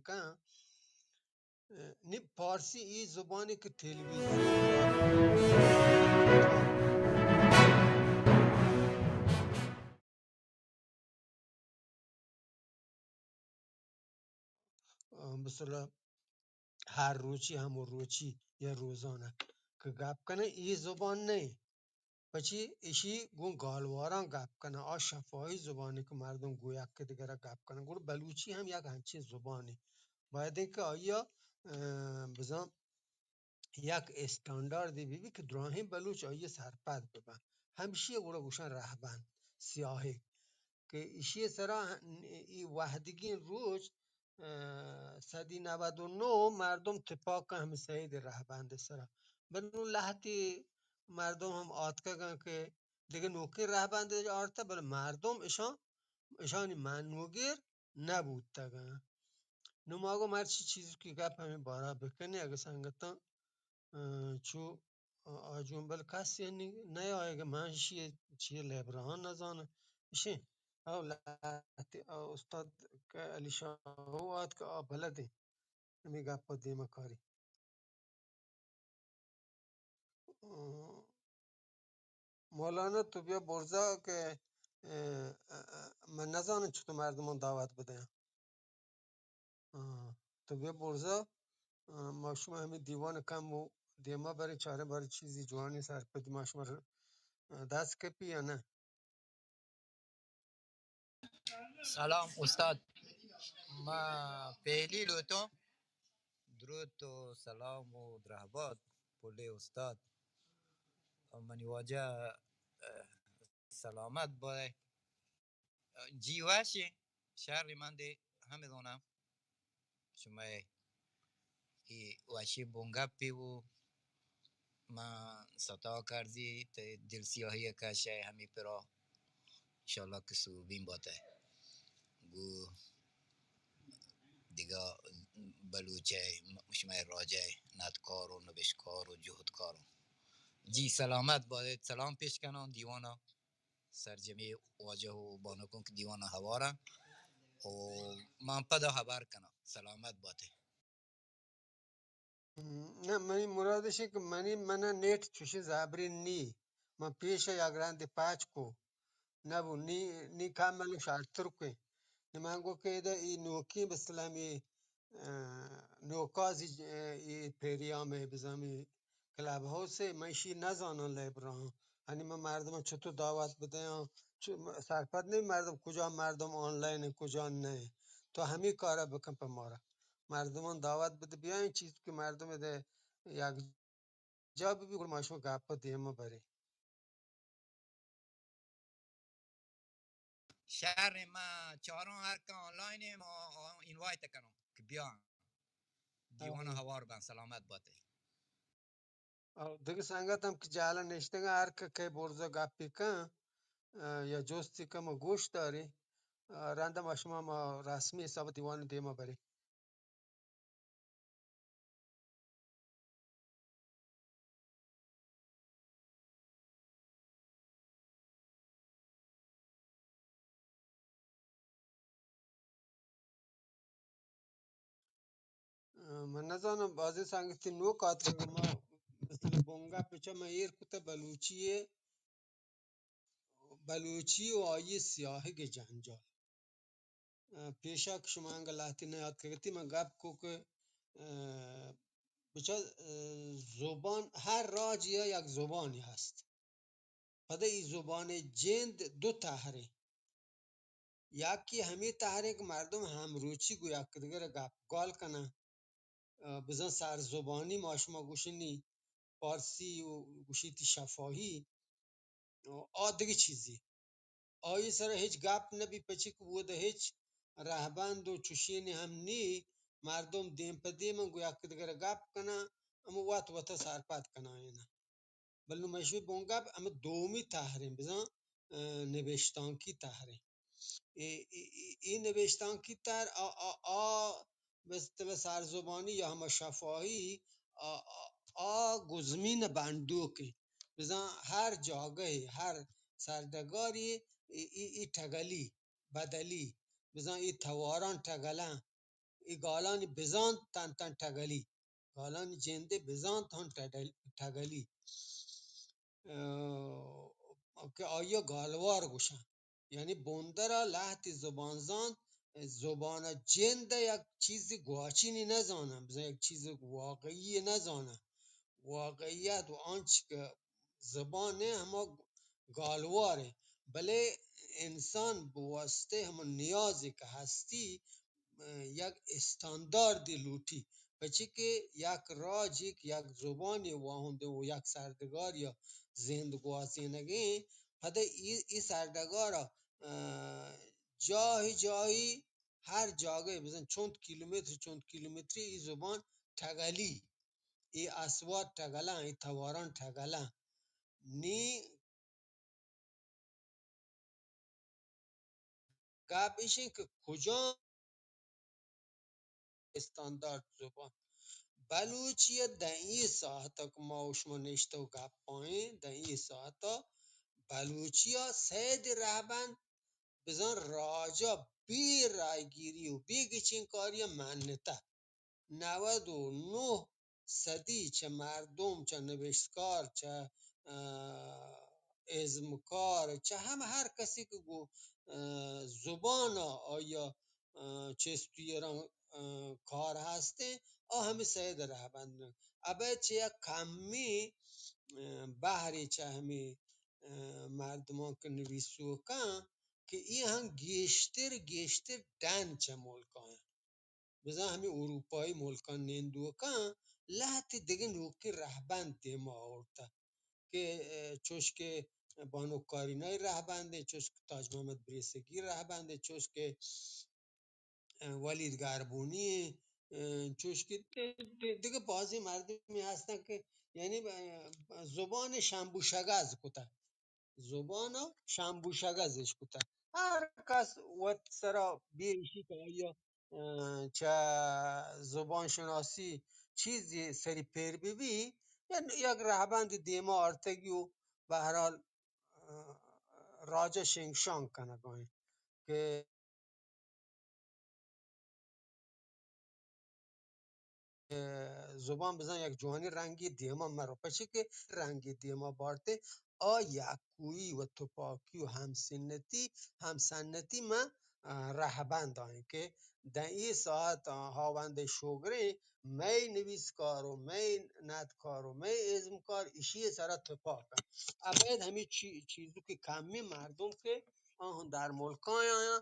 کن. نی پارسی ای زبانی کہ تلویزیون مثلا ہر روچی، ہمو روچی یا روزانہ کہ گپ کنہ، ای زبان نہ. پچی ایشی گوں گالواراں گپ کنہ، آ شفاہی زبانی کہ مردم گوں یک دگرا گپ کنہ. گڑا بلوچی ہم یک ہنچین زبانی. باید کہ آیا، اه، بزاں یک استانداردے بہ بیت کہ دراہیں بلوچ آئی ء سرپد بہ بنت. ہمشی ء گڑا گوشن رہبند، سیاہگ، کہ ایشی ء سرا ای وہدگیں روچ، اه، صدی نود و نو مردم تپاک ہمے سید رہبند ء سرا. بلے نوں لہتے مردم ہم آتکگ انت کہ دگہ نوکیں رہبند آرتہ، بلے مردم اشاں، اشانی منوگر نہ بوتگ انت. نوں ما گوں مرچی چیزکی گپ ہمے بارہ بکنیں، اگہ سنگتاں، اه، چو، اه، آجومبل کسی نی-، نیایگ، من شی چی لیبراں نزاناں. اشیں، او لہتے، او استاد کہ علی شاہو آت کہ آ بلدیں، ہمے گپ دیما کاری. مولانا، تو بیا برزا کہ، اه، اه، اه، من نزانم چطور مردمان دعوت بدیاں. آه، تو بیا برزا، اه، ما شما ہمے دیوان کم و دیما بریں، چاریں بارے چیزی جوانی سرپدی ما شما ر-، اه، دست کپی یا نہ؟ سلام استاد، ما پہلی لوٹاں درود و سلام و درہبات پلے استاد. منی واجہ، اه، سلامت بائے. جی وشی، شر مندے ہمے دونم. شمئے اے وشیں بنگپے بو، من ستا کرزی تئی دل سیاہی ء کش ء ہمے پرا انشاءاللہ کہ سوبین باتہ. گو دگہ بلوچ ء، شمئے راج ء ندکار و نبشتکار و جہدکار. جی سلامت باتیت، سلام پیش کناں دیوانا. سرجمیں واجہ و بانکاں کہ دیوان ء ہوار انت و من پدا ہبر کناں. سلامت بات ئے. نہ، منی مراد اش کہ منی، من ء نیٹ چوشیں زابریں نی. من پیش ء یک رندے پچ کو. نہ بو، نی، نی کم من شرتر کویں. نی من گو کہ ادا ای نوکی بسلام ای، اه، نوکازی، اه، ای پیریام ء بزامی کلب ہاؤس ء، من ایشی نزاناں لیبراں. ہنی من مردم چطور دعوت بدیاں، چ-، م-، سرپد نہ مردم کجا مردم آنلائن انت، کجا نہ انت. تو ہمے کارا بکن پہ مارا. مردمان دعوت بده بیاین، چیز کہ مردم ادا یک جا ببی، گڑا ما شما گپ دیما بریں. شر، ما چاروں ہر کہ آنلائن ایں، ما اینوائٹ کنوں کہ بیان. دیوان آمین. ہوار بن، سلامت باتے. او دگہ سنگت ہم کہ جہلا نشتگ، ہر کہ کئے برزا گپے کن، اه، یا جستی کن، ما گوش داریں. اه، رندا ما شما ما رسمی حساب دیوان دیما بریں. من نزاناں، بازیں سنگتی نوک آتکگ، ما مثل بنگپ چہ من ایر کتہ بلوچی ء، بلوچی و آئی سیاہگ ء جنجال. اه، پیشا کہ شما انگہ لہتے نیاتکگتی، من گپ کو کہ، اه، بچار، اه، زبان، ہر راجی ء یک زبانی ہست. پدا ای زبان ء جند دو تہریں. یکے ہمے تہریں کہ مردم ہمروچی گوں یکدگر ء گپ گال کناں. اه، بزاں سر زبانی ما شما گوشنی، پارسی و گوشیتی شفاہی، آ دگہ چیزے. آئی سرا ہچ گپ نہ بی، پچی کہ اود ء ہچ رہبند و چشینے ہم نی، مردم دیم پہ دیم گوں یکدگر ء گپ کناں، ہمو وت وت ء سرپد کنائیناں. بلے نوں مئے شمئے بنگپ ہمے دومی تہریں بزاں، اه، نبشتانکی تہریں. اے، اے، اے، اے نبشتانکی تہر آ، آ، آ، بہ اصطلاح سرزبانی یا ہما شفاہی آ، آ، آ گزمین بندوکیں. بزاں ہر جاگہے، ہر سرڈگارے اے، اے، اے ٹگلی، بدلی، بزاں اے تواراں ٹگلاں. اے گالانی بزانت تن تن ٹگلی، گالانی جندے بزانت ہم ٹڈل-، ٹگلی، اه، کہ آئی ءَ گالوار گوشاں۔ یعنی بندر ءَ لہتے زبان زانت، زبان ءِ جند ءَ یک چیزے گواچینی نہ زاناں، بزاں یک چیزے واقعی نہ زاناں۔ واقعیت و آنچ کہ زبان ءِ ہما گالوار ءَ، بلے انسان بہ واسطہ ہما نیازے کہ ہستی، یک استانداردے لوٹی، پچی کہ یک راجے کہ یک زبانے واہند و یک سرڈگار یا زند گوازینگیں، پدا ای، ای سرڈگارا، اه، جاہی جاہی ہر جاگہ بزن چند کیلومتر، چند کیلومتری ای زبان ٹگلی، ای اسوات ٹگلاں، ای تواران ٹگلاں۔ نی گپ ایش انت کہ کجام استاندارد زبان۔ بلوچی ءَ داں اے ساعت ءَ کہ ما و شما نشتہ و گپائیں، داں اے ساعت ءَ بلوچی ءَ سید رہبند بزاں راج ءَ بے رایگیری و بے گچینکاری ءَ منتہ۔ نود و نہ صدی چہ مردم، چہ نبشتکار، چہ، اه، ازمکار، چہ ہم ہر کسی کہ گوں، اه، زبان ءَ آئی ءَ، اه، چست و ایراں، اه، کار ہستیں، آ ہمے سید رہبند انت۔ ابید چہ یک کمی، اه، بہرے چہ ہمے، اه، مردمان کہ نویسوکاں کہ ای ہم گیشتر، گیشتر ڈن چہ ملکاں بزاں ہمے اروپائی ملکاں نندوکاں لہتے دگہ نوکیں رہبند دیما آورتہ کہ، اه، چوش کہ بانک کارینائی رہبندیں، چوش کہ تاج محمد بریسگی رہبندیں، چوش کہ، اه، ولید گربونی، اه، چوش کہ دگہ بازیں مردمے ہستن کہ یعنی، اه، زبان شمبو شگز کتہ۔ زبان ءَ شمبوشگز اش کتگ۔ ہر کس وت سرا بے ایشی کہ آئی ءَ، اه، چہ زبان شناسی چیزے سری پیر بہ بی، یا یک رہبندے دیما آرتگی و بہرحال، اه، راج ءَ شنگ شانگ کنگ ءَ انت کہ اه، زبان بزاں یک جوانیں رنگے دیما مرو، پرچے کہ رنگے دیما بارتے، آ یکوئی و تپاکی و ہمسنتی، ہمسنتی من، اه، رہبند آئیں کہ داں اے ساعت، اه، ہاوند شوگریں مئے نویسکار و مئے ندکار و مئے ازمکار ایشی سرا تپاک انت۔ ابید ہمے چی-، چیزو کہ کمی مردم کہ آہاں در ملکاں آیاں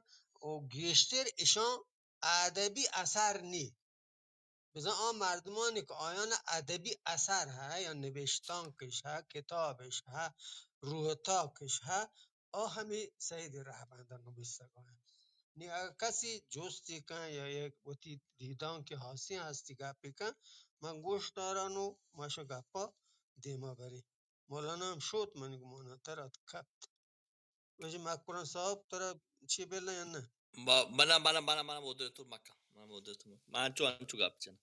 و گیشتر اشاں ادبی اثر نی۔ بزاں آ مردمانی کہ آیان ادبی اثر ہے یا نبشتانکش ہے، کتابش ہے، روہتاکش ہے، آ ہمے سید رہبندان نبیسگا ہیں۔ نی اگر کسی جستی کن یا یک وتی دیدان کہ حاصی ہستی گپی کن، من گوش داران و ماشا گپا دیما بریں۔ مولانا ہم شوت، منی گمانا ترا کپت۔ واجہ مکران صاحب، ترا چی بل یا نہ؟ با-، منا، منا، منا، منا مودریتور مکن۔ منا مودریتور مکن۔ من انچو، انچو گپ جن۔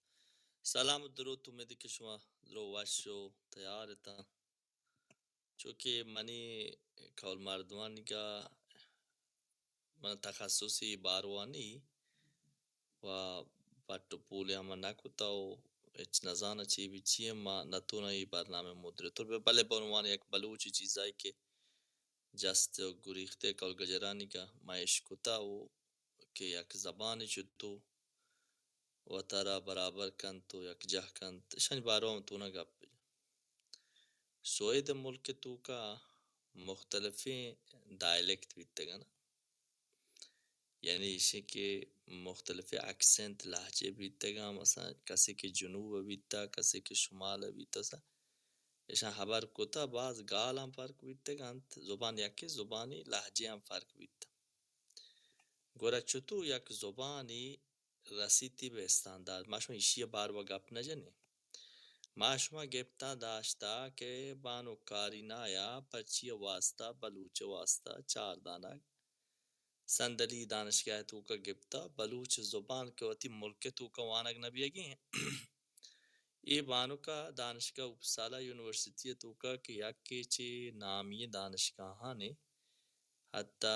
سلام و درود، امید کہ شما درو وش و تیار اتن۔ چونکہ منی کول مردمانی کا من تخصصی باروانی و پٹ و پولے ہم نہ کتا و ہچ نزاناں چی بی چی ایں، ما نتوناں اے برنامہ مودریتور بہ، بلے بہ عنوان یک بلوچی چیزائی کہ جست و گریختے کول گجرانی کا ما اشکتا و کہ یک زبانے چتو وتارا برابر کنت و یکجاہ کنت، اشانی باروا ہم توناں گپ بجن۔ سوئد ملک توکا مختلفیں ڈائلیکٹ بیتگن۔ یعنی ایشی کہ مختلف اکسنت، لہجے بیتگاں، مثلاً کسے کہ جنوب ءَ بیتا، کسے کہ شمال ءَ بیتا، سا ایشاں ہبر کتا، باز گالاں فرق بیتگ انت، زبان یکے، زبانی لہجے ہم فرق بیت۔ گڑا چتو یک زبانی رسیتی بہ استاندارد؟ ما شما ایشی ءَ باروا گپ نہ جنیں۔ ما شما گپتاں داشتا کہ بانک کارینایا پرچی ءِ واسطہ، بلوچ ءِ واسطہ چار دانگ صندلی دانشگاہ ءِ توکا گپتا، بلوچ زبان کہ وتی ملک ءِ توکا وانگ نہ بیگیں۔ اے بانک ءَ دانشگاہ اپسالا یونیورسٹی ءِ توکا کہ یکے چہ نامی ئیں دانشگاہانے، حتی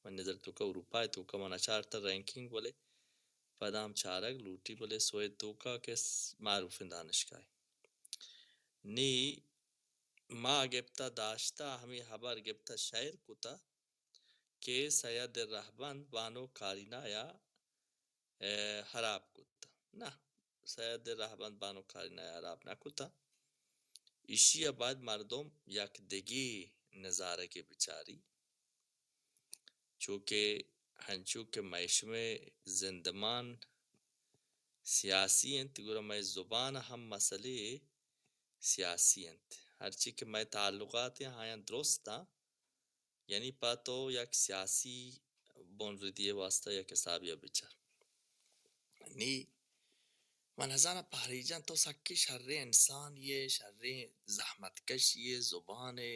من نظر توکا اروپا ءِ توکا من نچارتا رینکنگ، ولے پدا ہم چارگ لوٹی، بلے سوید توکا کہ س-، معروفیں دانشگاہے۔ نی ما گپتہ داشتہ، ہمے ہبر گپتہ شئیر کتہ کہ سید رہبند بانک کارینایا، اے، ہراب کتہ۔ نہ، سید رہبند بانک کارینایا ہراب نہ کتہ۔ ایشی ء باید مردم یک دگے نظارگے بچاری۔ چوکہ ہنچو کہ مئے شمئے زندمان سیاسی انت، گڑا مئے زبان ہم مسئلے سیاسی انت۔ ہرچی کہ مئے تعلقات ہیں، آیاں درست آں، یعنی پہ تو یک سیاسی بنردی ء واستہ یک حسابے ء بچار۔ نی من نزاناں پہری جان، تو سکیں شریں انسانے ئے، شریں زحمت کشے ئے، زبانے۔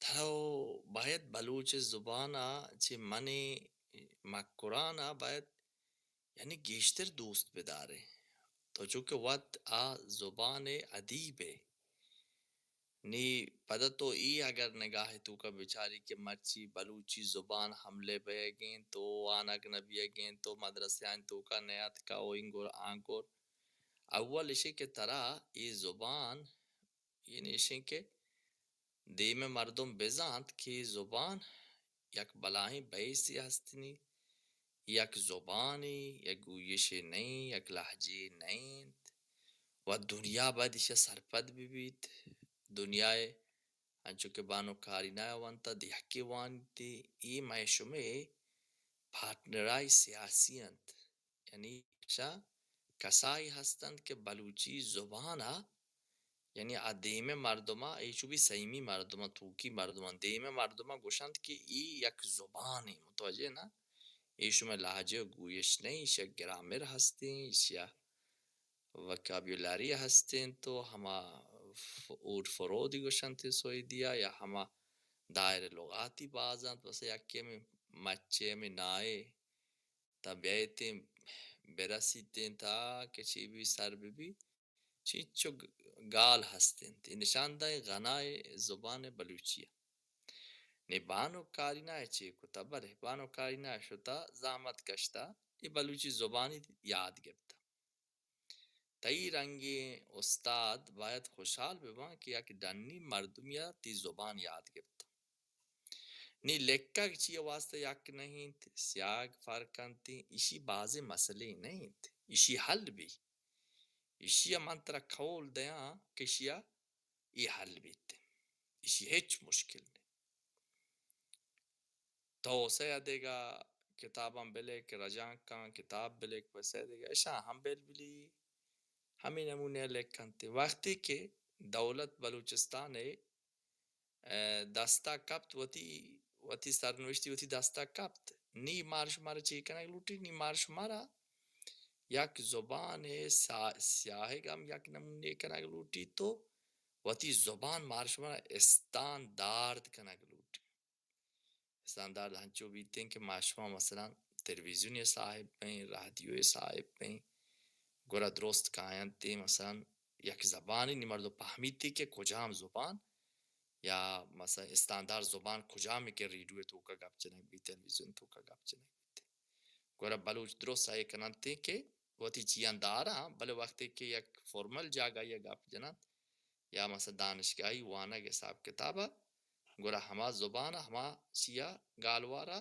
تو باید بلوچ زبان ء چہ من مکران ء باید یعنی گیشتر دوست بدارے۔ تو چونکہ وت آ زبان ء ادیب ئے۔ نی پدا تو اے اگر نگاہ توکا بچاری کہ مرچی بلوچی زبان حملہ بیگ انت، تو وانگ نہ بیگ انت، تو مدرسہ آن توکا نیاتکا، او اینگر آنگر۔ اول اشی کہ ترا اے زبان، یعنی اشی کہ دیم مردم بزانت کہ زبان یک بلاہیں بیسے ہستنی، یک زبانے، یک گویشے نئیں، یک لہجے نئینت و دنیا باید ایشی سرپد ببیت۔ دنیا انچو کہ بانک کارینا ء ونت ء دہکے وانیت، اے مئے شمئے پارٹنرای سیاسی انت۔ یعنی ایشاں کسائی ہستنت کہ بلوچی زبان ء، یعنی آ دیم ء مردماں، اے چو بی سیمی مردماں، توکی مردماں، دیم ء مردماں گوشنت کہ اے یک زبانے، متوجہ نا؟ اے شمئے لہجہ ء گویش نئیں، ایشی ء گرامر ہستیں، ایشی ء وکابیولری ہستیں، تو ہما ف-، اود فرودی گوشنت سویدی ء، یا ہما دائر لغاتی باز انت، بس یکے ہمے مچے ہمے نائے تا بیایتیں برسیتیں تا کہ چی بی سر بہ بی، چینچو گ-، گال ہست انت۔ اے نشان دہ غنائے زبان بلوچی ء۔ نی بانک کارینا ء چے کتا؟ بلے بانک کارینا ء شتا زحمت کشتا، اے بلوچی زبانی یاد گپتا۔ تئی رنگیں استاد باید خوشحال بباں کہ یک ڈنی مردمی ء تی زبان یاد گپتا۔ نی لکگ چی ء واستہ یک نہ انت، سیاگ فرق انت، ایشی بازیں مسئلے نہ انت، ایشی حل بی۔ ایشی ء من ترا قول دیاں کہ ایشی ء اے حل بیت۔ ایشی ہچ مشکل نہ۔ تو سید دگہ کتاباں بلک، رجانکاں کتاب بلک، پہ سید دگہ اشاں ہم بل بلی، ہمے نمونے لکھنت۔ وقتی کہ دولت بلوچستان ء ء دستا کپت، وتی، وتی سرنوشتی وتی دستا کپت۔ نی مار شمارا چی کنگ لوٹی؟ نی مار شمارا یک زبان سا-، سیاہگ ہم یک نمونے کنگ لوٹی، تو وتی زبان مار شمارا استاندارد کنگ لوٹی۔ استاندارد ہنچو بیتیں کہ ما شما مثلاً تلویزیونی صاحب بیں، رادیوی صاحب بیں، گڑا درست کاینت، مثلاً یک زبانی نی مردم پہمیتی کہ کجام زبان یا مثلاً استاندارد زبان کجامی کہ ریڈیو توکا گپ جنگ بیت، تلویزیون توکا گپ جنگ بیت۔ گڑا بلوچ درست سعی کننت کہ وتی چیاں داراں، بلے وقتی کہ یک فارمل جاگہی گپ جننت یا مثلاً دانشگاہی وانگ حساب کتابا، گڑا ہما زبان ہما چیا گالوارا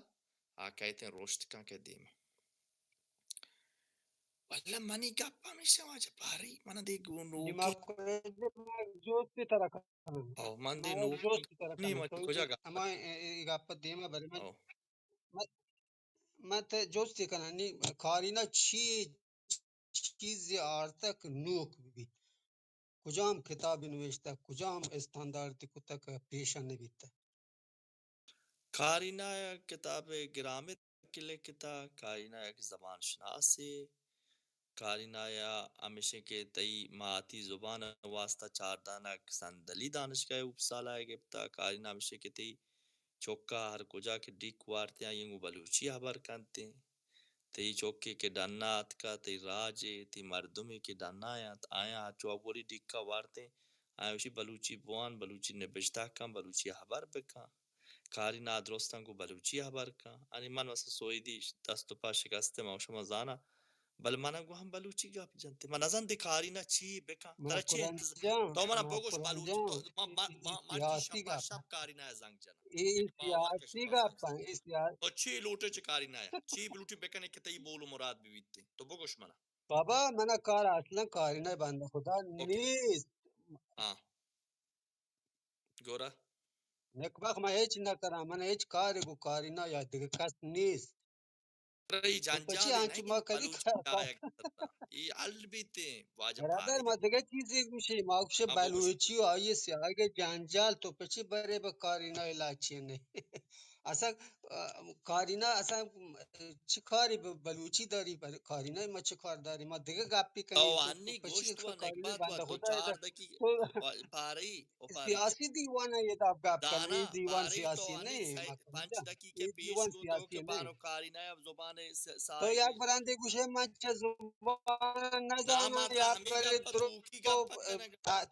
آ کئیتیں رشد کن کہ دیم۔ واللہ منی گپ ہمیشہ واجہ پاری، من دے گون نی ما نوکی۔ کو-، ما جوست ترا کنم۔ او، من دے ما نوکی۔ جوست ترا نی کنم۔ ما تو کجا گپ؟ ہما اے، اے گپ دیما بری من۔ او۔ من، من تے جوست کنم، نی کارینا چی چیز آرتک نوک بیت؟ کجام کتاب نوشتہ، کجام استاندارد کتک پیش نہ بیتہ؟ کارینا ء کتاب گرامر کہ لکھتا، کارینا یک زبان شناسے، کارینا ء ہمیشیں کہ تئی ماتی زبان ء واسطہ چاردانک صندلی دانشگاہ اپسالا ء گپتا، کارینا ہمیشیں کہ تئی چکا ہر کجا کہ ڈیک وارتیں، آئی گوں بلوچی ہبر کنتیں۔ تئی چکے کہ ڈنا اتکا، تئی راجے، تئی مردمے کہ ڈنا انت، آیاں ہرچو اولی ڈیکا وارتیں، آیاں گوشی بلوچی بوان، بلوچی نبشتہ کن، بلوچی ہبر بکن۔ کاری نادرستاں گوں بلوچی ہبر کن۔ انی من واسطہ سویدی دست و پا شکستے، ما شما زانا بل من گو ہم بلوچی گپ جنتے۔ من نزان دی کارینا چی بکن۔ ترا چی انتظار؟ تو منا بگوش بلوچی، تو ما، ما، ما، ما چی شپ شپ کارینا زنگ جنا۔ اے سیاسی گپ ایں، اے سیاسی۔ تو چی لوٹے چی کارینا؟ چی بلوٹی بکنے کہ تئی بول و مراد بیتے؟ تو بگوش منا۔ بابا، منا کار اصلاً کارینا بندہ خدا نیست۔ ہاں۔ گورا؟ نکبخت، من ہچ نہ کناں، من ہچ کارے گوں کارینا یا دگہ کس نیست۔ ترا اے تو پچی جنجال انچو ما کدی کار؟ اے حل بیتیں، واجہ برادر، ما دگہ چیزے گوشیں، ما گوشیں بلوچی و آئی سیاہگ جنجال، تو پچی برے بہ کارینا علاج چی نہیں۔ اصلاً، آ، کارینا اصلاً چی کاری بہ بلوچی داری؟ بل-، کارینا ما چی کار داری؟ ما دگہ گپی کنیں، تو انی پچی گوشت و کارینا نکبات و بندہ دو خدا چار دقیقہ تو پارئی سیاسی دیوان ءَ ادا گپ کنئے، اے دیوان سیاسی نہ اِنت۔ پنچ دقیقہ پیش گوں تو کہ بانو کارینا ءِ زبان ءَ تو یک برندے گوشئے من چہ زبان نہ زاناں، یا برے درو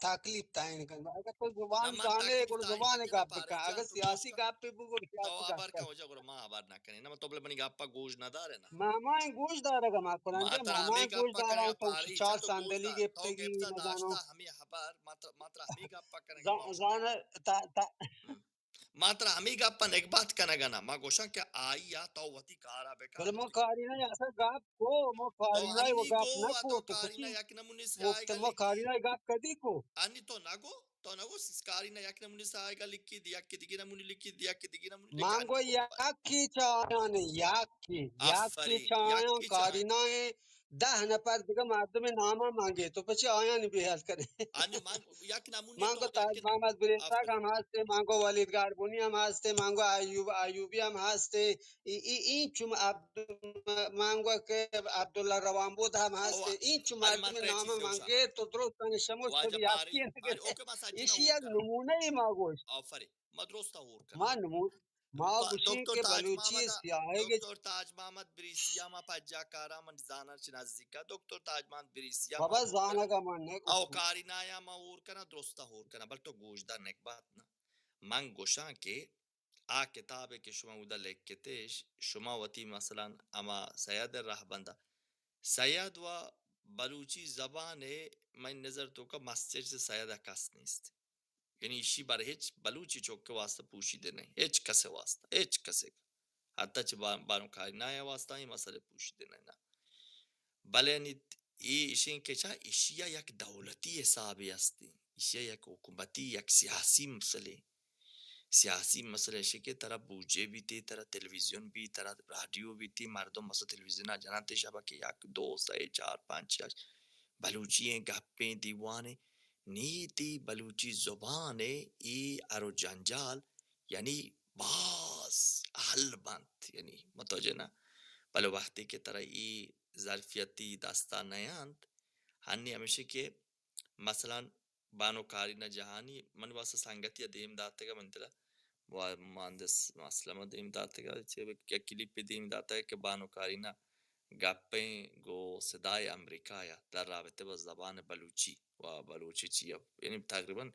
تکلیف تعین کنئے۔ اگر تو زبان زانئے گڑا زبان ءِ گپ بکن، اگر سیاسی گپ بگو سیاسی گپ کن۔ ما ہبر نہ کنیں، نہ تو بلے منی گپ ءَ گوش نہ دارئے نا۔ ما ہمائیں گوش دارگ ءَ ما کناں، ما ترا ہمے گپ ءَ کنگ ءَ پارے، چار صندلی گپتگی، نہ زاناں۔ ہمے ہبر ما ترا، ما ترا ہمے گپ ءَ کنگ ءَ ما زان، تا، تا۔ ما ترا ہمے گپ ءَ نگبات کنگ ءَ نا، ما گوشاں کہ آئی ءَ تو وتی کار ءَ بکن۔ بلے ما کارینا ءَ اصل گپ کو، ما کارینا ءَ گپ نہ کو، تو کارینا یک نمونے سے آئے گا ما کارینا ءَ گپ کدی کو؟ انی تو نہ گو۔ تو نہ گوشت کارینا یک نمونے ساہگ ءَ لکھی، دیاکے دگہ نمونے لکھی، دیاکے دگہ نمونے لکھی۔ من گو یکے چہ آیان، یکے، یکے چہ آیان کارینا ءِ دہ نفر دگہ مردم ءِ نام ءَ من گے، تو پچے آیان بے حال کنئے؟ من گو تاج محمد بریسگ ہم ہستے، من گو ولید گاربونی ہم ہستے، من گو ایوب ایوبی ہم ہستے، ای، ای، اینچو عبد-، من گو کہ عبداللہ روانبود ہم ہست، اینچو مردم نام من گیر تو درست انت، شموش تو یاتی انت۔ ایشی یک نمونہ ای ما گوشت۔ آفرین۔ ما درست ہور کناں۔ ما نمو-، ما گوشیں کہ بلوچی سیاہگ، دکتر تاج محمد بریسی ءَ ما پجا کاراں، من زاناں چہ نزیک ءَ دکتر تاج محمد بریسی ءَ بابا زانگ ءَ من نہ او کارینایا ما ہور کناں، درست ہور کناں، بل تو گوشدار نگبات نا۔ من گوشاں کہ آ کتابے کہ شما اودا لکھتے، ش-، شما وتی مثلاً ہما سید ءِ رہبند ءَ، سید و بلوچی زبان ءَ منی نظر توکا مستر چہ سید ءَ کس نیست۔ یعنی ایشی بر ہچ بلوچی چوک ءِ واسطہ پوشیدہ نہیں، ہچ کس ءِ واسطہ، ہچ کس ءِ۔ حتی چہ با-، بانو کارینا ءِ واسطہ اے مسئلہ پوشیدہ نہیں نا۔ بلے یعنی اے ایشیں کہ چا ایشی ءَ یک دولتی حسابے ہستی، ایشی ءَ یک حکومتی، یک سیاسی مسئلے، سیاسی مسئلہ ایشی کہ ترا بودجے بیتی، ترا تلویزیون بی، ترا رادیو بیتی، مردم مسئلہ تلویزیون ءَ جنانتے شبہ کہ یک، دو، سئے، چار، پنچ، شش بلوچی ایں گپیں دیوانے، نی تی بلوچی زبان ءِ اے ہر و جنجال یعنی باز حل بنت، یعنی متوجہ نہ۔ بلے وقتی کہ ترا اے ظرفیتی دستا نیانت، ہنی ہمیشی کہ مثلاً بانو کارینا جہانی من واسطہ سنگتی ءَ دیم داتگ ءَ من دل ءَ و مہندس اسلم ءَ دیم داتگ ءَ چہ یک کلیپے دیم داتگ کہ بانو کارینا گپیں گوں صدائے امریکا ءَ در رابطہ با زبان بلوچی و بلوچی چی ءَ، یعنی تقریباً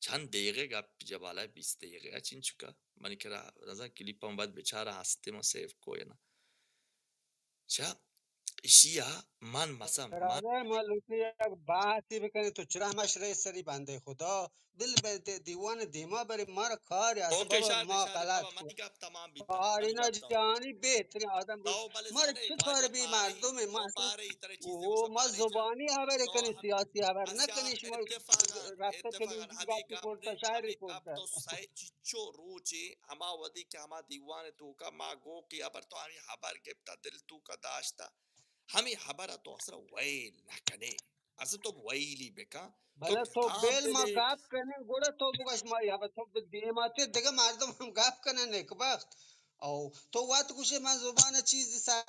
چند دقیقہ گپ جبالہ بیست دقیقہ ءَ چنچکا منی کرا نزان کلیپ ہم باید بچارا ہستے ما سیو کو یا نا۔ چا ایشی ءَ من مثلاً من برادر، ما لوٹی یک بحثی بکنی، تو چرا ہمش رئے سری بندے خدا؟ دل بہ دے-، دیوان دیما برے مارا کار است، اوکے، بابا، شاید، ما شاید، غلط بابا، کو۔ منی گپ تمام بیت، منی کارینا گپ تمام۔ جانی بہترین آدم تو بلے مارا زانے، چی کار واجہ بی پارے، مردم ہے، ما تو اصلاً پارے، ترے چیزے او، گوشاں، ما پارے جان۔ زبانی خبر تو کنی، ہم-، سیاسی خبر نہ کنی، شما اتفاقاً، رفت اتفاقاً، ہمیں تلویزیون گپ گپتا، نے، شاعری ہمیں گپ گپتا۔ تو سائے چیچو روچے، ہما ودی کہ ہما دیوان توکا ما گو کہ ابر تو ہمیں خبر گپتا، دل توکا داشتا۔ ہمے ہبر ءَ تو اصل ءَ ویل نہ کنے۔ اصل تو ویلی بکن۔ بلے تو بیل ما گپ کنیں، گڑا تو بگش ما یا تو دیما تے دگہ مردم ہم گپ کنن، نکبخت۔ او تو وت گوشے من زبان چیز سر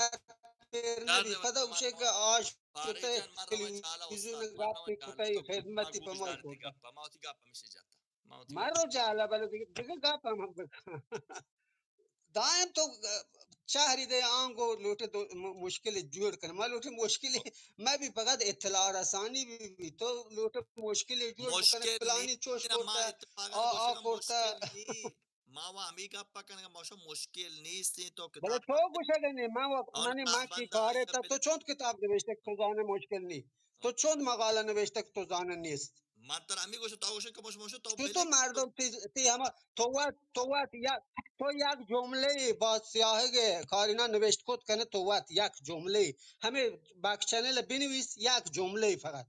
پیر نہ بی، پدا گوشے کہ آش کتے تلویزیون گپ کتے خدمتی پہ ما کتا۔ ما وتی گپ ہمیشہ جاتا۔ ما وتی گپ۔ مرو جالا، بلے دگہ، دگہ گپ ہم ہم بکن۔ دائم تو، اه، چہری دے آنگو لوٹے تو م-، مشکل جوڑ کن۔ ما لوٹے مشکل، میں بھی فقط اطلاع رسانی بھی، بھی۔ تو لوٹے مشکل جوڑ کن، فلانی چوش کرتا، آ، آ کرتا۔ ما وا ہمے گپ ءَ کنگ ءَ، ما شو مشکل نیست ایں تو بلے کتاب تو گوشگ ءَ نئے، ما وا، اور منی ما کی پہبند کارے آئی تا، تو بلے چونت کتاب نوشتگ تو زانے مشکل نی؟ تو چونت مقالہ نوشتگ تو زانے نیست؟ من ترا ہمے گوشت، تو گوشے کہ مش-، مش-، تو تو بلے مردم تی، تی ہما، تو وت، تو وت یک، تو یک جملے با سیاہگ کارینا نوشت کت کنے، تو وت یک جملے ہمے بیک چینل بنویس، یک جملے فقط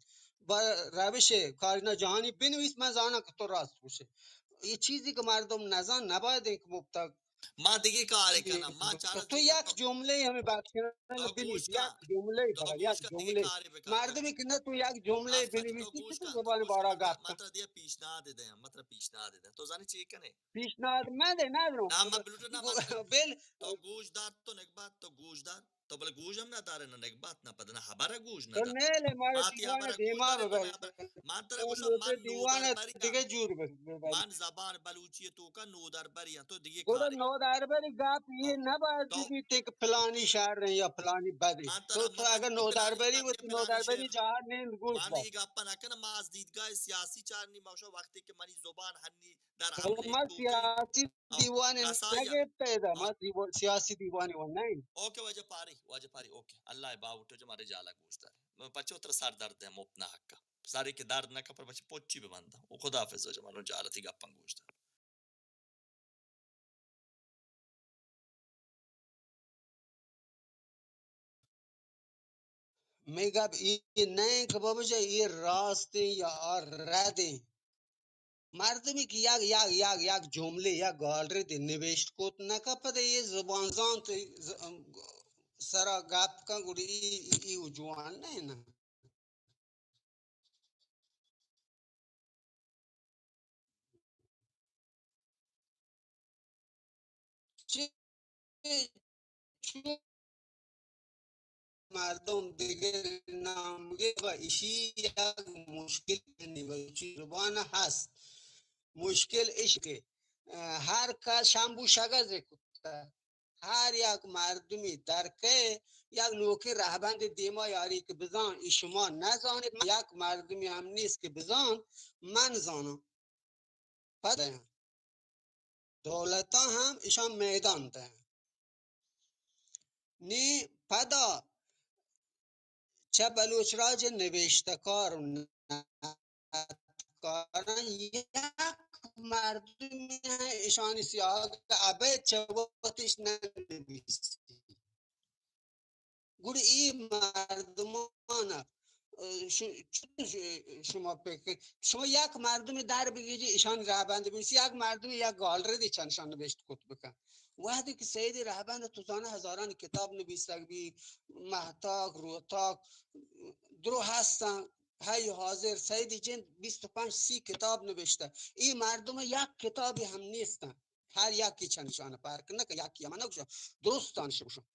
با روش کارینا جہانی بنویس، من زاناں کہ تو راست گوشے. اے چیزی کہ مردم نزان نباید انت کہ مبتگ ما دگہ کارے کناں، ما چارگ تو یک جملے ہمے بیک چینل تو بنویس، گوش کن، یک جملے تو فقط، گوش یک کن، دگہ جملے. کارے بکن. مردمی کہ نہ تو یک جملے آفرین، تو بنویسی، گوش تو کن، تو زبان گوش بارا کن، گپ من کن. ترا دیا پیشنہاد دیاں، من ترا پیشنہاد دیاں. تو زانی چی کنے؟ پیشنہاد من دے نہ درو. نہ، من بلوٹوتھ نہ بند کن. بل تو گوش دار، تو نگبات، تو گوش دار. تو بلے گوش ہم نہ دارے، نہ نگبات، نہ پد، نہ ہبر گوش نہ تو دار. نیلے مارا آتی دیوان ہبر گوش دیما دار، تو بے. ہبر. من ترا تو گوشاں، من دیوان نودربری آں. دیگہ جور بے، بے، بے. من زبان بلوچی توکا نودربری آں، تو دیگہ گڑا کارے. نودربری گپ یہ تو، نہ باید تو بیت کہ پلانی شہر ہیں یا پلانی بدی. من تو، ترا تو من اگر نودربری پلانی وتی پلانی نودربری شہر. جہر نیند گوش من بات. یہ گپ نہ کناں، ما از دیدگاہ سیاسی چارنی، ما شو وقتی کہ منی زبان ہنی در تو عمل ما توکا سیاسی آ، دیوان کسایا. نگیت پیدا، آ. ما دیوان، سیاسی دیوانی و نہیں. اوکے، واجہ پاری، واجہ پاری، اوکے. اللہ باوٹو جو مارے جالا گوش دار. من پچو تر سر درد ہے، مپت نہ حقا. ساری کہ درد نہ کپر بچے پوچی ببندا. او خدا حافظ واجہ، منو جالتی گپن گوش دار. مئے گپ اے نہ انت کہ بابا جان، اے راست انت یا آ رد انت. مردمی کہ یک، یک، یک، یک جملے، یک گالردے نبشت کت نہ کپت، اے زبان زانت ز-، سرا گپ کن، گڑا اے، اے، اے جوان نہ انت. چے چو مردم دگہ نام گے و اشی یک مشکل نی بلوچی زبان ہست. مشکل اش کہ، اه، ہر کس شمبو شگز کتا. ہر یک مردمی در کئے یک نوکیں رہبند دیما یاری کہ بزان، ای شما نزانیت، یک مردمی ہم نیست کہ بزان، من زاناں. پدا دولتاں ہم اشان میدان دئے. نی پدا چہ بلوچ راج نبشتہ کار و نتکاراں یک مردمی ہم اشانی سیاہگ ابید چہ وتش نہ نبیسی. گڑا اے مردمان، اه، ش-، چون ش-، شما پکر، شما یک مردمی در بگیجی، اشان رہبند بنویسی، یک مردمی یک گالردی چنشان نبشت کت بکن. وہدے کہ سیدی رہبند تو زانہ ہزاران کتاب نبیسگ بی، مہتاک، روتاک، درو ہستن، ہئی حاضر سیدی جند بیست و پنچ سی کتاب نبشتہ. اے مردم یک کتابی ہم نیستن. ہر یکی چنشان پرک نکن، یکی ہم نگوشن، درستان شبشن.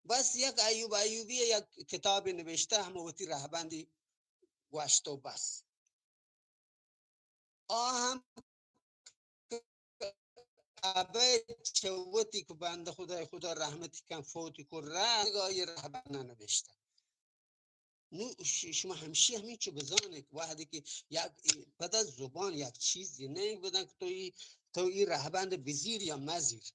بس یک ایوب ایوبی یک کتابی نبشتہ، ہم وتی رہبندی گوشت و بس. آ ہم ابید چہ وتی کہ بندہ خدای، خدا رحمتی کن، فوتی کو رہ، آئی رہبند نہ نبشتہ. نو ش-، شما ہمشی ہمینچو بزانے کہ وہدے کہ یک، پدا زبان یک چیزی نہ انت بدن کہ تو ای، تو ای رہبند بزیر یا مزیر.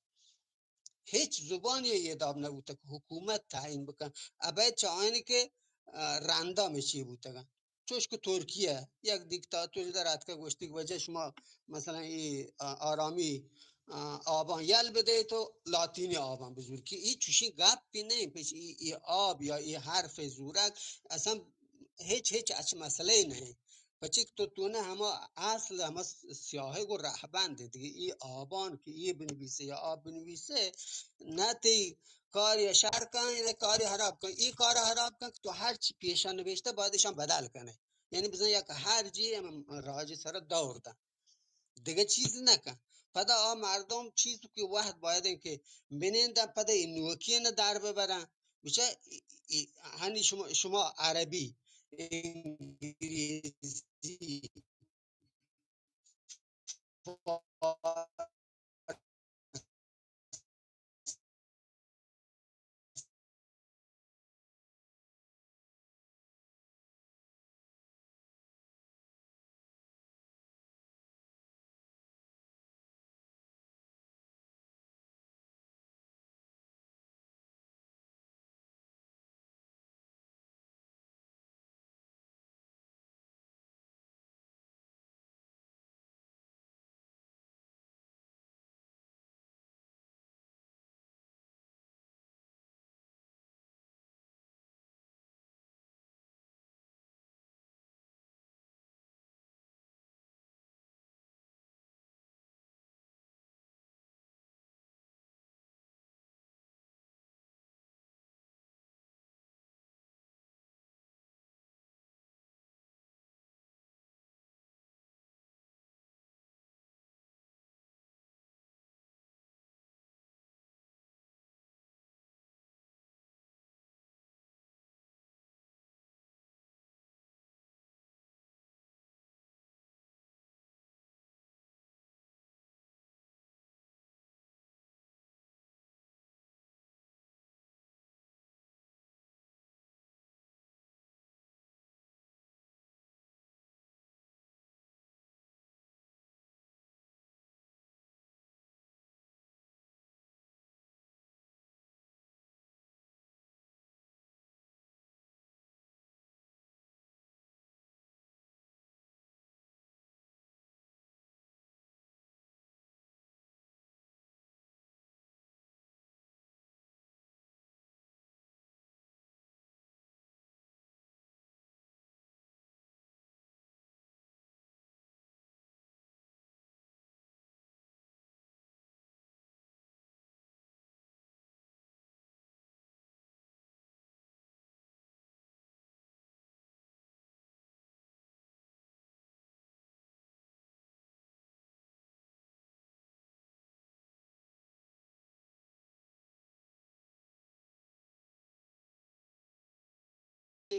ہچ زبانی ای داب نبوتہ کہ حکومت تعیین بکن. ابید چہ آئین کہ، اه، رندا مچی بوتگن. چوش کہ ترکیہ یک دیکتاتوری در اتکہ گوشتی کہ وجہ شما مثلاً ای، اه، آرامی، اه، آبان یل بدے تو لاتینی آبان بزور کہ ای چوشی گپی نہیں، پیش ای، ای آب یا ای حرف زورگ اصلاً ہچ، ہچ اچ مسئلہ نہیں. پچک تو تو نے ہما اصل ہما سیاہگ و رہبند دیگه ای آبان کہ ای بنویسے یا آب بنویسے، نہ تی کاری شر کن، نہ کاری حراب کن. ای کار حراب کن کہ تو ہر چی پیشا نوشتہ، باید اشان بدل کنے. یعنی بزن یک ہر جی ہم راج سر دور دن. دگہ چیز نہ کن. پدا آ مردم چیز کہ وہد باید انت کہ بنندن، پدا ای نوکی نہ در ببرن. بچہ ای، ای، ہنی شما، شما عربی، انگریزی،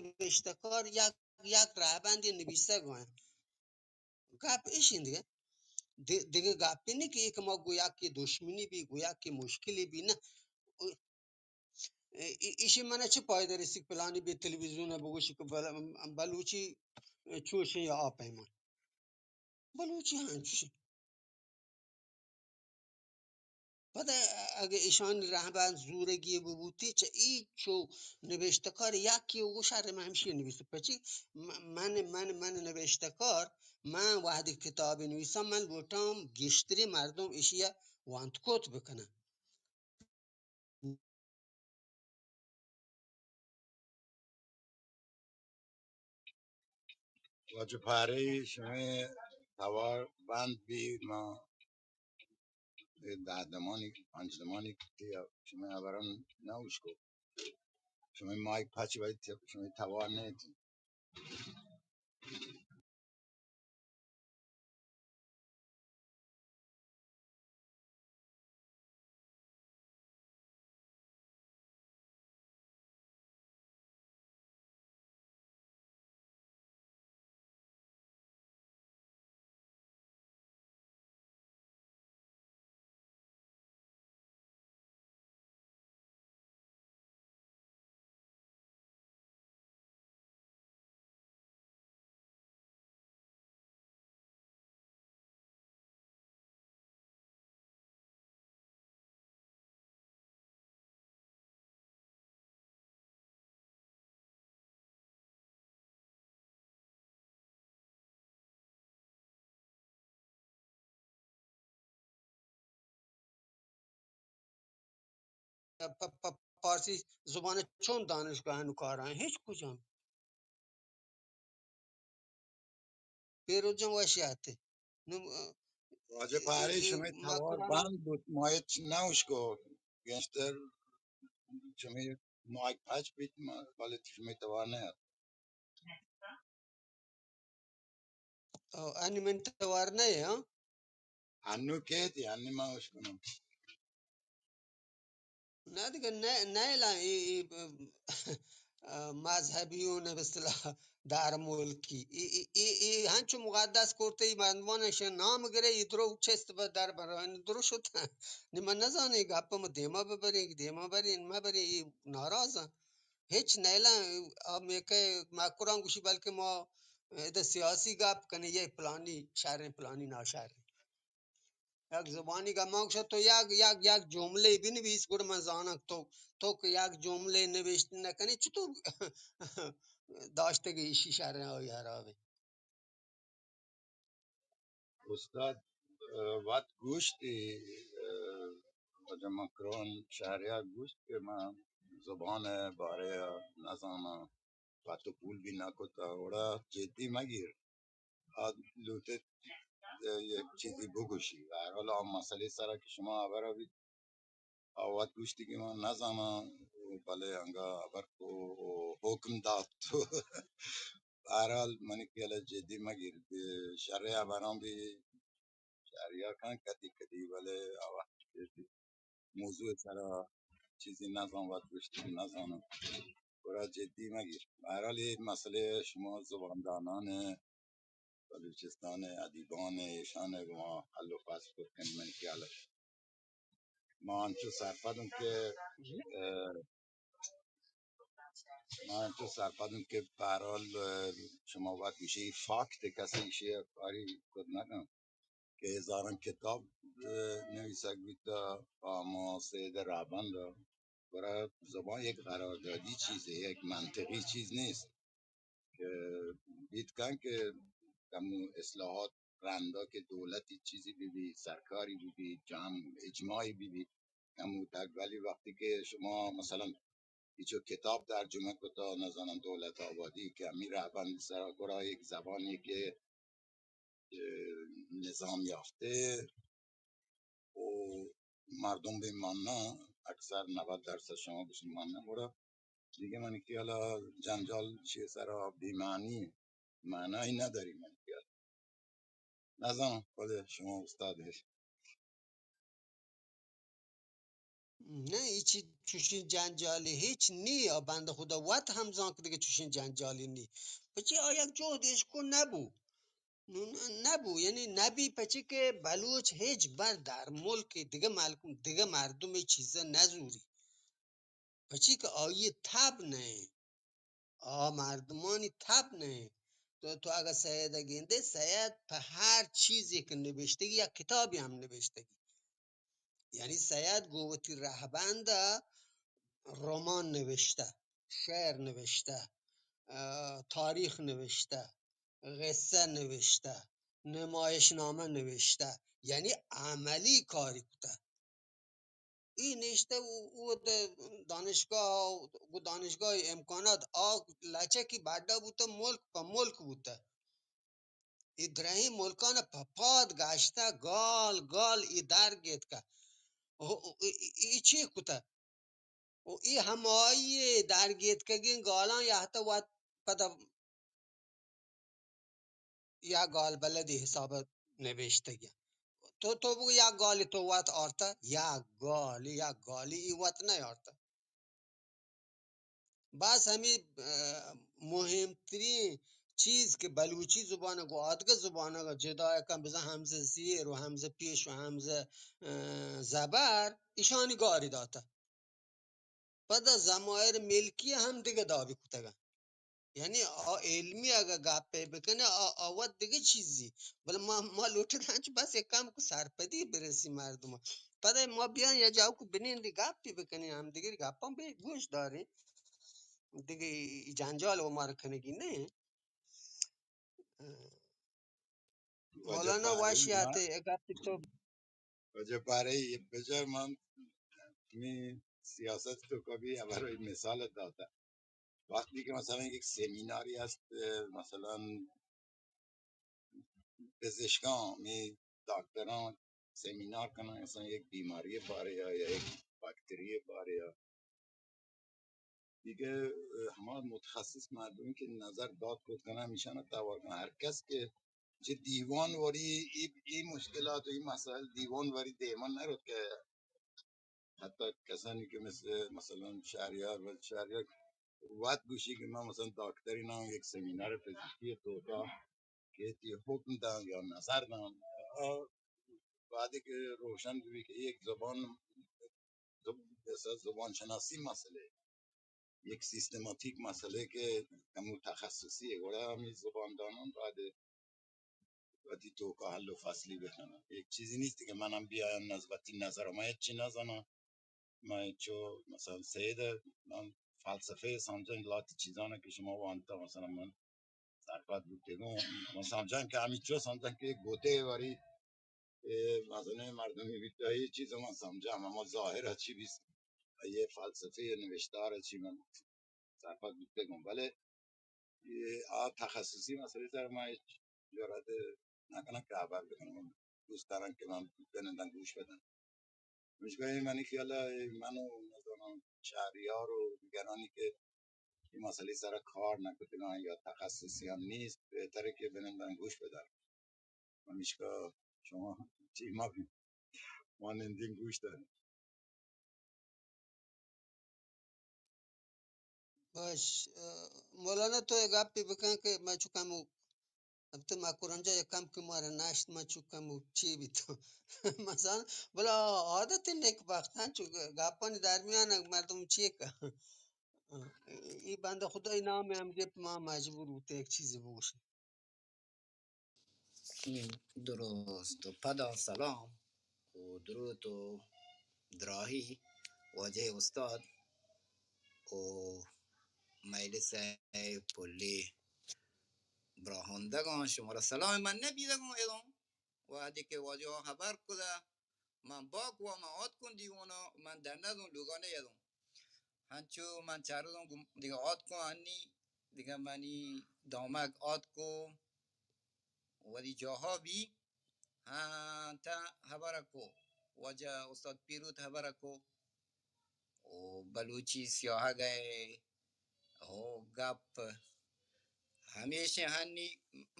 نبشتہ کار یک، یک رہبندی نبیسگ ءَ اِنت. گپ ایش اِنت دگہ. دگہ گپے نہ کہ یک ما گویا کہ دشمنی بی، گویا کہ مشکلی بی، نہ. ایشی من چہ پائدہ رسی کہ پلانی بی تلویزیون بگوشی کہ بل-، بلوچی چوشیں یا آ پیمان. بلوچی ہنچوشیں. پدا اگہ ایشانی رہبند زورگی ببوتی، چہ ای چو نبشتکار یکی و گوشار من ہمشی نویسم. پچی م-، من، من، من نبشتکار، من وہدی کتابی نویسم، من لوٹاں گیشتری مردم ایشی وانت کت بکنن. واجہ پارے، شمئے توار بند بی، ما اے دہ دمانی، پنچ دمانی کہ شمئے ہبران نہ اشکو. شمئے مائک پچ بیت، شمئے توار نیت. پ-، پ-، پارسی زبان چون دانشگاہ نو کار ہیں؟ ہچ کجام. پیروز جان وشی آتے. نو، واجہ پارے، شمئے توار بند بوت، ما ہچ نہ اشکو. گیشتر شمئے مائک پچ بیت، ما-، بلے شمئے توار نہ آت. او، انی من توار نہ، ہاں؟ انو کیتی، انی ما اشکنم. نہ دگہ، نہ، نئیلاں اے، اے، ا، مذہبیون مثلا دار ملکی. اے، اے، اے، اے ہنچو مقدس کرتے، اے مردمان شہ نام گرے، اے درو چست بہ در برا، اے درو شت. نی من نزانی گپ ما دیما ببریں، دیما بریں، مبریں، اے ناراض ہیں. ہچ نئیلاں، آ میکہ مکران گوشی بلکہ ما ادا سیاسی گپ کنیں، یہ پلانی شریں، پلانی ناشریں. یک زبانی گپ ما گوشاں، تو یک، یک، یک جملے بنویس، گڑا من زاناں تو، تو کہ یک جملے نوشت نہ کنی، چطور داشتگی ایشی شریں آئی ہرابیں؟ استاد، اه، وت گوشتی، اه، واجہ مکران شہریار گوشت کہ من زبان بارے نزاناں، پت و پول بھی نہ کتا، گڑا جدی مگیر. آ لوٹت، اه، یک چیزی بگوشی. بہرحال آ مسئلے سرا کہ شما ہبرا بیت، آ وت گوشتی کہ من نزاناں، بلے انگا ہبر کو و حکم دات. بہرحال منی خیال جدی مگیر، شریں ہبراں بھی شہریار کن کدی کدی، بلے آ وت موضوع سرا چیزی نزان، وت گوشتی نزاناں، گڑا جدی مگیر. بہرحال اے مسئلے شما زباندانان بلوچستان، ادیبان، ایشان گما حل و فصل کت کنی منی خیال. ما انچو سرپد اوں کہ، اه، ما انچو سرپد اوں کہ بہرحال، اه، شما وت گوشی فاکت، کسی ایشی کاری کت نہ کن کہ ہزاراں کتاب، اه، نویسگ بیتا، آ ما سید رہبند، گڑا زبان یک قراردادی چیزے، یک منطقی چیز نیست. کہ بیت کن کہ کمو اصلاحات رندا کہ دولتی چیزی بہ بی، سرکاری بہ بی، جام اجماعی بہ بی، کمو دگ، ولی وقتی کہ شما مثلاً ہچو کتاب ترجمہ کتا، نزاناں دولت آبادی کہ ہمیں رہبند سرا، گڑا یک زبانی کہ، اه، نظام یافتے و مردم بہ مانا، اکثر نود درصد شما بشن مانا، گڑا دیگه منی خیالا جنجال چیه سرا بی معنی، معنی نداری منی خیال. نزانم، خود شما استاد هست. نه، هیچی چوشین جنجالی هیچ نی. آ بنده خدا وت هم زان که دیگه چوشین جنجالی نی. پچی آ یک جهد اشکو نبو. نون نبو، یعنی نبی، پچی که بلوچ هیچ بر در ملک دیگه ملک، دیگه مردم چیزا نزوری. پچی که آئی تب نه، آ مردمانی تب نه. تو، تو اگه سید گنده، سید په هر چیزی که نوشتگی، یک کتابی هم نوشتگی. یعنی سید گو وتی رهبند رمان نوشته، شعر نوشته، اه، تاریخ نوشته، قصه نوشته، نمایشنامه نوشته، یعنی عملی کاری کته. ای نشته او، او د دانشگاه، گو دانشگاه امکانات آ لچکی بڈا بوته، ملک په ملک بوته. ای درہیں ملکان په پاد گشته، گال گال ای در گیتکه. او، او، ای، ای، ای چی کته؟ و ای همایی در گیتکگیں گالان یهته وت پدا یا گال بلدی حساب نبشتگی. تو، تو بگو یک گالی تو وت آرته، یک گالی، یک گالی ای وت نیارته. بس همی، اه، مهمترین چیز که بلوچی زبان گو آدگه زبان جدا کن، بزن همزه زیر و همزه پیش و همزه، اه، زبر، ایشانی گاری داته. پدا ضمائر ملکی هم دگه دابی کتگن. یعنی آ علمی اگه گپے بکنه، آ، آ وت دگه چیزی. بلے ما، ما لوٹدن چه بس یک کم کو سرپدی برسی مردم. پدا ما بیان یا جاو کو بنین دی گپی بکنی، هم دگه گپان بے گوش دارین. دگه ای جنجال و مار کنگی نه. واجہ مولانا پارے وش یاتے، اے گپ تو. واجہ پارے، یہ بجا من می سیاست تو کبھی ہمارا مثال داتا. وقتی که مثلاً یک سمیناری است، مثلاً پزشکان، می دکتران سمینار کنن، مثلاً یک بیماری بارے یا یک باکتری بارے یا دیگه، اه، هما متخصص مردمی که نظر داد کت کنن، همیشان توار کنن. هر کس که چه دیوان واری ای، ای مشکلات و ای مسائل دیوان واری دیمان نرد که حتی کسانی که مثل، مثلاً شهریار و شهریار وقت گوشی که من مثلاً دکتری نام یک سمینار پزشکی توکا که تی حکم دن یا نظر دن، آ، بعدی که روشن بی که یک زبان، زب-، مثلاً زبان شناسی مسئله، یک سیستماتیک مسئله که کمو تخصصی، گڑا همی زبان دانان باید وتی توکا حل و فصلی بکنن. یک چیزی نیست که منم بیایم نز-، وتی نظر، من هیچی نزانم. من چو مثلاً سید، من فلسفه سمجھن لاتی چیزانا که شما وانتا، مثلاً من سرپد بوتگوں، من سمجھن که همی چو سمجھن که یک گوتے واری، اه، مثلاً مردمی بیتا، یہ چیز من سمجھن، اما ظاهر چی بیست، یہ فلسفه نوشتار چی من سرپد بوتگوں. بلے یہ آ تخصصی مسئلے سر من هیچ جرأت نکنم که خبر بکنم. من دوست دارم که من بنندن گوش بدن. پمیشکا اے منی خیال ءَ اے من و نزاناں شہریار و دیگرانی کہ اے مسئلہ سرا کار نہ کتگاں یا تخصصی ہم نیست، بہترے کہ بننداں گوش بدار. پمیشکا شما چی ما بی، ما نندیں گوش داریں. باش، اه، مولانا تو اے گپے بکن کہ ما چو کمو، البتہ ما کرنجا یک کم کہ مارا نشت، ما چو کمو چی بیتو. مثلاً، بلا عادت نیک بخت ہن، چو گپانی درمیان مردم چی کن. اے بندہ خدای نام ہم گپ ما مجبور بوتے یک چیزی بگوشیں. درست. و پدا سلام و دروت و دراہی واجہ استاد و مئے مجلس ءِ پلی براہندگاں، شمارا سلام. من نہ بیدگوں اداں، وہدے کہ واجہ خبر کدا من باک وا، من آتکوں دیوانا، من در نزوں لوگا نیدوں. ہنچو من چارزوں گم-، دگہ آتکوں انی، دگہ منی دامگ آتکو، وتی جاہا بی، ہاں، تا خبر کو، واجہ استاد پیروت خبر کو، او بلوچی سیاہگ ءِ، او گپ، ہمیشہ ہنی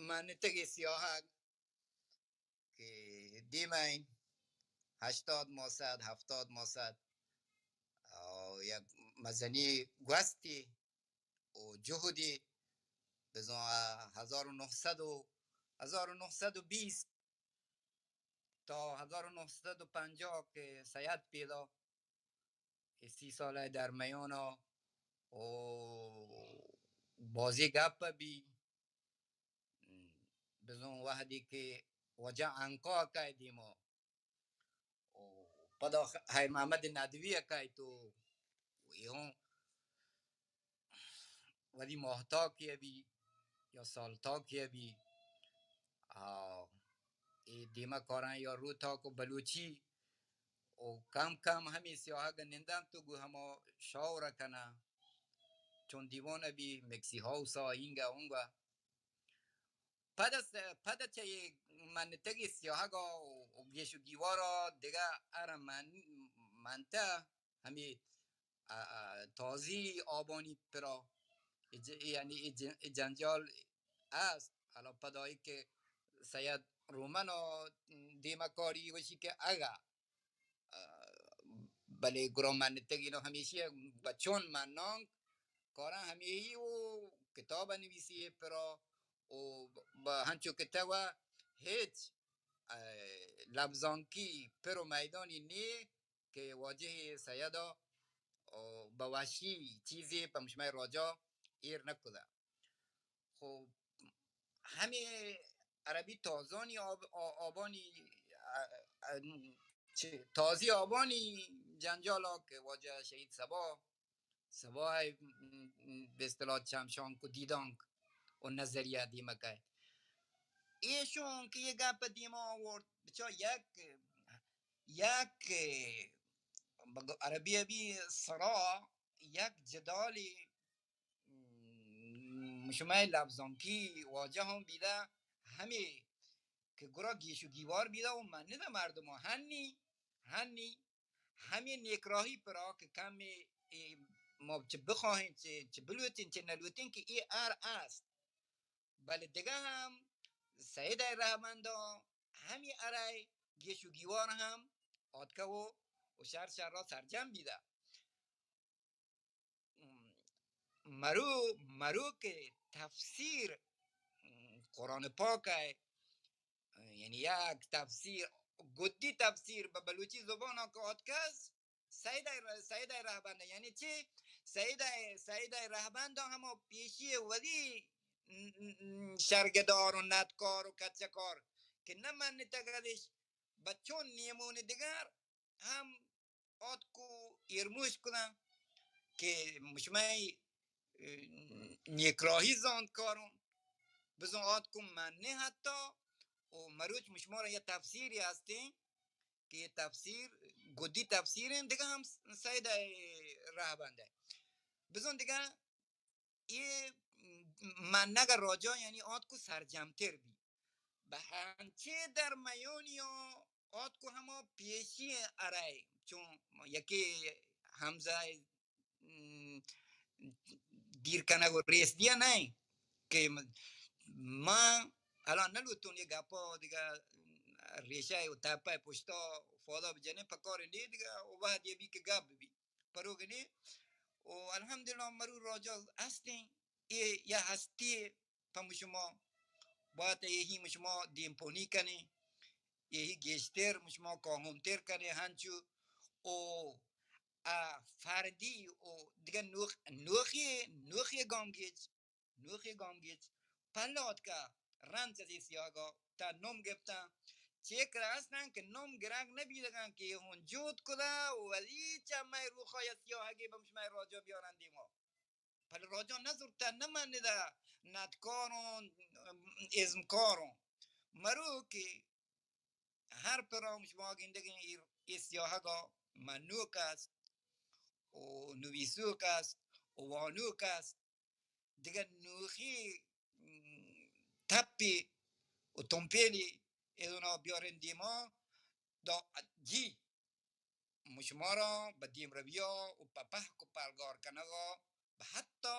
منتگے سیاہگ، کہ دیمئے ہشتاد ماست، ہفتاد ماست، یک مزنی گوستی و جهدی، بزن هزار و نهصد و، هزار و نهصد و بیست تا هزار و نهصد و پنجاه که سید پیدا، سی ساله در میان و بازی گپ بی، بزن وهدی که واجه عنقا کای دیما و پدا خیر محمد ندوی کای تو ایون ولی ماهتاکی بی یا سالتاکی بی، آ، ای دیما کاران یا روتاک و بلوچی و کم کم همی سیاهگ نندن تو گو هما شاور کنه چون دیوان بی مکسی هاوسا اینگا اونگا. پد از، پد چه منتگی سیاهگا و گیش و گیوارا دیگه ار من، منته همی، اه، اه، تازی آبانی پرا، ای ج-، یعنی ای ج-، ای جنجال است. حالا پدایی که سید رومن و دیمکاری وشی که اگا، اه، بلے گرا منتگی نو همیشی بچون منانگ کارا همیهی و کتاب نویسی پرا و با هنچو کتاب هیچ، اه، لبزانکی پر و میدانی نیه که واجه سیدا و به وشی چیزی په مشمه راجا ایر نکده. خب همی عربی تازانی آب-، آ-، آبانی، اه، اه، چه، تازی آبانی جنجالا که واجه شهید سبا، سبا به اصطلاح چمشانک و دیدانک و نظریه دیمه که ایشون که یه گپ دیما آورد، بچا یک، یک، بگو عربی ابی سرا یک جدالی، م، شما لبزانکی واجه هم بیده، همی که گرا گیش و گیوار بیده و من نده مردم هنی، هنی، همی نیکراهی پرا که کمی، ای، ما چه بخواهیم، چه، چه بلوتین، چه نلوتین که ای ار است. بلے دگہ ہم سید ءِ رہبنداں ہمے ارءِ گیش و گیوار ہم آتکہ و، و شر شر را سرجم بیدہ۔ مرو، مرو کہ تفسیر قرآن پاک ءِ، یعنی یک تفسیر، گدی تفسیر بہ بلوچی زبان ءَ کہ آتکہ است، سید ءِ ر-، سید ءِ رہبند، یعنی چی؟ سید ءِ، سید ءِ رہبند ہما پیشی ولی شرگدار و ندکار و کچکار کہ نہ منتگ اتش، بہ چون نیمون دگر ہم آتک و ایرموش کنن کہ مشمئے، اه، نیکراہی زانتکاروں بزن آتک و منی حتی و مروچ مشمارا یا تفسیری ہستیں کہ اے تفسیر گدی تفسیر انت، دگہ ہم سید ءِ رہبند ءِ۔ بزاں دگہ اے منگ ءِ راجا یعنی آتکو سرجمتر بی۔ بہ انچیں درمیانی آتکو ہما پیشی ارائے، چون یکے حمزہ ءِ دیر کنگ و ریس دیا نہ کہ ما الان نہ لوٹون یہ گپا دگہ ریشہ و تپہ پشتا فادا بجنے پکار نی دگہ و وہد یہ بی کہ گپ بی پروگنی و الحمدللہ مرو راجا ہستیں، اے یا ہستی پہ مشما بات یہی مشما دیمپونی کنے، یہی گیشتر مشما کاہمتر کنے ہنچو او ا فردی او دگہ نوخ، نوخی، نوخی گامگیج، نوخی گامگیج پلات کا رنچ ازی سیاگا تا نم گپتن چیک راستن کہ نم گرگ نبیدگن کہ ہون جوت کدا ولی چمہ روخا یا سیاہگی بمشمہ راجا بیارن دیما۔ پل راجا نزرتہ نمندہ ندکاروں ازمکاروں۔ مرو کہ ہر پرام شما گندگیں اے، اے سیاہگا منوک است و نویسوک است و وانوک است۔ دگہ نوخی، م، تپی و تمپیلی ایدونا بیارن دیما دا جی مشمارا بہ دیمرویا و پہ پہک و پلگار کنگا بہ حتی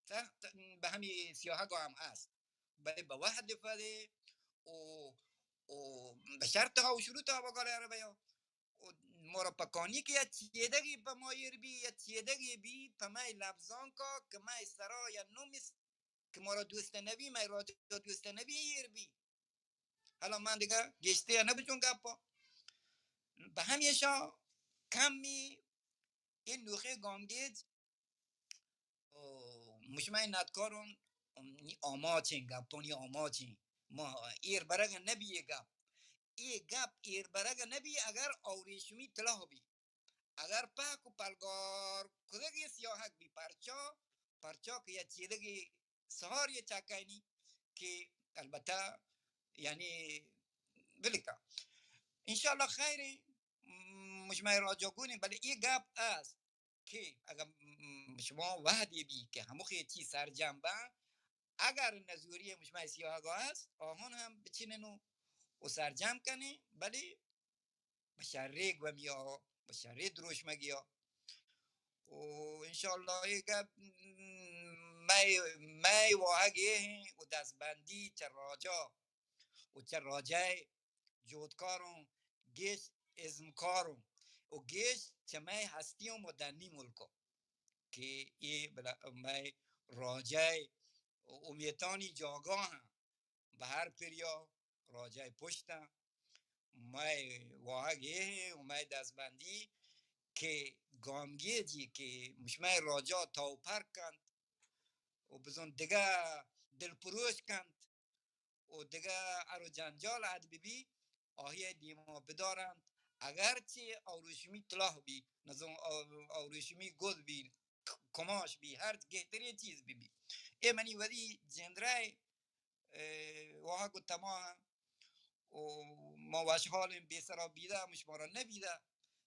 تہ، تہ، بہ ہمی سیاہگا ہم است۔ بلے بہ وہد فدے و، و بہ شرطہا و شروطہا بگالے عربیا و مارا پکانی کہ یک چیدگی پہ ما ایر بی، یک چیدگی بی پہ مئے لبزانکا کہ مئے سرا یا نوم است کہ مارا دوست نبی، مئے راجا دوست نبی، ایر بی. حالا من دگہ گیشتر نبچون گپا. بہ ہمیشا کمی این نوخی گامگیج و مشمئے ندکارون نی آماچیں، گپانی آماچیں. ما ایر برگ نبی اے گپ. اے گپ ایر برگ نبی اگر آوریشمی تلاہ بی. اگر پہک و پلگار کدگی سیاہگ بی، پرچا؟ پرچا کہ یک چیدگی سہاری چکانی کہ البتہ یعنی بلکہ انشاءاللہ خیریں. مشمئے راجا گونیں، بلے اے گپ است کہ اگر شما وہدی بی کہ ہموخی چی سرجم بن، اگر نزوری مشمئے سیاہگا است، آہان ہم بچنن و، و سرجم کنیں، بلے بہ شریں گومیا، بہ شریں دروشمگیا. و انشاءاللہ اے گپ مئے، مئے واہگ اے ہیں و دستبندی چہ راجا و چہ راجئے جہدکاروں گیش ازمکاروں و گیش چہ مئے ہستیوں مدنی ملکوں کہ اے بلا-، مئے راجئے امیتانی جاگاہ ہیں. بہ ہر پریا راجئے پشت ہیں. مئے واہگ اے ہیں و مئے دستبندی کہ گامگیجی کہ مشمئے راجا تاو پر کنت و بزن دگہ دلپروش کنت و دگہ ہر و جنجال اد ببی، آہی دیما بدارنت. اگرچہ آوریشمی تلاہ بی، نزان آو-، آوریشمی گد بی، ک-، کماش بی، ہر گہترین چیز ببی. اے منی وتی جندرئے، اے، واہگ و تماہ و ما وشحالیں بے سرا بیدہ، مشمارا نبیدہ.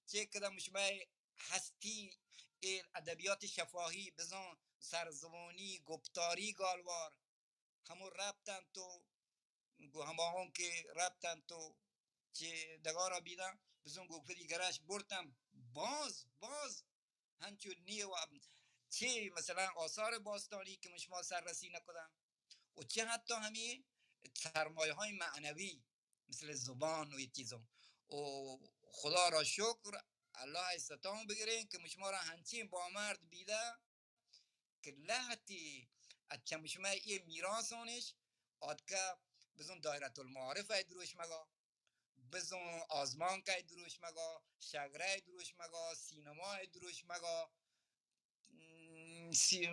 چہ کدہ مشمئے ہستی، اے ادبیات شفاہی، بزان سرزبانی، گپتاری گالوار، ہمو رپتنت و گو ہماہوں کہ رپتنت و چہ ڈگارا بیدن، بزن گو پدی گرش برتن، باز، باز ہنچو نیو چہ مثلاً آثار باستانی کہ مشما سررسی نکدن و چہ حتی ہمی سرمایہ های معنوی مثل زبان و یہ چیزوں. و خدا را شکر، اللہ ستان بگرین کہ مشما را ہنچین بامرد بیدہ کہ لہتی از چم شمئے اے میراثانش آتکہ، بزن دائرة المعارف ء دروشمگا، بزن آزمانک ء دروشمگا، شگرہ ء دروشمگا، سینما ء دروشمگا، م، سی-، م،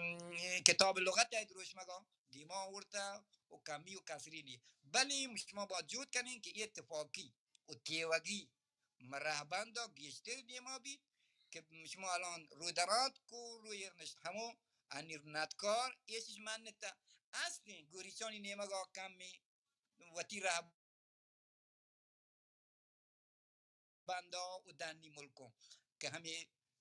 کتاب لغت ء دروشمگا دیما آورتہ و کمی و کسری نی. بلے شما با جہد کنین کہ اے تفاقی و تیوگی مہ رہبندا گیشتر دیما بیت کہ شما الان رودراتک و روی نشت ہمو انیر ندکار ایشش منتہ استیں گوریچانی نیمگا کمی وتی رہبندا و دنی ملکوں کہ ہمے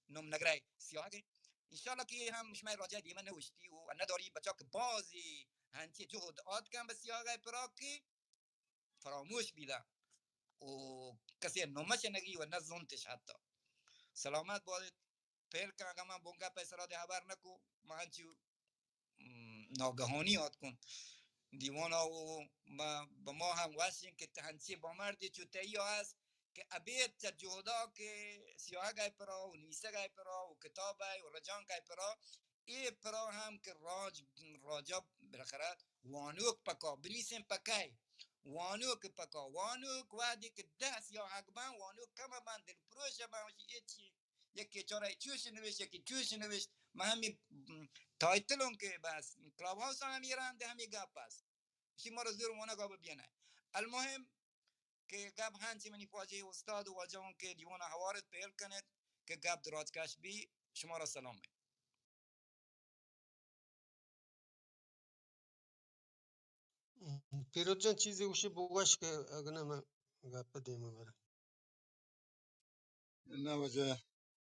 نم نگرہ سیاہگ انت. انشاءاللہ کہ ہم شمئے راجہ دیمہ نوشتی و نداری بچا کہ بازی ہنچی جہد آتکن بہ سیاہگ پراکی فراموش بیدہ و کسی نمش نگی و نہ زنتش حتی. سلامت بادت. پہل کن اگہ من بنگہ پہ سرا دے حبر نکو، من ہنچو، م، ناگہانی آتکن دیوانا و ما، بہ ما ہم وشیں کہ تہ ہنچی بامردی چو تئی ہست کہ ابید چہ جہدا کہ سیاہگ ء پرا و نویسگ ء پرا و کتاب ء و رجانک ء پرا اے پرا ہم کہ راج، راجا بالاخرہ وانوک پکا، بنویسیں پکئے، وانوک پکا، وانوک وہدے کہ دہ سیاہگ بن، وانوک کم بن، دلپروش بن، وشی اے چی، یکی چارہ چوش نوشت، یکی چوش نوشت، من ہمی، م، ٹائٹلوں کہ بس کلاب ہاؤس ہم ایران دے ہمی گپ است. شی مارا زور وانگا ببینئے. المهم کہ گپ ہنچی منی خواجہ استاد و واجہوں کہ دیوانا ہوارت پہل کنت کہ گپ دراج کش بی، شمارا سلام. پیروز جان چیزے گوشی بگوش کہ اگہ نہ من گپ دیما برم. نہ واجہ،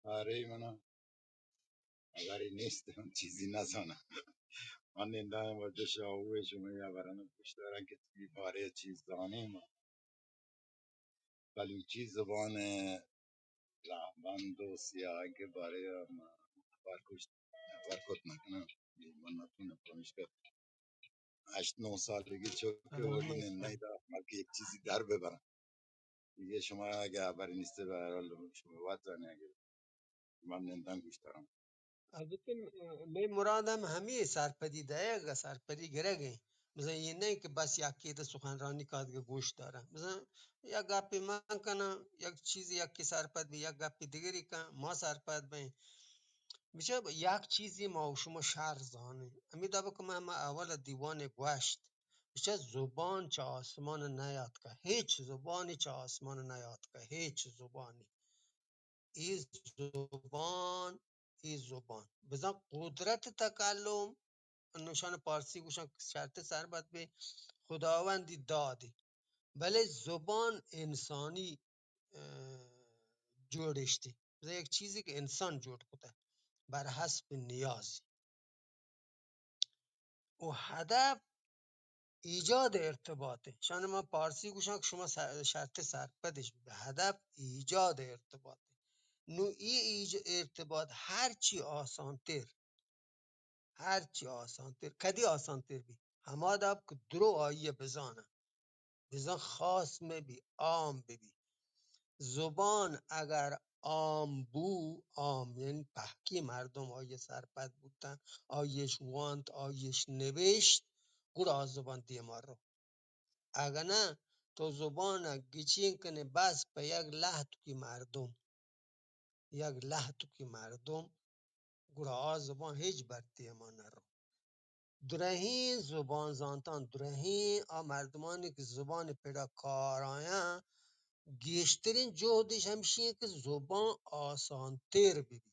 آرے منا اگرے نیست، من چیزی نزاناں. من ننداں واجہ شاہو ء شمئے ہبراں گوش داراں کہ چی بارے چیز زانیں ما. بلوچی زبان ء رہبند و سیاہگ ء بارے ء ما خبر کشت، خبر کت نہ کناں. من نہ توناں پمیشکا ہشت نو سالگی چک ء وڑی ننداں ادا بلکہ یک چیزی در بہ براں. دیگه شما اگه خبر نیست، به هر حال شما وقت زنه اگه من نندن گوش دارم. البته م-، می مراد هم همی سرپدی دئیگ، سرپدی گرگ ایں. مثلاً اے نہ کہ بس یکے دہ سخنرانی کادگہ گوش دارن. مثلاً یک گپے من کناں، یک چیزے یکے سرپد بی، یک گپے دگرے کن، ما سرپد بیں. بچہ یک چیزے ما و شما شر زانیں. ہمے دابا کہ من ہما اول دیوان گوشت، بچہ زبان چہ آسمان نیاتکہ، ہچ زبانی چہ آسمان نیاتکہ، ہچ زبانی. اے زبان، اے زبان. بزاں قدرت تکلم، نوشان پارسی گوشن شرط سربت بے، خداوندی دادی. بلے زبان انسانی، اه، جوڑشتی. بزاں یک چیزے کہ انسان جوڑ کتہ، بر حسب نیازی. و ہدف ایجاد ارتباطے. شان ما پارسی گوشاں کہ شما سر-، شرط سرپدش بہ. ہدف ایجاد ارتباطے. نو ای ایج-، ارتباط ہرچی آسانتر، ہرچی آسانتر، کدی آسانتر بی؟ ہما داب کہ درو آئی بزانہ. بزاں خاص مہ بی، عام بہ بی. زبان اگر عام بو، عام یعنی پہکی مردم آئی سرپد بوتن، آئیش وانت، آئیش نوشت، گڑا آ زبان دیما رو. اگہ نہ، تو زبان گچین کنے بس پہ یک لہتکی مردم، یک لہتکی مردم، گڑا آ زبان ہچ برتی ہما نہ رو. درہیں زبان زانتان، درہیں آ مردمانی کہ زبان پڑا کار آیاں، گیشترین جہدش ہمشی انت کہ زبان آسانتر بہ بی.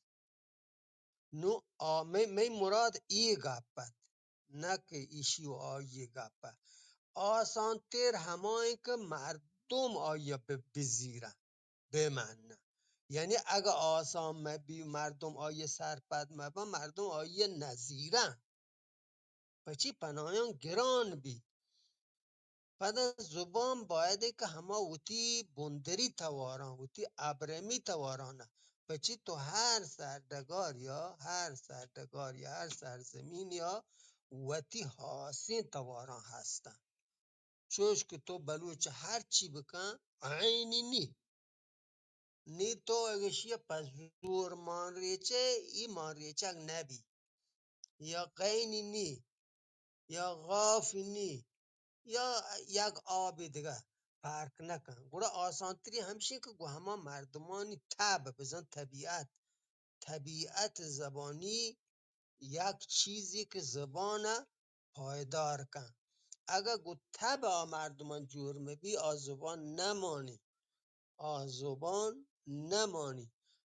نو آ، مئے، مئے مراد اے گپ ات، نہ کہ ایشی و آئی گپ ات. آسانتر ہمائیں کہ مردم آئی ء بہ، بزیرن. بمنن. یعنی اگہ آسان مبی، مردم آئی سرپد مبن، مردم آئی نزیرن. پچی پنایان گران بی. پدا زبان باید کہ ہما وتی بندری تواراں، وتی ابرمی تواراں، پچی تو ہر سرڈگار یا ہر سرڈگار یا ہر سرزمین یا وتی ہاسیں تواراں ہستن. چوش کہ تو بلوچ ہر چی بکن، عینی نی. نی تو اگشی پہ زور مان ریچے، ای مان ریچگ نبی. یا غینی نی، یا غافی نی، یا یک آبی دگہ پرک نکن. گڑا آسانتری ہمشی کہ گو ہما مردمانی تب بزن، طبیعت، طبیعت زبانی یک چیزی کہ زبان ء پائدار کن. اگہ گوں تب آ مردمان جوڑ مہ بی، آ زبان نمانی. آ زبان نمانی.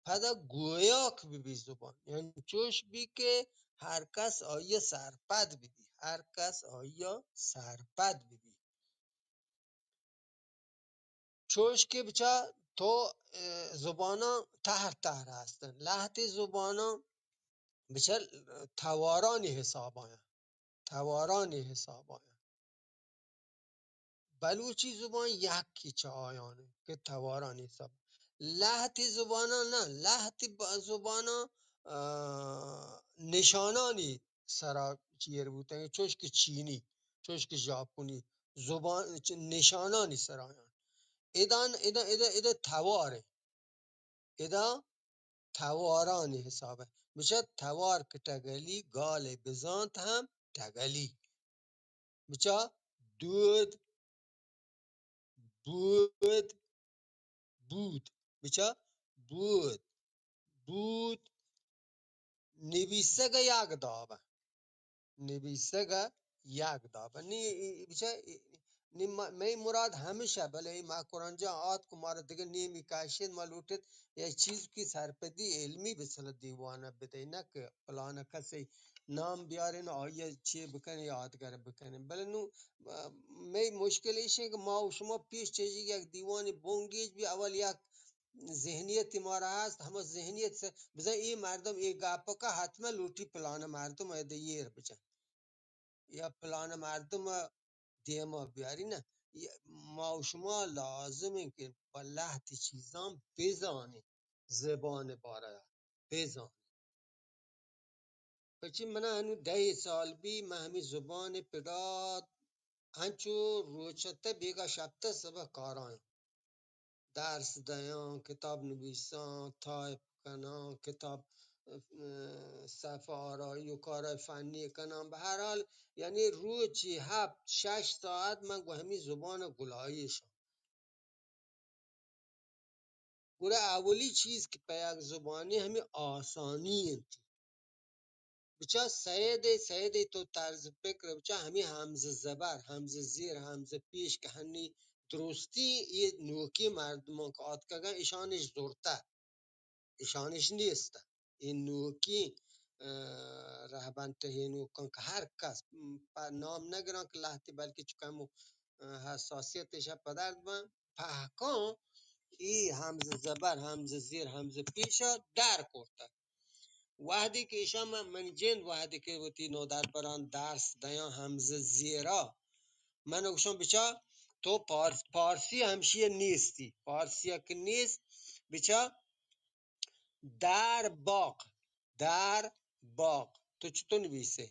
پدا گویاک ببی زبان. یعنی چوش بی کہ ہر کس آئی سرپد ببی. ہر کس آئی سرپد ببی. چوش کہ بچا تو، اه، زباناں تہر تہر ہستن. لہتے زباناں بچا توارانی حساب آیاں. توارانی حساب آیاں. بلوچی زبان یکی چہ آیان کہ توارانی حساب. لہتے زباناں نہ، لہتے ب-، زباناں، اه، نشانانی سرا چیر بوتگ، چوش کہ چینی، چوش کہ ژاپنی زبان چ-، نشانانی سرا آیان. ادا، ادا، ادا، ادا توار انت. ادا توارانی حساب ء. بچا توار کہ ٹگلی، گالے بزانت ہم ٹگلی. بچا دود، بود، بود. بچا بود، بود. نبیسگ ء یک داب ء. نبیسگ ء یک داب ء. نی، بچا، نی، مئے مراد ہمیش ء، بلے اے ماہ قرآن جان آتک و مارا دگہ نیمی کشیت، ما لوٹت یک چیز کی سرپدی علمی بسل دیوان ء بدئے، نہ کہ پلان کسے نام بیارین، آئی ء چے بکنیں، یادگر بکنیں. بلے نوں، م-، مئے مشکل ایش انت کہ ما و شما پیش چہ ایشی یک دیوانی بنگیج بی، اول یک ذہنیت مارا ہست، ہما ذہنیت سے بزن اے مردم اے گپ کا حتما لوٹی پلان مردم ء دے ایر بجن یا پلان مردم ء دیما بیاری. نہ، ما و شما لازم انت کہ پہ لہتی چیزاں بزانیں، زبان بارہ ء بزانیں. پرچی منا ہنو دہ سال بی، من ہمی زبان پڑا انچو روچتہ بیگا شپتہ سبہ کارایاں. درس دیاں، کتاب نویساں، تایپ کناں، کتاب، اه، صفحہ آرائی و کارای فنی کناں. به هر حال، یعنی روچی هفت شش ساعت من گو همی زبان گلاییشاں. گڑا اولی چیز کہ پہ یک زبانی ہمے آسانی انت. بچا سید، سید تو طرز فکر بچا ہمے ہمز زبر، ہمز زیر، ہمز پیش کہ ہنی درستی یہ نوکی مردمان کہ آتکگن، اشانش زرتہ، اشانش نیست. یہ نوکی، اه، رہبند تہینوکان کہ ہر کس، م، پہ نام نگران کہ لہتی بلکہ چکمو، اه، حساسیتش پدرد بن، پہکان ای ہمز زبر، ہمز زیر، ہمز پیشا در کرتگ. وہدے کہ ایشاں من، منی جند وہدے کہ وتی نودربراں درس دیاں ہمز زیرا، من گوشاں بچا تو پارس، پارسی ہمشی نیستی، پارسی کہ نیست، بچا در باغ، در باغ. تو چطور نویسے؟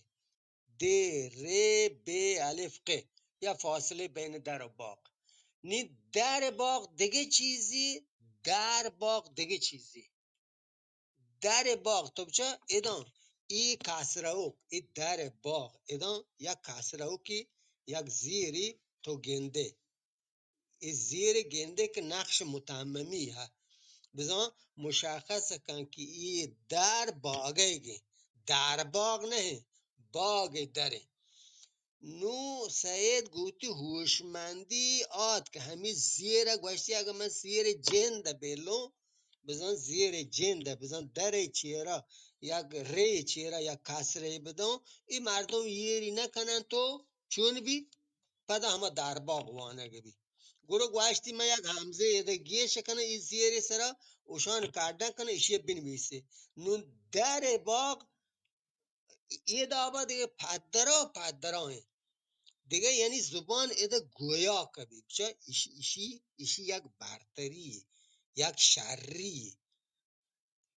دے، رے، بے، الف، قے، یا فاصلے بین در و باغ. نی در باغ دگہ چیزی، در باغ دگہ چیزی. در باغ تو بچا اداں، ای کسرہ اوک، ای در باغ اداں یک کسرہ اوکی، یک زیری تو گندے. ای زیر گندے کہ نقش متممی ہے. بزاں مشخص کن کہ ای در باغے گے، در باغ نہیں، باغ درے. نوں سید گوں وتی ہوشمندی آتک ہمے زیر ء گوشتی، اگاں من زیر جند ء بیلوں، بزاں زیر جند ء، بزاں در ء چیرا یک رے چیرا یک کسرے بدوں، اے مردم ایری نہ کنن تو چون بی؟ پدا ہما درباغ وانگ بی. گڑا گوشتی، من یک ہمزے ادا گیش کناں، اے زیر سرا اوشان کاڈن کناں، ایشی بنویسے. نوں در باغ اے دابا دگہ پدرا پدرا ایں. دگہ یعنی زبان ادا گویا کبی. بچا ایشی، ایشی، ایشی یک برتری، یک شری.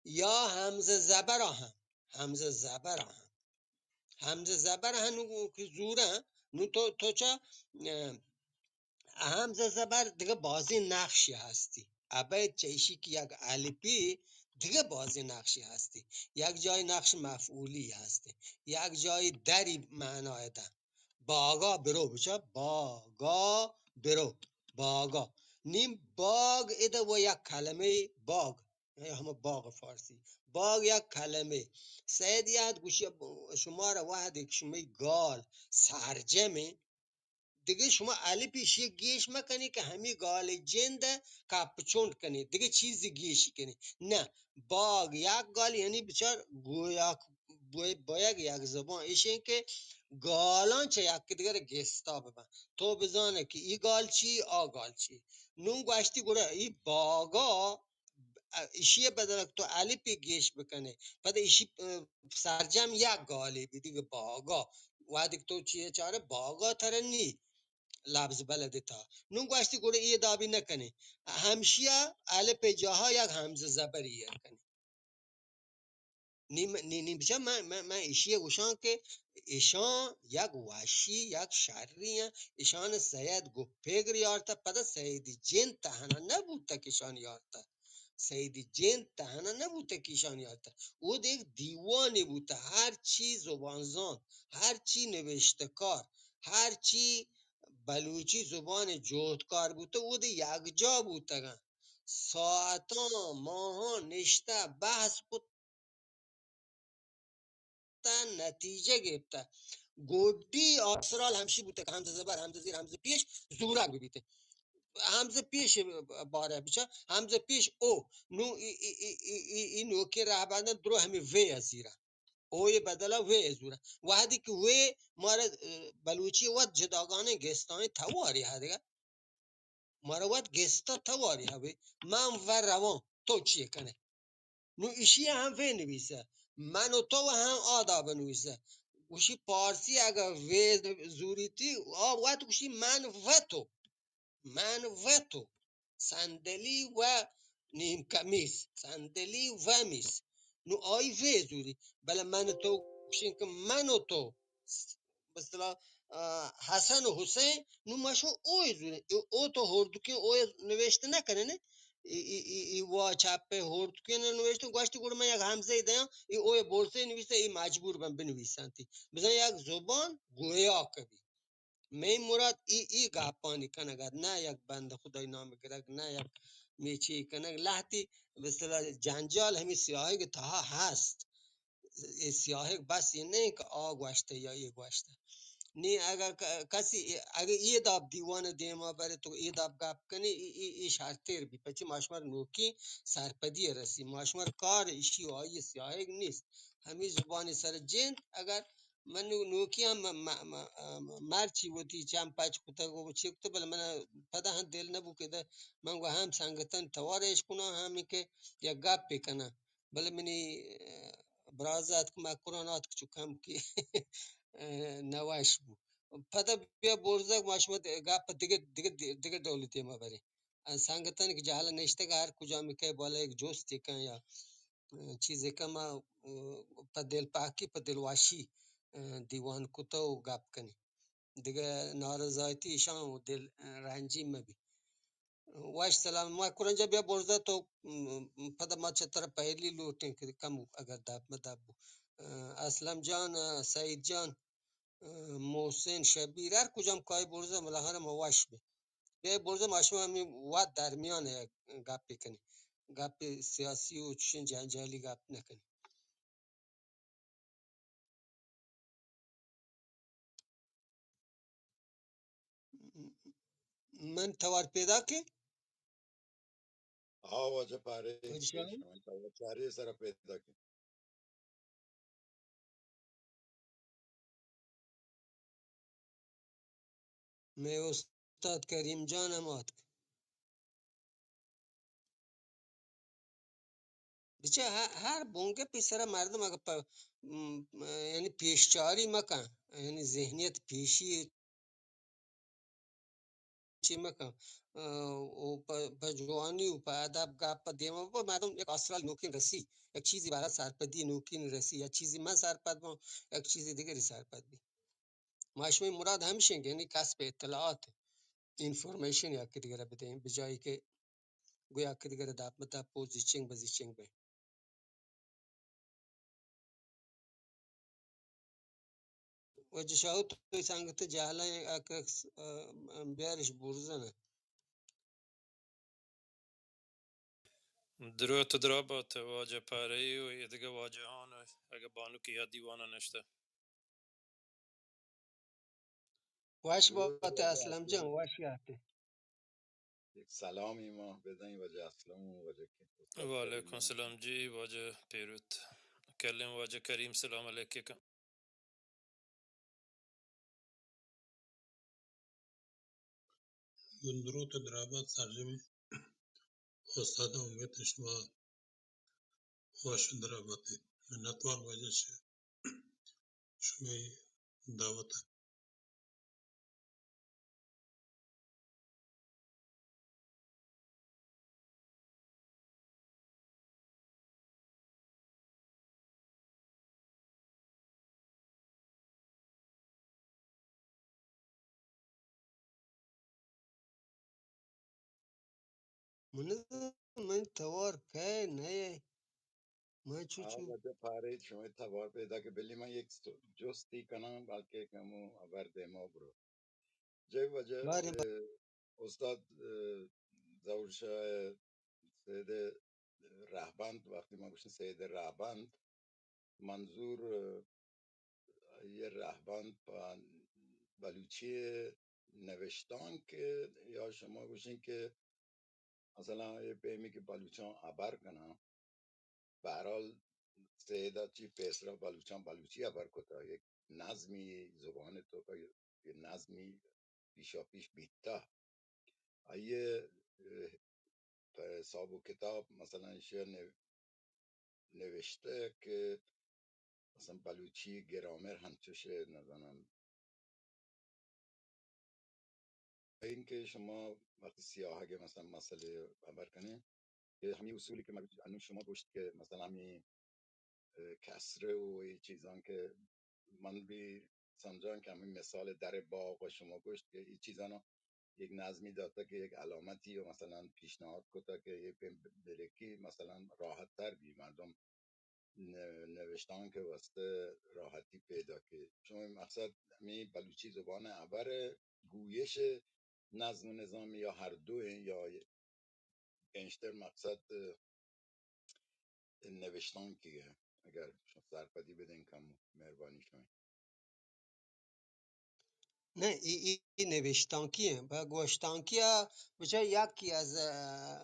یا ہمزہ زبر ہم، ہمزہ زبر ہم، ہمزہ زبر ہم نوں کہ زورا، نوں تو، تو چا، اه، ہمزہ زبر دگہ بازیں نقشے ہستی. ابید چہ ایشی کہ یک الپی دگہ بازیں نقشے ہستی. یک جای نقش مفعولی ہستی. یک جای دری معنا ادا. باغا برو بچا، باغا برو، باغا. نی باغ ادا و یک کلمہ باغ، اے ہما باغ فارسی. باغ یک کلمہ. سید یاد گوشی، شمارا وہدے کہ شمئی گال سرجمیں، دگہ شما الپ ایشی گیش مکنی کہ ہمی گال جند کپ چنڈ کنی، دگہ چیزی گیشی کنی. نہ، باگ یک گال یعنی بچار گویا بوی-، بویگ یک زبان ایشیں کہ گالاں چہ یک دگر گستا ببن. تو بزانے کہ ای گال چی، آ گال چی. نون گوشتی گڑا ای باگا ایشی بدل تو الپی گیش بکنے، پدا ایشی، اه، سرجم یک گالے بی دگہ باگا. وہدے کہ تو چیئے چارے باگا ترنی لبز بلد تا. نون گوشتی گڑا اے دابی نکنے. ہمشیا الپ جاہا یک ہمز زبری کنے. نی، نی، نی بچا من، من، من ایشی گوشاں کہ ایشاں یک وشی، یک شری ہیں. ایشان سید گو پگر یارتا، پدا سید جن تہنا نبوتا کہ ایشان یارتا. سید جن تہنا نبوتا کہ ایشان یارتا. او دیکھ دیوانے بوتا، ہر چی زبان زان، ہر چی نوشتکار، ہر چی بلوچی زبان جہدکار بوتا، او دے یک جا بوتگن. ساعتاں، ماہاں نشتہ بحث کت، تا نتیجہ گپتہ. گڈی آسرال ہمشی بوتہ کہ ہمزہ زبر، ہمزہ زیر، ہمزہ پیش زورگ بیتہ. ہمزہ پیش بارہ بچا، ہمزہ پیش او. نو ای، ای، ای نوکیں رہبنداں درو ہمیں وے ازیرا. او یہ بدلا وے ازورا. وہدی کہ وے مارا، اه، بلوچی وت جداگانیں گستائیں تواری ہا دگہ. مارا وت گستا تواری ہبے، من و روان، تو چی کنے؟ نو ایشی ہم وے نویسہ، من و تو ہم آدا بنویسہ. گوشی پارسی اگہ وے زوریتی، آ وت گوشی من و تو، من و تو، صندلی و نیم کمیس، صندلی و میز. نو آئی وے زوری، بلے من و تو گوشین کہ من و تو، مثلا، اه، حسن و حسین، نو ما شو اوئے زوریں. او، او تو ہردکیں اوئے نوشت نہ کننے. ای، ای، ای، ای وا چپے ہورت کن نوشتن، گوشتی گڑا من یک ہمزہ دیاں، ای اوے برزے نویسہ، ای مجبور بن بنویسنتی۔ بزن یک زبان گویا کبی۔ مئے مراد ای، ای گپانی کنگ ات، نہ یک بندہ خدای نام گرگ، نہ یک میچی کنگ۔ لہتی، مثلا، جنجال ہمے سیاہگ تہا ہست۔ اے سیاہگ بس اے نہ کہ آ گوشتہ یا اے گوشتہ۔ نی اگر ک-، کسی اے، اگر اے داب دیوان دیما برے تو اے داب گپ کنی، ای، ای، ای شرتر بی۔ پچی ما شمار نوکی سرپدی رسی۔ ما شمار کار ایشی و آئی سیاہگ نیست۔ ہمے زبانی سر جند اگر من نو-، نوکی ہم م-، م-، م-، مرچی وتی چم پچ کتگ و چی کتگ، بلے من پدا ہم دل نبو کہ دہ من گو ہم سنگتن توار اش کناں، ہم کہ یک گپے کناں۔ بلے منی، اه، برازاتک مکران آتک چو کم کہ، اه، نوش بو۔ پدا بیا برزگ ما شما د-، گپ دگہ، دگہ، دگہ ڈولی دیما بریں۔ اه، سنگتن کہ جہل نشتگ ہر کجا مکہ بالا یک جوستی کن یا، اه، چیزے کن ما، اه، پہ دل پاکی، پہ دل واشی، اه، دیوان کتو و گپ کنی۔ دگہ نارضایتی ایشان و دل، اه، رنجی مبی۔ وش سلام۔ ما کرنجا بیا برزا تو، م، م، پدا ما چہ ترا پہلی لوٹیں کہ کم اگر دپ مدپ بو۔ اه، اسلم جان، اه، سعید جان، اه، محسن، شبیر، ہر کجام کای برزا ملاحان ما وش بی۔ بیا برزا ما شما ہمیں وقت درمیان ہے گپ کنی۔ گپ سیاسی و چشن جنجالی گپ نکنی۔ من توار پیداک ایں؟ ہا واجہ پارے، واجہ شاہ؟ شمئے توار چارے سرا پیداک ایں۔ مئے استاد کریم جان ہم آتک۔ بچہ ہ-، ہر بنگپے سرا مردم اگہ پ-، م-، یعنی پیشچاری مکن، یعنی ذہنیت پیشی چی مکن، اه، و پہ، پہ جوانی و پہ ادب گپ پہ دیما بہ مردم یک آسرال نوکین رسی، یک چیزی بارا سرپدی نوکین رسی، یک چیزی من سرپد بوں، یک چیزی دیگری سرپد بی۔ ما شمئے مراد ہمشیں کہ یعنی کسب اطلاعات، انفارمیشن یکی دیگرا بدیں، بجای کہ گویا یکی دیگرا دپ مہ دپ و زیچنگ بہ زیچنگ بیں۔ واجہ شاہو، تو سنگت جہلا اکس، اه، بیارش برزن۔ دروت درابات واجہ پارئی و ایدگہ واجہان، اگہ بانکی یا دیوانا نشتہ۔ وش بات اسلم جان، وش یاتے۔ یک سلامی ما بدیں واجہ اسلم و واجہ کریم۔ وعلیکم السلام جی واجہ پیروت۔ کلیں واجہ کریم، سلام علیکم۔ گوں دروت ءُ درابات سرجمیں استاداں، امیت شما وش ءُ درابات اِت۔ منتوار واجہ چہ شمئے دعوت ءَ۔ من، من توار کئے نئے؟ من چو آ چو۔ واجہ پارے، شمئے توار پیداک اِت، بلے من یک س-، جستی کناں، بلکہ کمو ہبر دیما برو۔ جئے واجہ، باریں با- اے، استاد، اے، ظہور شاہ سید رہبند، وقتی ما گوشن سید رہبند، منظور، اے، آئی رہبند پہ بلوچی نوشتانک، یا شما گوشن کہ مثلاً اے پیمی کہ بلوچاں ہبر کناں، بہرحال سید ءَ چی پیسرا بلوچاں بلوچی ہبر کتہ، یک نظمی زبان ءِ توکا یک نظمی پیشا پیش بیتہ۔ آئی ءَ، اے، پہ حساب و کتاب مثلاً ایشی ءَ نو-، نوشتہ کہ مثلاً بلوچی گرامر ہنچوش ءَ نزاناں۔ اینکہ شما وقتی سیاہگ ءِ مثلاً مسئلے ہبر کنیں کہ ہمے اصولی کہ من انوں شما گوشت کہ مثلاً ہمے، اے، کسرہ و اے چیزاں کہ من بھی سمجھاں کہ ہمے مثال در باغ و شما گوشت کہ اے چیزاں یک نظمی داتا کہ یک علامتی و مثلاً پیشنهاد کتا کہ یہ پہ بلکی مثلاً راحت تر بی مردم ن-، نوشتانک واسطہ راحتی پیدا کہ چون مقصد ہمیں بلوچی زبان ہبر گویش نظم و نظام یا ہر دو ہیں یا گنجتر مقصد نوشتانکی ہے۔ اگر شما سرپدی بدین کم مہربانی شما۔ نہ، ای، ای، ای نوشتانکی ہیں۔ پہ گوشتانکی ء بچار یکی از، اه،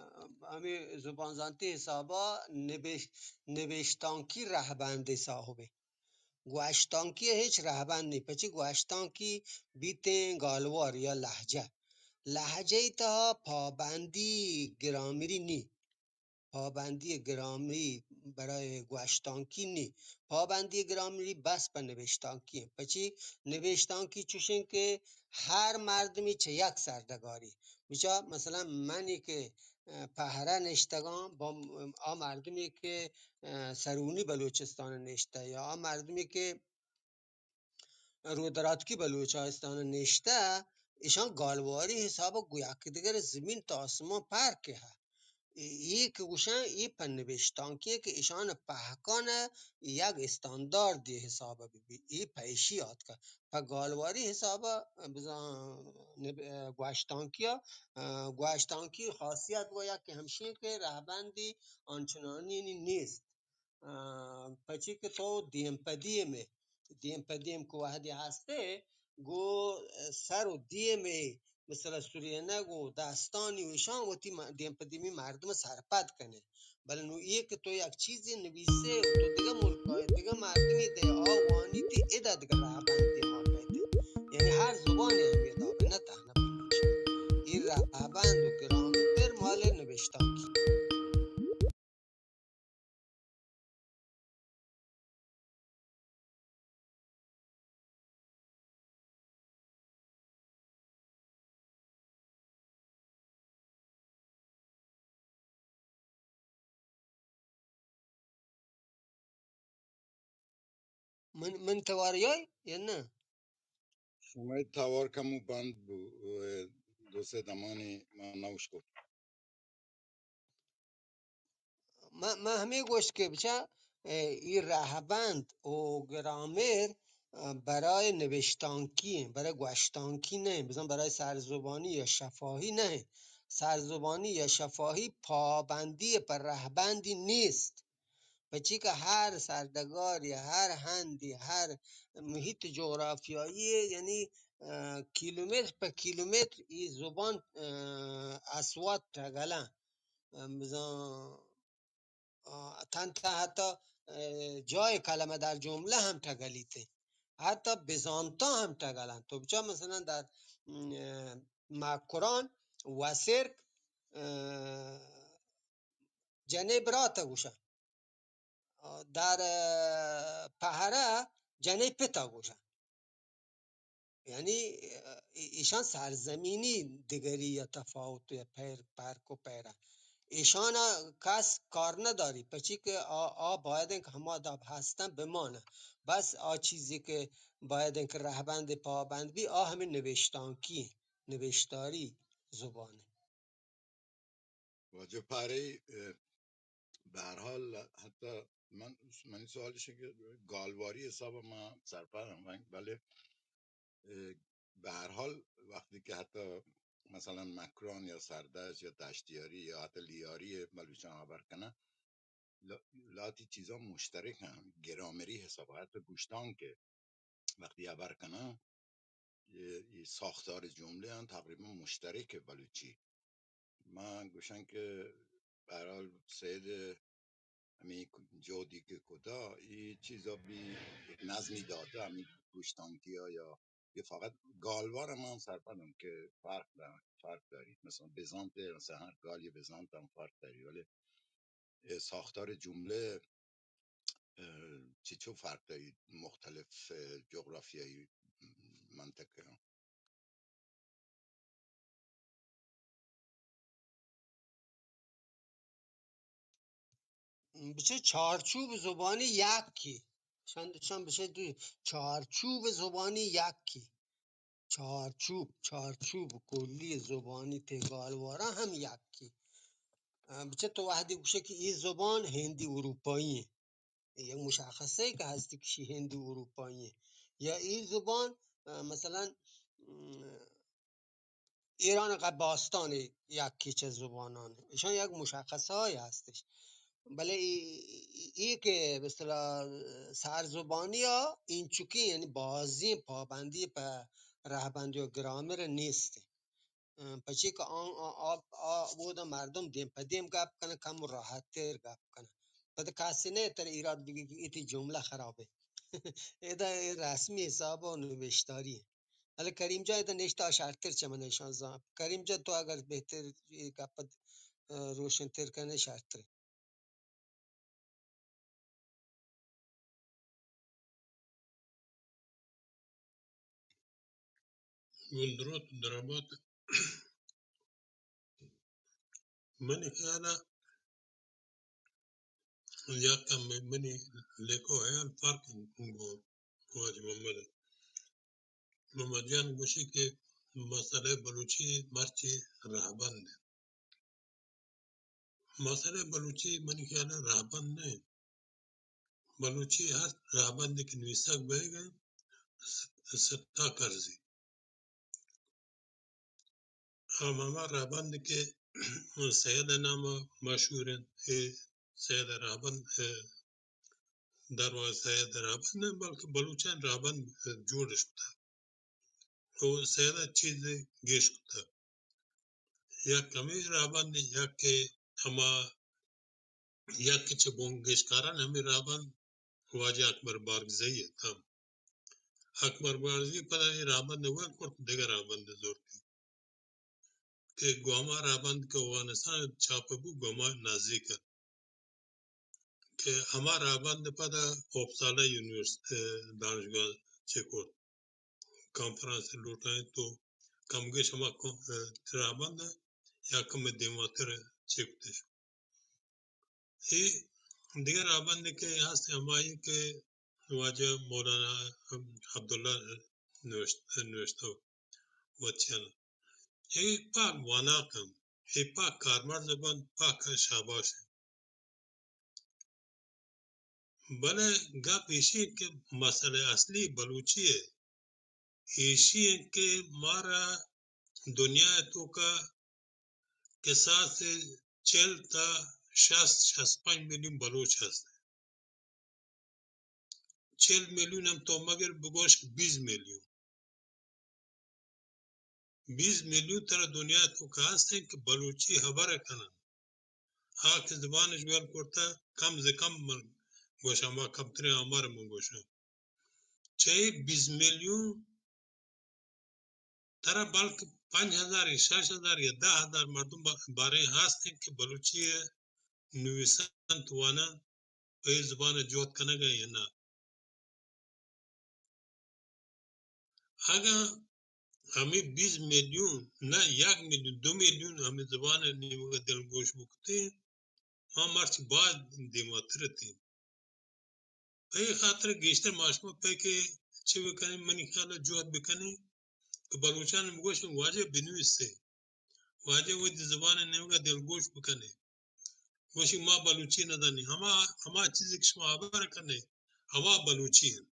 ہمیں زبان زانتی حسابا نوش-، نوشتانکی رہبند صاحبے۔ گوشتانکی ء ہچ رہبند نی، پچی گوشتانکی بیتیں گالوار یا لہجہ۔ لہجہ ای تہا پابندی گرامری نی۔ پابندی گرامری برای گوشتانکی نی۔ پابندی گرامری بس پہ نبشتانکی انت۔ پچی نبشتانکی چوشیں کہ ہر مردمی چہ یک سرڈگاری۔ بچا مثلاً منی کہ، اه، پہرہ نشتگاں، با آ مردمی کہ، اه، سرونی بلوچستان نشتہ یا آ مردمی کہ رودراتکی بلوچستان نشتہ، ایشان گالواری حساب گو یک دگر زمین تا آسمان فرق ہے۔ اے، اے کہ گوشن، اے پہ نبشتانکی کہ ایشان پہکان یک استانداردی حساب بی، اے پیشی آتکا۔ پہ گالواری حساب بزان نب-، گوشتانکی، گوشتانکی خاصیت گویا کہ ہمشی کہ رہبندی آنچنانی نیست۔ اه، پچی کہ تو دیم پہ دیم ء، دیم پہ دیم کہ وہدے ہستے، گو سر و دیم ء، مثلاً سرینگ و دستانی و ایشان وتی م-، دیم پہ دیمی مردم سرپد کنے۔ بلے نو یہ کہ تو یک چیزی نویسے و تو دگہ ملک ء دگہ مردمی دے آ وانی تی ادا دگہ رہبند دیما کئیتے۔ یعنی ہر زبان ہمیں دابے نہ تہنا بلوچی۔ یہ رہبند و گرامر مال نوشتانکی۔ من، من توار یای یا نہ؟ شمئے توار کمو بند بو، دو سے دمانی ما نوش کت۔ من، من ہمے گوشت کہ بچا، اے، ای رہبند و گرامر، اه، برای نوشتانکی ہیں، برای گوشتانکی نہیں، بزن برای سرزبانی یا شفاہی نہیں۔ سرزبانی یا شفاہی پابندی پر رہبندی نیست۔ پچی کہ ہر سرڈگاری، ہر ہندی، ہر محیط جغرافیایی، یعنی، اه، کیلومتر پہ کیلومتر ای زبان، اه، اصوات ٹگلن۔ اه، بزاں، اه، تن تہ حتی، اه، جای کلمہ در جملہ ہم ٹگلیتے۔ حتی بزانتا ہم ٹگلن۔ تو بچا مثلاً در، اه، مکران، وسرک، اه، جنئے برات ء گوشاں۔ در، اه، پہرہ جنئے پت ء گوشاں۔ یعنی، اه، ایشان سرزمینی دگری یا تفاوت یا پیر، پرک و پیرہ۔ ایشان ء کس کار نداری، پچی کہ آ، آ باید انت کہ ہما داب ہستن بمانن۔ بس آ چیزی کہ باید انت کہ رہبند پابند بی، آ ہمیں نوشتانکی، نوشتاری زبان۔ واجہ پارے، اه، بہ ہر حال حتی من، منی سوال ایش کہ گالواری حساب ما سرپد ہم، بلے، اه، بہ ہر حال وقتی کہ حتی مثلاً مکران یا سردشت یا دشتیاری یا حتی لیاری بلوچان ہبر کنن، ل-، لہتی چیزاں مشترک ہیں، گرامری حساب حتی گوشتان کہ وقتی ہبر کنن، یہ، یہ ساختار جملے ہیں تقریباً مشترک بلوچی۔ من گوشاں کہ بہرحال سید ہمیں جہدی کہ کتا، یہ چیزا بھی یک نظمی داتا، ہمیں گوشتانکیا یا یہ فقط گالوار من سرپدم کہ فرق دارن، فرق داری۔ مثلاً بزانت، مثلاً ہر گالی بزانت ہم فرق داری، ولی اے ساختار جملے، اه، چچو فرق داری مختلف، اه، جغرافیایی منطقه ها؟ بچه چارچوب زبانی یکی. چند، چند بچه دو، چارچوب زبانی یکی. چارچوب، چارچوب کلی زبانی تہ گالواراں ہم یکی۔ اه، بچہ تو وہدے گوشے کہ اے زبان ہندی اروپائی ایں، یک مشخصے کہ ہستی کہ شی ہندی اروپائی ایں، یا اے زبان، اه، مثلاً، ام، ایران قباستان یکی چہ زبانان، ایشان یک مشخصہ ہستش۔ بلے ای، ای، ای کہ مثلاً سر زبانی ها اینچوکی، یعنی بازیں پابندی پہ رہبندی و گرامر نیست۔ اه، پچی کہ آن، آ، آ، آ، بودا مردم دیم پہ دیم گپ کنن، کم راحت تر گپ کنن۔ پتہ کسی نہ تر ایراد بگی کہ ایتی جملہ خرابے۔ ادا اے رسمی حساب و نوشتاری ایں۔ بلے کریم جان ادا نشتہ شرتر چہ من ایشان زان۔ کریم جان تو اگر بہتر اے گپ، اه، روشن تر کنے شرتر۔ گوں دروت درابات۔ منی خیال ء یک کم منی لیکو ہیال فرق گوں واجہ محمد۔ محمد جان گوشی کہ مسئلہ بلوچی مرچی رہبند انت۔ مسئلہ بلوچی منی خیال ء رہبند نہ انت۔ بلوچی ہر رہبندے کہ نویسگ بئیگ ء ست-، ستا کرزی۔ ہم ہما رہبند کہ سید ء نام ء مشہور انت، اے سید ء رہبند، اے درواز سید ء رہبند انت، بلکہ بلوچانی رہبند جوڑ اش کتگ۔ او سید ء چیز گیش کتگ۔ یک ہمے رہبند، یک کہ ہما، یک چہ بنگیجکاران ہمے رہبند واجہ اکبر بارکزئی ات ہم۔ اکبر بارکزئی پدا اے رہبند ء ویل کرت، دگہ رہبند ء زرتی کہ گوں ہما رہبند کہ اوگانستان ء چاپ بو، گوں ہما نزیک ات۔ کہ ہما رہبند پدا اوپسالا یونیورسٹی، دانشگاہ چے کرت، کانفرنس لوٹائیں تو کمگیش ہما کو-، رہبند یا کم دیماتر چے کتش۔ اے دگہ رہبند کہ ہست ہمائی کہ واجہ مولانا عبداللہ نوشت-، نوشتہ وچیان۔ اے پاک واناک انت، اے پاک کارمرز بنت، پاک شاباش انت۔ بلے گپ ایشی انت کہ مسئلہ اصلی بلوچی ء ایشی انت کہ مارا دنیا ء توکا کساس چل تا شست، شست پنچ میلیون بلوچ ہست۔ چل میلیون ہم تو مگر بگوش کہ بیست میلیون۔ بیست میلیون ترا دنیا ء توکا ہست انت کہ بلوچی ہبر ء کن انت۔ آ کہ زبان اش گل کرتہ، کم ز کم من گوشاں، ما کمترین آمار من گوشاں۔ چہ اے بیست میلیون ترا بلک پنچ ہزار یا شش ہزار یا دہ ہزار مردم با-، باریں ہست انت کہ بلوچی ء نویسنت واننت، پہ اے زبان ء جہد کنگ ء یا نہ۔ اگاں ہمے بیست میلیون، نہ یک میلیون، دو میلیون ہمے زبان ء نیمگ ء دلگوش بکتیں، ما مرچی باز دیماتر اتیں۔ پہ اے خاطر گیشتر ما شما پہ کہ چے بکنیں، منی خیال ء جہد بکنیں کہ بلوچان بگوشیں واجہ بنویسے، واجہ وتی زبان ء نیمگ ء دلگوش بکنے۔ گوشی ما بلوچی ندانی، ہما، ہما چیزے کہ شما ہبر کنے، ہما بلوچی انت۔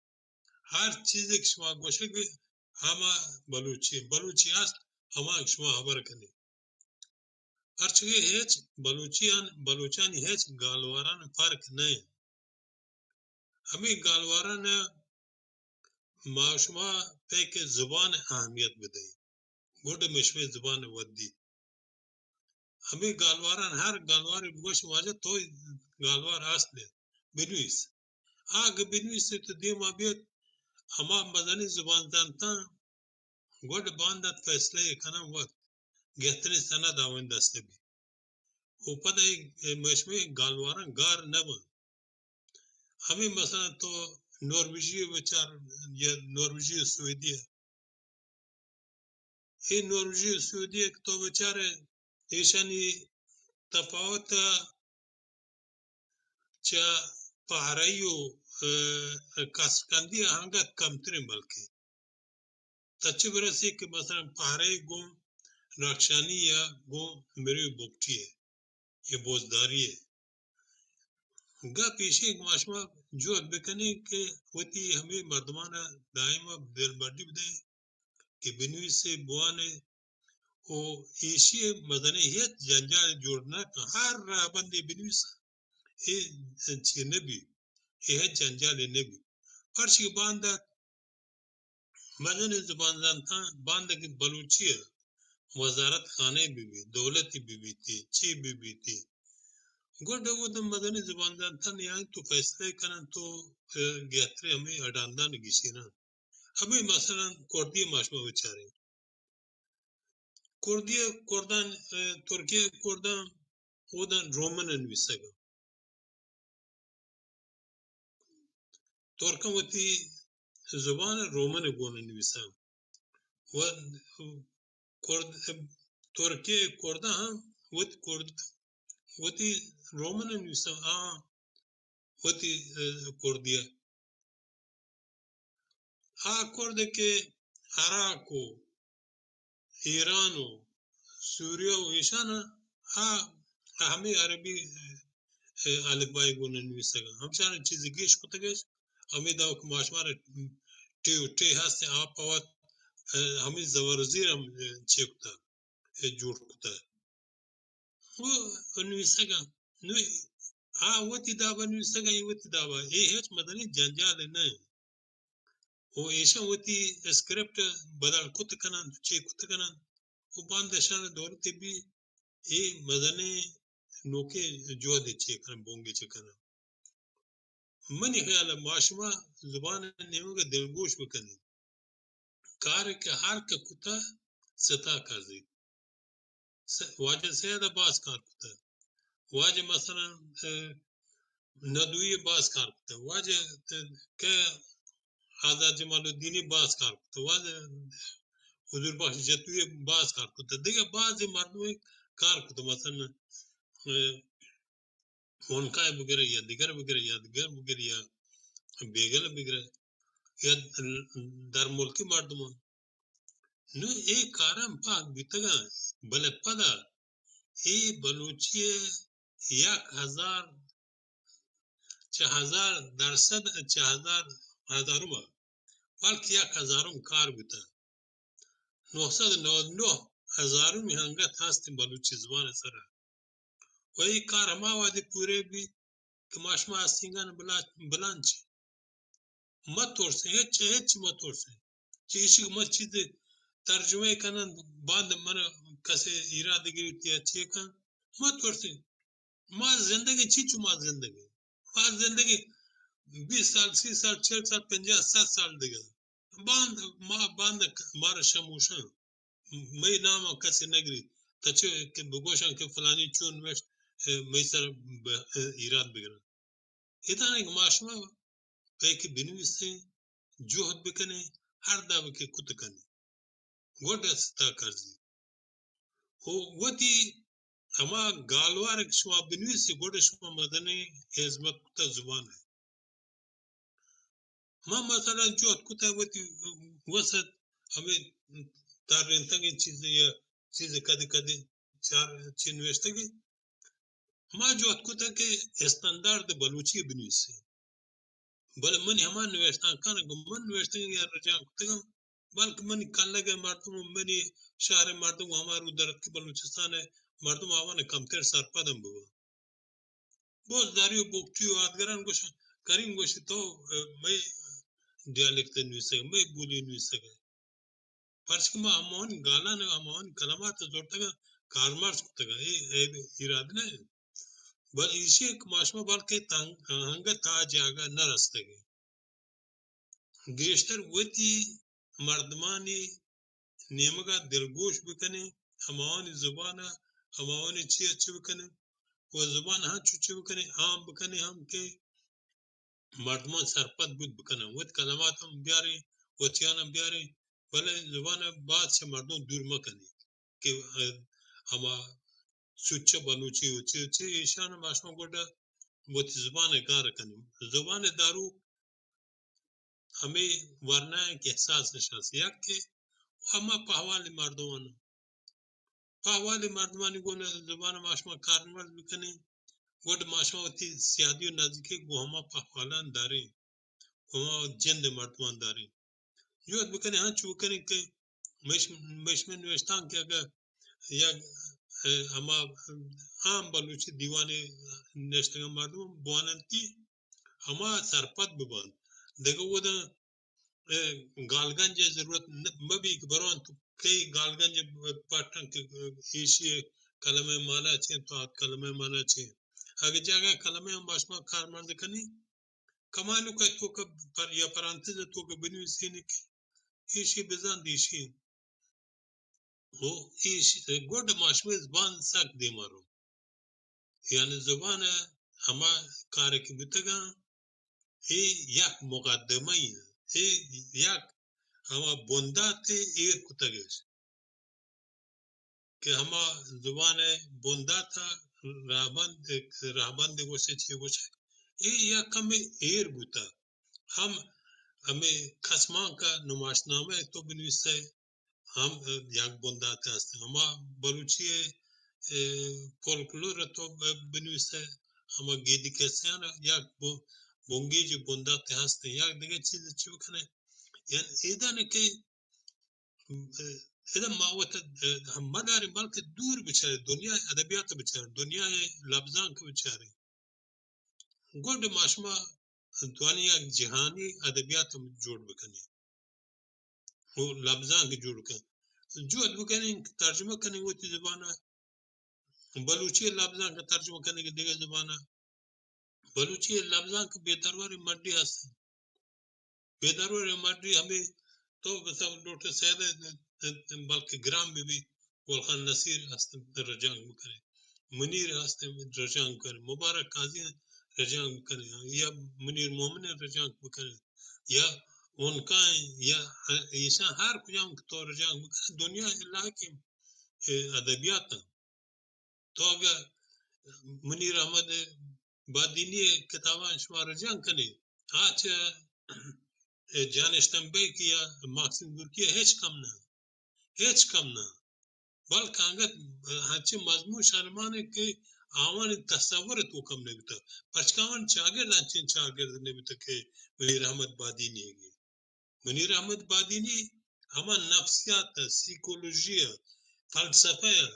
ہر چیزے کہ شما گوشگ، ہما بلوچی انت۔ بلوچی است، ہما کہ شما ہبر کنے۔ پرچہ کہ ہچ بلوچیان، بلوچانی ہچ گالواران فرق نہ انت۔ ہمے گالواران ما شما پہ کہ زبان اہمیت بدئیں، گڈ مشمے زبان ودی۔ ہمے گالواران، ہر گالوارے بگوش، واجہ تو گالوار است نے، بنویس۔ آ اگہ بنویسے تو دیما بیت، ہما مزنیں زبان زانتاں گڈ باندات فیصلہ کناں وت، گہتریں سند آوانی دست بی۔ و پدا اے، اے مشمے گالواراں گار نہ بنت۔ ہمے مثلاً تو نرویجی ء بچار یا نرویجی ء سویدی ء۔ اے نرویجی ء سویدی ء کہ تو بچارے، ایشانی تفاوت چہ پہرئی و، ء، کسرکندی ء انگت کمتریں بلکیں۔ تچ برسی کہ مثلاً پہرے گوں رخشانی یا گوں مروی بگٹی ءِ، اے بوزداری ءِ۔ گپ ایشی کہ ما شما جہد بکنیں کہ وتی ہمے مردمان ءَ دائم ءَ دلبڈی بدئیں کہ بنویسے، بوانے، و ایشی ءَ مزنیں ہچ جنجال جوڑ نہ کن۔ ہر راہبندے بنویس، اے چی نہ بی، اے ہچ جنجالے نہ بی۔ پرچی کہ باندا مزنیں زبان زانتاں، باندا کہ بلوچی ءِ وزارت خانہ بہ بیت، دولتی بہ بیت، چی بہ بیت، گڈ اودا مزنیں زبان زانتاں نیاں تو فیصلہ کنن تو، اه، گہترے ہمے اڈاندان گیشینن۔ ہمے مثلاً کردی ءَ ما شما بچاریں۔ کردی ءَ کردان، اه، ترکی ءَ کردان اودان رومن ءَ نویسگ ءَ۔ ترکاں وتی زبان ءَ رومن ءَ گون نویساں۔ و کرد، ترکی ءِ کرداں ہم وت کرد، وتی رومن ءَ نویساں، آ وتی، اه، کردی ءَ۔ آ کرد کہ عراق و ایران و سوریہ و ایشان آ ہمے عربی، اه، الفبائی گون نویسگ ءَ۔ ہمشان چیزے گیش کتگ اش، ہمے داؤ کہ ما شمارا ٹی و ٹے ہست آ پہ وت، اه، ہمے زبر و زیر ہم، اه، چے کتگ، اه، جوڑ کتگ۔ و نویسگ ءَ۔ نو آ وتی داب ءَ نویسگ ءَ، اے وتی داب ءَ۔ اے ہچ مزنیں جنجالے نہ انت۔ و ایشاں وتی اسکرپٹ بدل کت کننت، چے کت کننت۔ و باندا اشاں دولتے بی، اے مزنیں نوکیں جہدے چے کننت، بنگے چے کننت۔ منی خیال ءَ ما شما زبان ءِ نیمگ ءَ دلگوش بکنیں۔ کارے کہ ہر کہ کتہ ستا کرزیت۔ س-، واجہ سید ءَ باز کار کتہ۔ واجہ مثلاً، اه، ندوی ءَ باز کار کتہ۔ واجہ، اه، کہ آزاد جمال الدینی باز کار کتہ۔ واجہ حضور بخش جتوئی ءَ باز کار کتہ۔ دگہ بازیں مردمے کار کتہ۔ مثلاً، اه، ہونکا ءَ بگرے یا دگر بگرے یا دگر بگرے یا بیگل بگرے یا درملکی مردمان۔ نوں اے کاراں پاک بیتگاں، بلے پدا اے بلوچی ءِ یک ہزار چہ ہزار درسد، چہ ہزار، ہزارم، بلکہ یک ہزارم کار بوتگ۔ نو سد نود نو ہزارمی انگت ہست بلوچی زبان ءِ سرا۔ و اے کار ہما وہدے پورے بیت کہ ما شما آستینگان بلا-، بلانچ مہ ترسیں، ہچ، ہچ مہ ترسیں۔ چہ ایشی کہ من چیزے ترجمہ کنن، باند من کسے ایراد گریت یا چے کن، مہ ترسیں۔ ما زندگیں، چی چو ما زندگیں؟ ما زندگیں بیست سال، سی سال، چل سال، پنجاہ، صد سال دگہ۔ باند، ما باند مارا شموشاں۔ مئی نام ءَ کسے نہ گریت۔ تچ کہ بگوشاں کہ فلانی چون نوشت، اه، مئی سر ب-، اه، ایراد بگراں۔ ادا انت کہ ما شما پہ کہ بنویسیں، جہد بکنیں، ہر داب کہ کت کنیں، گڈ ستا کرزی۔ و وتی ہما گالوار کہ شما بنویسیں، گڈ شما مزنیں ہزمت کتہ زبان ءِ۔ ما مثلاً جہد کتہ وتی وسط ہمے ترینتگیں چیزے یا چیزے کدی کدی چار چی نوشتگیں۔ ما جہد کتہ کہ استاندارد بلوچی بنویسیں۔ بلے منی ہما نوشتانکاں گوں من نوشتگیں یا رجانک کتگاں، بلکہ منی کلگ ءِ مردم و منی شہر ءِ مردم و ہما رودراتکی بلوچستان ءِ مردم آوان کمتر سرپد ہم بباں۔ بزداری و بگٹی و آدگران گوشاں، کریم گوشی تو، اه، مئے ڈیالیکٹ ءَ نویسگ ئے، مئے بولی ءَ نویسگ ئے۔ پرچہ کہ ما ہماہانی گالان ءَ ہماہانی کلمات ءَ زرتگ ءُ کارمرز کتگ ءُ اے عیب ایراد نہ انت۔ بلے ایشی ءَ کہ ما شما بلکیں تنگ-، انگت آ جاگہ نہ رستگ ایں۔ گیشتر وتی مردمانی نیمگ ءَ دلگوش بکنیں، ہماہانی زبان ءَ، ہماہانی چی ءَ چی بکنیں ءُ زبان ءَ چو چی بکنیں، عام بکنیں ہم کہ مردمان سرپد بوت بکنن، وت کلمات ہم بیاریں، وتیان ہم بیاریں، بلے زبان ءَ باز چہ مردم دور مکنیں کہ ہما سوچہ بلوچی ءُ چی، چی ایشان ءَ ما شما گڈا وتی زبان ءَ گار کنیں۔ زبان ءِ دارو ہمے ورنا ایں کہ احساس اش است۔ یک کہ ہما پہوالیں مردمان، پہوالیں مردمانی گون زبان ما شما کارمرز بکنیں، گڈ ما شما وتی سیادی و نزیکی گوں ہما پہوالان داریں، گوں ہما جند مردمان داریں۔ جہد بکنیں، ہنچو بکنیں کہ مش-، مشمئے نوشتانک کہ اگہ یک، اه، ہما عام بلوچی دیوانے نشتگاں مردم بواننتی، ہما سرپد ببنت۔ دگہ اوداں، اه، گالگنج ءِ ضرورت نہ، مہ بی کہ بران تو کئی گالگنج پٹن کہ ایشی کلمہ مانا چے، تو آت کلمہ مانا چے۔ اگہ جاگہ کلمہ ہم باشما کارمرز کنی، کمانو کہ تو کہ پر-، یا پرانتز تو کہ بنویسینی کہ ایشی بزان دیشی۔ ہو، ایش-، گڈ ماشمئے زبان سک دیما رو۔ یعنی زبان ہما کار کہ بوتگاں، اے یک مقدمہ ایں، اے یک ہما بندات ایر کتگش کہ ہما زبان بندات رہبند، رہبند گوشے چے گوشے، اے یک کمے ایر بوتا۔ ہم ہمے کسمانک ءِ نماشنامہ تو بنویسے، ہم یک بنداتے ہستیں۔ ہما بلوچی ءِ، اه، فولکلور ءَ تو ب-، بنویسے، ہما گیدی کسہاں یک ب-، بنگیجی بنداتے ہستیں۔ یک دگہ چیز چی بکنے؟ یعنی ایدانے کہ، اه، ایدا ما وت، اه، ہم مداریں، بلکہ دور بچارے، دنیا ءِ ادبیات بچارے، دنیا ءِ لبزانک بچارے۔ گڈ ما شما توانی یک جہانی ادبیات ہم جوڑ بکنی۔ و لبزانک جوڑ کن۔ جہد بکنیں کہ ترجمہ کنیں وتی زبان ءَ۔ بلوچی لبزانک ترجمہ کنیں کہ دگہ زبان ءَ۔ بلوچی لبزانک بے درور مڈی ہست۔ بے درور مڈی ہمے تو بس لوٹ سید، بلکہ گران بی بی۔ گل خان نصیر ہست رجانک بکنیں، منیر ہست رجانک بکنیں، مبارک قاضی رجانک بکنیں، یا منیر مومن رجانک بکنیں، یا عنقا ایں، یا ایشاں ہر کجام کہ تو رجانک بکنیں، دنیا ءِ لائق ایں، اے، ادبیات ایں۔ تو اگہ منیر احمد بادینی ءِ کتاباں شما رجانک کنیں، آ چہ، اے، جان اشتنبیگ یا ماکسیم گورکی ءَ ہچ کم نہ، ہچ کم نہ۔ بلکہ انگت ہنچیں مضمون شرمانے کہ آوانی تصور ءِ توکا ہم نہ بوتگ۔ پرچکہ آوانی چاگرد ہنچیں چاگرد نہ بوتگ کہ منیر احمد بادینی ئیگ۔ منیر احمد بادینی ہما نفسیات ءَ، سیکولوژی ءَ، فلسفہ ءَ،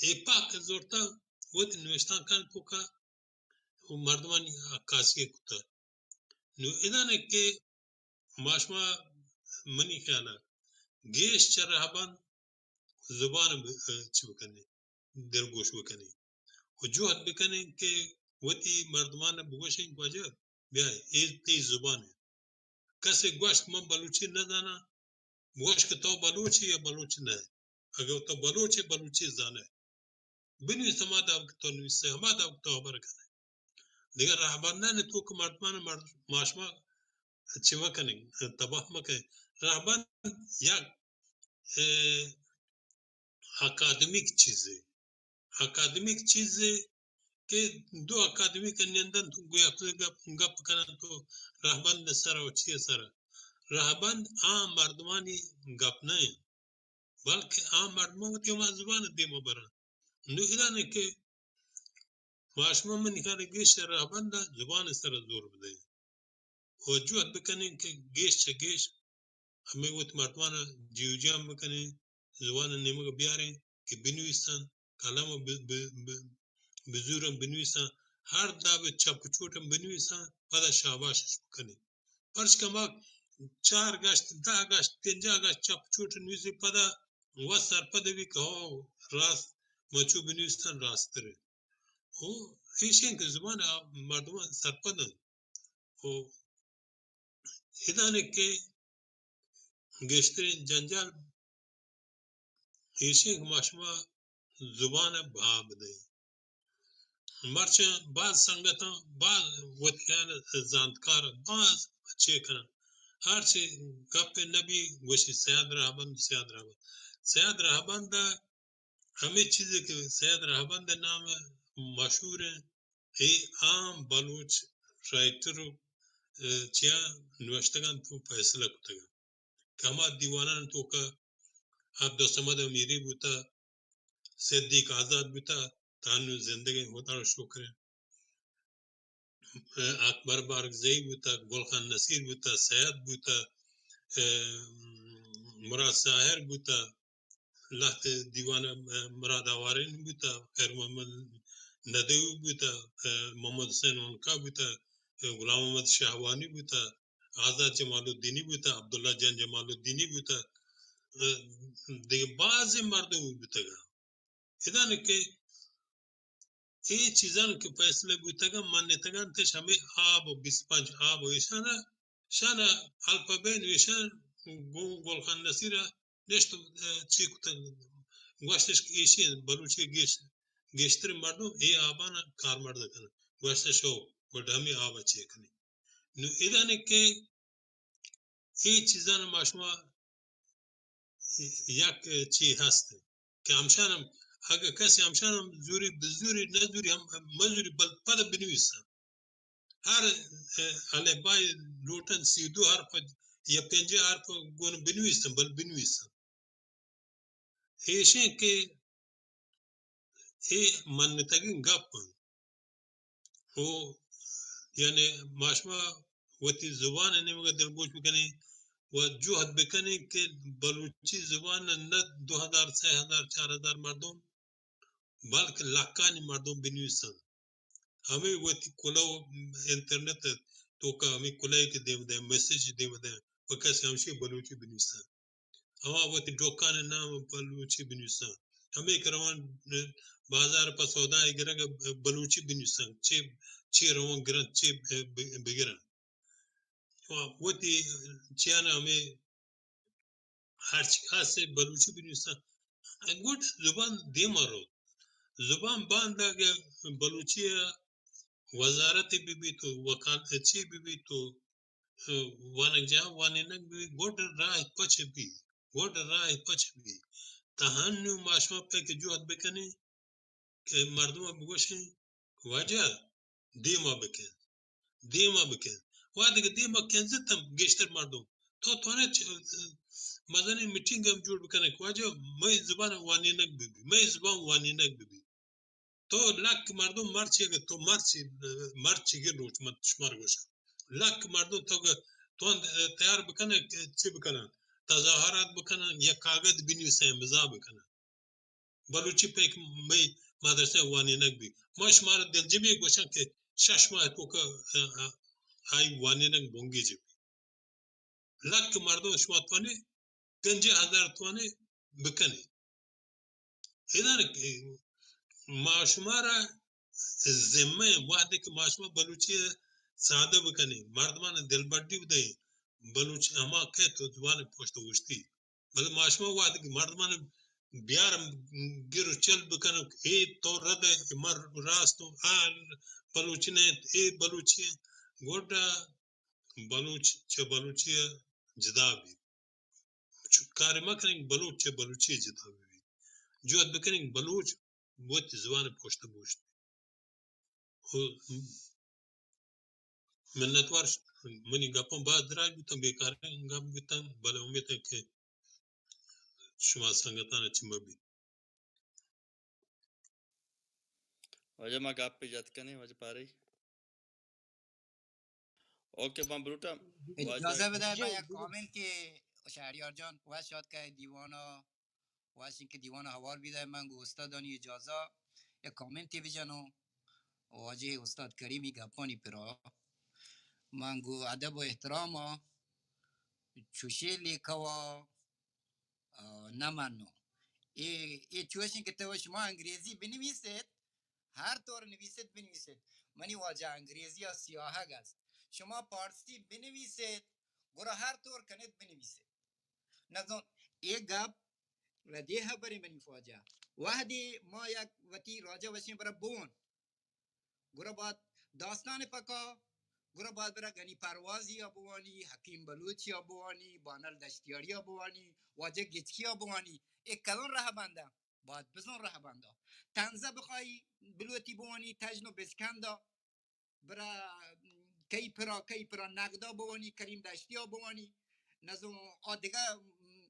اے پاک زرتا وتی نوشتانکانی توکا و مردمانی عکاسی کتا۔ نو ادانے کہ ما شما منی خیالا گیش چہ رہبند زبان ب-، چی بکنیں، دلگوش بکنیں و جہد بکنیں کہ وتی مردمان بگوشیں کہ واجہ بیا اے تئی زبان ایں۔ کسے گوشت من بلوچی نزاناں، گوش کہ تو بلوچے یا بلوچ نہ ئے۔ اگہ تو بلوچے، بلوچی زانئے، بنویس ہما داب کہ تو نویسئے، ہما داب کہ تو ہبر کنئے۔ دگہ رہبندانی توک مردمان مرد-، ما شما چی مکنیں، تباہ مکنیں۔ رہبند یک، اے، اکادمیک چیزے، اکادمیک چیزے کہ دو اکادمیک نندن تو گویا گپ، گپ کنن تو رہبند سر و چی سر۔ رہبند عام مردمانی گپ نہ انت، بلکہ عام مردم وتی ہما زبان دیما برن۔ نو ادانے کہ ما شما منی خیال گیش رہبند زبان سر زور بدیں۔ و جہد بکنیں کہ گیش چہ گیش ہمے وت مردمان جیو جان بکنیں، زبان نیمگ بیاریں کہ بنویسن، قلم ب-، ب-، ب-، بزورن بنویسن، ہر داب چپ چوٹن بنویسن، پدا شاباشش بکنیں۔ پرچکہ ما چار گشت، دہ گشت، پنجاہ گشت چپ چوٹ نویسیں، پدا وت سرپد بی کہ ہو راست، مچو بنویسن راست ترے۔ او ایشیں کہ زبان مردمان سرپد انت۔ و ادانے کہ گیشتریں جنجال ایشیں کہ ما شما زبان بہا بدئیں۔ مرچاں باز سنگتاں، باز وتی خیال زانتکار، باز چے کنن۔ ہرچی گپ نبی گوشی سید رہبند، سید رہبند۔ سید رہبند ہمے چیزے کہ سید رہبند نام مشہور انت، اے عام بلوچ رائٹر و، اه، چیا نوشتگان تو فیصلہ کتگان کہ ہما دیوانان توکا عبدالصمد امیری بوتہ، صدیق آزاد بوتہ، تاں نوں زندگ ایں، خدا را شکر ایں۔ اکبر بارکزئی بوتہ، گل خان نصیر بوتہ، سید بوتہ، مراد ساحر بوتہ، لہتے دیوان مراد آوارین بوتہ، خیر محمد ندوی بوتہ، محمد حسین عنقا بوتہ، غلام محمد شاہوانی بوتہ، آزاد جمال الدینی بوتہ، عبداللہ جان جمال الدینی بوتہ، دگہ بازیں مردم بوتگاں۔ ادا نہ کہ اے چیزاں کہ فیصلہ بوتگاں، منتگاں، تش ہمے آب و بیست پنچ آب و ایشانا، شانا الفبے نویشان گوں گل خان نصیرا نشت، چی کتگ، گوشتش کہ ایشی بلوچی گیش-، گیشتر مردم اے آبانا کارمرد کنن۔ گوشتش ہو، گڈ ہمے آبا چے کنی۔ نوں ادا نہ کہ اے چیزاں ما شما یک چی ہست کہ ہمشان ہم، اگہ کسی ہمشان ہم زوری، بزوری، نزوری ہم، مزوری، بل پد بنویسن۔ ہر، اه، الفبائی لوٹن سی دو حرف یا پنجاہ حرف گون بنویسن، بل بنویسن۔ ایشیں کہ اے منتگیں گپ انت۔ و یعنی ما شما وتی زبان ء نیمگ ء دلگوش بکنیں و جہد بکنیں کہ بلوچی زبان ء نہ دو ہزار، سئے ہزار، چار ہزار مردم، بلکہ لکانی مردم بنویسن۔ ہمے وتی کلہ و انٹرنیٹ ء توکا ہمے کلہ ء کہ دیم دیں، میسج دیم دیں، و کسی ہمشی بلوچی بنویسن۔ ہما وتی ڈکان ء نام بلوچی بنویساں۔ ہمے کہ روان بازار پہ سودا ء گرگ ء بلوچی بنویساں۔ چے، چے روان گرن، چے ب-، بگرن۔ وتی چیان ہمے ہرچ کس بلوچی بنویساں۔ گڈ زبان دیما روت۔ زبان باند اگہ بلوچی ء وزارت بہ بیت و وکالت چی بہ بیت و وانگجاہ وانینگ بہ بیت، گڈ راہ پچ بی، گڈ راہ پچ بی۔ تاں ہنو ما شما پہ کہ جہد بکنیں کہ مردم بگوشیں واجہ دیما بکن، دیما بکن۔ وہدے کہ دیما کنزت ہم گیشتر مردم تو تونے چ-، مزنیں میٹنگ ہم جوڑ بکنے کہ واجہ مئی زبان وانینگ بہ بی، مئی زبان وانینگ بہ بی۔ تو لک مردم مرچی، اگہ تو مرچی، مرچی گہ روچ من شمار گوشاں۔ لک مردم تو گہ، تو تیار بکنہ کہ چی بکنن؟ تظاہرات بکنن یا کاغذ بنویسن، امضا بکنن۔ بلوچی پہ کہ مئی مدرسہ وانینگ بی۔ ما شمارا دلجمی گوشاں کہ شش ماہ توکا، ا، ا، آئی وانینگ بنگیج بی۔ لک مردم شما تونے پنجاہ ہزار تونے بکنے۔ ادا ما شمارا ذمہ ایں، وہدے کہ ما شما بلوچی سادہ بکنیں، مردمان دلبڈی بدئیں، بلوچی ہما کہ تو زبان پشت اوشتی۔ بلے ما شما وہدے کہ مردمان بیار گر و چل بکنیں، اے تو رد ئے، اے من راست اوں، آ بلوچی نہ انت، اے بلوچی انت، گڈا بلوچ چہ بلوچی ء جدا بیت۔ چو کارے مہ کنیں کہ بلوچ چہ بلوچی ء جدا بہ بیت۔ جہد بکنیں کہ بلوچ وتی زبان ء پشت ء بوشت۔ و منتوار، منی گپاں باز دراج بوتاں، بیکاریں گپ بوتاں، بلے امیت انت کہ شما سنگتان ء چہ مہ بیت۔ واجہ ما گپ جت کنیں، واجہ پارے۔ اوکے، من بلوٹاں۔ اجازہ بدئے، من یک کامنٹ کہ شہریار جان وش آتکئے دیوانا، وش انکہ دیوانا ہوار بیدئے۔ من گوں استادانی اجازہ یک کامنٹے بجنوں۔ واجہ استاد کریمی گپانی پرا من گوں ادب و احتراما چوشیں لیکوا آ، نہ منوں۔ اے، اے چوش انت کہ تو شما انگریزی بنویسیت، ہر طور نویسیت بنویسیت۔ منی واجہ انگریزی ء سیاہگ است۔ شما پارسی بنویسیت، گڑا ہر طور کنیت بنویسیت۔ نزان، اے گپ ردی ہبرے منی واجہ۔ وہدے ما یک وتی راجہ وشیں برا بون، گڑا باید داستان پکا، گڑا باید برا گنی پروازی ء بوانی، حکیم بلوچی ء بوانی، بانل دشتیاری ء بوانی، واجہ گچکی ء بوانی۔ اے کدام رہبندا؟ باید بزان رہبندا۔ طنزا بخواہی بلوٹی بوانی، تژن و بچکندا، برا کئی پرا، کئی پرا نگدا بوانی، کریم دشتی ء بوانی، نزان آ دگہ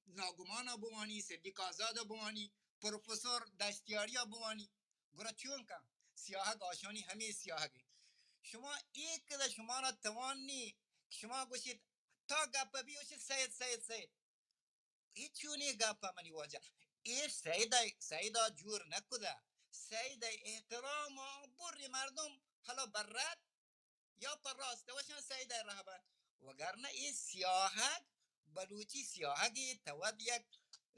ناگمان ءَ بوانی، صدیق آزاد ءَ بوانی، پروفیسور دشتیاری ءَ بوانی، گڑا چون کن؟ سیاہگ آشانی ہمے سیاہگ انت. شما اے کدہ شما را توان نی کہ شما گوشیت، تا گپ بی گوشیت سید، سید، سید. اے چونیں گپ ءَ منی واجہ؟ اے سید ءَ، سید ءَ جور نہ کدہ. سید ءِ احترام ءَ بری مردم حالا برت یا پر راست وشان سید ءِ رہبند. وگرنہ اے سیاہگ، بلوچی سیاہگ ءِ تو وت یک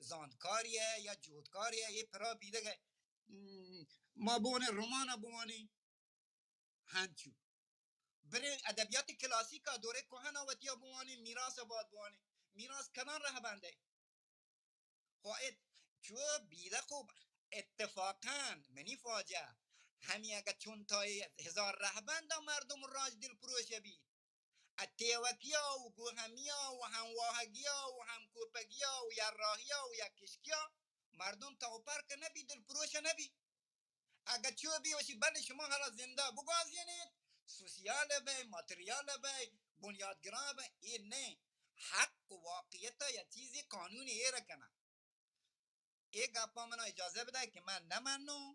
زانتکارے ئے یا جہدکارے ئے، اے پرا بیدگ ئے. م، ما بوانیں رومان ءَ بوانیں، ہنچو. بریں ادبیات کلاسیک ءَ، دورہ کوہن ءَ وتی ءَ بوانیں، میراث ءَ باید بوانیں. میراث کدام رہبند ئے؟ خو ات-، چو بیدہ خو اتفاقاً منی واجہ ہمی اگہ چون تا ہزار رہبند ءَ مردم راج دل پروش بیت، ءُ تیوکیا و گوہمیا و ہمواہگیا و ہمکوپگیا و یراہیا و یک کشکیا مردم توپر کہ نبی، دل پروش نبی. اگہ چو بی وشی، بلے شما حالا زندہ بگوازینیت، سوسیال بئے، ماتریال بئے، بنیادگراں بئے، اے نہ. حق و واقعیت یا چیزی قانون ایر کنن. اے گپا منا اجازہ بدہ کہ من نہ منوں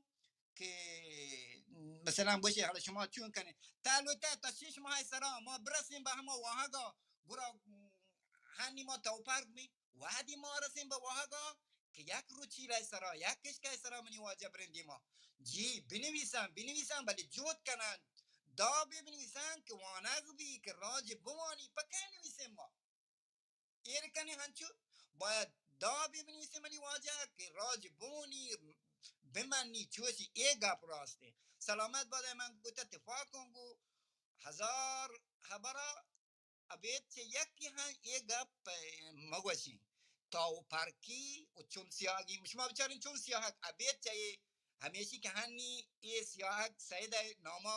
کہ مثلاً بوشی، حالا شما چون کنی؟ تا لوٹا تا شش ماہ سرا ما برسیم بہ ہما واہگا، گڑا ہنی ما توپرک بی. وہدی ما رسیم بہ واہگا کہ یک روچی لئے سرا، یک کشکئے سرا منی واجہ بریں دیما. جی، بنویسن، بنویسن، بلے جہد کنن، دابے بنویسن کہ وانگ بی، کہ راج بوانی، پہ کئے نویسیں ما؟ ایر کنی ہنچو، باید دابے بنویسیں منی واجہ کہ راج بوانی، بمنی، چوشی اے گپ راستیں. سلامت بادے، من گوتا تفاقوں گو ہزار ہبرا ابید چہ یکے ہم اے گپ مگوشیں. تا و پرکی و چون سیاہگی، شما بچارین چون سیاہگ ابید چہ اے ہمیشی کہ ہنی اے سیاہگ سید ءِ ناما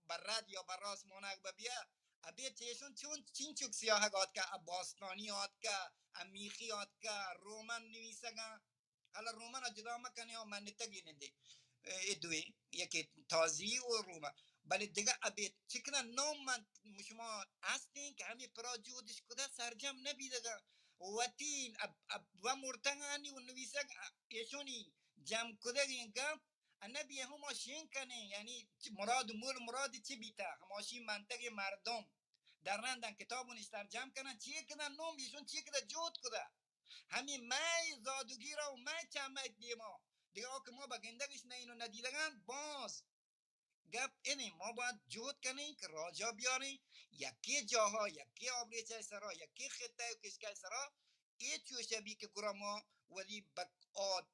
برد یا براس مانگ ببیا، ابید چہ ایشون چون چینچک سیاہگ آتکا، اب باستانی آتکا، اب میخی آتکا، رومن نویسگاں. حالا رومن ءَ جدا مکنیں، آ منتگی نندے، اے دوئیں، یکے تازی و رومن. بلے دگہ ابید چکنا نام من شما ہستیں کہ ہمیں پرا جہدش کدہ سرجم نبیدگا. وتی اب، اب و مرتگانی و نویسگ ایشونی جم کدگیں گپ نبی، ہما شین کنیں، یعنی چ-، مراد مول مراد چی بیتا، ہماشی منتگیں مردم در رندن کتابونش سرجم کنن، چی کدن نام ایشون چی کدہ جہد کدہ. ہمے مئے زادوگیرا و مئے چمک دیما، دگہ آ کہ ما بہ گندگش نئین و ندیدگان، باز گپ انیں، ما باید جہد کنیں کہ راجا بیاریں، یکے جاہا، یکے آبریچہ سرا، یکے خطہ و کشکہ سرا، اے چوش بی کہ گڑا ما ولی بک آد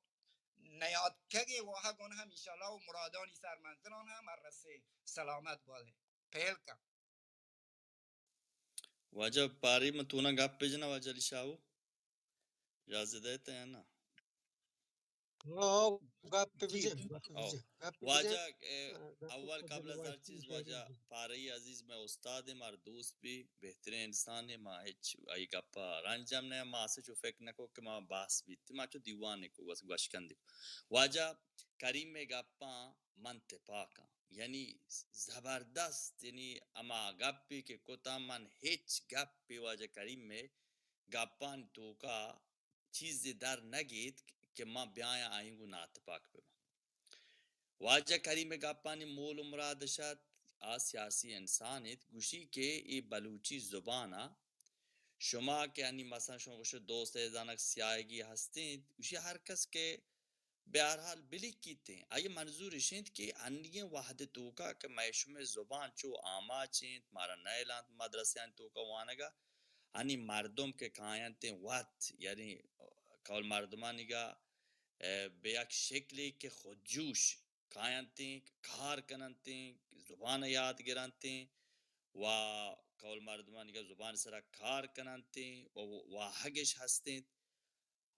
نیاتکگیں واہگان ہم انشاءاللہ و مرادانی سر منزلان ہم رسیں. سلامت بادیں. پہل کن. واجہ پاری من تونا گپ بجنا، واجہ علی شاہو، اجازت دیتے ہیں نا؟ ہاں، گپ جی، بجن، گپ او، بجن، گپ بجن. واجہ، اے، ہاں، گپ اول بجن، قبل از ہر واجہ چیز شاہو واجہ جی. پارئی عزیز میں استاد ہیں، مار دوست بھی بہترین انسان ہیں، ما ہچ آئی گپا رنجم نہ، ما اسے چو فکر نہ کو کہ ما بحث بیت، ما چو دیوانے کو بس گوشکندی. واجہ کریم میں گپاں من تپاکاں، یعنی زبردست، یعنی اما گپی کہ کتا من ہچ گپی واجہ کریم میں گپانی توکا چیزے در نہ گیت کہ من بیایاں آئی گوں ناتپاک بباں. واجہ کریم ءِ گپانی مول و مراد اش ات، آ سیاسی انسان ایت، گوشی کہ اے بلوچی زبان ءَ شما کہ انی مثلاً شما گوشے دوست ءِ زانگ سیاہگی ہست انت، گوشی ہر کس کہ بہرحال بلکیت انت، آئی منظور اش انت کہ انیگیں وہد ءِ توکا کہ مئے شمئے زبان چو آماچ انت، مارا نئیل انت مدرسہانی توکا وانگا، انی مردم کہ کاینت وت، یعنی کول مردمانیگا، اے، بہ یک شکلے کہ خودجوش کاینت، کار کننت، زبان یاد گرنت و کول مردمانیگا زبان سرا کار کننت و واہگش ہست انت.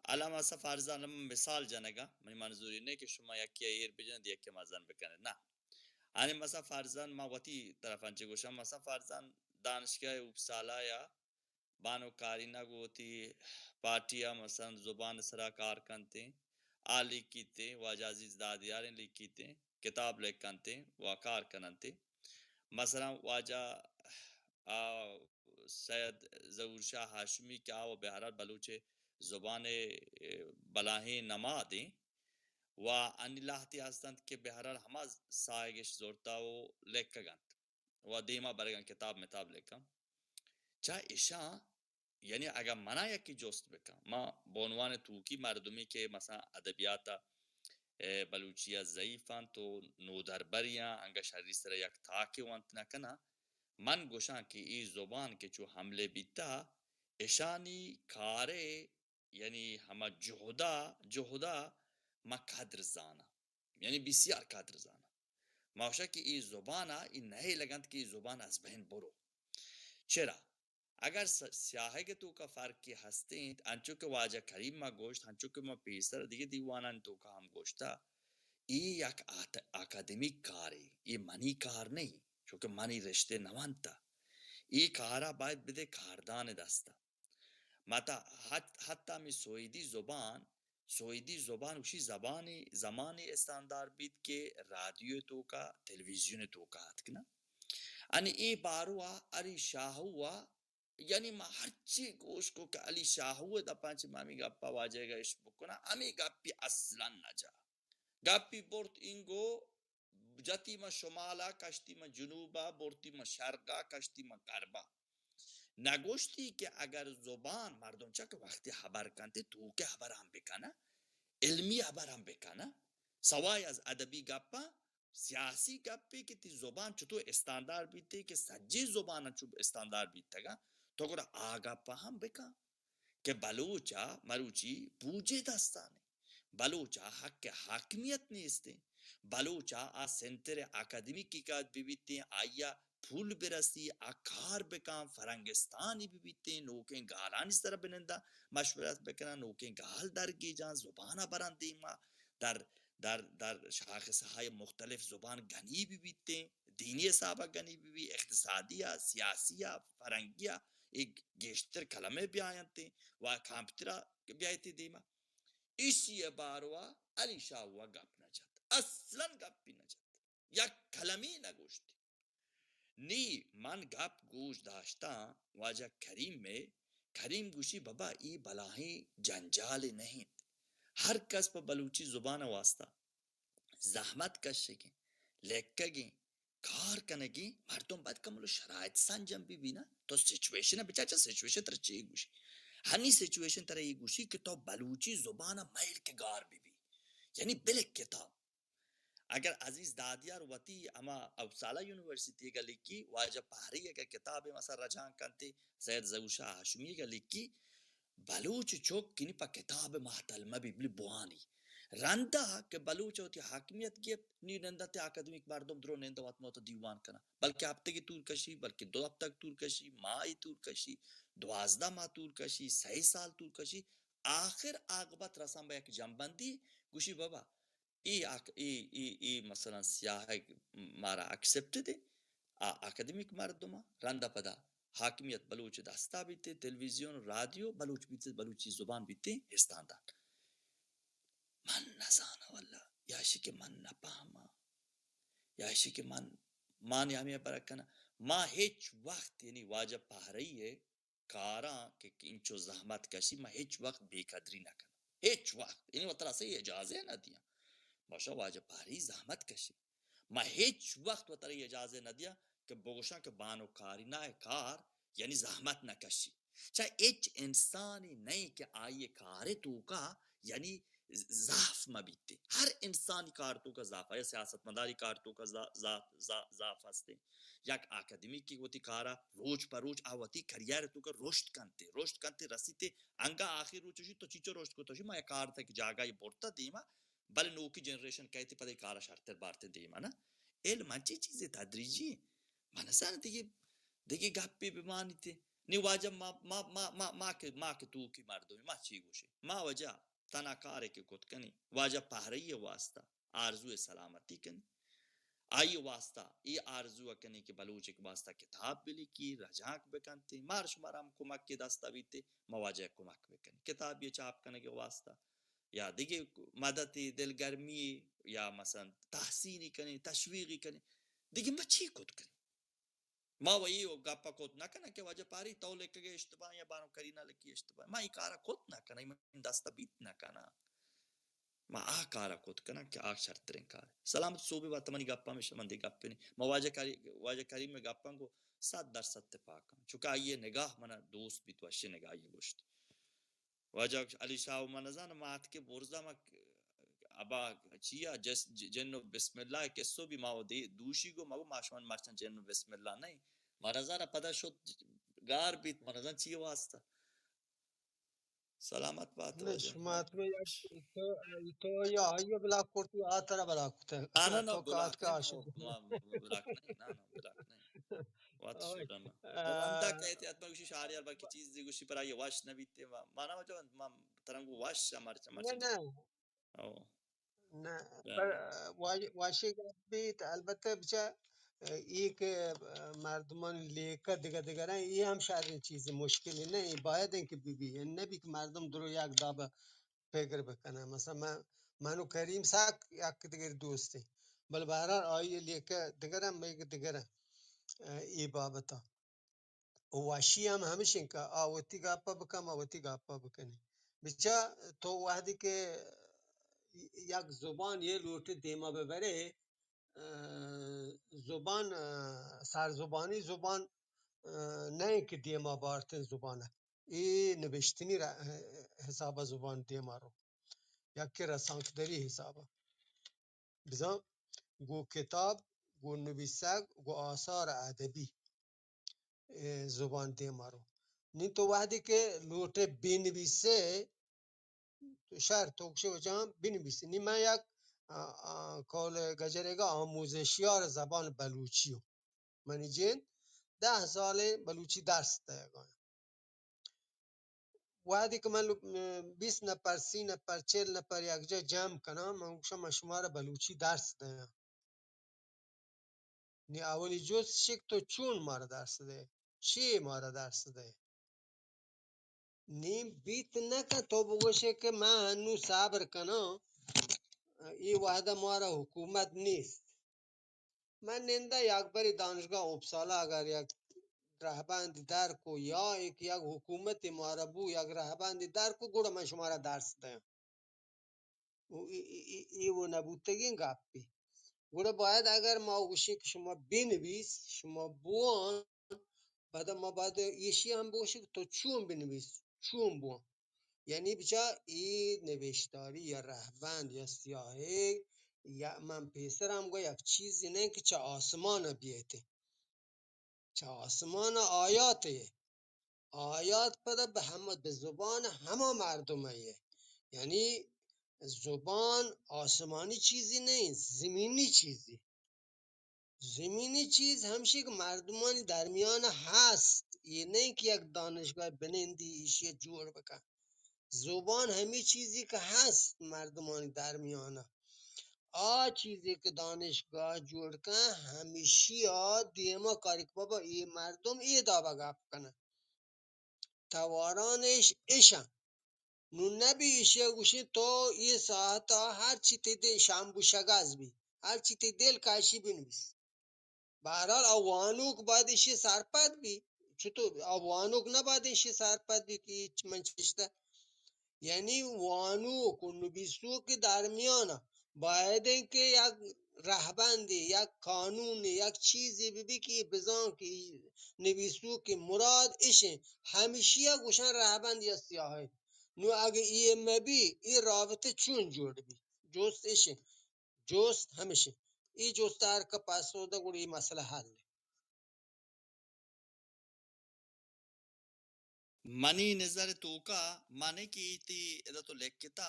الان مثلاً فرضاً الان من مثال جنگاں، منی منظوری نہ کہ شما یکی ءَ ایر بجنید، یکی ءَ مزن بکنید، نہ. یعنی مثلاً فرضاً ما وتی طرفاں چہ گوشاں، مثلاً فرضاً دانشگاہ اوپسالا یا بانک کارینہ گوں وتی پارٹی ءَ مثلاً زبان سرا کار کنتیں، آ لیکیتیں، واجہ عزیز دادیاریں لیکیتیں، کتاب لکھنتیں و کار کننتیں. مثلاً واجہ، آ، سید ظہور شاہ ہاشمی کہ آ و بہرحال بلوچ زبان ءِ، اے، بلاہیں نمادیں و انی لہتے ہستنت کہ بہرحال ہما ساہگش زرتا و لکھگ انت و دیما برگاں کتاب متاب لکھاں۔ چہ اشاں یعنی اگاں منا یکے جست بکن، ما بہ عنوان توکی مردمے کہ مثلاً ادبیات ءَ، اے، بلوچی ءَ ضعیف انت و نودربری آں، انگہ شری سرا یک تاکے ونت نہ کناں، من گوشاں کہ اے زبان کہ چو حملے بیتا، اشانی کارے، یعنی ہما جہدا، جہدا ما قدر زاناں۔ یعنی بسیار قدر زاناں۔ ما گوشاں کہ اے زبان ءَ اے نہ لگنت کہ اے زبان از بین برو۔ چرا؟ اگر س-، سیاہگ ءِ توکا فرقے ہستیں، انچو کہ واجہ کریم ما گوشت، انچو کہ ما پیسر دگہ دیوانانی توکا ہم گوشتا، اے یک آت-، اکادمیک کارے، اے منی کار نہیں، چونکہ من اے رشتے نہ ونتا۔ اے کارا باید بدے کاردان دستا۔ ماتا حت-، حتی ہمے سوئدی زبان، سوئدی زبان گوشی زبانی، زمانی استاندار بیت کہ رادیو توکا، تلویزیون توکا اتک نا۔ انی اے باروا علی شاہو ءَ، یعنی ما ہرچی گوش کو کہ علی شاہو ءِ دپاں چہ ما ہمے گپا واجہ گا اش بکناں، ہمے گپی اصلاً نہ جا۔ گپی برت اینگو جتی ما شمالا، کشتی ما جنوبا، برتی ما شرقا، کشتی ما غربا۔ نگوشتی کہ اگر زبان مردم چہ کہ وقتی ہبر کنتے، توکے ہبر ہم بکنہ، علمی ہبر ہم بکنہ، سوائے از ادبی گپاں، سیاسی گپے کہ تی زبان چطور استاندار بیتے کہ سجے زبان چو استاندار بیتگا، تو گڑا آ گپا ہم بکن۔ کہ بلوچ ءَ مروچی بوجے دستانے، بلوچ ءَ حق حاکمیت نیستیں، بلوچ ءَ آ سنتر اکادمیکی کہ بہ بیتیں، آئی ءَ پول برسی، آ کار بکن، فرنگستانی بہ بیتیں، نوکیں گالانی سر بننداں مشورت بکناں، نوکیں گال درگیجاں، زبان ءَ براں دیما، در، در، در شاخص های مختلف زبان گنی بہ بیتیں، دینی حساب ءَ گنی بہ بی، اقتصادی ءَ، سیاسی ءَ، فرنگی ءَ، اے گیشتر کلمے بیاینت و کمپیوتر ءَ بیایت دیما۔ ایشی ءِ باروا علی شاہ ءَ گپ نہ جت، اصلاً گپی نہ جت، یک کلمے نہ گوشت۔ نی من گپ گوش داشتاں واجہ کریم ءَ، کریم گوشی، بابا، اے بلاہیں جنجالے نہ انت۔ ہر کس پہ بلوچی زبان ءِ واسطہ زحمت کشگیں، لکگیں، کار کنگیں مردم باید کملو شرائط سنجم بہ بی نا۔ تو سچویشن ءَ بچار، چہ سچویشن ترا چے گوشی؟ ہنی سچویشن ترا اے گوشی کہ تو بلوچی زبان ءَ مئیل کہ گار بہ بی، یعنی بلک کتاب۔ اگر عزیز دادیار وتی ہما اپسالا یونیورسٹی ءَ لکھی، واجہ پہری اگر کتابے مثلاً رجانک کنتے، سید ظہور شاہ ہاشمی ءَ لکھی، بلوچ چک کنی پہ کتاب مہتل مہ بی، بلے بوانی۔ رندا کہ بلوچ وتی حاکمیت گپت، نی نندا تے اکادمیک مردم درو نندا وت موت دیوان کنا۔ بلکہ ہفتگی تور کشی، بلکہ دو ہفتگ تور کشی، ماہی تور کشی، دوازدہ ماہ تور کشی، سئے سال تور کشی، آخر عاقبت رسان بہ یک جنبندی، گوشی بابا، اے آک-، اے، اے، اے مثلاً سیاہگ مارا اکسپٹ دے، آ اکادمیک مردماں، رندا پدا حاکمیت بلوچ دستا بیتے، تلویزیون، رادیو بلوچ بیتے، بلوچی زبان بیتے، استاندار۔ من نزاناں واللہ، یا اشی کہ من نپہماں، یا اشی کہ من، ما نیامی برکناں۔ ما ہچ وقت، یعنی واجہ پہرئی ءِ کاراں کہ انچو زحمت کشی، ما ہچ وقت بے قدری نہ کناں۔ ہچ وقت۔ یعنی وترا سے اجازہ نہ دیاں۔ باشا واجہ پہری زحمت کشی۔ ما ہچ وقت وترا اجازہ نہ دیاں کہ بگوشاں کہ بانو کارینا ءِ کار یعنی زحمت نہ کشی۔ چہ ہچ انسانی نہیں کہ آئی کار توکا یعنی ضعف مہ بیت۔ ہر انسانی کار توکا ضعف، یا سیاستمداری کار توکا ضع-، ضع-، ضع-، ضعف ہستے۔ یک اکادمیکی وتی کارا روچ پہ روچ آ وتی کریئر توکا رشد کنتے، رشد کنتے رسیتے، انگا آخر روچ شی تو چیچو رشد کو؟ تو شی ما یک کار تک جاگاہی برتا دیما، بلے نوکی جنریشن کئیت پدا کارا شرتر بارتے دیما نا۔ علم انچی چیزے تدریجی۔ من نزاناں دگہ، دگہ گپے بمانیت۔ نی واجہ ما، ما، ما، ما، ما کہ، ما کہ توکی مردمے، ما چی گوشی؟ ما واجہ تنا کارے کہ کت کنی، واجہ پہرئی واسطہ آرزو سلامتی کنی۔ آئی واسطہ اے آرزو کنی کہ بلوچ واسطہ کتاب بلکی، رجانک بکنتے، مار شمار ہم کمک کے دستا بیتے، ما واجہ کمک بکنی۔ کتابی چاپ کنگے واسطہ یا دگہ مدد، دلگرمی یا مثلاً تحسینی کنی، تشویقی کنی، دگہ ما چی کت کنی؟ ما وئی گپ ءَ کت نہ کناں کہ واجہ پاری تو لکھگ ءَ اشتباہ یا بانو کرینا لکھی اشتباہ۔ ما اے کار ءَ کت نہ کناں، اے من دست ءَ بیت نہ کناں۔ ما آ کار ءَ کت کناں کہ آ شرتریں کار۔ سلامت سوبی بات، منی گپاں، من دگہ گپے نہ۔ ما واجہ کری-، واجہ کریم ءِ گپاں گوں صد درصد تپاک آں۔ چونکہ آئی ءِ نگاہ من ءَ دوست بیت، وشیں نگاہے گوشت۔ واجہ علی شاہ، من نزاناں، ما اتکیں برزا ما ابا چیا جس-، ج-، جن و بسم اللہ ءِ قصو بی ما و دے-، دوشی گو مگو ما شما مرچاں جن و بسم اللہ نہیں۔ ما نزاناں پدا شد گار بیت، من نزاناں چی واسطہ۔ سلامت بات نہ، واجہ۔ شما اتکے یک تو، تو یا آئی ءَ بلاک کرتی، آ ترا بلاک کرتے۔ آ، نہ، نہ، تو بلاک کات کا نہیں، عاشق۔ ما، ما بلاک نہیں، نہ، نہ، بلاک نہیں۔ وات آ، شدن۔ آ، ہمدا کہتے اتما گوشی شاریار باقی چیز دی گوشی پر آئی وش نہ بیتے، ما، ما نہ وجہ، ما ترنگو وش، مرچ، مرچ۔ نہ، نہ۔ او۔ نہ، بلے۔ پر، آ، واش-، واشی گپ بیت، البتہ بچا، آ، ای کہ، آ، مردمان لیکہ دگہ دگہ رہے، ای ہم شریں چیز مشکلی نہ، ای باید ہیں کہ بی بی، نہ بی کہ مردم درو یک داب پگر بکنن۔ مثلاً من، من و کریم ساک یک دگر دوستیں، بلے بہرحال آئی لیکہ دگرن، میگ دگرن، آ، ای بابتا۔ و وشی ہم ہمشیں کہ آ وتی گپ ءَ بکن، ما وتی گپ ءَ بکنیں۔ بچا تو وہدی کہ یک زبان یہ لوٹے دیما ببرے، آ، زبان، آ، سرزبانی زبان، آ، نہ کہ دیما بارتیں زبان ءَ۔ اے نبشتنی را-، حساب ءَ زبان دیما رو۔ یک کہ رسانکدری حساب ءَ۔ بزاں گوں کتاب، گوں نبیسگ، گوں آثار ادبی، اے، زبان دیما رو۔ نی تو وہدی کہ لوٹے بنویسے، تو شر تو گوشے وجہاں بنویسے۔ نی من یک، آ، آ، قول گجرے گا آموزشیار زبان بلوچی ہوں۔ منی جند دہ سالیں بلوچی درس دئیگا۔ وہدے کہ من بیست نفر، سی نفر، چل نفر یک جا جمع کناں، من گوشاں، من شمارا بلوچی درس دیاں۔ نی اولی جست شک تو چون مارا درس دے؟ چی مارا درس دے؟ نی بیت نہ کن تو بگوشے کہ من ہنو صبر کناں، اے وہدا مارا حکومت نیست۔ من نندا یک بری دانشگاہ اپسالا اگر یک رہبندی در کو یا ایک، یک حکومت مارا بو، یک رہبندی در کو، گڑا من شمارا درس دیاں۔ و ای، ای، ای، ای و نبوتگیں گپے۔ گڑا باید اگر ما گوشیں کہ شما بنویس، شما بوان، پدا ما باید ایشی ہم بگوشیں کہ تو چون بنویس، چون بوان۔ یعنی بچا اے نوشتاری یا رہبند یا سیاہگ یا من پیسر ہم گو یک چیزی نہ کہ چہ آسمان بیایت۔ چہ آسمان آیاتے۔ آیات پدا بہ ہم، بہ زبان ہما مردم ئے۔ یعنی زبان آسمانی چیزی نہیں، زمینی چیزی۔ زمینی چیز ہمشی کہ مردمانی درمیان ہست، یہ نہیں کہ یک دانشگاہ بنندی ایشی جوڑ بکن۔ زبان ہمی چیزی کہ ہست مردمانی درمیان، آ چیزی کہ دانشگاہ جوڑ کن، ہمیشی آ دیما کاری کہ بابا اے مردم اے دابا گپ کنن۔ توارانش اشن۔ نو نبی ایشی گوشی تو اے ساعتا ہر چی تی دل شمبو شگاز بی، ہر چی تی دل کاشی بنویس۔ بہرحال آ وانوک باید ایشی سرپد بی۔ چطور آ وانوک نہ باید ایشی سرپد بی کہ ہیچ من چشتہ؟ یعنی وانوک و نبیسوک درمیان باید ہیں کہ یک رہبندی، یک قانونی، یک چیزی بہ بی کہ بزان کہ نبیسوک مراد اشیں، ہمیشی گوشن رہبند یا سیاہی۔ نو اگہ اے مبی، اے رابطہ چون جوڑ بی؟ جست اشیں۔ جست ہمشی۔ اے جست ہر کہ پاسو دا گڑا اے مسئلہ حل ہے۔ منی نظر توکا، منے کہ تی ادا تو لکھتا،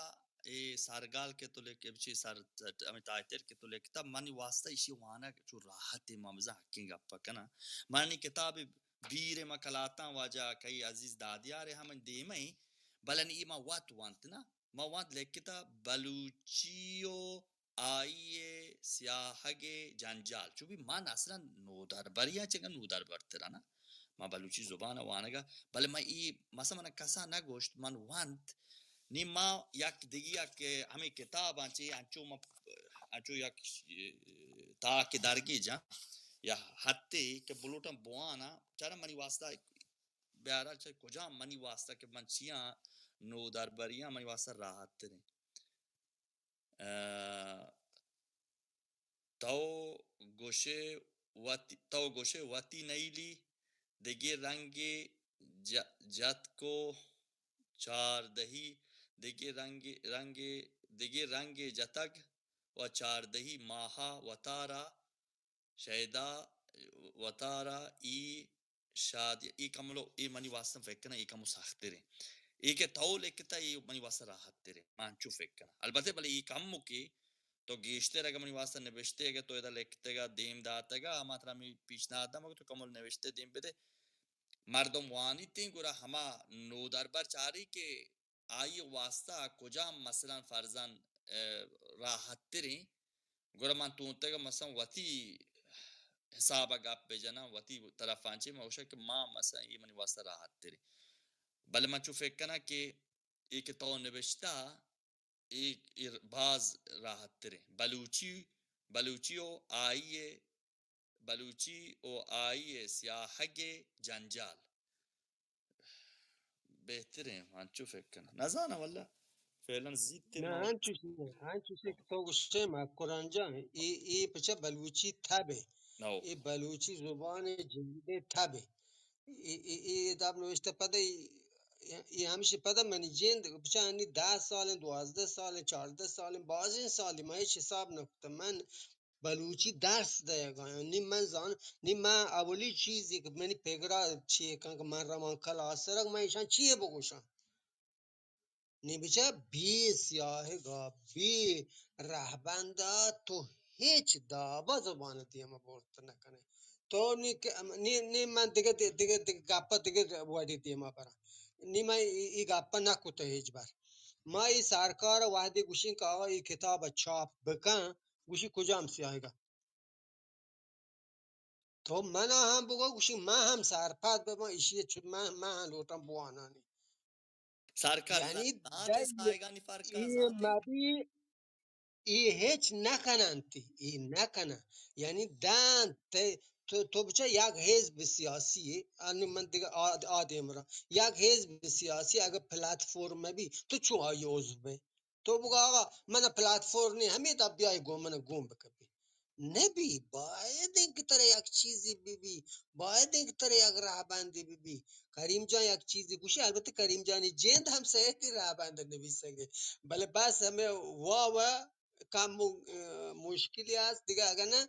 اے سرگال کہ تو لکھ، چی سر، ہمیں تائتر کہ تو لکھتا، منی واسطہ ایشی وانگ چو راحت ہے، ما بزاں حقیں گپ کناں۔ منی کتاب بیر ما کلاتاں واجہ کئی عزیز دادیار ہم دیمیں، بلن ای ما وت وانت نا، ما وانت لکھتا بلوچی و آئی ءِ سیاہگ ءِ جنجال۔ چو بی من اصلاً نودربری آں، چنکہ نودربرتر آں نا۔ ما بلوچی زبان ءَ وانگ ءَ، بلے من ای، مثلاً من کسا نہ گوشت، من ونت۔ نی ما یک دگہ یک ہمے کتاباں چہ انچو ما، انچو یک تاکے درگیجاں۔ یا حتے کہ بلوٹاں بواناں، چارا منی واسطہ، بہرحال چہ کجام منی واسطہ کہ من چیاں نودربریاں، منی واسطہ راحت تریں۔ ء، تو گوشے وتی، تو گوشے وتی نیلی، دگہ رنگے ج-، جتک و چاردہی، دگہ رنگے، رنگے، دگہ رنگے جتگ و چاردہی ماہا وتارا شیدا وتارا ای شادی، ای کملو، ای منی واسطہ فکر کناں، ای کمو سخت تریں۔ ای کہ تو لکھتا، ای منی واسطہ راحت تریں۔ من انچو فکر کناں۔ البتہ بلے ای کمو کہ تو گیشتر اگہ منی واسطہ نبشتے، اگہ تو ادا لکھتگا، دیم داتگا، ما ترا ہمے پیشنہاد داں کہ تو کمل نبشتے دیم بدے۔ مردم وانیتیں، گڑا ہما نودربر چاری کہ آئی واسطہ کجام مثلاً فرضاً، ء، راحت تریں، گڑا من تونتگ مثلاً وتی حساب ء گپ بہ جناں، وتی طرفاں چہ من گوشاں کہ ما مثلاً اے منی واسطہ راحت تریں۔ بلے من چو فکر کناں کہ اے کہ تو نبشتہ، اے، اے باز راحت تریں۔ بلوچی، بلوچی و آئی ء، بلوچی و آئی ء سیاہگ ء جنجال۔ بہتریں، انچو فکر کناں۔ نزاناں واللہ، فعلاً زیت نہ، ما انچوش نہ، انچوش کہ تو گوشے مکران جان، اے، اے پچہ بلوچی تب ہے۔ نو۔ اے بلوچی زبان جدید تب ہے۔ اے، اے، اے داب نوشتہ پدہ، اے، اے ہمشی پدہ منی جند، پچہ انی دہ سال، دوازدہ سال، چاردہ سال، بازیں سال، ما ہچ حساب نہ کتہ۔ من بلوچی درس دئیگ ء آں۔ نی من زان، نی من اولی چیزے کہ منی پگرا چی کن کہ من روان کلاس سرگ، من ایشان چی بگوشاں؟ نی بچہ بی سیاہگا، بی رہبندا تو ہچ دابا زبان دیما برت نہ کنے۔ تو نی کہ، نی، نی من دگہ، دگہ، دگہ گپا دگہ وڑی دیما براں۔ نی من ای، ای گپا نہ کتہ ہچ بر۔ ما ای سرکار وحدی گوشین کہ آقا ای کتاب چاپ بکن، گوشی کجام سیاہگا؟ تو منا ہم بگو، گوشی من ہم سرپد بباں، ایشی چ-، من، من ہم لوٹاں بوانانی۔ سرکار یعنی زانت دل سایگانی فرق اے زانت۔ مبی، اے ہچ نہ کننتی، اے نہ کنن۔ یعنی دان تے، تو، تو بچا یک حزب سیاسی، ان من دیگہ آ، آ دیمرا۔ یک حزب سیاسی اگر پلاتفورم مبی، تو چون آئی عضو بے؟ تو بگو آقا، من پلاتفورم نی، ہمے دا بیائے گون، من گون بکپی۔ نبی، باید انت کہ ترا یک چیزی ببی، باید انت کہ ترا یک رہبندی ببی۔ کریم جان یک چیزی گوشی، البتہ کریم جانی جند ہم سیتی رہبند نویسگے۔ بلے بس ہمے وا وا کم مو-، مشکلی است دیگہ، اگر نہ،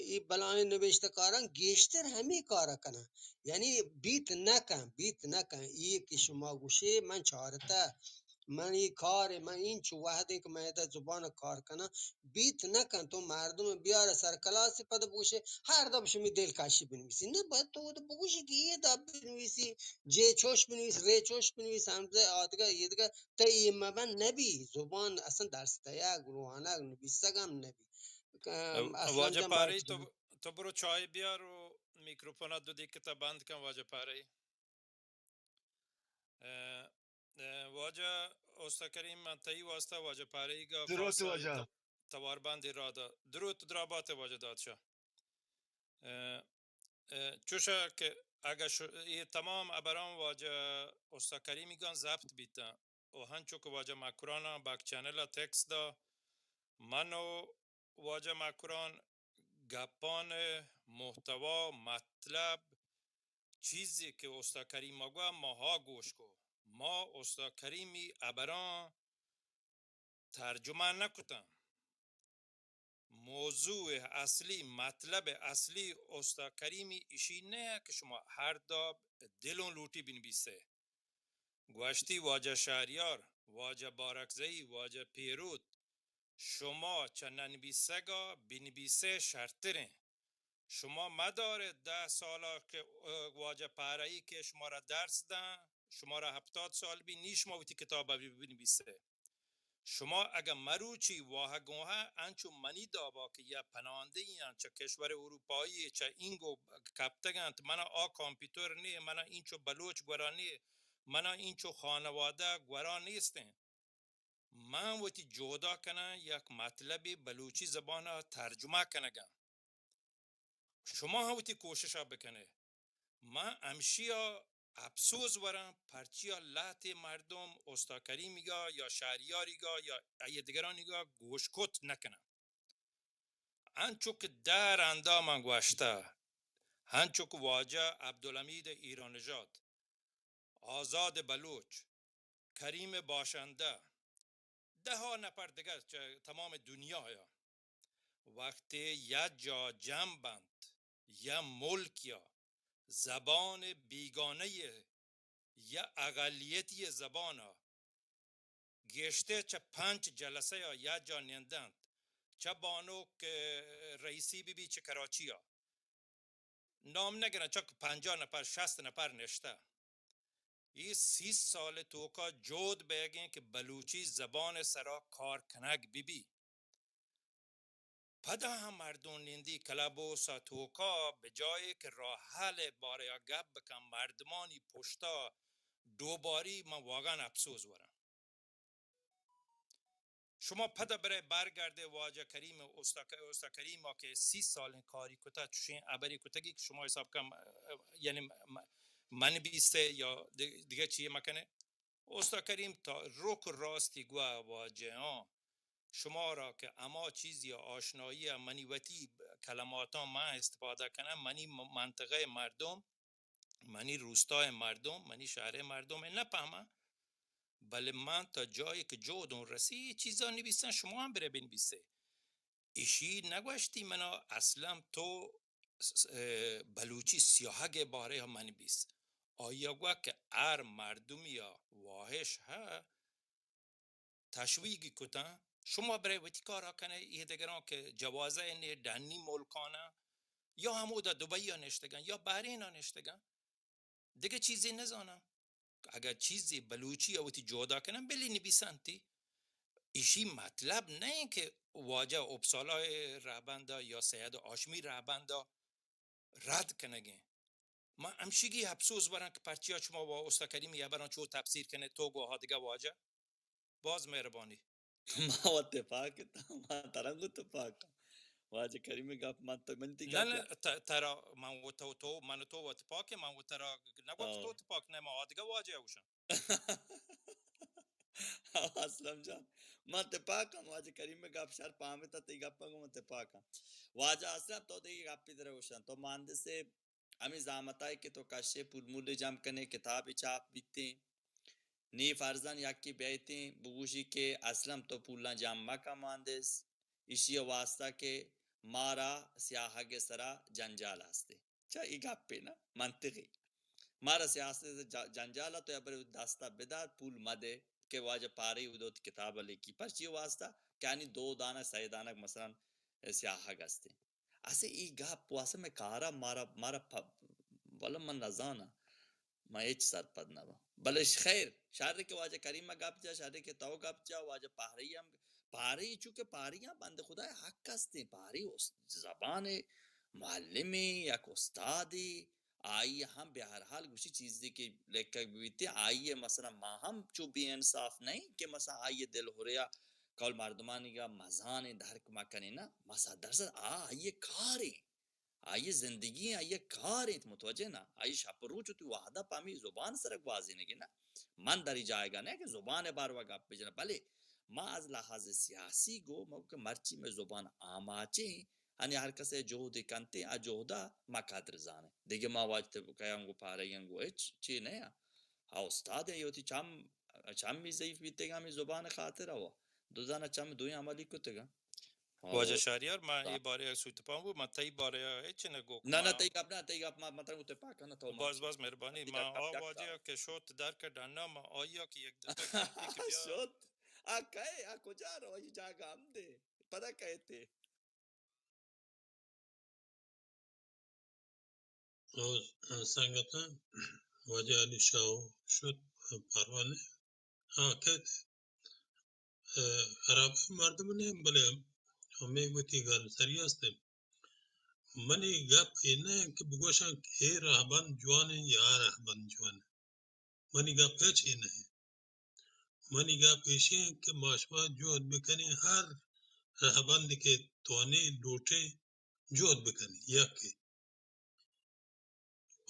ای بلائیں نوشتہ کاراں گیشتر ہمے کارا کنن۔ یعنی بیت نہ کن، بیت نہ کن۔ ای کہ شما گوشے من چارتہ، من ای کار، من اینچو وہدے کہ من ادا زبان کار کناں، بیت نہ کن۔ تو مردم بیار سر کلاس پد بگوشے، ہر دب شمی دلکشی بنویسی۔ نہ، باید تو وت بگوشی کہ ای دب بنویسی، جے چوش بنویس، رے چوش بنویس، ہمزہ آدگہ، ایدگہ، تئی اے مبن نبی، زبان اصلاً درس دئیگ، روانگ، نبیسگ ہم نبی۔ ک-، ا-، اصلاً واجہ جان پارئی، تو، تو برو چائے بیار و میکروفون دو دقیقہ تا بند کن واجہ پارئی۔ ا، ا، واجہ استاد کریم، من تئی واسطہ واجہ پارئی گا دروت خاص واجہ۔ ت-، توار بندی را دا۔ دروت درابات واجہ دادشاہ۔ اه، اه، چوشا کہ اگہ ش-، اے تمام ہبراں واجہ استاد کریمی گان ضبط بیتاں و ہنچو کہ واجہ مکراناں بک چینل ء تکس دا، من و واجہ مکران گپان محتوا، مطلب، چیزے کہ استاد کریم ء گوا ما ہا گوش کو، ما استاد کریمی ہبراں ترجمہ نہ کتاں۔ موضوع اصلی، مطلب اصلی استاد کریمی اشی نہ کہ شما ہر داب دلوں لوٹی بنویسے۔ گوشتی واجہ شہریار، واجہ بارکزئی، واجہ پیروت، شما چہ ننویسگا بنویسے شرتریں۔ شما مدارے دہ سالا کہ، اه، واجہ پارئی کہ شما را درس دن، شما را ہپتاد سال بی، نی شما وتی کتاب بی-، بنویسے۔ شما اگہ مروچی واہگوہ انچو منی دابا کہ یا پناندہی انت چہ کشور اروپایی چہ اینگو کپتگ انت، منا آ کامپیوتر نی، منا اینچو بلوچ گورا نی، منا اینچو خانوادہ گورا نیستیں۔ من وتی جہدا کناں یک مطلبے بلوچی زبانا ترجمہ کنگاں۔ شما ہم وتی کوشش ءَ بکنے۔ من ہمشی ءَ اپسوز وراں، پرچیا لہتے مردم استا کریمیگا یا شہریاریگا یا اے دگرانیگا گوش کت نکناں۔ انچو کہ دہ رندا من گوشتہ، انچو کہ واجہ عبدالحمید ایرانژاد، آزاد بلوچ، کریم باشندہ، دہا نفر دگہ چہ تمام دنیا ءَ وقتے یک جا جم بنت، یا ملک یا زبان بیگانہ یا اقلیتی زبان ءَ گیشتر چہ پنچ جلسہ ءَ یک جا نندنت، چہ بانک، اه، رئیسی بہ بی چہ کراچی ءَ، نام نگرن، چک پنجاہ نفر، شست نفر نشتہ۔ اے سی سال توکا جہد بیگیں کہ بلوچی زبان سرا کار کنگ بہ بی۔ پدا ہم مردم نندی کلب ہاؤس ءِ توکا بجائے کہ راہ حل ءِ بارہ ءَ گپ بکن، مردمانی پشتا ڈوباری، من واقعاً اپسوز وراں۔ شما پدا برے برگردے واجہ کریم، استا، استا کریم ءَ کہ سی سالیں کاری کتا، چوشیں ہبری کتگی کہ شما حساب کن، یعنی م-، من بیستے یا دگہ چیے مکنے۔ استا کریم تا رک راستی گوا واجہ ہاں۔ شمارا کہ ہما چیزی آشنائی ءَ منی وتی کلماتاں من استفادہ کناں، منی م-، منطقہ ءِ مردم، منی روستائے مردم، منی شہرے مردم ءَ نہ پہماں، بلے من تا جاہے کہ جہداں رسی، اے چیزاں نبیساں، شما ہم برے بنبیسے۔ ایشی نگوشتی منا اصلاً تو س-، س-، اه، بلوچی سیاہگ ءِ بارہ ءَ منبیس۔ آئی ءَ گوا کہ ہر مردمی ءَ واہش ءَ تشویگی کتاں، شما برے وتی کارا کنے، اے دگراں کہ جوازہ نے ڈنی ملکانا یا ہمودا دبئی ءَ نشتگاں یا بحرین ءَ نشتگاں، دگہ چیزے نزاناں۔ اگر چیزے بلوچی ءَ وتی جہدا کناں، بلے نبیسنتی۔ ایشی مطلب نہ کہ واجہ اپسالا ءِ رہبندا یا سید ہاشمی رہبندا رد کنگیں۔ من ہمشیگی اپسوز وراں کہ پرچیا شما وا استا کریمی ہبراں چو تفسیر کنے، تو گو ہا دگہ واجہ۔ باز مہربانی۔ ما وت تپاک اتاں، ما ترا گوں تپاک آں۔ واجہ کریم گپ من تو، من تی نہ، گپ نہ، ت-، ترا من و تو، تو، من تو و تپاک، من و ترا نہ گوشت تو تپاک، نہ ما آدگہ واجہ اوشن۔ اسلم جان، من تپاک آں، واجہ کریم گپ شر پامتا، تی گپ گوں من تپاک آں۔ واجہ اسلم تو دیگہ گپی در اوشن، تو مہندس ہمے زحمتائی کہ تو کشے، پول مول جم کنے، کتابے چاپ بیتیں، نی فرضاً یکے بیتیں بگوشی کہ اسلم تو پولاں جم مکن مہندس، ایشی واسطہ کہ مارا سیاہگ سرا جنجال ہستے۔ چا ای گپے نا منطقی۔ مارا سیاست ج-، جنجال تو یا بر دستا بدار، پول مدے کہ واجہ پارے ادوت کتاب لکھی۔ پرچی واسطہ کہ آنی دو دانگ، سہ دانگ مثلاً سیاہگ ہستے۔ اسے ای گپ و اسے مئے کارا مارا، مارا پ-، والا من نزاناں، من ہچ سرپد نباں۔ بلے ش-، خیر، شر کہ واجہ کریم گپ جا، شر کہ تو گپ جا، واجہ پہری ہم، پہری چونکہ پہری ہم بند خدا حق ہستیں، پہری اس-، زبان معلمی، یک استادی، آئی ہم بہ ہر حال گوشی چیزی کہ لکھگ بیتے، آئی مثلاً ما ہم چو بے انصاف نہیں کہ مثلاً آئی دل ہریا قول مردمانی گا مزان درک مکنی نا، ما صد درصد آ، آئی کاریں، آئی زندگی، آئی کاریں، متوجہ نا، آئی شپ روچ وتی وہدا پہ ہمے زبان سر گوازینگی نا۔ من در ای جایگا نہ کہ زبان باروا گپ بجناں، بلے ما از لحاظ سیاسی گو، ما کہ مرچی مئے زبان آماچیں، ہنی ہر کسے جہدے کنتے، آ جہدا ما قدر زانیں۔ دگہ ما واجہ کیاں گو پارگیاں گو ہچ چی نیا۔ آ استاد اے وتی چم، چمی ضعیف بیتگاں ہمے زبان خاطر ء۔ دو دانہ چم دوئیں عملی کتگاں۔ واجہ شہریار، من اے بارے ء سوت پام بو، من تئی بارے ء ہچ نہ گوک۔ نہ، نہ، تئی گپ نہ، تئی گپ ما، ما ترا گوں تپاک نہ تو باز، باز مہربانی۔ ما آ واجہ کہ شوت در کہ ڈنا، ما آیا کہ یک دفعہ شوت۔ آ کئے، آ کجا رو، ای جاگہ ہم دے۔ پدا کئے تے۔ او سنگتاں، واجہ علی شاہ شت پروانہ۔ ہاں، کئیت، اه، خراب مردم نہ، بلے ہمے وتی گل سری است۔ منی گپ اے نہ کہ بگوشاں کہ اے رہبند جوان ایں یا آ رہبند جوان ایں۔ منی گپ ہچ اے نہ ایں۔ منی گپ ایشی ایں کہ ما شما جہد بکنیں، ہر رہبند کہ توانیں لوٹیں جہد بکنیں، یکے۔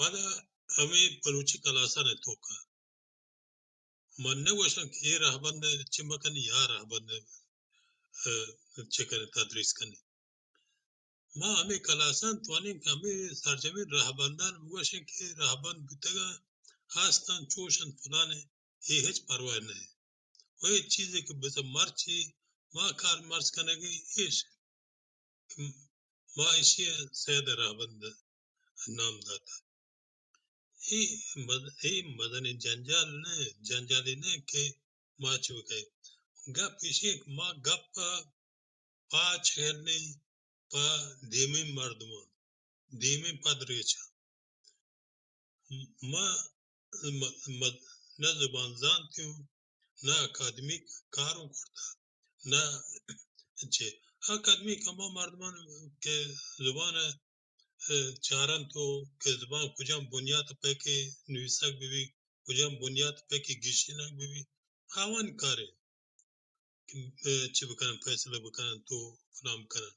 پدا ہمے بلوچی کلاسانی توکا من نہ گوشاں کہ اے رہبند چہ مکنی یا رہبند، ء، چہ کنی تدریس کنی۔ ما ہمے کلاساں توانیں کہ ہمے سرجمیں رہبندان بگوشیں کہ رہبند بوتگاں، ہستاں، چوشن، فلانے، اے ہچ پرواہ نہ۔ و اے چیزے کہ بزاں مرچی ما کار مرچ کنگی ایش کہ ما ایشی سید رہبند نام داتا۔ اے مد-، اے مزنیں جنجال نہ، جنجالے نہ کہ ما چہ بکئیں۔ گپ ایشی کہ ما گپ پاچ ہلیں پہ دیمیں مردماں، دیمیں پدریچاں۔ ما، ما، ما نہ زبان زانتی ہوں، نہ اکادمیک کاروں کرتا، نہ چے۔ اکادمیک ہما مردمان کہ زبان ء، ء، چارنت و کہ زبان کجام بنیاد پہ کہ نویسگ بہ بی، کجام بنیاد پہ کہ گیشینگ بہ بی، آوانی کارے کہ، ء، چی بکنن، فیصلہ بکنن تو فلان بکنن۔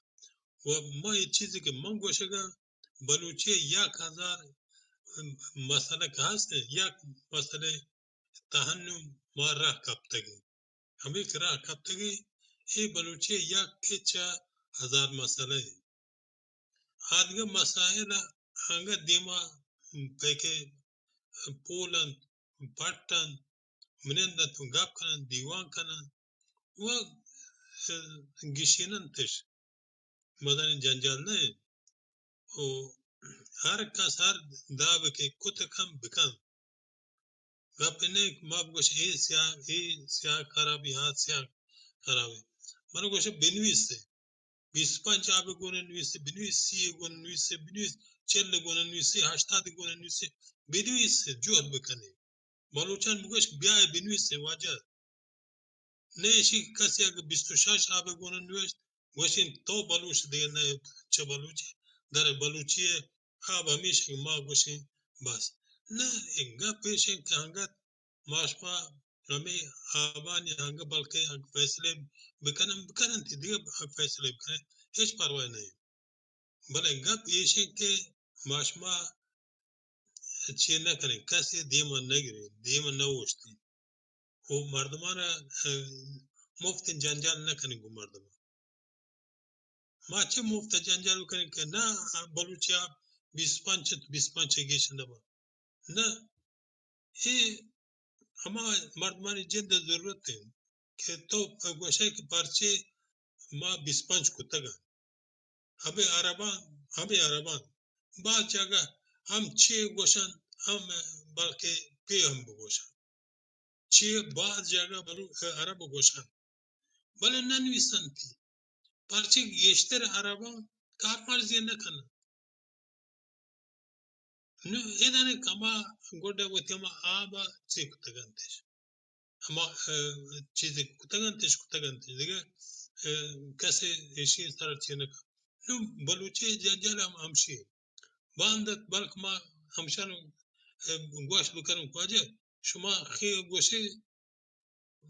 و ما اے چیزے کہ من گوشگاں، بلوچی یک ہزار مسئلہ کہ ہست، یک مسئلہ تہنو ما راہ کپتگیں۔ ہمے کہ راہ کپتگیں، اے بلوچی یک چہ ہزار مسئلہ ایں۔ آدگہ مسائل انگت دیما پیکہ پول انت، پٹ انت، منند انت، گپ کننت، دیوان کننت و گیشیننتش۔ مزنیں جنجال نہ انت۔ و ہر کس ہر داب کہ کت کن بکن۔ گپ نہ کہ ما بگوش اے سیاہ، اے سیاہ خرابی، ہا سیاہ خرابی۔ من گوش بنویس، بیست پنچ آب گون نویس، بنویس سی گون نویس، بنویس چل گون نویس، ہشتاد گون نویس، بنویس، جہد بکنے۔ بلوچان بگوش بیائے بنویس واجہ۔ نہ ایشی کہ کسے اگہ بیست و شش آبے گون نوشت، گوشین تو بلوچ دے نہ چہ بلوچی، در بلوچی آب ہمیش کہ ما گوشین بس۔ نہ، اے گپ ایشیں کہ انگت ما شما ہمے آبانی انگت بلکہ اگہ فیصلے بکنن، بکنن تی دیگہ فیصلے بکنن، ہچ پرواہ نہیں۔ بلے گپ ایشیں کہ ما شما چی نہ کنیں، کسے دیم ء نہ گریں، دیم ء نہ اوشتیں۔ و مردمان ء، ء، مفت جنجال نہ کنیں گوں مردمان۔ ما چہ مفت جنجال کنیں کہ نہ بلوچی ء بیست پنچ، بیست پنچ ء گیش نہ با۔ نہ، اے ہما مردمانی جند ء ضرورت انت کہ تو گوشئے کہ پرچے ما بیست پنچ کتگ انت۔ ہمے عرباں، ہمے عرباں باز جاگہ ہم چے گوشنت، ہم بلکہ پے ہم بگوشنت۔ چے باز جاگہ بلو-، عرب گوشنت، بلے نہ نویسنتی۔ پرچے گیشتر عرباں کارمرزی نہ کننت۔ نوں ادا نے کما گڈ وتی ہما آب ء چے کتگ انتش، ہما، ء، چیزے کتگ انتش، کتگ انتش دگہ، ء، کسے ایشی سر چے نہ کن۔ نوں بلوچی جنجال ہم ہمشی باند ات، بلک ما ہمشان، ء، گوش بکنوں کہ واجہ شما خے گوشے،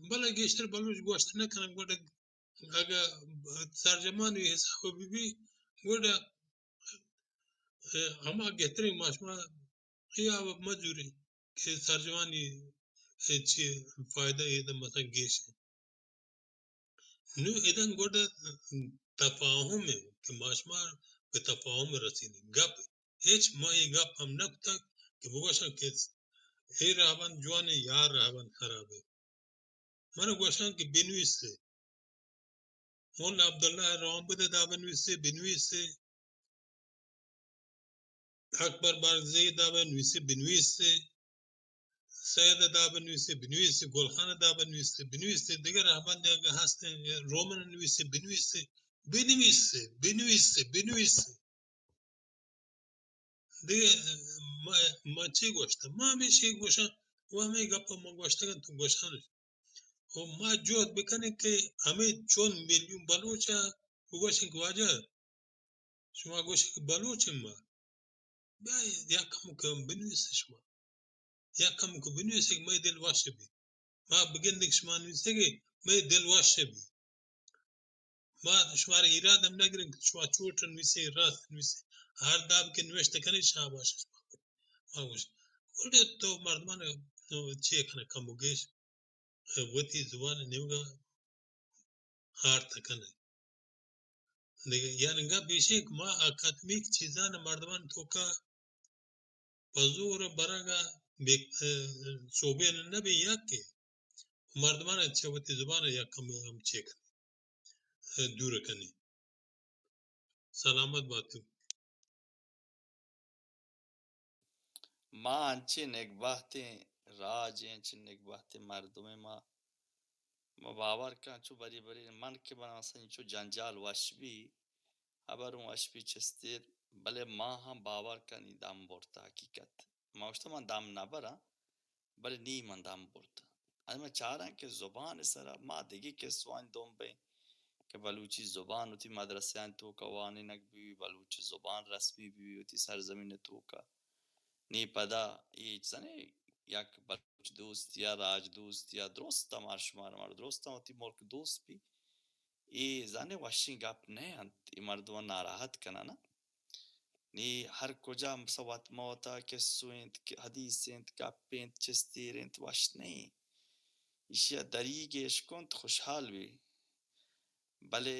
بلے گیشتر بلوچ گوشت نہ کنن، گڈ اگہ سرجمانی حساب بہ بی، گڈ، ء، ہما گہتریں ما شما اے آب مزوریں کہ سرجمانی، ء، چی فائدہ اے دم مثلاً گیش انت۔ نوں ادن گڈ تفاہم انت کہ ما شما بہ تفاہم رسینیں۔ گپ ہچ، ما اے گپ ہم نہ کتگ کہ بگوشاں کہ اے راہبند جوان انت یا راہبند خراب انت۔ من گوشاں کہ بنویسے، مولا عبداللہ روانبد ء داب ء نویسے، بنویسے، اکبر بارکزئی ء داب ء نویسے، بنویسے، سید ء داب ء نویسے، بنویسے، گل خان ء داب ء نویسے، بنویسے، دگہ رہبندے اگہ ہستیں، رومن ء نویسے، بنویسے، بنویسے، بنویسے، بنویسے۔ دگہ ما، ما چی گوشتہ؟ ما ہمیشی گوشاں، و ہمے گپ ما گوشتگ انت، تو گوشان۔ و ما جہد بکنیں کہ ہمے چون میلیون بلوچ ء بگوشیں کہ واجہ، شما گوشے کہ بلوچ ایں ما، بیا یک کمک بنویسے شما، یک کمک بنویسے کہ مئے دل وش بی۔ ما بگندیں کہ شما نویسے کہ مئے دل وش بی۔ ما شمارا ایراد ہم نہ گریں کہ شما چوٹ نویسے، راست نویسے۔ ہر داب کہ نوشتہ کنے، شاباش شما۔ آ گوش، گڑا تو مردمان چے کنے، کم و گیش وتی زبان نیمگا آرت کنے۔ دگہ یعنی گپ ایشی کہ ما اکادمیک چیزان مردمان توکا پہ زور برگا بے-، سوبین نہ بی، یا کہ مردمان چہ وتی زبان یک کم ہم چے کنے، دور کنے۔ سلامت باتو۔ ما انچیں نگبہتیں راجیں، انچیں نگبہتیں مردمیں ما، ما باور کن چو بری بری من کہ من مثلاً چو جنجال وش بی، ہبر اوں وش بی چستیر، بلے ما ہم باور کن ای دم برتا حقیقت۔ ما گوشتا من دم نہ براں، بلے نی من دم برت۔ اے ما چاراں کہ زبان سرا ما دگہ کسوانی دم بئیں کہ بلوچی زبان وتی مدرسہانی توکا وانینگ بی، بلوچی زبان رسمی بی وتی سرزمین توکا۔ نی پدا اے زانے یک بلوچ دوست یا راج دوست یا درست مار شمار مار درست وتی ملک دوست بی۔ اے زانے وشیں گپ نہ انت، اے مردمان ناراحت کنن۔ نی ہر کجا سوت موتا کسو انت، حدیث انت، گپ انت، چستیر انت، وش نہ انت۔ ایشی ء دریگ اش کنت خوشحال بی۔ بلے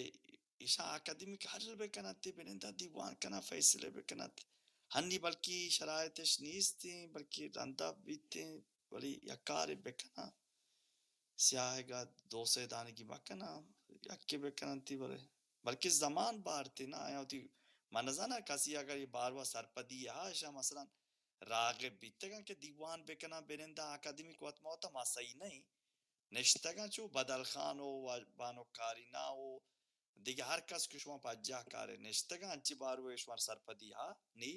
ایشاں اکادمیک حل بکنت، بنندہ دیوان کنت، فیصلہ بکنت۔ ہنی بلکہ شرائطش نیست انت، بلکہ رندا بیت انت، ولی یک کارے بکنن۔ سیاہگ ء دو سے دانگی مکناں، یکے بکننتی بلے، بلکہ زمان بارتی نا، آیاں وتی، من نزاناں کسی اگر یہ باروا سرپدی ہا، اشاں مثلاً راغب بیتگاں کہ دیوان بکناں، بننداں اکادمیک وت موت ما صحیح نہیں۔ نشتگاں چو بدل خان و بانک کارینا و دگہ ہر کس کہ شما پجاہ کارے نشتگاں، انچی باروا شما سرپدی ہا نی۔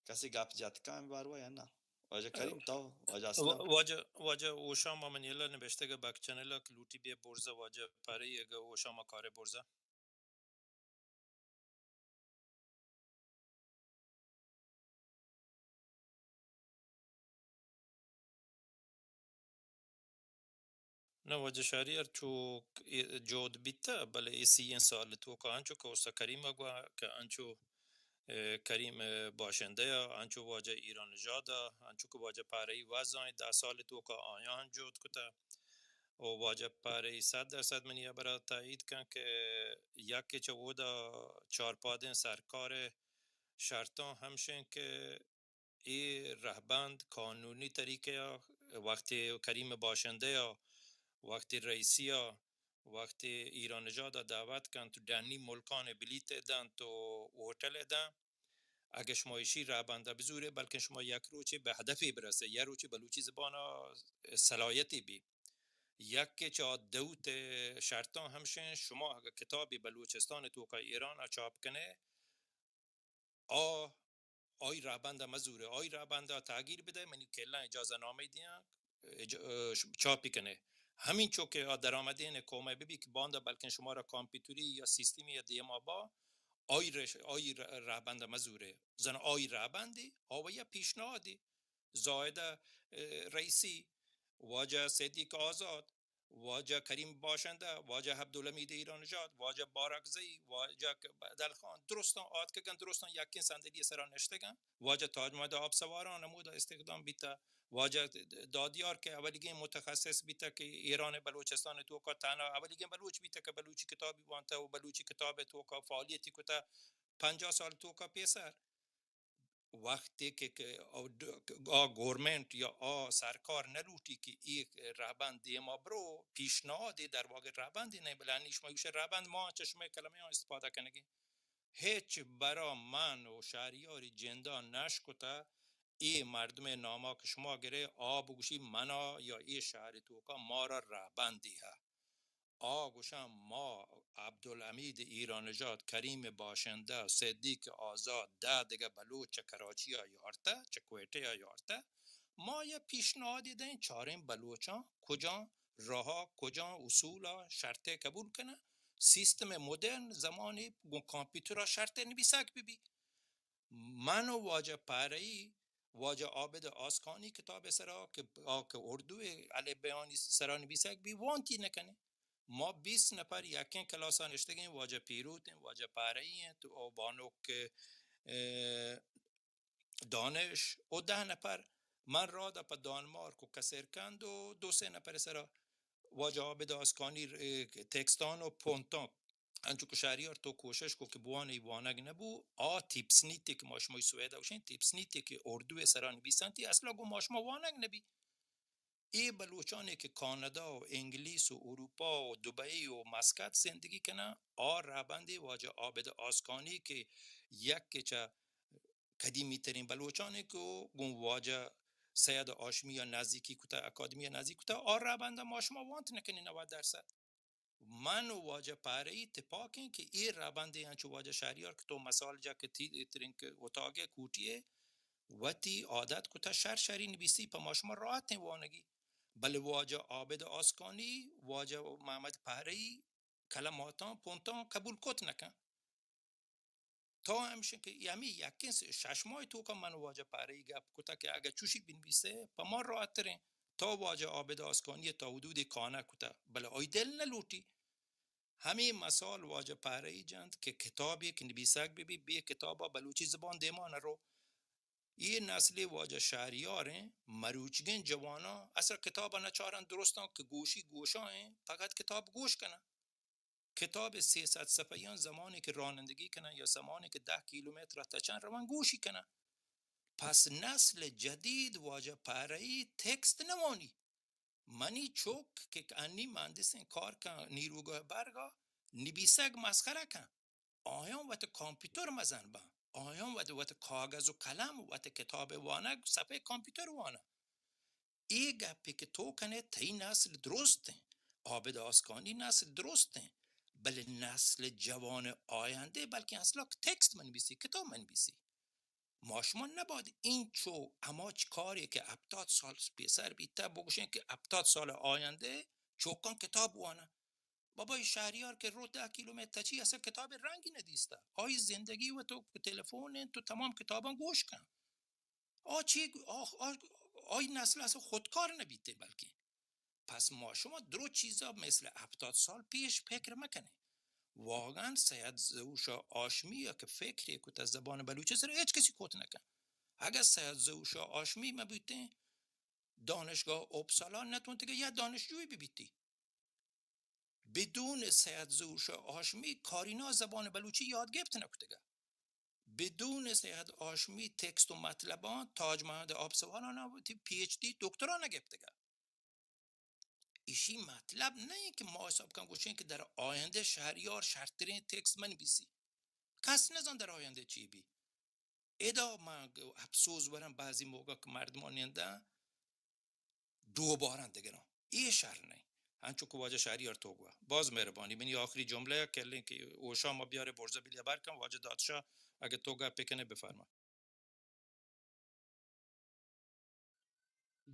کسی گپ جت کن باروا یا نہ؟ واجہ کریم تو، واجہ اسلم۔ واجہ، واجہ اوشام ء منی اللہ نبشتگ ء بک چینل ء کہ لوٹی بیا برزا، واجہ پارے اگہ اوشام ء کارے برزا۔ نہ واجہ شہریار چو جہد بیتہ، بلے اے سی ئیں سال توکا انچو کہ استاد کریم ء گوا کہ انچو، اے، کریم، اے، باشندہ ء، انچو واجہ ایران نژاد ء، انچو کہ واجہ پارئی وزاں دہ سال توکا آیاں ہم جہد کتہ۔ و واجہ پارئی صد درصد منی ہبرا تائید کن کہ یکے چہ اودا چارپادیں سرکار ء شرطاں ہمشیں کہ اے رہبند قانونی طریقہ ء وقتی کریم باشندہ ء وقتی رئیسی ء وقتی ایران نژاد ء دعوت کنت، ڈنی ملکان بلیت ء دنت و ہوٹل ء دنت۔ اگہ شما ایشی رہبند ء بزورے، بلکن شما یک روچے بہ ہدفے برسے، یک روچے بلوچی زبان ء صلاحیتے بی۔ یکے چہ آ دوت شرطاں ہمشیں، شما اگہ کتابی بلوچستان توکا ایران ء چاپ کنے، آ، آئی رہبند ء مزورے، آئی رہبند ء تغییر بدے، منی کلاں اجازہ نامہ دیاں، اج-، اه، ش-، چاپی کنے۔ ہمینچو کہ آ درآمدین قوم ء ببی کہ باندا بلکن شمارا کامپیوتری یا سیستمی یا دیما با، آئی رش-، آئی ر-، رہبند ء مزورے۔ زن آئی رہبندی، آ و یا پیشنہادی۔ زاہدہ، اه، رئیسی، واجہ صدیق آزاد، واجہ کریم باشندہ، واجہ عبدالحمید ایرانژاد، واجہ بارکزئی، واجہ ک-، بدل خان، درستاں آتکگن، درستاں یکیں صندلی سرا نشتگن۔ واجہ تاج محمد آبسواران ہمودا استخدام بیتا۔ واجہ دادیار کہ اولیگیں متخصص بیتا کہ ایران بلوچستان توکا تنہا اولیگیں بلوچ بیتا کہ بلوچی کتابی وانتا و بلوچی کتاب توکا فعالیتی کتا پنجاہ سال توکا پیسر۔ وقتی کہ، کہ آ گورنمنٹ یا آ سرکار نہ لوٹی کہ اے رہبند دیما برو، پیشنہادی در واقع رہبندی نہیں، بلے انی شما گوشے رہبند، ما چہ شما کلمہ آن استفادہ کنگی۔ ہچ برا من و شہریاری جندا نشکتا اے مردم ناما کہ شما گرے آ بگوشی منا یا اے شہر توکا مارا رہبندی ہے۔ آ گوشاں ما عبدالحمید ایرانژاد، کریم باشندہ، صدیق آزاد، دہ دگہ بلوچ چہ کراچی ء یارتہ، چہ کوئٹہ ء یارتہ۔ ما یک پیشنہادی دئیں، چاریں بلوچاں کجام راہ ء، کجام اصول ء شرط ء قبول کناں، سیستم مدرن زمانے گوں کامپیوتر ء شرط ء نبیسگ بہ بی۔ من و واجہ پہرئی، واجہ عابد آسکانی کتاب سرا کہ آ کہ اردو الف بیانی سرا نبیسگ بی، وانتی نکنیں۔ ما بیست نفر یکیں کلاسا نشتگیں، واجہ پیروت انت، واجہ پہرئی انت و بانک، اه، دانش و ده نفر من رادا پہ دانمارک و کسرکند و دو سه نفر سرا واجہ عابد آسکانی، اه، تکستان و پونتان، انچو کہ شہریار تو کوشش کو کہ بوان ای وانگ نبو، آ تیپسنیتی کہ ما شمای سویدا گوشیں، تیپسنیتی کہ اردو سرا نبیسنتی، اصلا گو ما شما وانگ نبی۔ اے بلوچانی کہ کانادا و انگلیس و اروپا و دبئی و مسقط زندگی کنن، آ رہبندی واجہ عابد آسکانی کہ یک کہ چہ قدیمی ترین بلوچانی کہ گوں واجہ سید ہاشمی ء نزیکی کتہ، اکادمی ء نزیک کتہ، آ رہبند ء ما شما وانت نہ کنیں نود درصد۔ من و واجہ پہرئی تپاکیں کہ اے رہبندے انچو واجہ شہریار کہ تو مثال جا کہ تی ترنک اتاگے کوٹی ء وتی عادت کتہ شر شری نبیسی پہ ما شما راحتیں وانگی۔ بلے واجہ عابد آسکانی، واجہ محمد پہرئی کلماتاں پونتاں قبول کت نہ کن۔ تو ہمشن کہ ہمے یکیں س-، شش ماہ توکا من واجہ پہرئی گپ کتہ کہ اگہ چوشی بنویسے پہ ما راحت تریں۔ تو واجہ عابد آسکانی تا حدودی قانع کتہ، بلے آئی دل نہ لوٹی۔ ہمے مثال واجہ پہرئی جنت کہ کتابے کہ نبیسگ بہ بی، بے کتابا بلوچی زبان دیما نہ رو۔ اے نسل واجہ شہریاریں مروچگیں جواناں اصل کتابا نہ چارن، درستاں کہ گوشی گوشاں، فقط کتاب گوش کنن۔ کتاب سیصد صفحیاں زمانے کہ رانندگی کنن یا زمانے کہ دہ کیلومتر تچن روان گوشی کنن۔ پس نسل جدید واجہ پہرئی تکست نوانی۔ منی چک کہ انی مہندسیں کار کن نیروگاہ برگا، نبیسگ مسخرہ کن۔ آیاں وت کامپیوتر مزن بن۔ آیاں وت، وت کاغذ و قلم، وت کتاب وانگ، صفحہ کامپیوتر وانن۔ اے گپے کہ تو کنے، تئی نسل درستیں، عابد آسکانی نسل درستیں، بلے نسل جوان آیندہ بلکیں اصلا تکست منویسی، کتاب منویسی۔ ما شما نباید اینچو ہما چ-، کارے کہ ہپتاد سال پیسر بیتہ بگوشیں کہ ہپتاد سال آیندہ چوکاں کتاب وانن۔ بابا، اے شہریار کہ رو دہ کیلومتر تچی، اصلا کتاب رنگی ندیستہ۔ آئی زندگی و تو تلفون انت، تو تمام کتاباں گوش کن۔ آ چی، آ، آ، آئی نسل اصلا خودکار نبیتے بلکیں۔ پس ما شما درو چیزا مثل ہپتاد سال پیش فکر مکنیں۔ واقعاً سید ظہور شاہ ہاشمی کہ فکرے کتہ زبان بلوچی سر، ہچ کسی کت نکن۔ اگہ سید ظہور شاہ ہاشمی مبوتیں، دانشگاہ اوپسالا نتونتگہ یا دانشجوی ببیتی۔ بدون سید ظہور شاہ ہاشمی کارینا زبان بلوچی یاد گپت نکتگہ۔ بدون سید ہاشمی تکست و مطلباں تاج محمد آبسواران وتی پی ایچ ڈی دکترا نگپتگہ۔ ایشی مطلب نہ کہ ما حساب کن گوشیں کہ در آیندہ شہریار شرتریں تکست منویسی۔ کس نزان در آیندہ چی بی۔ ادا من افسوس ورم بعضی موقع کہ مردمان نندن ڈوبارن دگراں۔ اے شر نہ۔ انچو کہ واجہ شہریار تو گوا۔ باز مہربانی۔ منی آخری جملہ کلیں کہ اوشا ما بیارے برزا بلی ہبر کن۔ واجہ دادشاہ، اگہ تو گپ کنے بفرما۔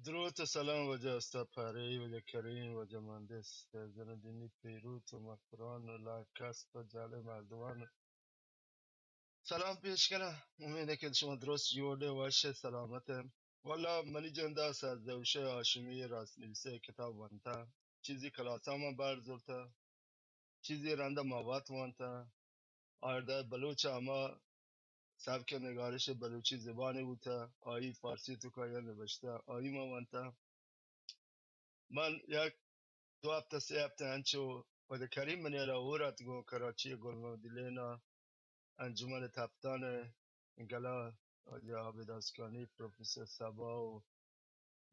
دروت و سلام واجہ استاد پہرئی، واجہ کریم، واجہ مہندس، فرزند دینی پیروت و مکران و لاکست و جالے مردمان۔ سلام پیش کناں۔ امید ہے کہ شما درست جوڑ ئے، وش ئے، سلامت ئے۔ واللہ منی جندا سید ظہور شاہ ہاشمی راست نویسے کتاب وانتا۔ چیزی کلاسا ما بار زرتا۔ چیزی رندا ما وت وانتا۔ آردا بلوچ ہما سبک نگارش بلوچی زبان بوتا، آئی فارسی توکا یا نوشتہ، آئی ما وانتا۔ من یک دو ہفتہ، سہ ہفتہ انچو واجہ کریم منی را ہور ات گوں کراچی گل محمد لینا انجمن تپتان گلا واجہ عابد آسکانی، پروفیسر صبا و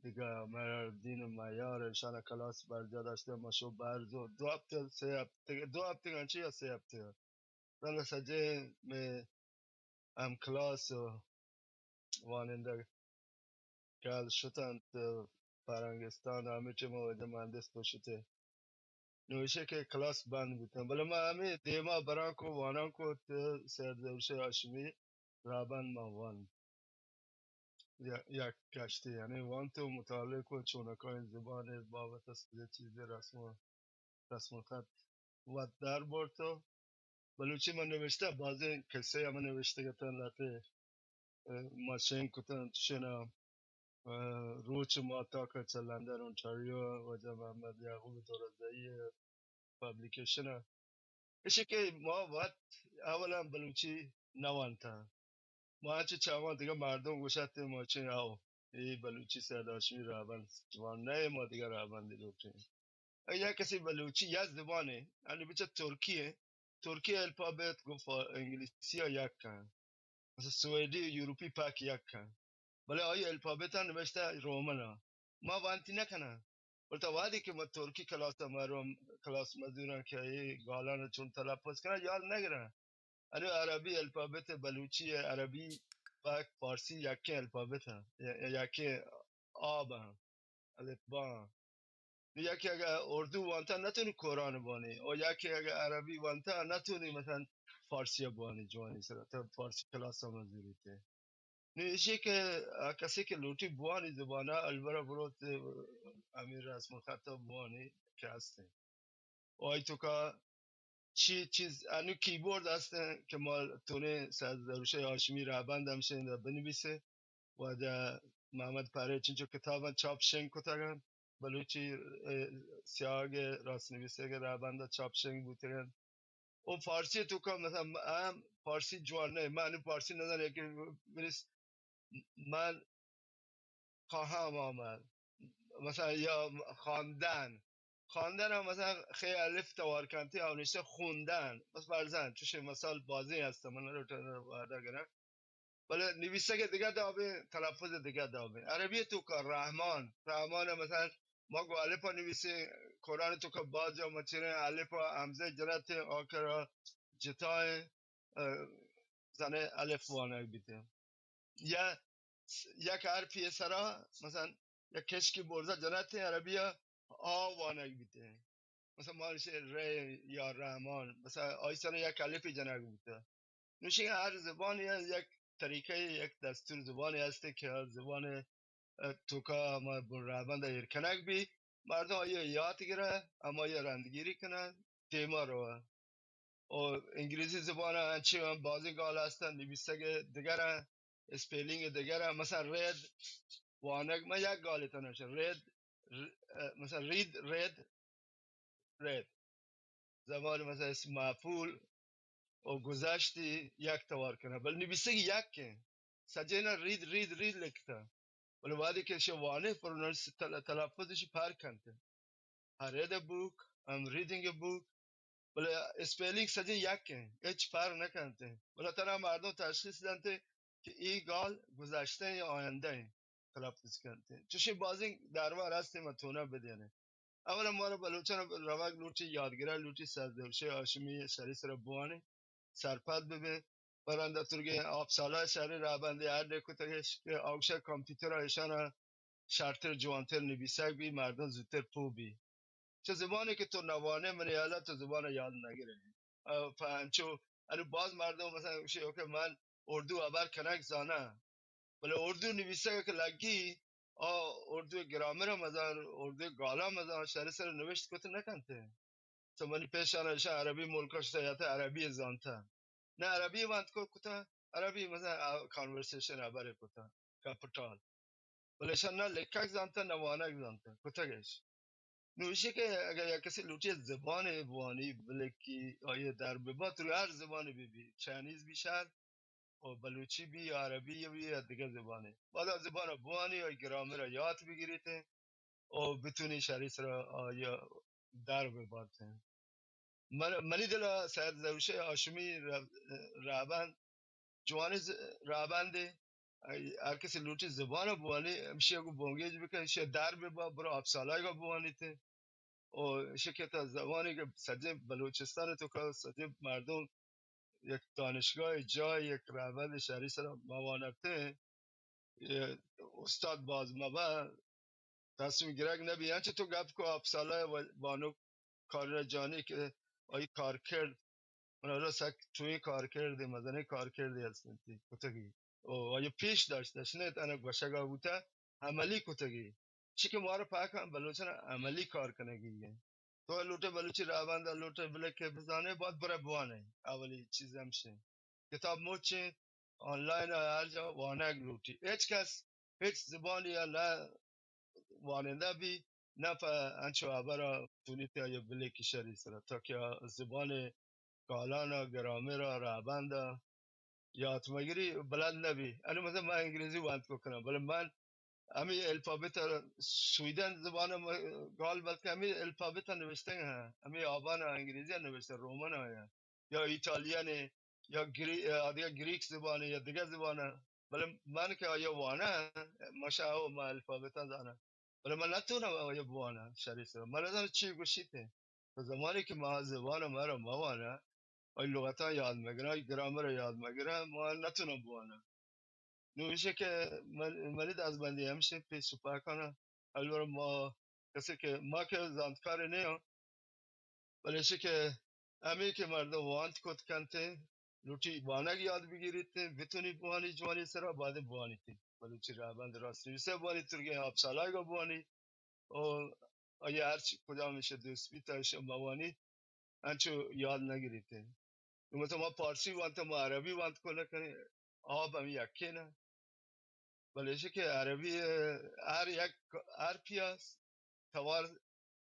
دگہ مہرالدین و میار، ایشانا کلاس برجا داشتہ، ما شو برز و دو ہفتہ، سہ ہفتہ، دو ہفتہ انچو یا سہ ہفتہ۔ رندا سجیں مئے ہم کلاس و وانندہ کل شتنت، فرنگستان ہمے ٹیم واجہ مہندس تو شتے۔ نو ایشی کہ کلاس بند بوتن، بلے ما ہمے دیما براں کو واناں کو تے سید ظہور شاہ ہاشمی رابند ما وان۔ یا، یک کشتی، یعنی وان تو مطالعہ کو چونکائیں زبان بابت سجہ چیز رسم، رسم الخط وت در برتو۔ بلوچی من نوشتہ، بازیں قصہ ہم نوشتہ گتن لہتے، اه، ما شنگ کتن، شنا، اه، روچ ماتا کہ چہ لندن، اونٹاریو، واجہ محمد یعقوب دورزئی پبلیکیشن۔ اشی کہ ما وت اولا بلوچی نہ وانتا۔ ما چہ چاواں دگہ مردم گوشت، ما چہ آو، اے بلوچی سید ہاشمی رہبند جوان نہ، ما دگہ رہبندی لوٹیں۔ اے یک کسی بلوچی یا زبانے، یعنی بچہ ترکی ہے، ترکی الفابت گو فا-، انگلیسی ء یک کن۔ مثلا سویڈی و یورپی پاک یک کن۔ بلے آئی الفابت ء نوشتہ رومن ء۔ ما وانتی نہ کناں۔ بلے تا وہدی کہ ما ترکی کلاس ء مروم، کلاس مزوراں کہ اے گالاں چون تلفظ کناں، یاد نہ گراں۔ انو عربی الفابت بلوچی ء، عربی پاک فارسی یکیں الفابت ء، ی-، یکیں آب ء، الف با ء۔ نو یکے اگہ اردو وانتا نتونی قرآن بوانی، او یکے اگہ عربی وانتا نتونی مثلا فارسی بوانی جوانی سرا، تا فارسی کلاس ہم زوری تے۔ نو ایشی کہ آ کسی کہ لوٹی بوانی زبانا، البرا بروت، امیر رسم الخط بوانی کہ ہستیں۔ و آئی توکا چی چیز، انو کیبورڈ ہستیں کہ ما تونیں سید ظہور شاہ ہاشمی رہبند ہمشیں بنویسے۔ واجہ محمد پرہیز چنچو کتاباں چاپ شنگ کتگ انت، بلوچی، اے، سیاہگ ء راست نویسگ ء رہبند ء چاپ شنگ بوتگ انت۔ او فارسی توکا مثلا م-، ہم فارسی جوان نہ، من فارسی نہ زاناں کہ بنویس من خواہاں آمد۔ مثلا یا خواندن۔ خواندن ہم مثلا خے الف توار کنتی، او نشته خوندن۔ بس برزن، چوشیں مثال بازیں ہست، من لوٹاں وعدہ گراں۔ بلے نویسگ دگہ دابیں، تلفظ دگہ دابیں۔ عربی توکا رحمان، رحمان مثلا ما گو الف نویسیں، قرآن توکا باز جا مچریں الف ہمزہ جنت آخر جتائیں، اه، زنے الف وانگ بیتیں۔ یا یک حرفی سرا، مثلا یک کشکی برزا جنت عربی آ وانگ بیتیں۔ مثلا ما گوشیں رے یا رحمان، مثلا آئی سرا یک الفی جنگ بیتہ۔ نوشی ہر زبانی یک طریقہ، یک دستور زبانی ہستے کہ ہر زبان، اه، توکا ہما بن رہبند ایر کنگ بی، مردم آئی یاد گرہ، ہما آئی رندگیری کنہ، دیما روہ۔ و انگریزی زبان ء انچیں ہم بازیں گال ہستن، نویسگ ء دگر ء، اسپیلنگ ء دگر ء، مثلا رید وانگ، من یک گالے تنش رید، ر-، اه، مثلا رید، رید، رید۔ زبان مثلا اسم مفعول و گذشتی یک توار کنه، بل نویسگ یک ہیں۔ سجینا رید، رید، رید لکھتا۔ بلے وہدے کہ شے وانے پروننس تل-، تلفظ شی فرق کنتے۔ I read a book, I'm reading a book. بلے اسپیلنگ سجیں یک ہیں، ہچ فرق نہ کنتے۔ بلے ترا مردم تشخیص دنتے کہ ای گال گذشتہ ہیں یا آیندہ ہیں تلفظ کنتے۔ چوشیں بازیں درور ہستے ما تونا بدینے۔ اولا مارا بلوچان روگ لوٹی، یادگرہ لوٹی، سردرشے ہاشمی شری سر بوانے، سرپد ببے۔ برندہ ترگے آپ سالہ شری رہبندے ہر نے کتگش کہ آوشہ کمپیوتر ایشانا شرتر جوانتر نبیسگ بی، مردم زودتر پو بی۔ چہ زبانے کہ تو نوانے، منی حالا تو زبان یاد نگرے۔ اه، پہ انچو، انو باز مردم مثلا گوشی، اوکے، من اردو ہبر کنگ زاناں، بلے اردو نویسگ کہ لگی، آ اردو گرامر مزان، اردو گالا مزان، شری سر نوشت کت نکنتے۔ تو منی پیشان ایشاں عربی ملکا شتا یا تا عربی زانتا۔ نہ عربی وانت کو کتا، عربی مثلا کانورسیشن ہبر کتا، کپٹال۔ بلے ایشاں نہ لکھگ زانتا، نہ وانگ زانتا، کتگش۔ نو ایشی کہ اگر یک کسی لوٹی زبان بوانی، بلے کہ آئی در ببا، تو ہر زبان بی بی، چائنیز بی شر، و بلوچی بی، عربی بی یا دگہ زبانے۔ بادا زبان بوانی، آئی گرامر یاد بگیریتے۔ و بتونی شری سرا آیا در بباتیں۔ من، منی دلا سید ظہور شاہ ہاشمی رہ-، رہبند، جوانی ز-، رہبندے، ہر کسی لوٹی زبان بوانی، ہمشی گو بونگیج بکن، شی در ببا، برو آپسالای گو بوانی تے۔ و شکتا زبانی کہ سجے بلوچستان تو کا سجے مردم یک دانشگاہ جای یک رہبند شری سرا موانتے، اے، استاد باز مبا، تصمیم گرگ نبی۔ انچہ تو گپ کو آپسالہ و بانک کارنہ جانی کہ آئی کارکرد، من را سک چوئیں کارکرد، مزنیں کارکردے ہستنتی کتگی۔ او آئی پیش داشت، اشنے تانا گوشگا بوتا، عملی کتگی۔ چی کہ مارا پاکاں بلوچاں عملی کار کنگی ہیں۔ تو لوٹے بلوچی رہبند لوٹے بلے کہ بزانے، باید برے بوانے۔ اولی چیز ہمشے۔ کتاب مچیں، آنلائن ء ہر جا وانگ لوٹی۔ ہچ کس ہچ زبانی ء نہ وانندہ بی، نہ پہ انچو ہبر ء تونیت آئی بلے کشری سرا، تاکہ آ زبان کالان ء گرامر ء رہبند ء یات مگری بلد نبی. انی مثلاً من انگریزی وانت کو کنم، بلے من ہمے الفابت ء، سویدن زبان ء م-، گال، بلکہ ہمے الفابت ء نوشتگ ء، ہمے آبان ء انگریزی ء نوشتگ، رومن ء یا، یا ایٹالین ء، یا گری-، آ، دگہ گریک زبان ء یا دگہ زبان ء. بلے من کہ آیا واناں، مشا او ما الفابت ء زاناں. بلے من نتوناں آیا بواناں شری سر. من نزاناں چی گوشیت. تو زمانے کہ ما زبان ء مارا موانا، آئی لغتاں یاد مگراں، آئی گرامر ء یاد مگراں، ما نتوناں بواناں. نوں ایشی کہ من، منی دزبندی ہمیش انت پیش و پاکانا. البرا ما کسے کہ ما کہ زانتکارے نہ آں، بلے ایشی کہ ہمے کہ مردم وانت کت کنت، لوٹی وانگ یاد بگیریت، بتونی بوانی جوانی سرا، بعد بوانیت. بلوچی رہبند، راست نویسہ بوانی، ترگیں آپ چالاگا بوانی، او آئی ہرچ کجام ایشی دوست بیت، ایشی موانی انچو یاد نگریت. نوں مثلاً ما پارسی وانت، ما عربی وانت کو نہ کنیں، آب ہم یکے نہ. بلے ایشی کہ عربی، ء، ہر یک حرفی ء توار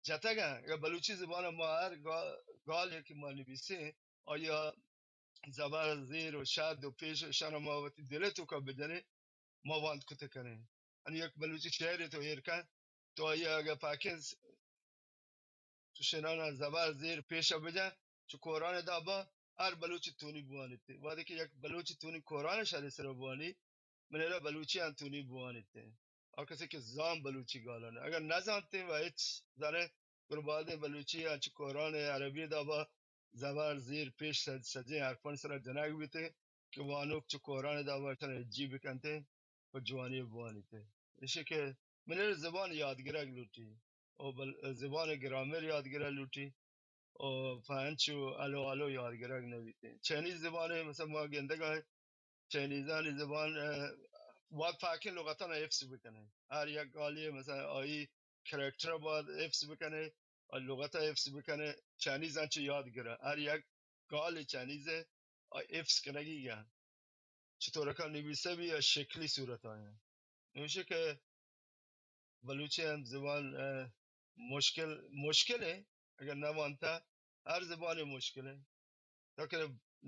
جتگ ء. اگر بلوچی زبان ء ما ہر گا-، گالے کہ ما نبیسیں، آیا زبر، زیر و شد و پیش و شن ما وتی دل ء توکا بجنیں، ما وانت کت کنیں. انی یک بلوچی شعرے تو ایر کن، تو آئی ء اگہ پاکیں س-، تو شنانا زبر زیر پیش ء بجن، چو کوران ء دابا ہر بلوچی تونی بوانیت. وہدے کہ یک بلوچی تونی کوران ء شری سر بوانی، من ارا بلوچی آن تونی بوانیت. آ کسی کہ زان بلوچی گالان، اگر نزانتے و ہچ زانے گربادیں بلوچی انچ کوران ء عربی ء دابا زبر زیر پیش سج-، سجیں حرفان سرا جنگ بیتے کہ وانوک چو کوران ء دابا اشان ہجی بکنتے و جوانی ء بوانیتے. ایشی کہ منی زبان یادگرگ لوٹی، او بل-، زبان گرامر یادگرگ لوٹی، او پہ انچو الو الو یادگرگ نہ بیتے. چائنیز زبان ء مثلاً ما گندگا چائنیزانی زبان، ء، باید پاکیں لغتاں حفظ بکنے. ہر یک گالی مثلاً آئی کریکٹر باید حفظ بکنے، اور لغت حفظ بکنے، چائنیزاں چہ یاد گرے. ہر یک گال چائنیز ء حفظ کنگی گا. چطور کا نویسہ بھی یا شکلی صورت آیا. نوشے کہ بلوچی ہم زبان، ء، مشکل، مشکل ہے، اگر نہ مانتا، ہر زبان مشکل ہے. تاکہ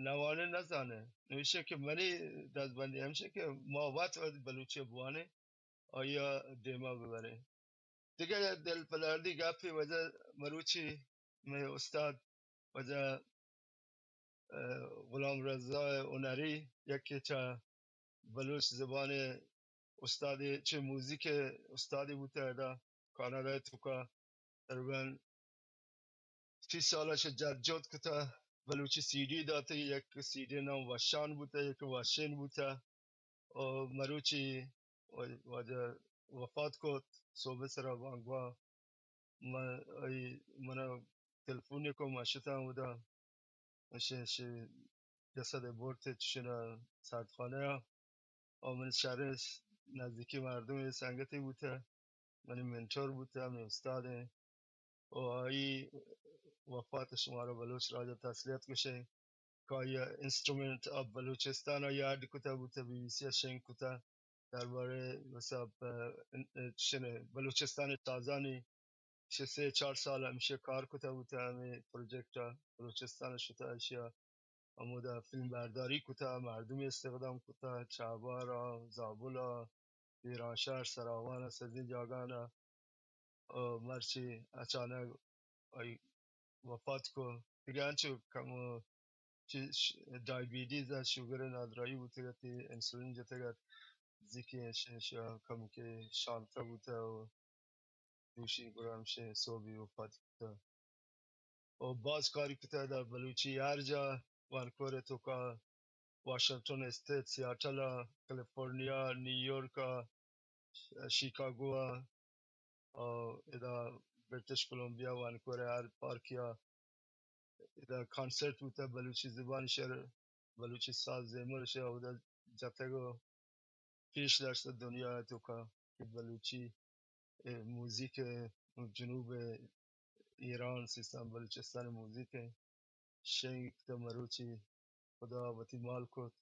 نوانے نہ زانے. نوشے کہ منی دزبندی ہمشے کہ ما وت وت بلوچی بوانے، آیا دیما ببرے. دگہ دل پدردی گپی وجہ مروچی میں استاد وجہ، ء، غلام رضا ہنری، یکے چہ بلوچ زبان استادی، چہ موزیک استادی بوتہ ادا کاناڈا توکا. تقریباً سی سال چہ جد جہد کتہ، بلوچی سی ڈی داتے، یک سی ڈی نام وشان بوتہ، یک وشین بوتہ. او مروچی و-، واجہ وفات کت، صبح سرا بانگوا من، ای، منا تلفون کو، ما شتاں اودا، اشی، اشی جسد برت چشنا سردخانہ ء. او من شہر نزدیکی مردم سنگتی بوتہ، منی منٹور بوتہ، منی استاد ہیں. او آئی وفات شمارا بلوچ راجہ تسلیت گوشے. کہ آئی انسٹرومنٹ آف بلوچستان آئی ایڈ کتہ بوتہ، بی بی سی ء شنگ کتہ. دربارہ مثلا، ء، چشن بلوچستان تازانی چہ سے چار سال ہمیشہ کار کتہ بوتہ، ہمے پروجیکٹ ء بلوچستان شتہ، اشیا ہمودا فلم برداری کتہ، مردم استخدام کتہ، چابہار ء، زابل ء، پیرانشہر، سراوان ء، سجیں جاگہاں ء، مرچی اچانک آئی وفات کو. دگہ انچو کم چی ش-، ڈائبیٹیز ء، شوگر ء نادراہی بوتگ ات، انسولین جتگ ات، زیکی اش-، اش-، کم کے شانتہ بوتہ و دوشی گڑا ہمشے سوبی وفات کتہ. و باز کاری کتہ در بلوچی ہر جا، وانکور توکا، واشنگٹن اسٹیٹ، سیاٹل ء، کالیفورنیا، نیویارک ء، شیکاگو ء، ء ادا برٹش کولمبیا، وانکور ء ہر پارکیا ادا کانسرٹ بوتہ، بلوچی زبان شعر، بلوچی ساز زیمر شعر اودا جتگ و پیش داشتہ دنیا توکا کہ بلوچی، اے، موزیک ء جنوب ایران، سیستان بلوچستان موزیک ء شنگ کتہ مروچی. خدا وتی مال کت،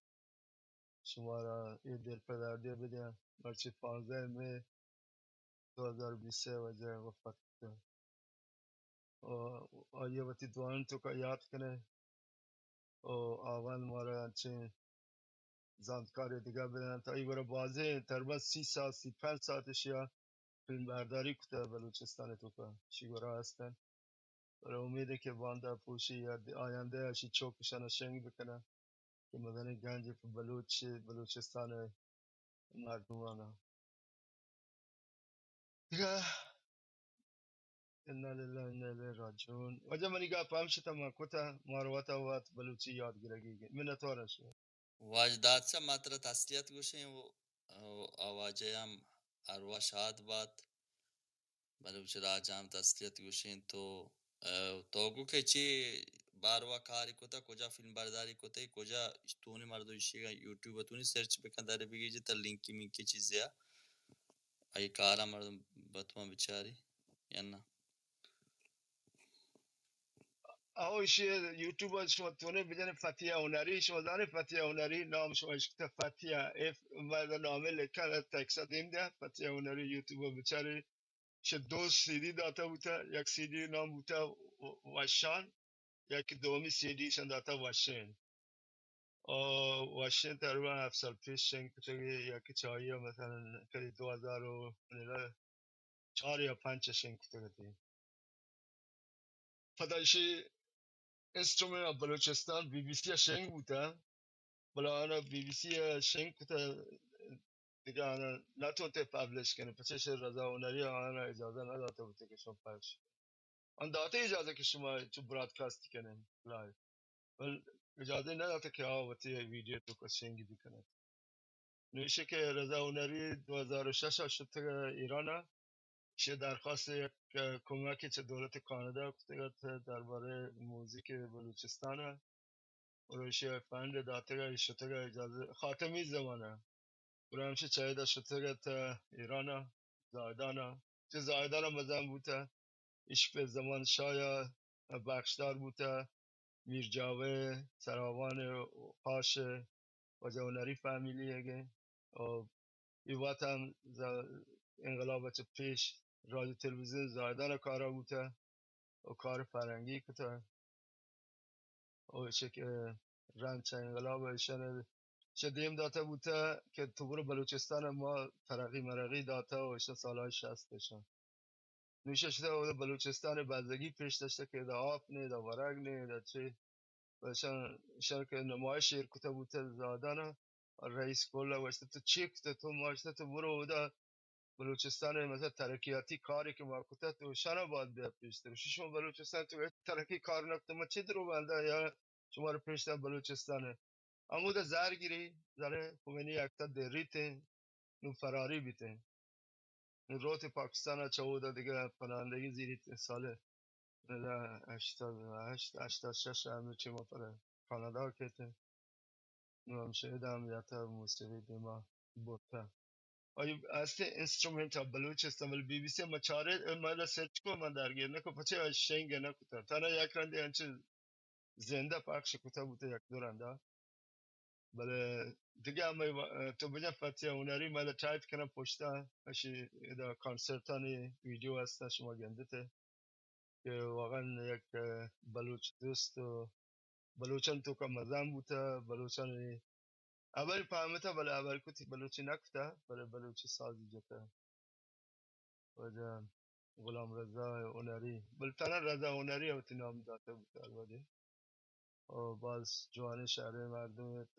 شمارا اے دل پدردی بدیاں. مرچی پانزدہ مئی دو ہزار بیست ء واجہ وفات کتہ. و آئی ء وتی دعایانی توکا یات کنے و آوان مارا انچیں زانتکارے دگہ بدنت، آئی گورا بازیں، تقریباً سی ساعت، سی پنچ ساعت اشیا فلم برداری کتہ بلوچستان توکا، اشی گورا ہستن. بلے امید کہ باندا پوشی یا آیندہ اشی چوک اشانا شنگ بکنن کہ مزنیں گنج پہ بلوچ، بلوچستان مردمانا. دگہ انا للہ انا الیہ راجعون. واجہ منی گپ ہم شتہ من کتہ، مارا وتا وت بلوچی یاد گرگی. منتوارم شما. واجہ دادشاہ ما ترا تسلیت گوشیں و، و آ واجہ ہم ارواح شاد بات. بلوچ راج ہم تسلیت گوشیں تو، اه، تو گو کہ چی باروا کاری کتہ، کجا فلم برداری کتہ، کجا اشتونی مردم اشی یوٹیوب تونی سرچ بکن در بگیجی تا لینکی مینکی چیزی آ. اے کارا مردم بتواں بچاری یا نہ؟ او ایشی یوٹیوب ءَ شما تونیں بجنیں فتیہ ہنری، شما زانیں فتیہ ہنری نام شما اشکتہ فتیہ، اے مئے نامے لکھا ٹیکسا دیم دیا، فتیہ ہنری یوٹیوب ءَ بچارے. شہ دو سی ڈی داتا بوتا، یک سی ڈی نام بوتا وشان، یک دومی سی ڈی شان داتا وشین. آ، وشیں تقریباً ہفت سال پیش شنگ کتگی، یا کہ چاہیے مثلاً کدی دو ہزار و چار یا پنچ شنگ کتگی. پدا ایشی instrument of Balochistan B B C شنگ بوتا، بلے آنا بی بی سی شنگ کتا، دگہ آنا نتونتے پبلش کنے، پچے شہ رضا ہنری آنا اجازہ نداتا بوتے کہ شما پبلش کنے. آن داتے اجازہ کہ شما چو براڈکاسٹ کنے لائیو، بل اجازہ نداتا کہ آ وتی ویڈیو توکا شنگ بکنت. نوشے کہ رضا ہنری دو ہزار و شش ءَ شتگ ایران ءَ، ایشی درخواست یک کمکی چہ دولت کانادا کتگ ات دربارہ موزیک بلوچستان ءَ. اور ایشی فنڈ داتگ ءَ، شتگ ءَ اجازہ خاتمی زمانہ. گڑا ہمشی چہ ادا شتگ ات ایران ءَ، زاہدان ءَ. چہ زاہدان ءَ مزن بوتہ، ایش پہ زمان شاہ ءَ بخشدار بوتہ، میر جاوید، سراوان ءَ، خاش ءَ، واجہ ہنری فیملی ءَ گے. اور اے وت ہم ز-، انقلاب ءَ چہ پیش رادیو تلویزیون زاہدان ءَ کارا بوتہ و کار فرہنگی کتہ. و چہ کہ رند چہ انقلاب ءَ ایشان چہ دیم داتہ بوتہ کہ تو برو بلوچستان ءَ ما ترقی مرقی داتہ و ایشان سالهای شست ایشان. نوشہ شتہ اودا بلوچستان ءِ بزگی پیش داشتہ کہ ادا آپ نے، ادا ورگ نے، ادا چے. ایشان، ایشان کہ نمائش ایر کتہ بوتہ زاہدان ءَ، رئیس کل ءَ گوشتہ تو چے کتہ؟ تو ما گوشتہ تو برو اودا بلوچستان ءِ مثلاً ترقیاتی کارے کہ ما کتہ تو شانا باید بیا پیشتر. شما بلوچستان تو ہچ ترقی کار نہ کتہ، ما چے درو بندہ یا شما رو پیشتر بلوچستان ءَ. ہمودا زر گری، زر خمینی یک تا دریت، نو فراری بیت. نو روت پاکستان ءَ چہ اودا دگہ پناہندگی زیریت سال ہشتاد و ہشت، ہشتاد و شش ءَ ہمے ٹیم ءَ پر کانادا کیت. نو ہمشہ ادا ہم یاتا موسیقی دیما برتا. آئی ہستے انسٹرومنٹ آف بلوچستان، بلے بی بی سی ما چارے، ما ادا سرچ کو، ما درگیر نہ کو، پچے آئی شنگ نہ کتا. تانا یک رندے انچے زندہ پخش کتا بوتا یک دو رندا. بلے دگہ ہمے وا-، تو بجن فتیہ ہنری، ما ادا ٹائپ کنم پشتا، اشی ادا کانسرٹانی ویڈیو ہستا، شما گندتے کہ واقعاً یک بلوچ دوست و بلوچان توکا مزن بوتا، بلوچانی اول پہمتا، بلے اول کتی بلوچی نکتا، بلے بلوچی سازی جتا. واجہ غلام رضا ہنری، بلے تنا رضا ہنری وتی نام داتا بوتا البتہ. و باز جوانیں شریں مردمے ات،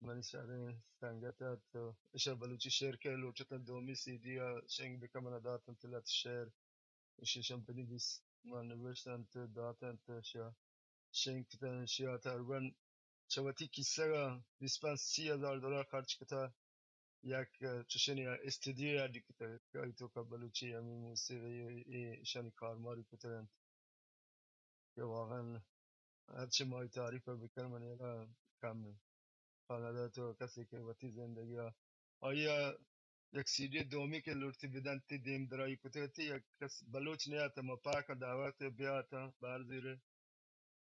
منی شریں سنگت ات. ایشا بلوچی شعر کہ لوٹتن دومی سی ڈی ءَ شنگ بکن، منا داتن تلت شعر، ایشی شم بنویس، من نوشتنت، داتنت، ایشا شنگ کتن. ایشی ءَ تقریباً چہ وتی کیسگ ءَ بیست پنچ سی ہزار دلار خرچ کتہ، یک چشنی استودیو اڈ کتہ کہ آئی توکا بلوچی ہمے موسیقی، اے ایشانی کارماری کتگ انت کہ واقعاً ہرچی ما آئی تعریف ءَ بکن، من یلا کم انت. کانادا تو کسی کہ وتی زندگی ءَ، آئی ءَ یک سی ڈی دومی کہ لوٹتی بدنتی دیم درائی کتگتی، یک کس بلوچ نیاتہ، ما پاک دعوت بیا اتاں بہر زیرے.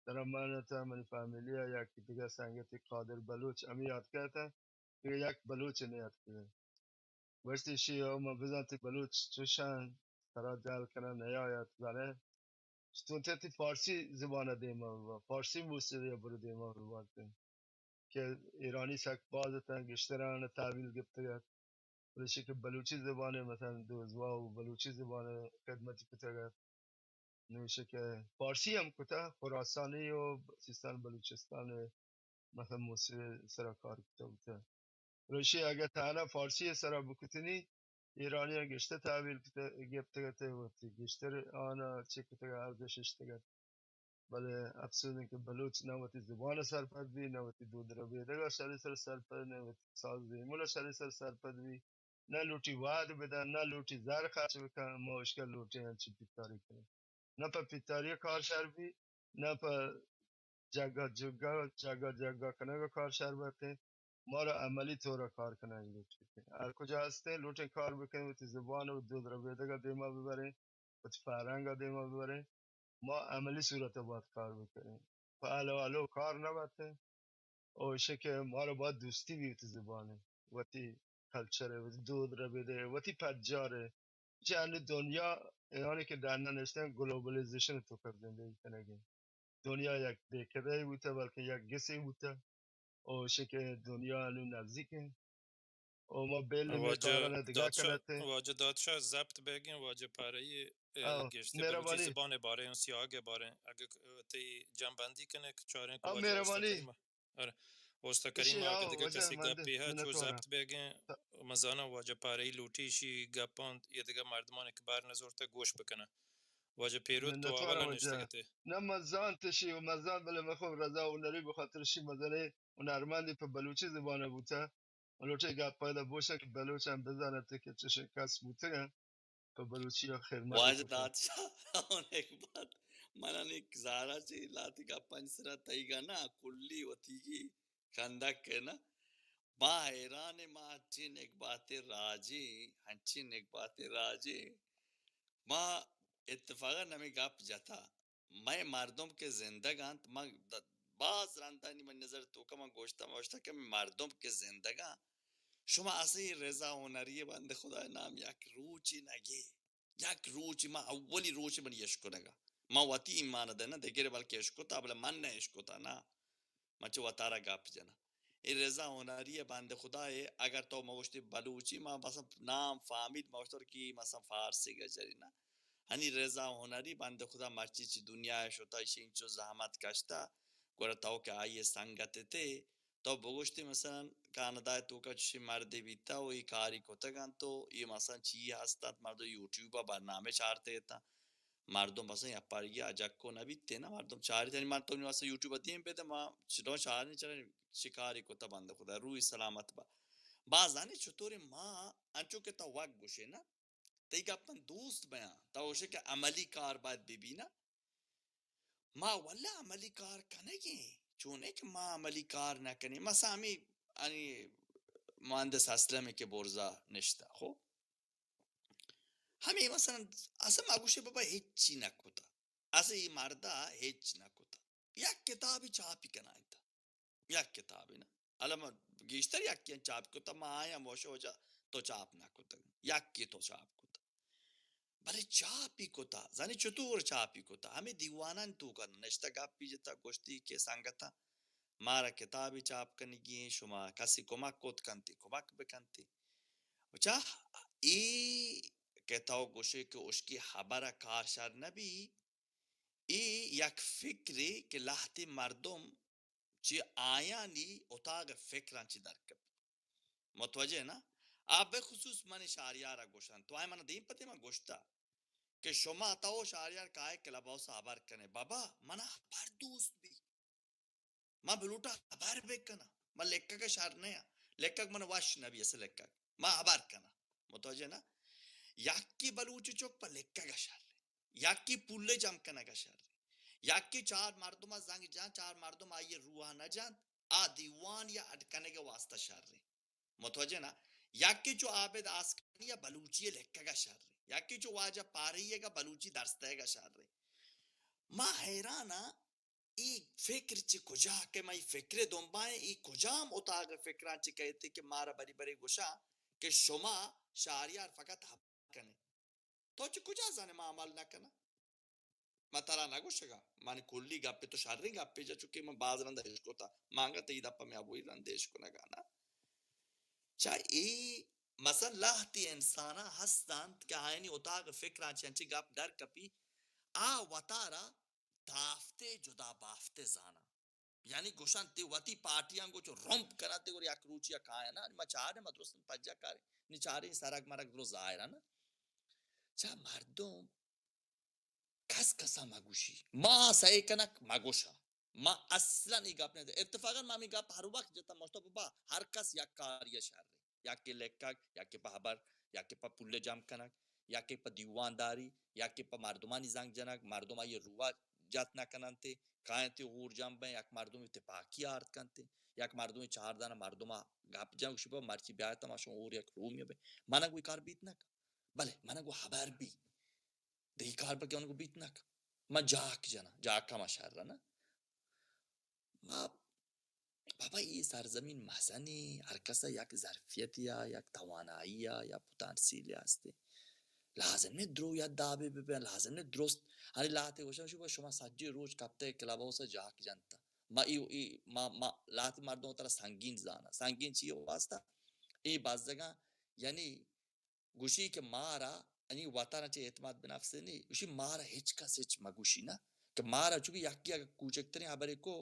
ترا من اتاں، منی فیملی ءَ یک دگہ سنگتے قادر بلوچ ہمے یات کتہ، دگہ یک بلوچ نیاتکہ. گوشتی، ایشی ءَ من بزاں تئی بلوچ چوشاں ترا جہل کناں نیایت، زانے؟ چتونتے تئی فارسی زبان ءَ دیما ببا، فارسی موسیقی ءَ برو دیما ببا. کہ ایرانی سک باز اتاں، گیشتر آناں تحویل گپتگ ات، بلے ایشی کہ بلوچی زبان ءَ مثلاً دوزواہ و بلوچی زبان ءَ خدمت کتگ ات، نو ایشی کہ فارسی ہم کتہ، خراسانی و سیستان بلوچستان ءَ مثلاً موسیقی سرا کار کتہ بوتہ۔ بلے ایشی اگہ تہنا فارسی سرا بکتنی، ایرانیاں گیشتر تحویل کتہ، گپتگ ات، وتی گیشتر آناں چی کتگ، ارزش اشتگ ات۔ بلے افسوس انت کہ بلوچ نہ وتی زبان ءَ سرپد بی، نہ وتی دود ربیدگ ءَ شری سر سرپد، نہ وتی ساز زیمل ءَ شری سر سرپد بی، نہ لوٹی وہد بدن، نہ لوٹی زر خرچ بکن، ما اشکا لوٹیں انچی پیتاری کنیں۔ نہ پہ پیتاری کار شر بی، نہ پہ جگہ جگہ، جگہ جگہ کنگ کار شر باتیں۔ مارا عملی طور کار کنگ لوٹیں۔ ہر کجا ہستیں لوٹیں کار بکنیں، وتی زبان و دود ربیدگ دیما ببریں، وتی فرہنگ دیما ببریں۔ ما عملی صورت باید کار بکنیں۔ پہ الو الو کار نہ باتیں۔ او ایشی کہ مارا باید دوستی بی وتی زبان ءَ، وتی کلچر ءَ، وتی دود ربیدگ ءَ، وتی پجار ءَ۔ چہ انی دنیا، یعنی کہ ڈن ءَ نشتن گلوبلائزیشن ءِ توکا زندگی کنگ ءَ۔ دنیا یک دہکدہ بوتہ، بلکہ یک گسے بوتہ۔ او ایشی کہ دنیا انو نزدیک انت۔ او ما بیل میں واجہ کاران دگہ دادشاہ، کنتے۔ واجہ دادشاہ ضبط بیگیں، واجہ پارہی، اه، آو، گیشتر بلوچی مہربانی۔ زبان بارے، سیاگ بارے، اگہ تئی جمع بندی کنے کہ چاریں کہ آو، واجہ مہربانی۔ استکریم۔ ارے، استاد کریم، ایشی آ کہ آو، دگہ واجہ کسی مند گپی ہے، چو منتوارم۔ ضبط بیگیں، مزانا واجہ پارہی لوٹی شی گپاں، یہ دگہ مردمان کہ بار نزورتا گوش بکنن۔ واجہ پیروت تو منتوارم اولا واجہ۔ نشتگتے۔ نہ مزان تشی و مزان، بلے مخو رضا ہنری بخاطر شی مزنے ہنرمندی پہ بلوچی زبان بوتا۔ لوٹے گپ پیدا بوشن کہ بلوچان بزانت کہ چشیں کس بوتگن۔ پہ بلوچی ءَ خدمت واجہ کتگ۔ دادشاہ، اون یک بات، من انیک زارا چہ لاتی گپانی سرا تئیگا نا، کلی وتیگی کندگ کئے نا۔ ما حیران ایں، ما انچیں یک باتے راجے، انچیں یک باتے راجے، ما اتفاقا ہمے گپ جتا۔ مئے مردم کہ زندگ انت، من د-، باز رندانی من نظر توکا من گوشتہ، من گوشتہ کہ مئے مردم کہ زندگ انت، شما اصلی رضا ہنری بندہ خدا نام یک روچی نگے، یک روچی، من اولی روچی من اشکنگا، من وتی ایمان دے نہ دگرے بلکہ اشکتا، بلے من نہ اشکتا نا، من چہ وتارا گپ جنا۔ اے رضا ہنری بندہ خدا اے، اگر تو مگوشتی بلوچی، ما مثلا نام فامیل مگوشتر کی مثلا فارسی گجری نا، ہنی رضا ہنری بندہ خدا مرچی چہ دنیا ءَ شتا، ایشی انچو زحمت کشتا، گڑا تو کہ آئی ءِ سنگت تے، تو بگوشتی مثلا کاناڈا ءِ توکا چشی مردے بیتا و ای کاری کتگ انت و ای مثلا چی ہست انت، مردم یوٹیوب ءَ برنامہ چارتے تا، مردم مثلا یا پرگی اجکو نہ بیتے نا، مردم چاری تنی، من تو مثلا یوٹیوب ءَ دیم پہ ما چلو چارنی چرا شکاری کتا بندہ خدا روی سلامت با۔ بازانی چطور ما انچو کہ تو وقت گوشے نا، تئی گپاں دوست بیاں، تو گوشے کہ عملی کار باید ببی نا۔ ما واللہ عملی کار کنگیں، چونے کہ ما عملی کار نہ کنیں۔ مثلا ہمیں، یعنی، مہندس اسلم کہ برزا نشتہ، خو ہمیں مثلا، اصلا ما گوشے بابا ہچی نہ کتا، اصلا یہ مردا ہچ نہ کتا، یک کتابی چاپی کنائیتا۔ یک کتابے نا۔ الم گیشتر یکے چاپ کتا، ما آیاں موشو جا تو چاپ نہ کتا۔ یکے تو چاپ کتا۔ بلے چاپی کتا، زانی چطور چاپی کتا؟ ہمیں دیوانان توکا نشتہ گپی جتا، گوشتی کہ سنگتا مارا کتابی چاپ کنگی ہیں، شما کسی کمک کت کنتی، کمک بکنتی۔ چاہ ای کہ تو گوشے کہ اشکی حبر کار شر نبی، اے یک فکرے کہ لہتے مردم چہ آیانی اتاق فکراں چہ در کپی۔ متوجہ نا؟ آ بخصوص من شہریار ءَ گوشن، تو آئے من دیم پتے من گوشتا کہ شما تو شہریار کائے کلب ہاؤس ءَ ہبر کنے، بابا من ہبر دوست بی۔ من بلوٹاں ہبر بکناں۔ من لکگ ءَ شر نیاں۔ لکگ من وش نبی، اصل لکگ۔ من ہبر کناں۔ متوجہ نا؟ یکی بلوچ چک پہ لکگ ءَ شر۔ یکی پول جم کنگ ءَ شر۔ یکی چار مردم ءَ زنگ جان، چار مردم آئی روح ءَ نہ جان، آ دیوان یا اڈ کنگ ءِ واسطہ شر۔ متوجہ نا؟ یکی چو عابد آسکانی ءَ بلوچی لکگ ءَ شر۔ یکی چو واجہ پارہی ءَ بلوچی درس دئیگ ءَ شر۔ ما حیران آں، اے فکر چہ کجا کہ ما اے فکر ءِ دنبا ایں، اے کجام اتاق ءِ فکراں چہ کئیت کہ مارا بری بری گوشاں کہ شما شہریار فقط ہبر کنے۔ تو چہ کجا زانے ما عمل نہ کناں؟ ما ترا نہ گوشگا، من کلی گپے تو شریں گپے جا، چونکہ من باز رند اشکتا، مانگا تئی دپا میں ابوئی رند اشکنگا نا۔ چا اے مثلاً لہتے انساناں ہست انت کہ آیانی اتاگ فکراں چہ انچیں گپ در کپی، آ وتارا دافتے جدا بافتے زاناں۔ یعنی گوشنت تئی وتی پارٹیاں گوں چو رمب کننت، گڑا یک روچے ء کایناں، ما چاریں، ما درست پجا کاریں، نی چاریں سرگ مرگ درست ظاہر انت۔ چا مردم کس کسا مگوشی، ما سعی کنک مگوشا، ما اصلاً ای گپ نہ، اتفاقاً ما ہمیں گپ ہر وقت جتا مشتو بابا، ہر کس یک کاری شر، یا کہ لکھگ، یا کہ پہ ہبر، یا کہ پہ پول جم کنگ، یا کہ پہ دیوان داری، یا کہ پہ مردمانی زنگ جنگ، مردم آئی روح جت نہ کننت، کاینت ہور جم بیں، یک مردم تپاکی آرت کنت، یک مردم چار دانہ مردم گپ جنگ، گوشی بابا مرچی بیایت ما شما ہور یک رومی بیں، من گوی کار بیت نہ کن، بلے من گو ہبر بی، دگہ کار بلکہ من گو بیت نہ کن۔ من جاک جناں، جاک ہم شر نہ۔ ما، بابا، اے سرزمین مزنیں، ہر کس ء یک ظرفیتے ء، یک توانائی ء، یا پوتانسیلے ہستیں۔ لازم نہ درو یا دابے ببیں، لازم نہ درست۔ ہنی لہتے گوشاں، شما، شما سجے روچ کپتے کلب ہاؤس ء جاک جنت۔ ما ای، ای، ما، ما لہتے مردم ترا سنگین زاناں۔ سنگین چی واسطہ؟ اے بزگاں، یعنی گوشی کہ مارا انی وطن چہ اعتماد بہ نفس نی، گوشی مارا ہچ کس ہچ مگوشی نا، کہ مارا چونکہ یکی اگہ کوچکترین ہبرے کو،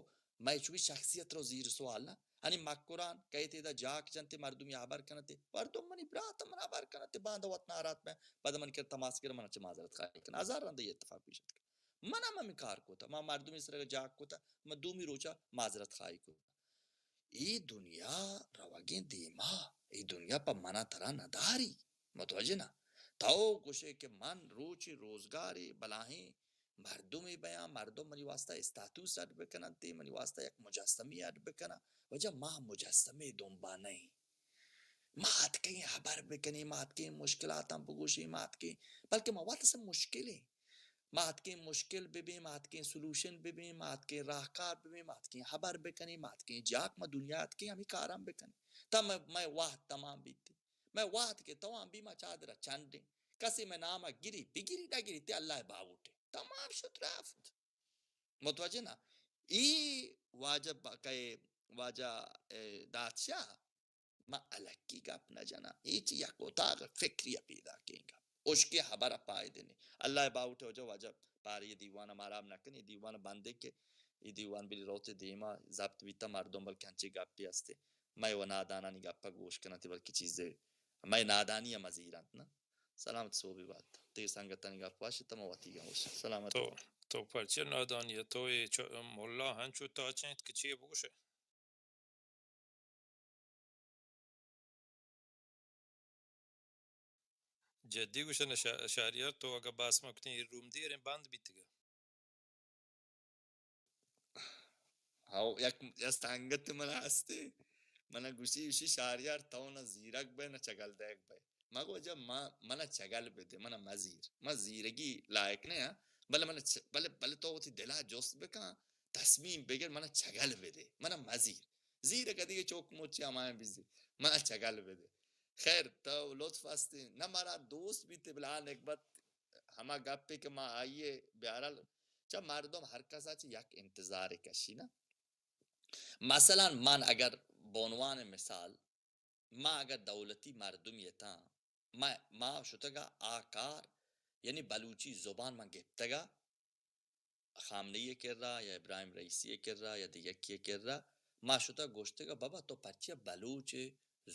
مئے چونکہ شخصیت رو زیر سوال نا۔ انی مکران کئیت ادا جاک جنت مردمی ہبر کنت، مردم منی برات من ہبر کنت، باندا وت ناراحت میں، پدا من کر تماس کر من چہ معذرت خواہی کن، ہزار رندے اتفاق پیش اتک۔ من ہم ہمیں کار کوتا، ما مردمی سرا جاک کوتا، ما دومی روچا معذرت خواہی کوتا۔ اے دنیا روگیں دیما، اے دنیا پہ منا ترا نداری۔ متوجہ نا؟ تو گوشے کہ من روچی روزگاری بلاہیں مردمے بیاں، مردم منی واسطہ استاتوس اڈ بکننت، منی واسطہ یک مجسمے اڈ بکناں۔ واجہ ما مجسمے دنبا نئیں۔ ما اتکیں ہبر بکنیں، ما اتکیں مشکلاتاں بگوشیں، ما اتکیں، بلکہ ما وت سے مشکلیں۔ ما اتکیں مشکل ببیں، ما اتکیں سلوشن ببیں، ما اتکیں راہکار ببیں، ما اتکیں ہبر بکنیں، ما اتکیں جاک، ما دنیا اتکیں ہمیں کاراں بکنیں۔ تا مئے، مئے وہد تمام بیت۔ مئے وہد کہ تمام بی ما چادرا چنڈیں۔ کسے مئے ناما گری، بگری نگری، تے اللہ باوٹے۔ تمام شد رفت۔ متوجہ نا؟ ای واجہ با-، کئے واجہ، اے، دادشاہ، ما الکی گپ نہ جناں۔ اے چی یک اتاق فکری ء پیداکیں گپ۔ اشکے ہبر ء پائدے نے۔ اللہ ء باوٹ واجہ، واجہ پارے اے دیوان ء مارا ہم نہ کن، اے دیوان ء بندے کہ اے دیوان بلی روت دیما ضبط بیتا مردم بلکہ انچے گپے ہستے۔ مئے و نادانانی گپ ء گوش کننت بلکہ چیزے مئے نادانی ء مزیر انت نا۔ سلامت سوبی بات۔ تئی سنگتانی گپ وش، تما وتی گپ وش۔ سلامت۔ تو، تو پرچہ نادانی ء؟ تو اے چو-، ملا ہنچو تاچینت کہ چے بگوشے؟ جدی گوشن شہ-، شہریار، تو اگہ بحث مہ کتیں، اے روم دیریں بند بیتگا۔ ہاو، یک، یک سنگت من ہستے، من گوشی، گوشی، شہریار، تو نہ زیرک بئے، نہ چگل دئیگ بئے۔ ما گو، جب ما، من چگل بدے، من مزیر۔ من زیرگی لائق نہ ہاں، بلے من چ-، بلے، بلے تو وتی دلا جست بکن، تصمیم بگر، من چگل بدے، من مزیر۔ زیرک دیگہ چوک مچی ہمائیں بزی، من چگل بدے۔ خیر، تو لطف ہستی، نہ مارا دوست بیتے، بلے آ نگبت ہما گپے کہ ما آئیے بیارل، چہ مردم ہر کسا چہ یک انتظار کشی نا۔ مثلاً من اگر بعنوان مثال، ما اگر دولتی مردمی اتاں، ما، ما شتگا آ کار، یعنی بلوچی زبان من گپتگا، خامنہ ای ء کرا یا ابراہیم رئیسی ء کرا یا دگہ یکے ء کرا، ما شتگ گوشتگ، بابا تو پرچیا بلوچ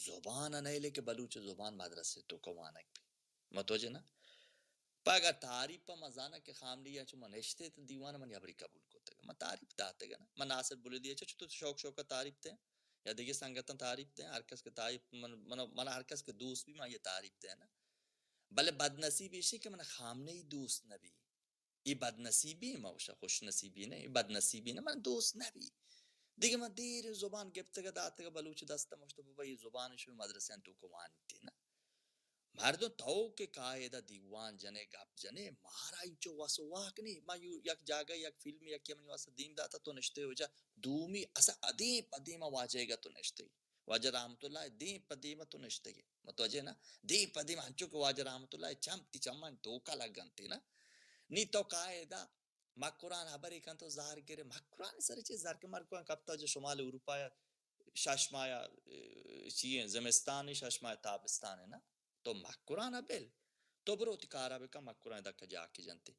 زبان ء نئیلے کہ بلوچ زبان مدرسے توکا وانگ بی؟ متوجہ نا؟ پہ اگاں تعریف ء ما زاناں کہ خامنہ ای ء چو ما نشتے تو دیوان ء منی ہبری قبول کتگ، ما تعریف داتگ نا، ما ناصر بلیدی ء چو تو شوق شوق ء تعریف دے یا دگہ سنگتاں تعریف دے، ہر کس کہ تعریف من، من، من ہر کس کہ دوست بی ما یہ تعریف دے نا۔ بلے بدنصیب ایشی کہ من خامنہ ای دوست نہ بی۔ اے بدنصیبی، ما گوشاں خوش نصیبی نہ، اے بدنصیبی نہ، من دوست نہ بی۔ دگہ من دیر زبان گپتگ ء داتگ ء بلوچ دست ء، مشت بابا اے زبان شمئے مدرسہ انت تو کو وانتے نا۔ مردم تو کہ قاعدہ دیوان جنے، گپ جنے، مارا اینچو وس و واک نی۔ ما یو یک جاگہ یک فلم یکی منی واسطہ دیم داتا تو نشتے ہو جا، دومی اسا ادیم پدیم واجہ گا تو نشتے۔ واجہ رحمت اللہ دیم پہ دیم تو نشتگے۔ متوجہ نا؟ دیم پہ دیم انچو کہ واجہ رحمت اللہ چم تی چمان دھوکا لگنتے نا۔ نی تو قاعدہ مکران ہبرے کنت و زہر گرے، مکران سر چی زہر کہ مکران کپتا جو شمال اروپا یا شش ماہ یا، اه، چی ایں، زمستان ایں، شش ماہ تابستان ایں نا۔ تو مکران بل، تو برو وتی کارا بکن، مکران دکا جاکی جنتے۔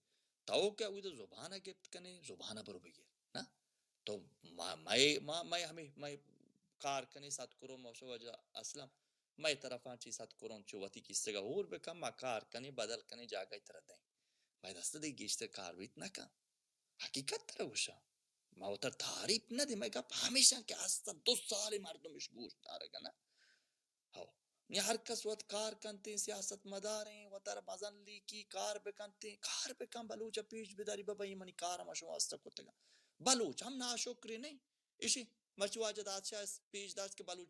تو کہ اود زبان گپت کنے، زبان برو بگیر نا۔ تو ما، مئے، ما، مئے ہمیں، مئے کار کنے ست کرون، موشو وجہ اسلم، مئے طرفاں چی ست کرون چو وتی کیسگا ہور بکن، ما کار کنے، بدل کنے، جاگہ ترا دیں۔ مئے دست دے گیشتر کار بیت نہ کن۔ حقیقت ترا گوشاں۔ ما وتر تعریف نہ دے، مئے گپ ہمیشاں کہ ہست دو سال مردمش گوش دارگ نا۔ ہو۔ نی ہر کس وت کار کنتیں، سیاست مداریں، وتر مزن لیکی کار بکنتیں، کار بکن، بلوچ پیش بداری، بابا اے منی کار ہم شما واسطہ کتگا۔ بلوچ ہم ناشکرے نہیں۔ اشی مرچی واجہ دادشاہ پیش داشت کہ بلوچ،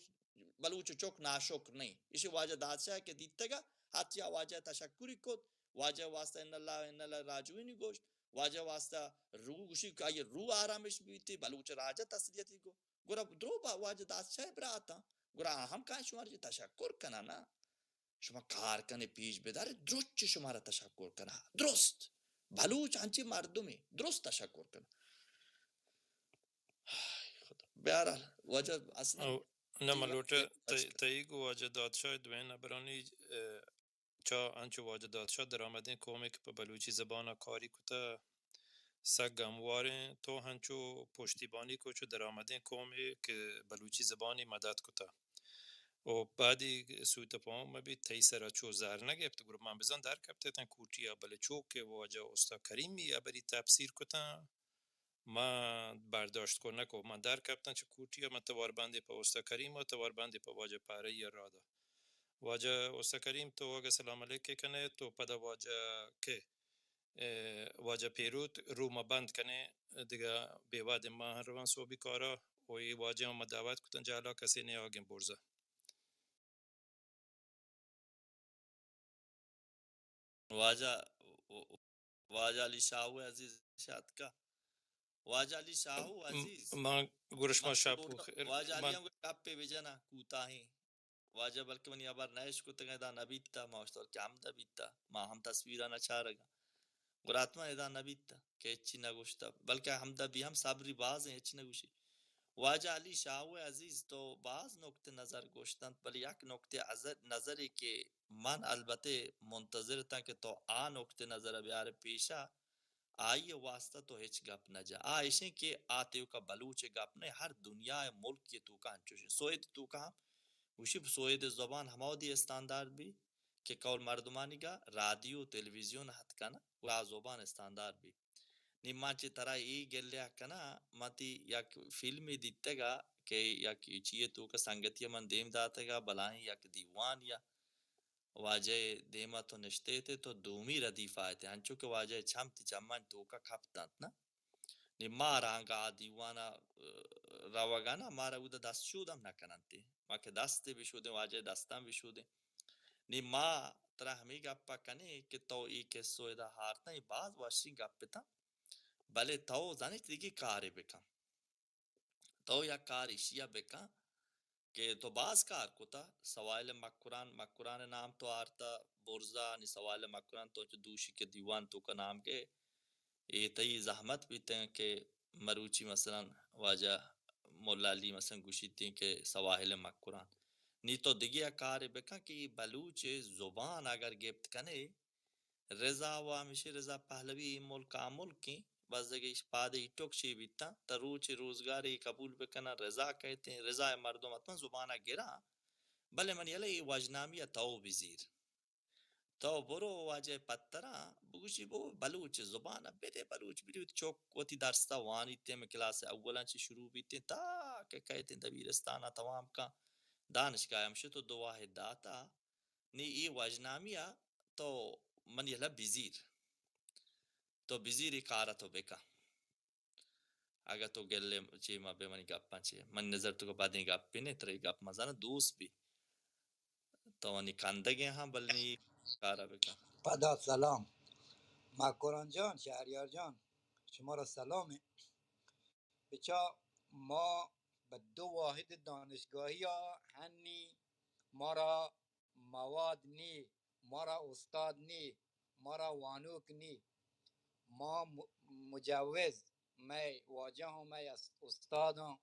بلوچ چک ناشکر نہیں۔ اشی واجہ دادشاہ کہ دیتگا، ہتیا واجہ تشکری کت، واجہ واسطہ ان اللہ و ان اللہ راجعون گوشت، واجہ واسطہ روح گوشی کہ آئی روح آرامش بیتی، بلوچ راجہ تسلیتی کو۔ گڑا درو با واجہ دادشاہ براتاں، گڑا آ ہم کائیں شمار جی تشکر کنن نا۔ شما کار کنے پیش بدارے، درست چہ شمارا تشکر کنا۔ درست۔ بلوچ انچی مردمے، درست تشکر کنا۔ ہائے خدا۔ بہرحال، واجہ اصلاً او، نہ، من لوٹے تئی، تئی گو واجہ دادشاہ دوین نبرانی، اه، چا انچو واجہ دادشاہ درآمدیں قومے کہ پہ بلوچی زبان ء کاری کتہ، سک گمواریں۔ تو ہنچو پشتیبانی کو چو درآمدیں قومے کہ بلوچی زبانی مدد کتہ۔ و بعدی سوء تفاہم مہ بیت، تئی سرا چو زہر نہ گپت، گڑا من بزاں در کپتتاں کوٹی ء، بلے چو کہ واجہ استاد کریمی ء بری تفسیر کتاں، من برداشت کو نہ کو۔ من در کپتاں چہ کوٹی ء، من توار بندے پہ استاد کریم ء، توار بندے پہ واجہ پہرئی ء راہ دات۔ واجہ استاد کریم تو اگہ سلام علیک ء کنے تو پدا واجہ کہ اه، واجہ پیروت رو ما بند کنے، دگہ بے وہد ما ہم روان سوبی کارا، و اے واجہ ما دعوت کتن جہلا کسے نیاگیں برزا۔ واجہ، واجہ علی شاہو عزیز شاتکا۔ واجہ علی شاہو عزیز۔ ما گرشما ما شاپو خیر۔ واجہ علی ما ہم گپے بجنا کوتاہیں۔ واجہ بلکہ منی ہبر نہ اشکتگ ادا نہ بیتا، ما اشتر کہ ہمدا بیتا، ما ہم تصویرا نہ چارگا۔ گڑا حتما ادا نہ بیتا کہ ہچی نہ گوشتا، بلکہ ہمدا بی ہم صبری باز ہیں، ہچی نہ گوشی۔ واجہ علی شاہو عزیز تو باز نقطہ نظر گوشتنت، بلے یک نقطہ عز-، نظرے کہ من البتہ منتظر تاں کہ تو آ نقطہ نظر بیار پیشا، آئی ء واسطہ تو ہچ گپ نہ جا۔ آ اشیں کہ آ تیوکا بلوچ ء گپ نہ، ہر دنیا ء ملک ء توکا انچوش۔ سوید توکا ہم گوشی سوید زبان ہماودی استاندارد بی کہ کول مردمانی گا رادیو تلویزیون ہت کن و آ زبان استاندارد بی۔ نی ما چہ ترا ای گلہ کنا، ما تی یک فلمی دیتگا کہ یک چیئے توکا سنگتی من دیم داتگا، بلاہیں یک دیوان یا واجہ ء دیما تو نشتیت ء تو دومی ردیف ء ات ئے، انچو کہ واجہ ء چم تی چمانی توکا کپت انت نا۔ نی مارا انگا آ دیوان ء، اه، روگ ء نا، مارا اودا دست شود ہم نہ کن انت۔ ما کہ دست ء بشودیں، واجہ ء دستاں بشودیں۔ نی ما ترا ہمے گپ ء کنیں کہ تو اے کسو ادا ہارتاں، اے باز وشیں گپ اتاں، بلے تو زانئے دگہ کارے بکن۔ تو یک کار ایشی ء بکن کہ تو باز کار کتا، سواحل مکران، مکران نام تو آرتا، برزا نی سواحل مکران تو چہ دوشی کہ دیوان توکا نام گئے، اے تئی زحمت بیتیں کہ مروچی مثلاً واجہ مولا علی مثلاً گوشیتیں کہ سواحل مکران۔ نی تو دگہ یک کارے بکن کہ اے بلوچ زبان اگر گپت کنے، رضا و ہمیشی رضا پہلوی اے ملک آ ملک ایں، بس دگہ ایش پاد ایٹوک چی بیتاں، تا روچ روزگار ای قبول بکناں، رضا کہتیں، رضا ء مردم حتماً زبان ء گراں، بلے من یلہ اے وژنامی ء تو بزیر۔ تو برو واجہ پتراں بگوشی بو بلوچ زبان ء بدے، بلوچ بدے، وتی چوک وتی درس ء وانیتیں، من کلاس اولاں چی شروع بیتیں تا کہ کہتیں دبیرستان ء توام کن، دانشگاہ ہم شت و دو واحد داتا۔ نی اے وژنامی ء تو منی یلہ بزیر۔ تو بزیر اے کار ء تو بکن۔ اگہ تو گلے چے ما بے منی گپاں چے۔ منی نظر تو بدیں گپے نے، ترا اے گپ مزن دوست بی۔ تو منی کندگے ہاں بل نی کار ء بکن۔ پدا سلام۔ مکران جان، شہریار جان، شما را سلام۔ بچا ما بہ دو واحد دانشگاہی ء ہنی مارا مواد نی، مارا استاد نی، مارا وانوک نی۔ ما م-، مجوز، مئے واجہ ہوں، مئے اس-، استاد ہوں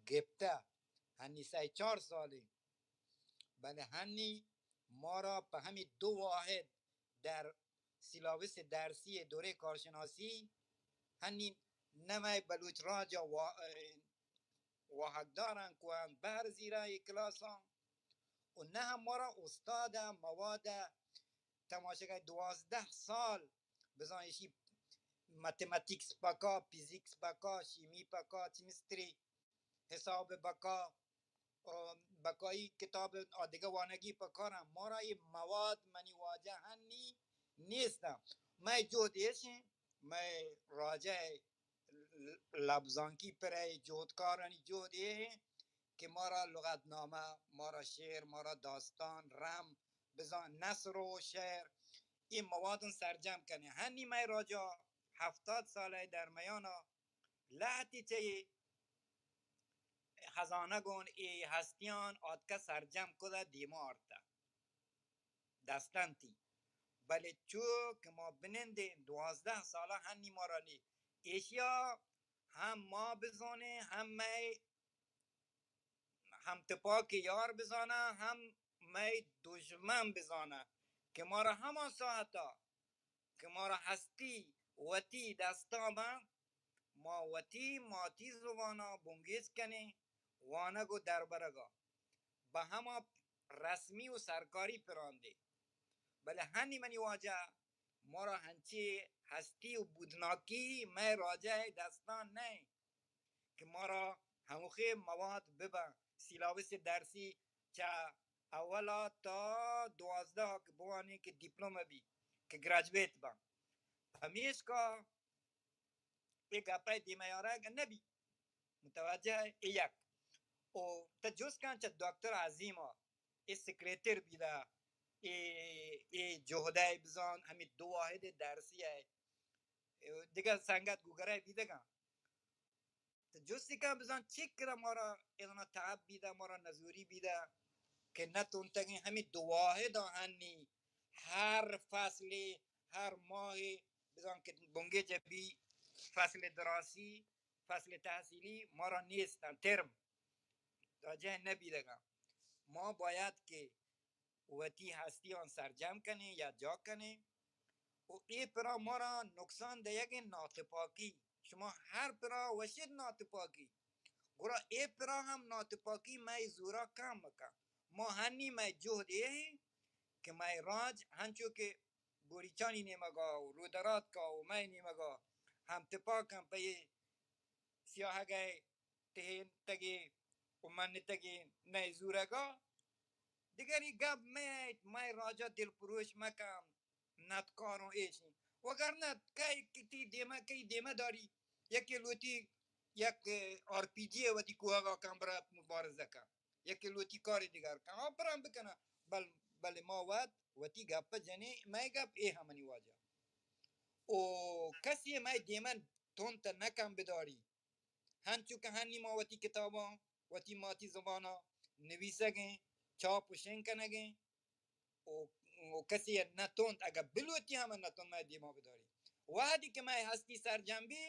گپتہ، ہنی سئے چار سالی، بلے ہنی مارا پہ ہمی دو واحد در سلاوس درسی دورے کارشناسی ہنی نہ مئے بلوچ راج وا-، واہگداراں کوان بہر زیرا اے کلاساں و نہ ہم مارا استاد مواد تماشگا دوازدہ سال بزاں ایشی ماتماتیکس پکا، فیزیکس پکا، شیمی پکا، کیمستری، حساب بکا، آ، بکایی کتاب آ دگہ وانگی پکارن۔ مارا اے مواد منی واجہ ہنی نیستن۔ مئے جہد ایش انت، مئے راجہ لبزانکی پرے جہدکارانی جہد اے انت کہ مارا لغت نامہ، مارا شعر، مارا داستان، رم، بزاں نثر و شعر، اے مواداں سرجم کنیں۔ ہنی مئے راجہ ہفتاد سالہ درمیانا لہتی چہ اے خزانہ گون اے ہستیان آتکہ سرجم کدہ دیما آرتہ دستنتی۔ بلے چو کہ ما بنندیں دوازدہ سالہ ہنی مارا نی ایشیا ہم ما بزانیں، ہم مئے ہم تپاک یار بزانہ، ہم مئے دژمن بزانہ کہ مارا ہما ساعتا کہ مارا ہستی وتی دستاں بنت، ما وتی ماتی زبانا بنگیج کنیں، وانگ و دربرگا بہ ہما رسمی و سرکاری پراندے۔ بلے ہنی منی واجہ مارا ہنچی ہستی و بودناکی مئے راجہ دستان نئے کہ مارا ہموخے مواد ببن، سیلاوس درسی چہ اولا تا دوازدہ کہ بوانیں کہ دیپلوم بی، کہ گریجویٹ بن۔ پمیشکا اے گپئے دیما آرگ نبی۔ متوجہ ئے؟ اے یک۔ او تہ جست کن چہ دکتر عظیما، اے سیکریٹر بیدہ، اے، اے جہدئے بزان، ہمے دو واحد درسی ئے۔ دگہ سنگت گوگرئے بیدگاں۔ تہ جستی کن بزان چکرا مارا ادنا تعب بیدہ، مارا نزوری بیدہ کہ نہ تونتگیں ہمے دو واحد ہنی ہر فصلے، ہر ماہے بزان کہ بنگیج بی، فصل دراسی، فصل تحصیلی مارا نیستن، ترم واجہ نہ بیدگاں۔ ما باید کہ وتی ہستیاں سرجم کنیں یا جا کنیں۔ و اے پرا مارا نقصان دئیگیں ناتپاکی۔ شما ہر پرا وشید ناتپاکی، گڑا اے پرا ہم ناتپاکی مئے زورا کم مکن۔ ما ہنی مئے جہد اے ایں کہ مئے راج ہنچو کہ بوریچانی نیمگا و رودراتکا و مئے نیمگا ہم تپاکاں پہ اے سیاہگئے ٹہینتگیں و منتگیں نئے زورگا۔ دگری گپ مئے، مئے راجا دلپروش مکن، ندکاروں ایشی۔ وگرنہ کئی کہ تی دیما، کئی دیما داری، یکے لوٹی یک آر پی جی وتی کوہگا کن برات مبارزہ کن، یکے لوٹی کاری دگر کن، آ پرم بکنن۔ بل، بلے ما وت وتی گپ جنیں، مئے گپ اے ہمنی واجہ۔ او کسی مئے دیما تون تہ نکن بداری۔ ہنچو کہ ہنی ما وتی کتاباں، وتی ماتی زباناں نویسگیں، چاپ و شنگ کنگیں، و، و کسی نہ تونت، اگہ بلوٹی ہم نہ تونت مئے دیما بداری۔ وہدی کہ مئے ہستی سرجم بی،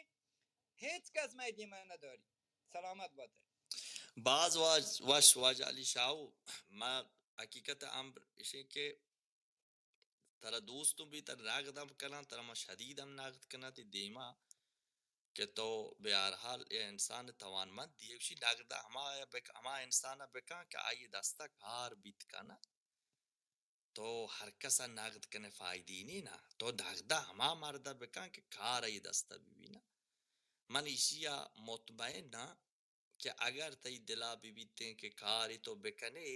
ہچ کس مئے دیما نداری۔ سلامت باتے۔ باز واج-، وش واجہ علی شاہو، ما حقیقت امر اشیں کہ ترا دوستوں بی ترا نقد ہم کناں، ترا ما شدید ہم نقد کناں، تی دیما کہ تو بہرحال اے انسان توانمندی، ایشی نقد ہما بک-، ہما انسان بکن کہ آئی دستا کار بیت کنت۔ تو ہر کسا نقد کنے فائدی نی نا، تو نقدا ہما مردا بکن کہ کار آئی دستا ببی نا۔ من ایشیا مطمئن آں کہ اگر تئی دلا ببیتیں کہ کارے تو بکنے،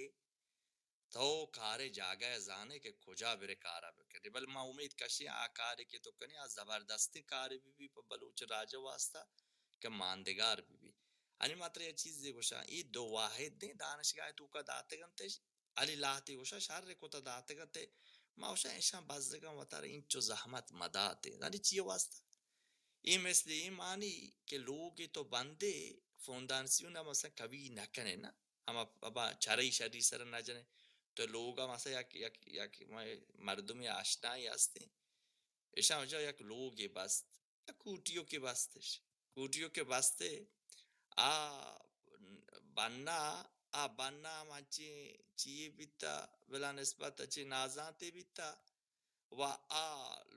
تو کارے جاگہ زانے کہ کجا برے کارا بکنے۔ بل ما امید کشیں آ کارے کہ تو کنے آ زبردستیں کارے ببی پہ بلوچ راج واسطہ کہ ماندگار ببی۔ انی ما ترا یک چیزے گوشاں، اے دو واحد دیں دانشگاہ توکا داتگ انت، علی لہتے گوشاں شر کتہ داتگ انت، ما گوشاں اشاں بزگاں وتارا اینچو زحمت مداتیں۔ زانی چی واسطہ؟ اے مثل اے مانی کہ لوگے تو بندے فونداسیون مثلا قوی نہ کنے نا، ہما ابا چرئی شری سر نہ جنے، تو لوگا مثلا یک، یک، یک مردمی آشنائی ہستیں، اشاں وجہ یک لوگے بست، کوٹیو کہ بستش، کوٹیو کہ بستے، آ بنا، آ بنا ہم انچیں چیے بیتا، بلا نسبت چی نازانتے بیتا، و آ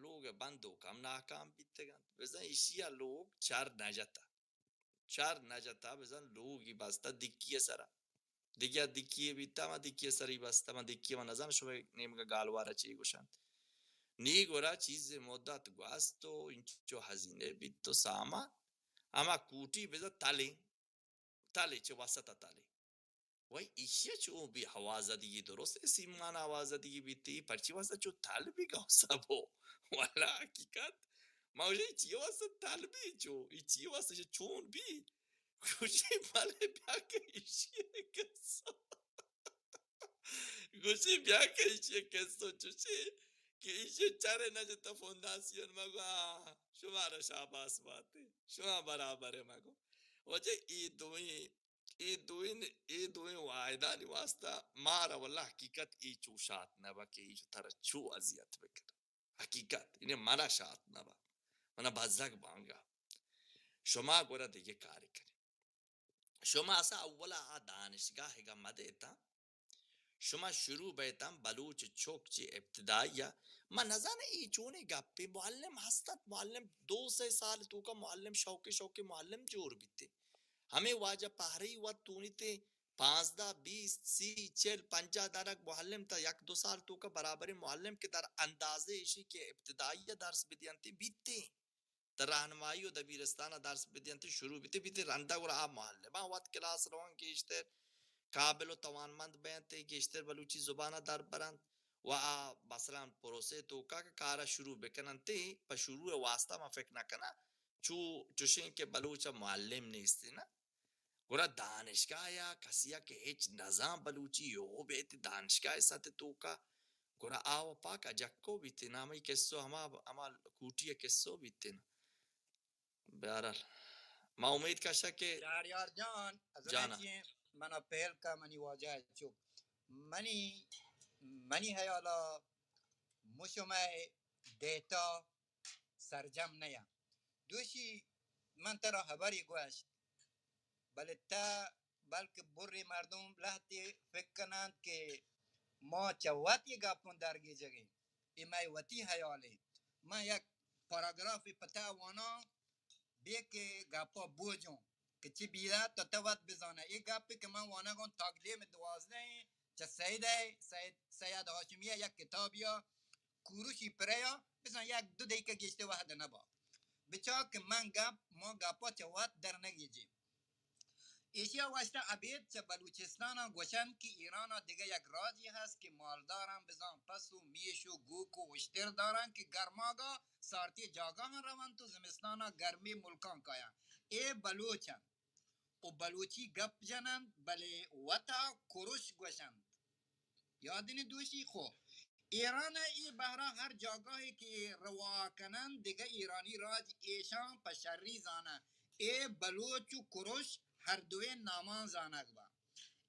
لوگ بندوک ہم ناکام بیتگ انت۔ بزاں ایشی ء لوگ چر نہ جتا، چر نہ جتا، بزاں لوگی بستا دکی ء سرا۔ دگہ دکی بیتا، ما دکی سری بستا، ما دکی، ما نزان شما نیمگا گالوارا چی گوشنت۔ نی گورا چیز مدت گوست و انچو ہزینے بیت و سامان، اما کوٹی بزا تلیں، تلے چہ وسط تلے۔ وای ایشی چو بی آواز دیگی، درست سیمان آواز دیگی بیتی، پرچی واسطہ چو تل بی گو سبو۔ والا حقیقت، ما وجہ چی واسطہ تل بی چو، ای چی واسطہ چون بی؟ گوشی، بلے بیا کہ ایشی ء کسو۔ گوشی، بیا کہ ایشی ء کسو چوشی کہ ایشی چرے نہ جتا فونداسیون۔ ما گو، آ، شمارا شاباس باتے، شما برابر ہے۔ ما گو، وجہ ای دوئیں، ای دوئیں، ای دوئیں واحدانی واسطہ مارا واللہ حقیقت ای چو شات نہ با کہ ای چو ترا چو اذیت بکن۔ حقیقت، یعنی منا شات نہ با، منا بزگ بانگا۔ شما گورا دیگه کاری کنی۔ شما اسا اولا آ دانشگاہ گا مدیتاں، شما شروع بیتاں بلوچ چوک چی ابتدائی۔ من نزاناں ای چونیں گپے، معلم ہستت، معلم دو سے سال توکا معلم شوقے شوقے معلم جوڑ بیتے۔ ہمیں واجہ پہرئی وت تونیتے پانزدہ، بیست، سی، چل، پنجاہ دانگ معلم تا یک دو سال توکا برابریں معلم کہ در اندازے ایشی کہ ابتدائی درس بدینتے بیتے۔ در راہنمائی و دبیرستان درس بدینتے شروع بیتے، بیتے رندا گڑا آ معلم وت کلاس روان گیشتر قابل و توانمند بینتے، گیشتر بلوچی زبان در برنت و آ مثلاً پروسے توکا کہ کارا شروع بکننتے، پہ شروع واسطہ ما فکر نہ کناں چو چوشیں کہ بلوچ ء معلم نیست نا۔ گڑا دانشگاہ یا کسی ء کہ ہچ نزان بلوچی یو بیت دانشگاہ ء سطح توکا، گڑا آ و پاک اجکو بیت نا۔ ہمے قصو ہما، ہما کوٹی ء قصو بیت نا۔ بہرحال، ما امید کشا کہ شہریار جان، از جانا۔ رنچیں منا پہل کا منی واجہ چک۔ منی، منی حیالا مشمئے دیتا سرجم نیا۔ دوشی من ترا حبری گوشت، بلے تا بلکہ برے مردم لہتے فکر کنند کہ ما چہ وت یہ گپوں درگیجگیں۔ اے مئے وتی حیالے۔ من یک پاراگرافے پتا واناں، بے کہ گپا بوجوں کہ چی بیرا تو تو وت بزانا۔ اے گپے کہ من وانگوں تقدیم دوازدہ ایں، چہ سید ء، سید، سید ہاشمی ء یک کتابیا کوروشی پریا، بزاں یک دو دقیقہ گیشتر وہد نبا۔ بچار کہ من گپ، ما گپا چہ وت در نگیجیں۔ ایشی ء واسطہ ابید چہ بلوچستان ء گوشنت کہ ایران ء دگہ یک راجے ہست کہ مالداراں بزاں پس و میش و گوک و اشتر داراں کہ گرماگا سارتی جاگاہاں رونت و زمستان ء گرمی ملکاں کایاں۔ اے بلوچ انت و بلوچی گپ جننت، بلے وتا کرش گوشنت۔ یادنی دوشی خو ایران ء اے بہرا ہر جاگاہے کہ روا کنن، دگہ ایرانی راج ایشاں پہ شری زانن۔ اے بلوچ و کرش ہر دوئیں نامان زانگ با۔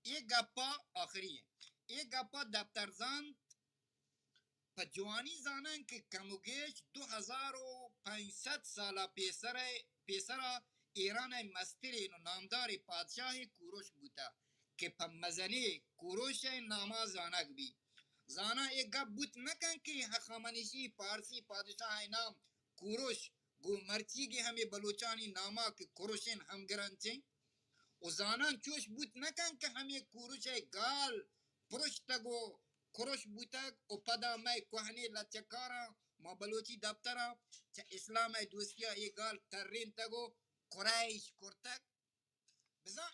اے گپا آخری ایں۔ اے گپا دپترزانت پہ جوانی زانن کہ کم و گیش دو ہزار و پنچ سد سالا پیسر، پیسرا ایران ء مسترین و نامداریں پادشاہے کوروش بوتہ کہ پہ مزنیں کوروش ء ناما زانگ بی۔ زاناں اے گپ بوت نہ کن کہ ہخامنشی پارسی پادشاہ ء نام کوروش گوں مرچیگیں ہمے بلوچانی ناما کہ کرشن ہمگرنچیں۔ و زاناں چوش بوت نہ کن کہ ہمے کوروش ء گال پرشتگ و کرش بوتگ و پدا مئے کوہنیں لچہ کاراں ما بلوچی دپتراں چہ اسلام ء دوستی ء اے گال ترینتگ و قریش کرتگ۔ بزاں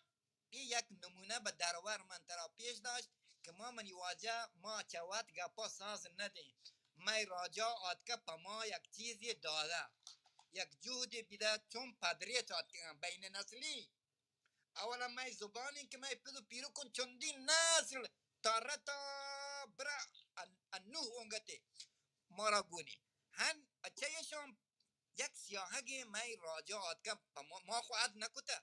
اے یک نمونہ بہ درور من ترا پیش داشت کہ ما منی واجہ ما چہ وت گپا ساز نہ دیں۔ مئے راجا آتکہ پہ ما یک چیزے دادہ، یک جہدے بدہ چون پدریچ آتکگاں بین نسلی۔ اولا مئے زبان انت کہ مئے پد و پیرکن چندی نسل تا رتا برا ان-، انوہ اونگتے مارا گونی۔ ہن اچھا ایشان یک سیاہگیں مئے راجا آتکہ پہ ما، ما خو عہد نکتہ۔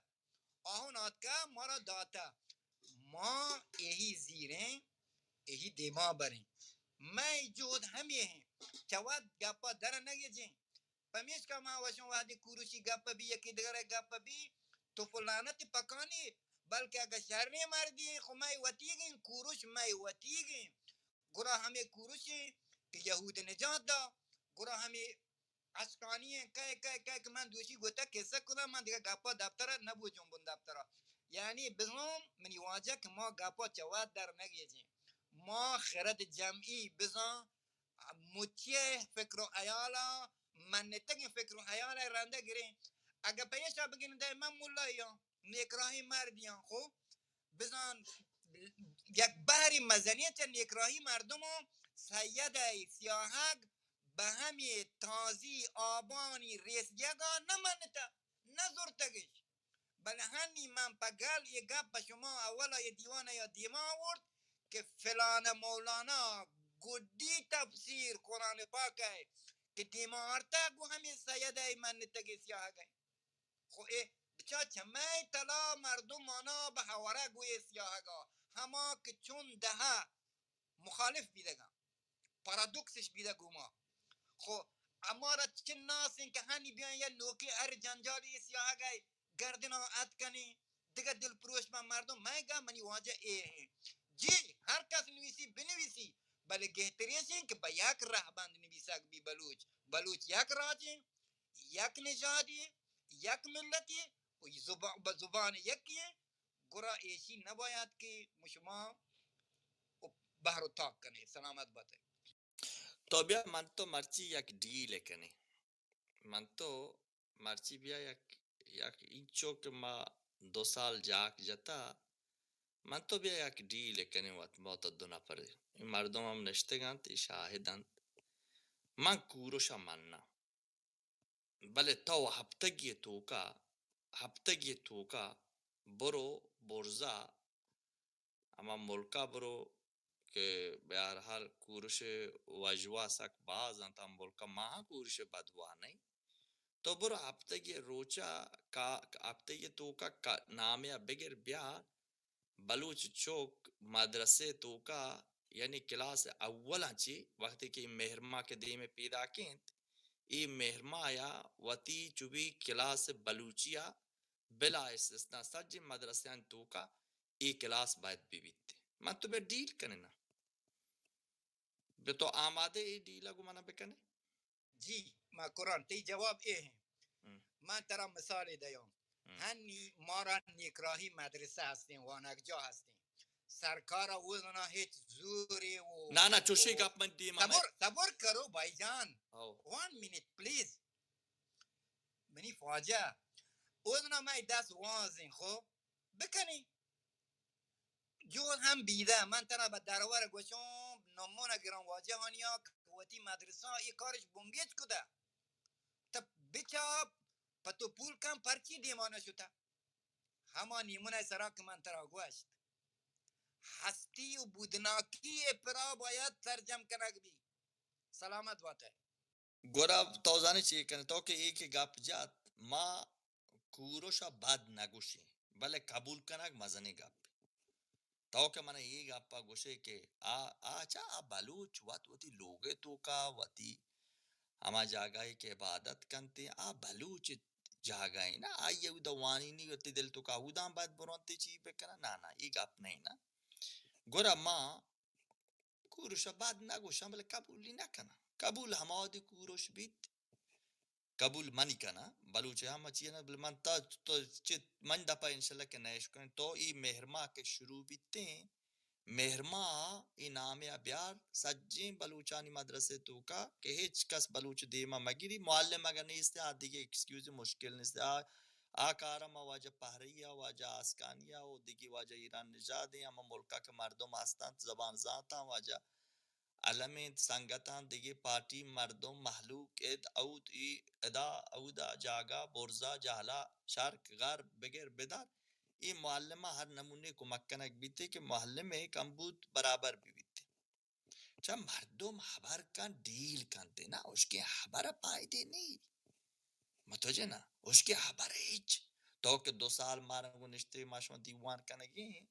آہون آتکہ مارا داتہ۔ ما ایہی زیریں، ایہی دیما بریں۔ مئے جہد ہمے ہیں۔ چہ وت گپا در نگیجیں۔ پمیشکا ما وشوں وہدے کوروشی گپ بی، یکی دگرے گپ بی، تو فلانت پکانی، بلکہ اگہ شریں مردی خو مئے وتیگیں، کوروش مئے وتیگیں۔ گڑا ہمے کوروشی کہ یہود نجات دا، گڑا ہمے اشکانی ہیں، کئے، کئے، کئے کہ من دوشی گوتا قصہ کنا، من دیگہ گپا دفترا نبو جنبن دفترا۔ یعنی بزان منی واجہ کہ ما گپا چہ وت در نگیجیں۔ ما خرد جمعی بزان مچی فکر و حیالا، منتگیں فکر و حیالا رندہ گریں۔ اگہ پیشا بگن دے من ملایاں، نیکراہی مردیاں، خو بزان یک بہری مزنی چہ نیکراہی مردماں سید ء سیاہگ بہ ہمے تازی آبانی ریسگیگا نہ منتہ، نہ زرتگش۔ بلے ہنی من پہ گل اے گپ پہ شما اولا اے دیوان ء یا دیما آورت کہ فلان مولانا گڈی تفسیر قرآن پاک ء کہ دیما آرتہ گوں ہمے سید ء منتگیں سیاہگ ء۔ خو اے بچا چہ مئے تلا مردمانا بہ ہورہ گوئے سیاہگا، ہما کہ چون دہا مخالف بیدگاں، پارادوکسش بیدگ گوما۔ خو امارا چناسیں کہ ہنی بیاں یا نوکیں ہر جنجالی سیاہگئے گردنا اتکنیں، دگہ دل پروش بہ مردم، مئے گا منی واجہ اے ہیں۔ جی، ہر کس نویسی بنویسی، بلے گہتریشیں کہ بہ یک رہبند نویسگ بی بلوچ۔ بلوچ یک راجیں، یک نژادے، یک ملتے و زبا-، بہ زبان یکے، گڑا ایشی نباید کہ مشما بہر و تاک کنے۔ سلامت بات۔ تو بیا من تو مرچی یک ڈیل کنی۔ من تو مرچی بیا یک، یک اینچو کہ ما دو سال جاک جتا، من تو بیا یک ڈیل کنی وت، ما تو دو نفر۔ این مردم ہم نشتگانت، ای شاہد انت۔ من کوروش مننا۔ بلے تو ہپتگی توکا، ہپتگی توکا برو برزا، ہما ملکا برو کہ بہرحال کورش وژوا سک باز انت، ہم ملکا ماہاں کورش بدوا نہیں۔ تو برو ہپتگی روچا کا، ہپتگی توکا کا، نامیا بگر بیار، بلوچ چوک مدرسہ توکا، یعنی کلاس اولاں چی وقتی کہ مہرما کہ دیم پیداک انت، ای مہرما یا وتی چوبی کلاس بلوچیا بلا استثنا سجی مدرسیان توکا ای کلاس باید ببیت۔ من تو بہ ڈیل کننا۔ بہ تو آمادہ ای ڈیلا گو منا بکنے؟ جی، ما قرآن، تئی جواب اے ہیں۔ ہم۔ من ترا مثالے دیاں۔ ہم۔ ہنی مارا نیکراہی مدرسہ ہستیں، وانگجاہ ہستیں۔ سرکارا اوزنا ہچ زورے و، نا، نا، چوشی و گپ من دیما صبر، صبر کرو بھائی جان۔ او۔ One minute, please. منی خواجہ، اوزنا مئے دست وازیں، خو بکنی۔ جوز ہم بیدہ، من ترا بہ درور گوشوں، نمونہ گران واجہانیا کہ وتی مدرسہ اے کارش بنگیج کدہ۔ تہ بچا پتو پول کن پرچی دیما نشتہ۔ ہما نیمونہ سرا کہ من ترا گوشت۔ ہستی و بودناکی پرا باید سرجم کنگ بی۔ سلامت باتہ۔ گڑا تو زانے چی کنے؟ تو کہ اے کہ گپ جت، ما کوروش ء بد نہ گوشیں، بلے قبول کنگ مزنیں گپے۔ تو کہ من اے گپ ء گوشے کہ آ، آ چا آ بلوچ وت وتی لوگ ء توکا وتی ہما جاگہ ء کہ عبادت کنت، آ بلوچ جاگہ ء نا، آئی ء اودا وانینی وتی دل توکا اوداں بد برونتے چی بکناں؟ نا، نا، اے گپ نہیں نا۔ گڑا ما کوروش ء بد نہ گوشاں، بلے قبولی نہ کناں۔ قبول ہما وہدی کوروش بیت، قبول منی کناں، بلوچ ء ہم چی نہ، بلے من تا، تو چہ من دپا انشاءاللہ کہ نہ اشکنیں۔ تو ای مہرما کہ شروع بیتیں، مہرما ای نامے ء بیار، سجیں بلوچانی مدرسے توکا کہ ہچ کس بلوچ دیما مگیری، معلم اگر نیست آ دیگہ ایکسکیوز مشکل نیست۔ آ آ کار ء ما واجہ پہرئی ء، واجہ آسکانی ء و دگہ واجہ ایران نژاد ایں، ہما ملک ء کہ مردم ہست انت، زبان زانت انت، واجہ علم انت، سنگت انت، دگہ پارٹی مردم، مہلوک اد اود ای ادا اودا جاگہ، برزا، جہلا، شرق، غرب، بگر بدار، ای معلم ء ہر نمونے کمک کنگ بیتے کہ معلم ء کمبود برابر بہ بیتے۔ چہ مردم ہبر کن ڈیل کنتے نا، اشکیں ہبر ء پائدے نی۔ متوجہ نا؟ اشکیں ہبر ہچ۔ تو کہ دو سال مارا گوں نشتے ما شما دیوان کنگی ہیں،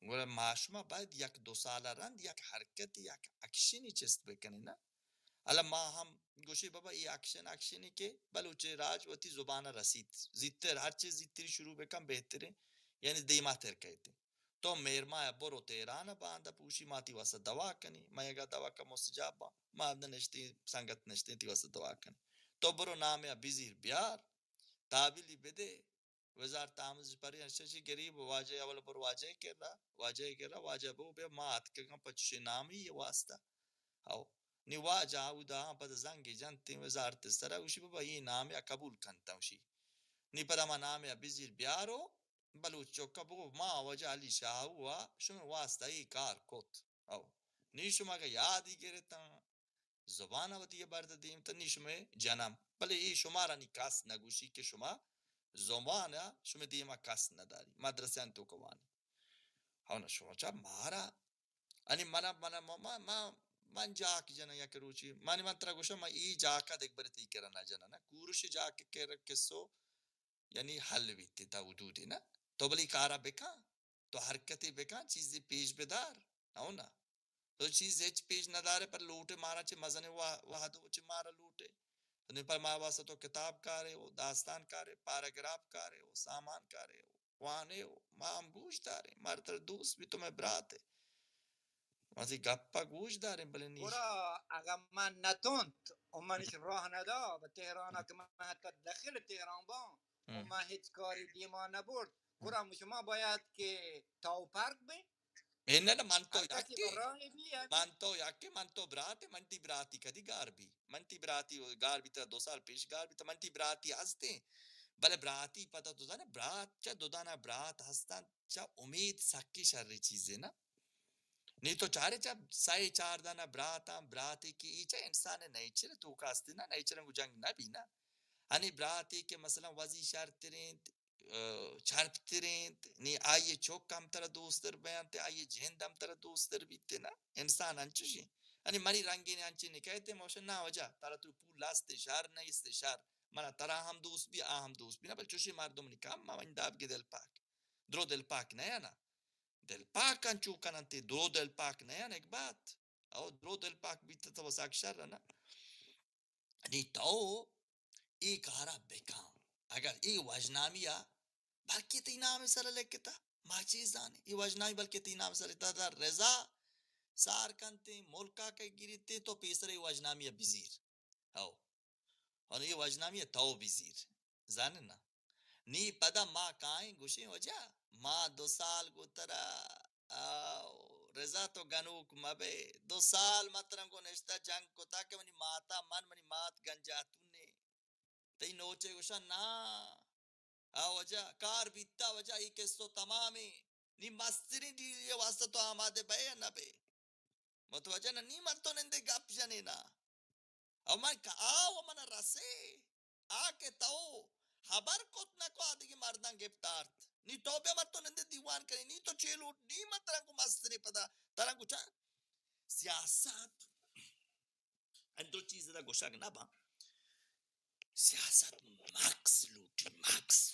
گڑا ما شما باید یک دو سال رند یک حرکت، یک اکشنی چست بکنی نا۔ حالا ما ہم گوشی بابا ای اکشن اکشنی کہ بلوچ راج وتی زبان رسیت، زیتر، ہر چیز زیتری شروع بکن بہترین، یعنی دیما تر کہتے۔ تو مہرما برو تہران باندا پوشی ما تی واسطہ دوا کنی، ما اگا دوا کا مستجاب با، ما نشتی سنگت نشتی تی واسطہ دوا کنی۔ تو برو نامے بزیر بیار، تابلی بدے، وزارت آموزش پرورش اشی گریب واجہ اول پر واجہ کرا، واجہ کرا، واجہ بو بیا ما اتکگاں پچشے نامی یہ واسطہ۔ او، نی واجہ اودا پد زنگ جنتیں وزارت سرا، گوشی بابا یہ نام یا قبول کنتا گوشی۔ نی پدا ما نام یا بزیر بیارو، بلوچ چوکا بگو ما واجہ علی شاہ ہوا شمے واسطہ یہ کار کت۔ او، نی شما کہ یادی گرتاں، زبان وتی برد دیم تہ نی شمے جنم۔ بلے اے شمارا نی کس نہ گوشی کہ شما زبان شمے دیما کس نہ داری۔ مدرسہ انت تو کوانی۔ ہو نہ شما چا مارا۔ انی منا، منا، ما، ما، ما، من جاک جناں یک روچی۔ من، من ترا گوشاں، ما ای جاکا دیگ بر تی کرا نہ جناں۔ نہ کورش جاک کر کسو یعنی حل بیت تا حدودی نہ۔ تو بلی کارا بکن، تو حرکتی بکن، چیزی پیش بدار، نہ ہو نہ۔ تو چیز ہچ پیش ندارے پر لوٹے مارا چہ مزن وا-، وحد و چہ مارا لوٹے۔ تو نی پر ما واسطہ تو کتاب کارے و داستان کارے، پیراگراف کارے و سامان کارے و وانے و ما ہم گوش داریں، مار تر دوست بھی تو میں برات ہے۔ وتی گپا گوش داریں، بلے نی گڑا اگاں من نتونت و منش راہ ندا، بہ تہران کہ من حتی داخل تہران باں و ہم۔ من ہچ کاری دیما نبرد، گڑا شما باید کہ تاو پرک بیں۔ اے نہ، نہ، من تو ہر کسی یکے، براہے بی، من تو یکے، من تو براتے، من تی براتی کدی گار بی؟ من تی براتی گار بی تا دو سال پیش گار بی تا، من تی براتی ہستیں۔ بلے براتی پتا تو زانے، برات چا دو دانا برات ہستن، چا امید سکی شر چیزے نا۔ نی تو چارے چا سئے چار دانا براتاں، براتے کہ ای چا انسان نیچر تو کاستے نا، نیچر کو جنگ نہ بی نا۔ ہنی براتے کہ مثلاً وزی شر ترینت، اه، چرپ ترینت، نی آئی چوک ہم ترا دوستر بیانت، آئی جند ہم ترا دوستر بیت نا۔ انسان انچوشی۔ ہنی منی رنگین انچی نکایتے موشن نا وجہ، ترا تو پول لاست شر نیست شر۔ منا ترا ہم دوست بی، آ ہم دوست بی نا، بل چوشی مردم نکام ما ونی داب کے دل پاک۔ درو دل پاک نیا نا۔ دل پاک انچو کننت، درو دل پاک نیا نا، یک بات۔ او درو دل پاک بیت تو بس اکشر نا۔ نی تو اے کارا بکن۔ اگر اے وژنامی ء بلکہ تئی نام سر لکھتا، ما چی زانیں؟ اے وژنامی بلکہ تئی نام سر لکھتا، رضا سار کنتے، ملکا کہ گریتے، تو پیسر اے وژنامی ء بزیر۔ ہو۔ اور اے وژنامی ء تو بزیر۔ زانیں نا؟ نی پدا ما کائیں گوشیں وجہ، ما دو سال گو ترا، آو، رضا تو گنوک مبے۔ دو سال ما ترا گو نشتہ جنگ کتا کہ منی ماتا من، منی مات گنجاتونے۔ تئی نوچے گوشاں نا۔ آ وجہ کار بیتا وجہ ای قصو تمامیں۔ نی مستریں ڈیلی واسطہ تو آمادے بے یا نہ بے؟ متوجہ نہ نی من تو نندے گپ جنے نا۔ او من کہ آ و من رسے، آ کہ تو خبر کت نہ کو آدگی مرداں گپت آرت۔ نی تو بیا من تو نندے دیوان کنی، نی تو چے لوٹ، نی من ترا کو مسترے پدا، ترا کو چا سیاست، ان دو چیز دا گوشگ نہ باں۔ سیاست مکس لوٹی، مکس۔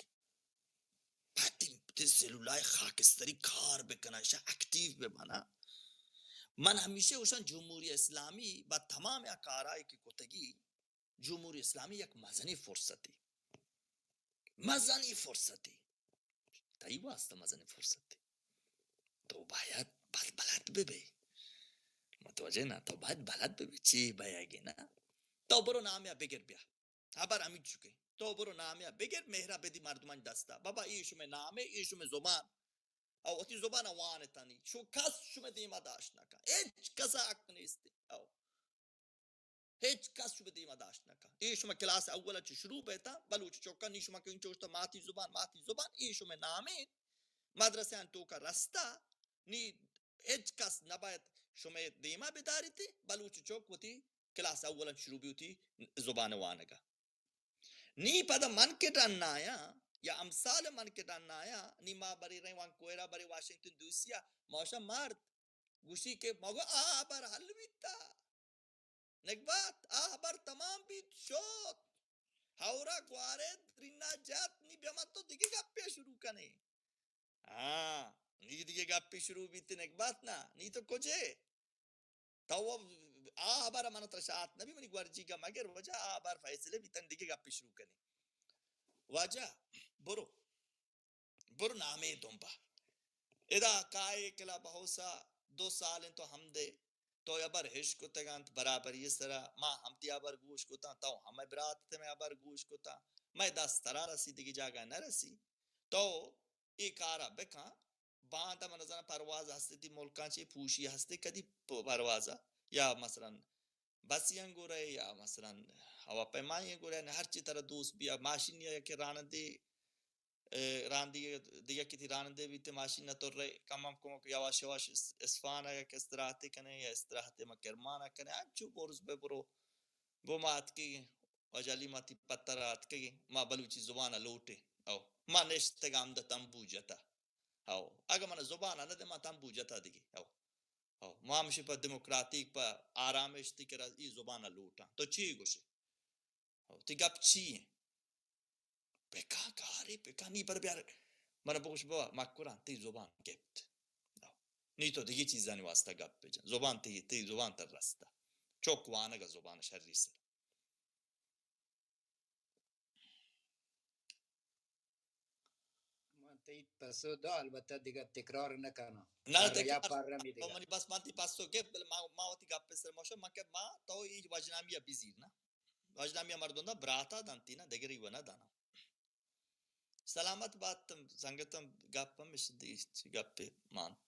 پتی تی سلولائے خاکستری کار بکناں، شا اکٹیو ببناں۔ من ہمیشہ گوشاں جمہوری اسلامی با تمام آ کارائے کہ کتگی، جمہوری اسلامی یک مزنی فرصتی۔ مزنی فرصتی۔ تئی واسطہ مزنی فرصتی۔ تو باید بد بلد ببے۔ متوجہ نا، تو باید بلد ببے۔ چی بیگی نا؟ تو برو نامیا بگر بیا۔ ہبر ہمینچکے۔ تو برو نامیا بگر، مہرا بدی مردمانی دستا۔ بابا، ای شمے نامے، ای شمے زبان۔ او وتی زبان وانتانی۔ شو کس شمے دیما داشت نکن۔ ہچ کسا حق نیست۔ او۔ ہچ کس شمے دیما داشت نکن۔ ای شما کلاس اول چہ شروع بیتا، بلوچ چوکا نی شما کہ انچو گوشتا ماتی زبان، ماتی زبان، ای شمے نامے۔ مدرسہ ان توکا رستا، نی ہچ کس نباید شمے دیما بداریتی، بلوچ چوک وتی کلاس اول انت شروع بیوتی زبان وانگا۔ نی پدا من کہ ڈن آیاں، یا امثال من کہ ڈن آیاں، نی ما بری رہی وان کوئرا، بری واشنگٹن ڈی سی آ، ما شا مرد گوشی کہ مگو آ ہبر حل بیتا۔ نگبات، آ ہبر تمام بیت شوت۔ ہورا گوارے رینا جات، نی بیا من تو دگہ گپے شروع کنے۔ ہاں، نی دگہ گپے شروع بیت نگبات نا، نی تو کجے؟ تو آ ہبر من ترا شات نبی، منی گورجیگا مگر واجہ، آ ہبر فیصلہ بیتن، دگہ گپے شروع کنی۔ واجہ، برو۔ برو نامے دنبا۔ ادا کائے کلب ہاؤسا دو سال انت تو ہمدے، تو ہبر ہش کتگ انت برابری سرا، ما ہم تی ہبر گوش کتاں، تو ہمے برات تے مئے ہبر گوش کتاں، مئے دست ترا رسی، دگہ جاگہ نہ رسی۔ تو اے کارا بکن، باندا من زاناں پرواز ہستے تی ملکاں چے پوشی ہستے کدی پ-، پروازا یا مثلاً بسی انگورے یا مثلاً ہواپیمائی انگورے، یعنی ہرچی ترا دوست بیا، ماشین یا کہ رانندے، اے، ران دیگہ، دیگہ کتی رانندے بیتے ماشین نہ ترے، کم ہم کمک یواش یواش اس-، اسفان یا کہ استراحتے کنے یا استراحتے ما کرمانا کنے، انچو برز بہ برو، گو ما اتکگیں، واجہ علی ما تی پترا اتکگیں، ما بلوچی زبان لوٹیں، او، ما نشتگا ہمدا تمبو جتا، او، اگہ من زبان نہ دے ما تمبو جتا دگہ، او۔ ہو، ما ہمشی پہ دموکراتیک، پہ آرامش تی کرا ای زبان لوٹاں۔ تو چی گوشے؟ ہو، تی گپ چی ہیں؟ پکا کاری، پکا نی پر بیار۔ من بگوش بابا، مکران، تی زبان گپت۔ ہو۔ نی تو دیگه چیزانی واسطہ گپ بجن۔ زبان تی، تی زبان تر رستا۔ چوک وانگا زبان شری سر۔ من تئی پسو دو، البتہ دگہ تکرار نہ کناں۔ نہ، ہر یا تکرار پر رمی تو دگہ۔ منی بس من تی پسو گپت، بلے ما، ما وتی گپ سر ما شو، من کہ ما تو ای وجنامی بزیر نا۔ وجنامی مردم دا براتا دنتی نا، دگری و نہ دانا۔ سلامت بات تم سنگتم، گپ ہم اش دی، چی گپے مانت۔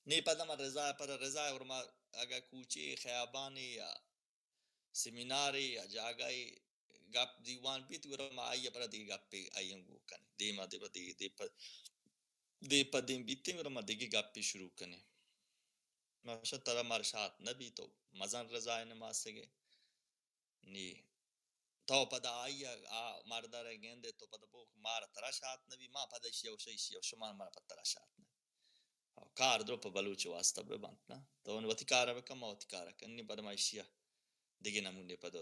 نی پدا من رضا، پدا رضا اور ما اگہ کوچے خیابانی یا سیمینارے یا جاگہے گپ دیوان بیت، گڑا ما آئی ء پدا دگہ گپے آئی ء گوں کنیں۔ دیم ء دیم ء دگہ، دیم پہ، دیم پہ دیم بیتیں، گڑا ما دگہ گپے شروع کنیں۔ ماشاء ترا مار شات نہ بیت، تو مزن رضا ء نماسگے۔ نی تو پدا آئی ء، آ مردار ء گندے، تو پدا بوک مار ترا شات نہ بی، ما پدا ایشی ء وش، ایشی ء وش، شما مارا پدا ترا شات نہ بی۔ کار درو پہ بلوچ واسطہ بہ بنت نا۔ تو وتی کار ء بکن، ما وتی کار ء کن۔ نی پدا ما ایشی ء دگہ نمونے پدا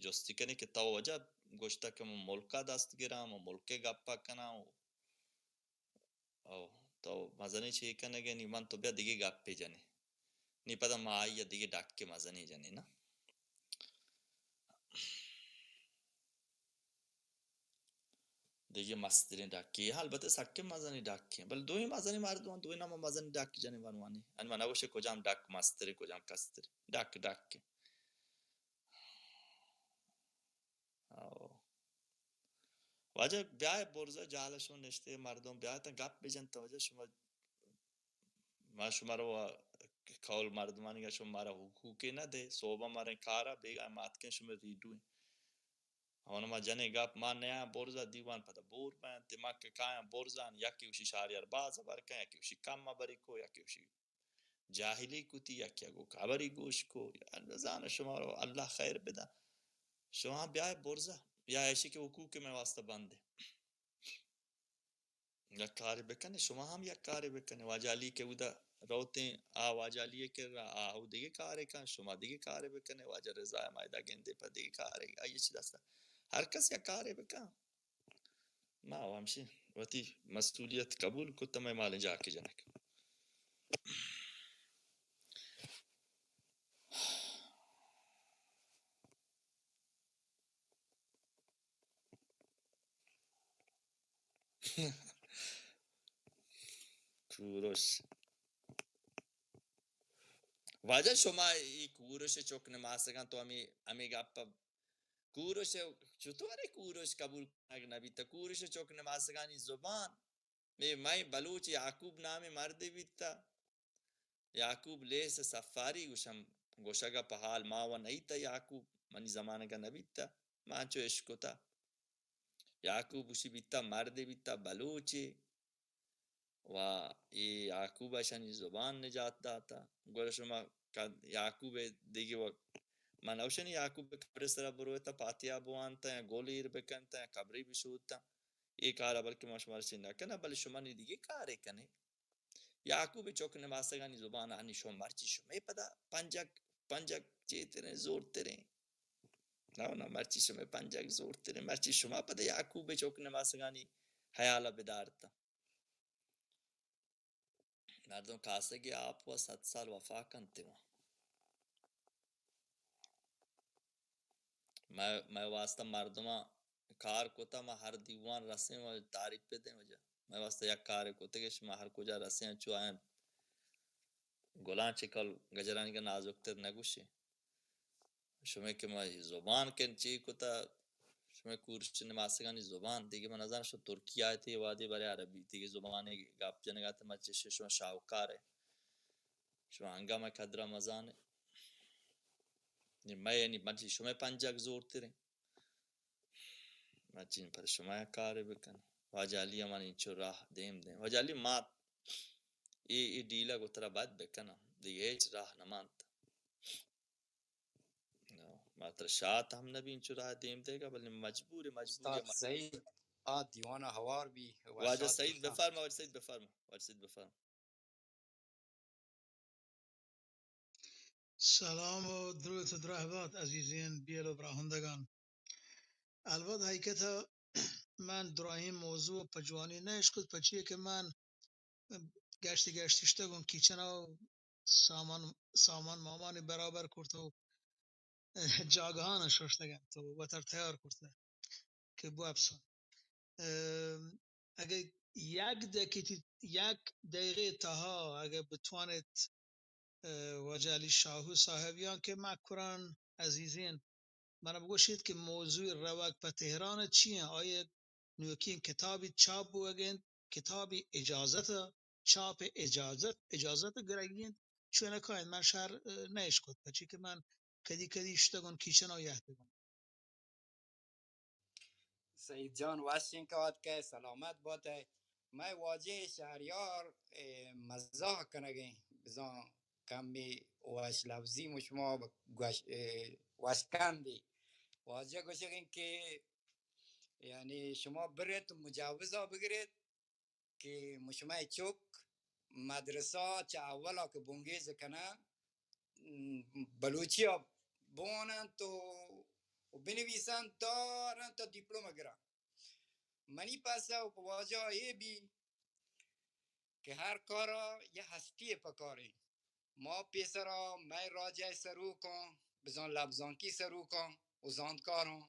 جستی کنیں کہ تو واجہ گوشتہ کہ من ملک ء دست گراں، من ملک ء گپ ء کناں۔ او، تو مزنیں چے کنگ ء، نی من تو بیا دگہ گپے جنیں۔ نی پدا ما آئی ء دگہ ڈکے مزنیں جنیں نا۔ دگہ مستریں ڈکے، البتہ سکیں مزنیں ڈکے، بلے دوئیں مزنیں مردم، دوئیں نام مزنیں ڈک جنیں بنوانی۔ ان من نگوشے کجام ڈک مستریں، کجام کستریں۔ ڈک، ڈک۔ او۔ واجہ بیائے برزا جال شما نشتے مردم بیائے تاں گپ بجن تاں واجہ شما ما شمارا و قول مردمانی گا شما مارا حقوقے نہ دے، صوبہ مارا کارا بیگا ما اتکیں شما ریڈو ہیں۔ ہمنا ما جنے گپ ما نیاں برزا دیوان پدا بور بین، تے ما کہ کایاں برزان، یکی وشی شاریار باز بر کن، یکی وشی کم بری کو، یکی وشی جاہلی کتی، یکی گو خبری گوش کو، یا زان شما رو اللہ خیر بدا۔ شما بیائے برزا، یا ایشی کہ حقوق میں واسطہ بندے۔ یک کارے بکنے، شما ہم یک کارے بکنے۔ واجہ علی کہ اودا روتیں، آ واجہ علی ء کرا، آ او دگہ کارے کن، شما دگہ کارے بکنے۔ واجہ رضا ء ما ادا گندے پہ دگہ کارے، آئی چی دستا۔ ہر کس یک کارے بکن۔ ما و ہمشی وتی مسئولیت قبول کت، مئے مالیں جاکے جنک۔ کوروش۔ واجہ شما ای کوروش چک نماسگاں تو ہمیں، ہمیں گپ کوروش چطور کوروش قبول کنگ نہ بیتا؟ کوروش چک نماسگانی زبان اے مئے بلوچ یعقوب نامیں مردے بیتا۔ یعقوب لیث صفاری گوشم، گوشگا پہ حال ما و نئیتا یعقوب، منی زمانگا نبیتا، ما انچو اشکتا۔ یعقوب گوشی بیتا، مردے بیتا، بلوچے۔ و اے یعقوب اشانی زبان نجات داتا۔ گڑا شما کد-، یعقوب دگہ و-، من اوشنی یعقوب قبر سرا برویتا، پاتیا بوانتا، یا گل ایر بکنتا، یا قبری بشوتا۔ اے کارا بلکہ ما شما چی نہ کناں، بلے شما نی دگہ کارے کنے۔ یعقوب چک نماسگانی زبان آنی شما مرچی شمے پدا پنجگ، پنجگ چیتریں، زورتریں۔ نہ، نہ، مرچی شمے پنجگ زورتریں۔ مرچی شما پدا یعقوب چک نماسگانی حیالا بدارتا۔ مردم کاسگی آپ و صد سال وفا کنت و مئے، مئے واسطہ مردماں کار کتا، ما ہر دیوان رسیں و تعریف بدیں وجہ۔ مئے واسطہ یک کارے کتگ، شما ہر کجا رسیں، چو آیاں گلان چکل گجرانی کہ نازک تر نگوشیں۔ شمئے کہ ما زبان کن چی کتا، شمئے کورش نماسگانی زبان، دیگہ من نزان شو ترکیہ تی وادی برے عربی، دیگہ زبانی گپ جنگات ما چش شما شاوکار ہے۔ شما انگا مئے قدرہ مزانے۔ نی مئے یعنی مرچی شمئے پنجگ زورتریں۔ مرچی پر شما یک کارے بکن۔ واجہ علی ہمانی انچو راہ دیم دیں۔ واجہ علی ما اے، اے ڈیلا گو ترا بد بکناں۔ دیگہ ہچ راہ نمانت۔ ما ترا شات ہم نبی انچو راہ دیم دیگا، بلے مجبور، مجبور استاد سعید آ دیوانا ہوار بی۔ واجہ سعید بفرما، واجہ سعید بفرما، واجہ سعید بفرما۔ سلام و دروت و درہبات عزیزین بیل و براہندگان۔ البت حقیقت من دراہیں موضوع پہ جوانی نہ اشکت، پچی کہ من گشتی گشتی شتگوں کیچنا و سامان، سامان مامانی برابر کرت و جاگہانا ششتگ انت و وتر تیار کرتگ کہ بوپساں۔ ام، اگہ یک دقیقی، یک دقیقہ تہا اگہ بتوانیت، اه، واجہ علی شاہو صاحب یا کہ مکران عزیزین، منا بگوشیت کہ موضوع روگ پہ تہران چی انت؟ آیا نوکیں کتابی چاپ بوگ انت؟ کتابی اجازت، چاپ اجازت، اجازت گرگی انت؟ چونکہ من شر، اه، نہ اشکت، پچی کہ من کدی کدی شتگوں کیچنا و یہتگوں۔ سعید جان، وش انت کہ آتکئے، سلامت باتئے۔ مئے واجہ شہریار، اے، مزاح کنگیں، بزاں کمی وش لفظی مہ شما گوش، اے، وش کندی۔ واجہ گوشگیں کہ یعنی شما برت مجوزا بگرت کہ مشمئے چک مدرسہ چہ اولا کہ بنگیج کنن، م، بلوچی ء بواننت و، و بنویسنت تا رند تا دیپلم گرن۔ منی پسہ و پہ واجہ اے بی کہ ہر کارا یہ ہستی پکاریں۔ ما پیسرا مئے راجہ سروکاں، بزان لبزانکی سروکاں و زانتکاراں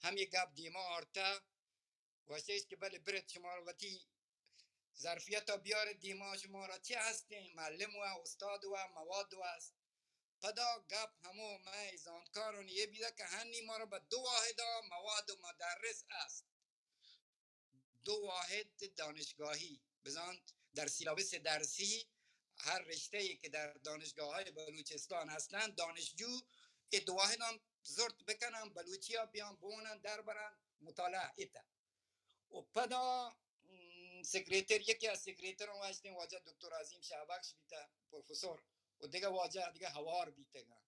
ہم یہ گپ دیما آرتہ، گوشتش کہ بلے برت شما وتی ظرفیت ء بیارت دیما، شما را چی ہستیں، معلم و استاد و مواد و است۔ پدا گپ ہمو مئے زانتکارانی یہ بیدہ کہ ہنی ما را بہ دو واحدا مواد و مدرس است۔ دو واحد دانشگاهی، بزانت در سیلابس درسی هر رشته‌ای که در دانشگاه‌های بلوچستان هستند، دانشجو ای دو واحد هم زرت بکنن، بلوچی ها بیان بونن، در برن، مطالعه ایتا. و پدا، م، سکرتر، یکی از سکرتران واشتن واجه دکتر عظیم شهبخش بیتا، پروفسور، و دیگه واجه دیگه هوار بیتگن.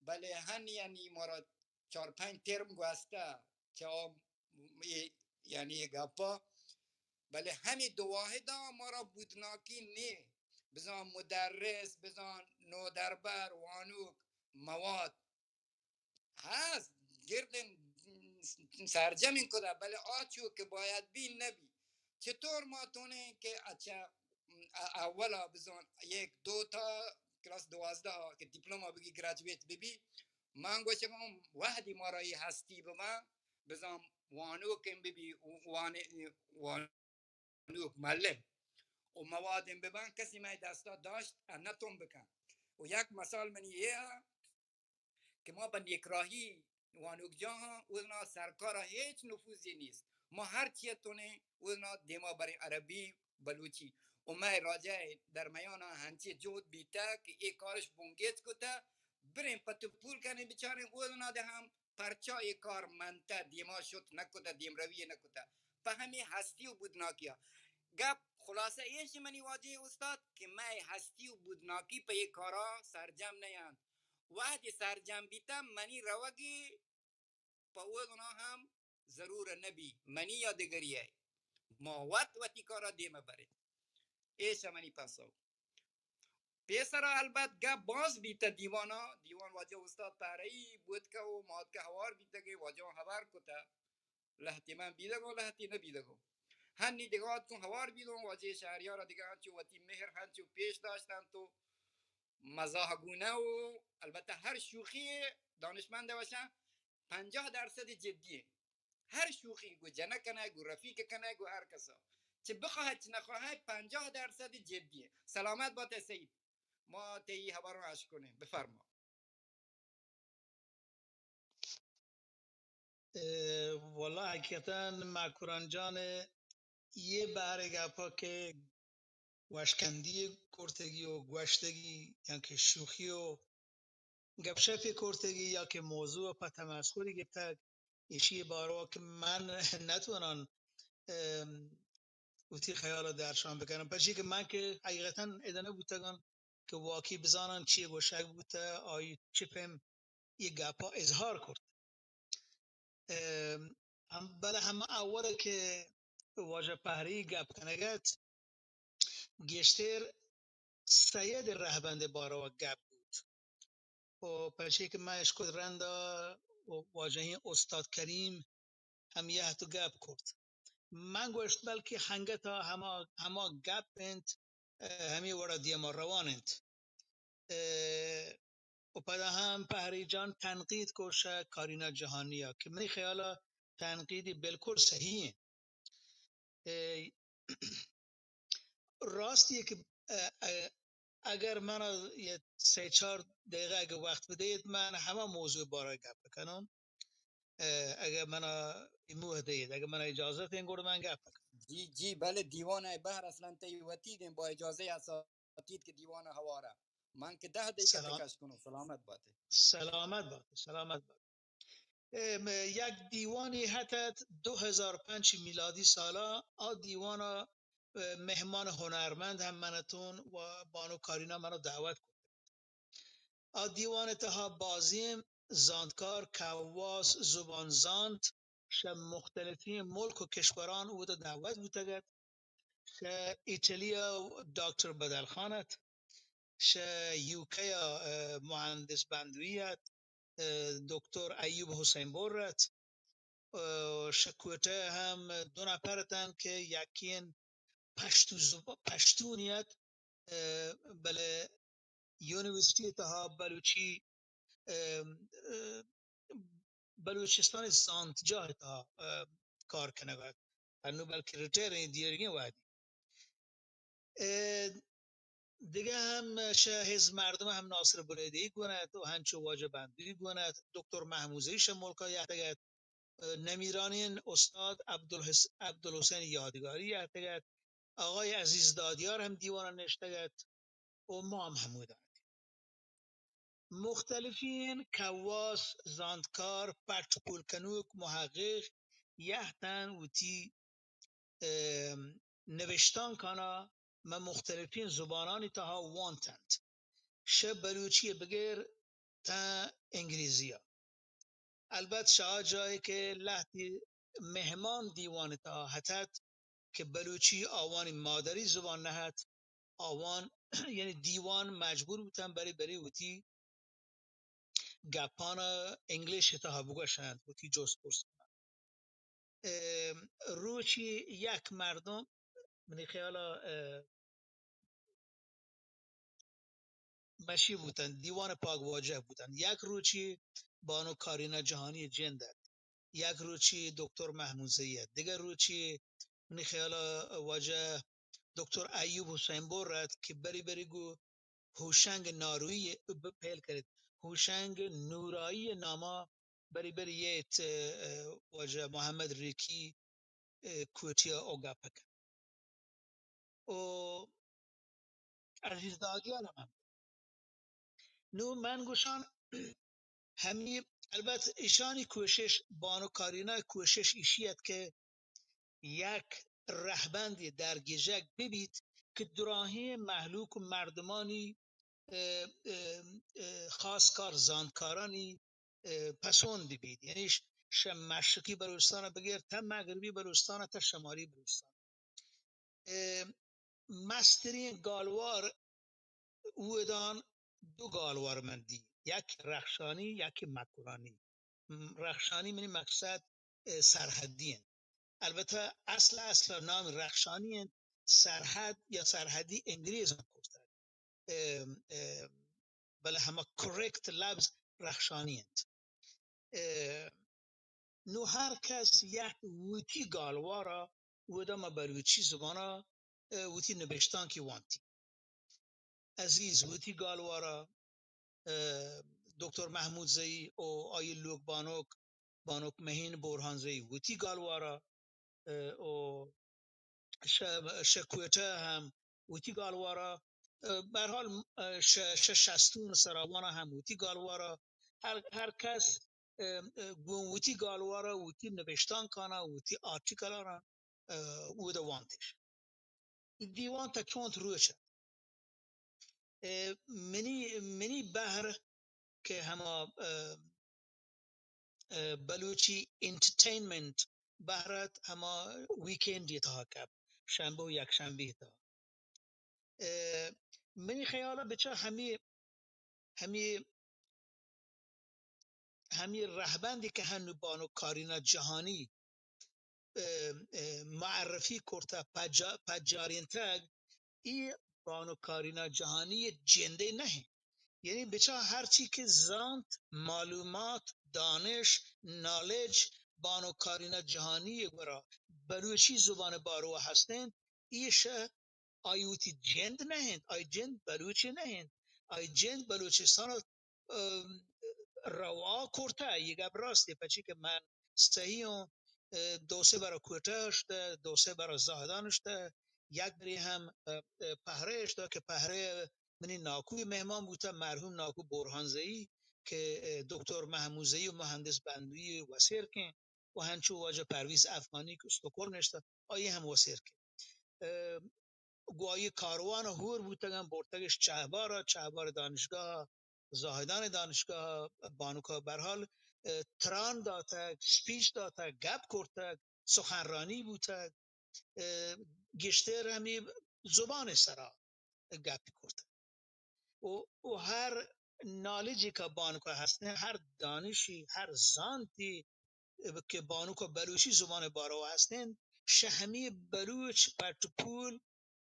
بلے ہنی یعنی مارا چار پنج ترم گوستہ چہ آ، اے، یعنی اے گپا، بلے ہمے دو واحدا مارا بودناکی نے، بزان مدرس، بزان نودربر، وانوک، مواد ہست، گردن سرجم کدا، بلے آ چو کہ باید بی نبی۔ چطور ما تونیں کہ اچھا، ا-، اولا بزان یک دو تا کلاس دوازدہ کہ دیپلوما بگی گریجویٹ ببی، من گوشگوں وہدی مارا اے ہستی ببن، بزان وانوکیں ببی، وان-، وانوک معلم و موادیں ببن، کسی مئے دستا داشت ء نتون بکن۔ و یک مثال منی اے ء کہ ما بہ نیکراہی وانوک جاہاں اوزنا سرکارا ہچ نفوذی نیست۔ ما ہر چیئے تونیں اوزنا دیما بریں، عربی، بلوچی۔ و مئے راجہ درمیانا ہنچی جہد بیتگ کہ اے کارش بنگیج کتہ، بریں پت و پول کنیں بچاریں اوزنا دے ہم پرچا اے کار منتہ، دیما شت نکتہ، دیمروی نکتہ۔ پہ ہمے ہستی و بودناکیا۔ گپ خلاصہ ایش منی واجہ استاد کہ مئے ہستی و بودناکی پہ اے کارا سرجم نیانت۔ وہدے سرجم بیتہ، منی روگی پہ اوزنا ہم ضرور نبی، منی یا دگری ء۔ ما وت وتی کارا دیم بریں۔ ایش منی پسو۔ پیسرا البت گپ باز بیتہ دیوانا، دیوان واجہ استاد پہرئی بوتکہ و ماتکہ ہوار بیتگیں، واجہ ہبر کتہ۔ لہتی من بیدگوں، لہتی نبیدگوں۔ ہنی دگہ آتکوں ہوار بیدوں، واجہ شہریارا دگہ ہنچو وتی مہر ہنچو پیش داشتن تو مزاح گونہ و البتہ ہر شوخی دانشمند وشن پنجاه درصد جدی انت. هر شوخی گو جنک کنه، گو رفیق کنه، گو هر کسا، چه بخواهد چه نخواهد، پنجاه درصد جدی انت. سلامت باته سعید، ما تئی خبران اش کنیم. بفرما. اه، واللہ حقیقتاً مکران جان یہ بہر گپا کہ وشکندی کرتگی و گوشتگی یا کہ شوخی و گپ شپی کرتگی یا کہ موضوع پہ تمسخری گپتگ، ایشی باروا کہ من نتونان، ام، وتی خیال درشان بکنم، پرچی کہ من کہ حقیقتاً ادا نبوتگان کہ واقعی بزانان چی گوشگ بوتہ، آئی چی پیم یہ گپا اظہار کرت. ام، ہم، بلے ہم اول کہ واجہ پہری گپ کنگت، گیشتر سید رہبند باروا گپ بوت. و پرچی کہ من اشکت رندا و واجہیں استاد کریم ہم یہ تو گپ کرت. من گوشت بلکہ ہنگتا ہما، ہما گپ انت، اه، ہمے وڑا دیما روان انت. اه، و پدا ہم پہری جان تنقید کو شہ کارینا جہانیا کہ منی خیالا تنقیدی بالکل صحیح انت. اه، راستی کہ، اه، اه، اگر من یہ سہ چار دقیقہ اگر وقت بدهید، من ہما موضوع بارہ گپ بکنم. اه، اگر من موہ دهید، اگر من اجازت این گوڑ من گپ بکنم. جی، جی، بلے دیوان ء بہر اصلاً تئی وتی دیں، با اجازہ اساتید کہ دیوان ء ہوارہ. من کہ دہ دقیقہ سلام. تکش کنوں، سلامت باتے. سلامت باتے، سلامت باتے. ام، یک دیوانی ہتت دو ہزار پنچ میلادی سالا، آ دیوانا، اه، مہمان ہنرمند ہم منتون و بانو کارینا منو دعوت کت. آ دیوان تہا بازیں زانتکار، کواس، زبان زانت شہ مختلفیں ملک و کشوران اودا دعوت بوتگ ات. شہ ایٹلیا ڈاکٹر بدل خان ات، شہ یوکے ء، اه، مہندس بندوی ات، اه، دکتر ایوب حسین بر ات، اه، شہ کوئٹہ ہم دو نفر اتن کہ یکین پشتو زب-، پشتونی ات، اه، بلے یونیورسٹی تہا بلوچی، اه، اه، بلوچستان زانتجاہ تہا، اه، کار کنگ ات. انو بلکہ ریٹائر ہیں دیرگیں وہدی. اه، دگہ ہم شہ ہز مردم ہم ناصر بلیدی گون ات و ہنچو واجہ بندی گون ات، دکتر محموزی شہ ملکا یاتگ ات، اه، نمیرانین استاد عبدالحس-، عبدالحسین یادگاری یاتگ ات، آقای عزیز دادیار ہم دیوانا نشتگ ات و ما ہم ہمودا اتیں. مختلفین کواس، زانتکار، پٹ پول کنوک، محقق، یہتن وتی، ام، نوشتانکانا مہ مختلفین زبانانی تہا وانتنت. شہ بلوچی بگر تا انگریزیا. البت شہ آ جاہے کہ لہتے مہمان دیوان تہا ہتت کہ بلوچی آوانی مادری زبان نہ ات، آوان یعنی دیوان مجبور بوتن برے برے وتی گپانا انگلش تہا بگوشنت، وتی جست پرس کننت. اه، روچی یک مردم، منی خیالا، اه، مشی بوتن، دیوان پاک واجہ بوتن. یک روچی بانو کارینا جہانی جند ات، یک روچی دکتر محموزی ات، دگہ روچی منی خیالا واجہ دکتر ایوب حسین بر ات کہ بری بری گو ہوشنگ ناروی ء ب-، پہل کنیت. ہوشنگ نورائی ء ناما بری بری ییت، اه، واجہ محمد ریکی، اه، کوئٹیا او گپ کن. او عزیز دادیان ہم. نو من گوشان ہمی، البت ایشانی کوشش، بانو کارینا کوشش ایشی ات کہ یک رہبندی درگیجگ ببیت کہ دراہیں مہلوک و مردمانی، اه، اه، اه، خاص کار زانتکارانی، اه، پسند ببیت. یعنی ش-، شہ مشرقی بلوچستان بگر تا مغربی بلوچستان تا شمالی بلوچستان. اه، مسترین گالوار اودان دو گالوار من دی، یک رخشانی، یک مکرانی. م-، رخشانی منی مقصد، اه، سرحدی انت. البتہ اصل، اصل نام رخشانی انت، سرحد یا سرحدی انگریز ہم کرتگ. اه، اه، بلے ہما کریکٹ لبز رخشانی انت. اه، نوں ہر کس یک وتی گالوارا اودا ما بلوچی زبانا، اه، وتی نبشتانکی وانتی. عزیز وتی گالوارا، اه، دکتر محمود زئی و آئی لوگ بانک، بانک مہین بورہان زئی وتی گالوارا، اه، و شہ، شہ کوئٹہ ہم وتی گالوارا، اه، بہرحال، اه، شہ، شہ شستون سراوان ہم وتی گالوارا، ہر، ہر کس، اه، اه، گوں وتی گالوارا، وتی نبشتانکانا، وتی آرٹیکلانا، اه، اودا وانتش. دیوان تا چونت روچ ات. اه، منی، منی بہر کہ ہما، اه، اه، بلوچی انٹرٹینمنٹ بہر ات، ہما ویکینڈ ءِ تہا کپ، شنبہ و یک شنبہ ءِ تہا. اه، منی خیال ءَ بچار ہمے، ہمے، ہمے رہبندے کہ ہنو بانک کارینا جہانی، اه، اه، معرفی کرتہ، پجا-، پجارینتگ، ای بانک کارینا جہانی جندے نہ انت. یعنی بچار ہرچی کہ زانت، معلومات، دانش، نالج، بانک کارینا جہانی گورا بلوچی زبان باروا ہست انت، ایش آئی وتی جند نہ انت، آئی جند بلوچی نہ انت، آئی جند بلوچستان ءَ، ام، روا کرتہ، یہ گپ راستے، پچی کہ من سہی ہوں، اه، دو سے برا کوئٹہ اشتہ، دو سے برا زاہدان اشتہ، یک بری ہم، اه، اه، پہرے اشتہ کہ پہرے منی ناکوی مہمان بوتہ، مرحوم ناکو برہان زئی کہ، اه، دکتر محمود زئی و مہندس بندوی وسیر کن و ہنچو واجہ پرویز افغانی کہ استکہلم نشتہ، آئی ہم وسیر کن. اه، گوں آئی کاروان ءَ ہور بوتگاں، برتگش چہبار ءَ، چہبار دانشگاہ ءَ، زاہدان دانشگاہ ءَ، بانک ءَ بہرحال، اه، تران داتگ، اسپیچ داتگ، گپ کرتگ، سخنرانی بوتگ، اه، گیشتر ہمے زبان ءِ سرا گپ کرتگ. و، و ہر نالجی کہ بانک ءَ ہست انت، ہر دانشی، ہر زانتی کہ بانک ءَ بلوچی زبان ءِ باروا ہست انت، شہ ہمے بلوچ پٹ و پول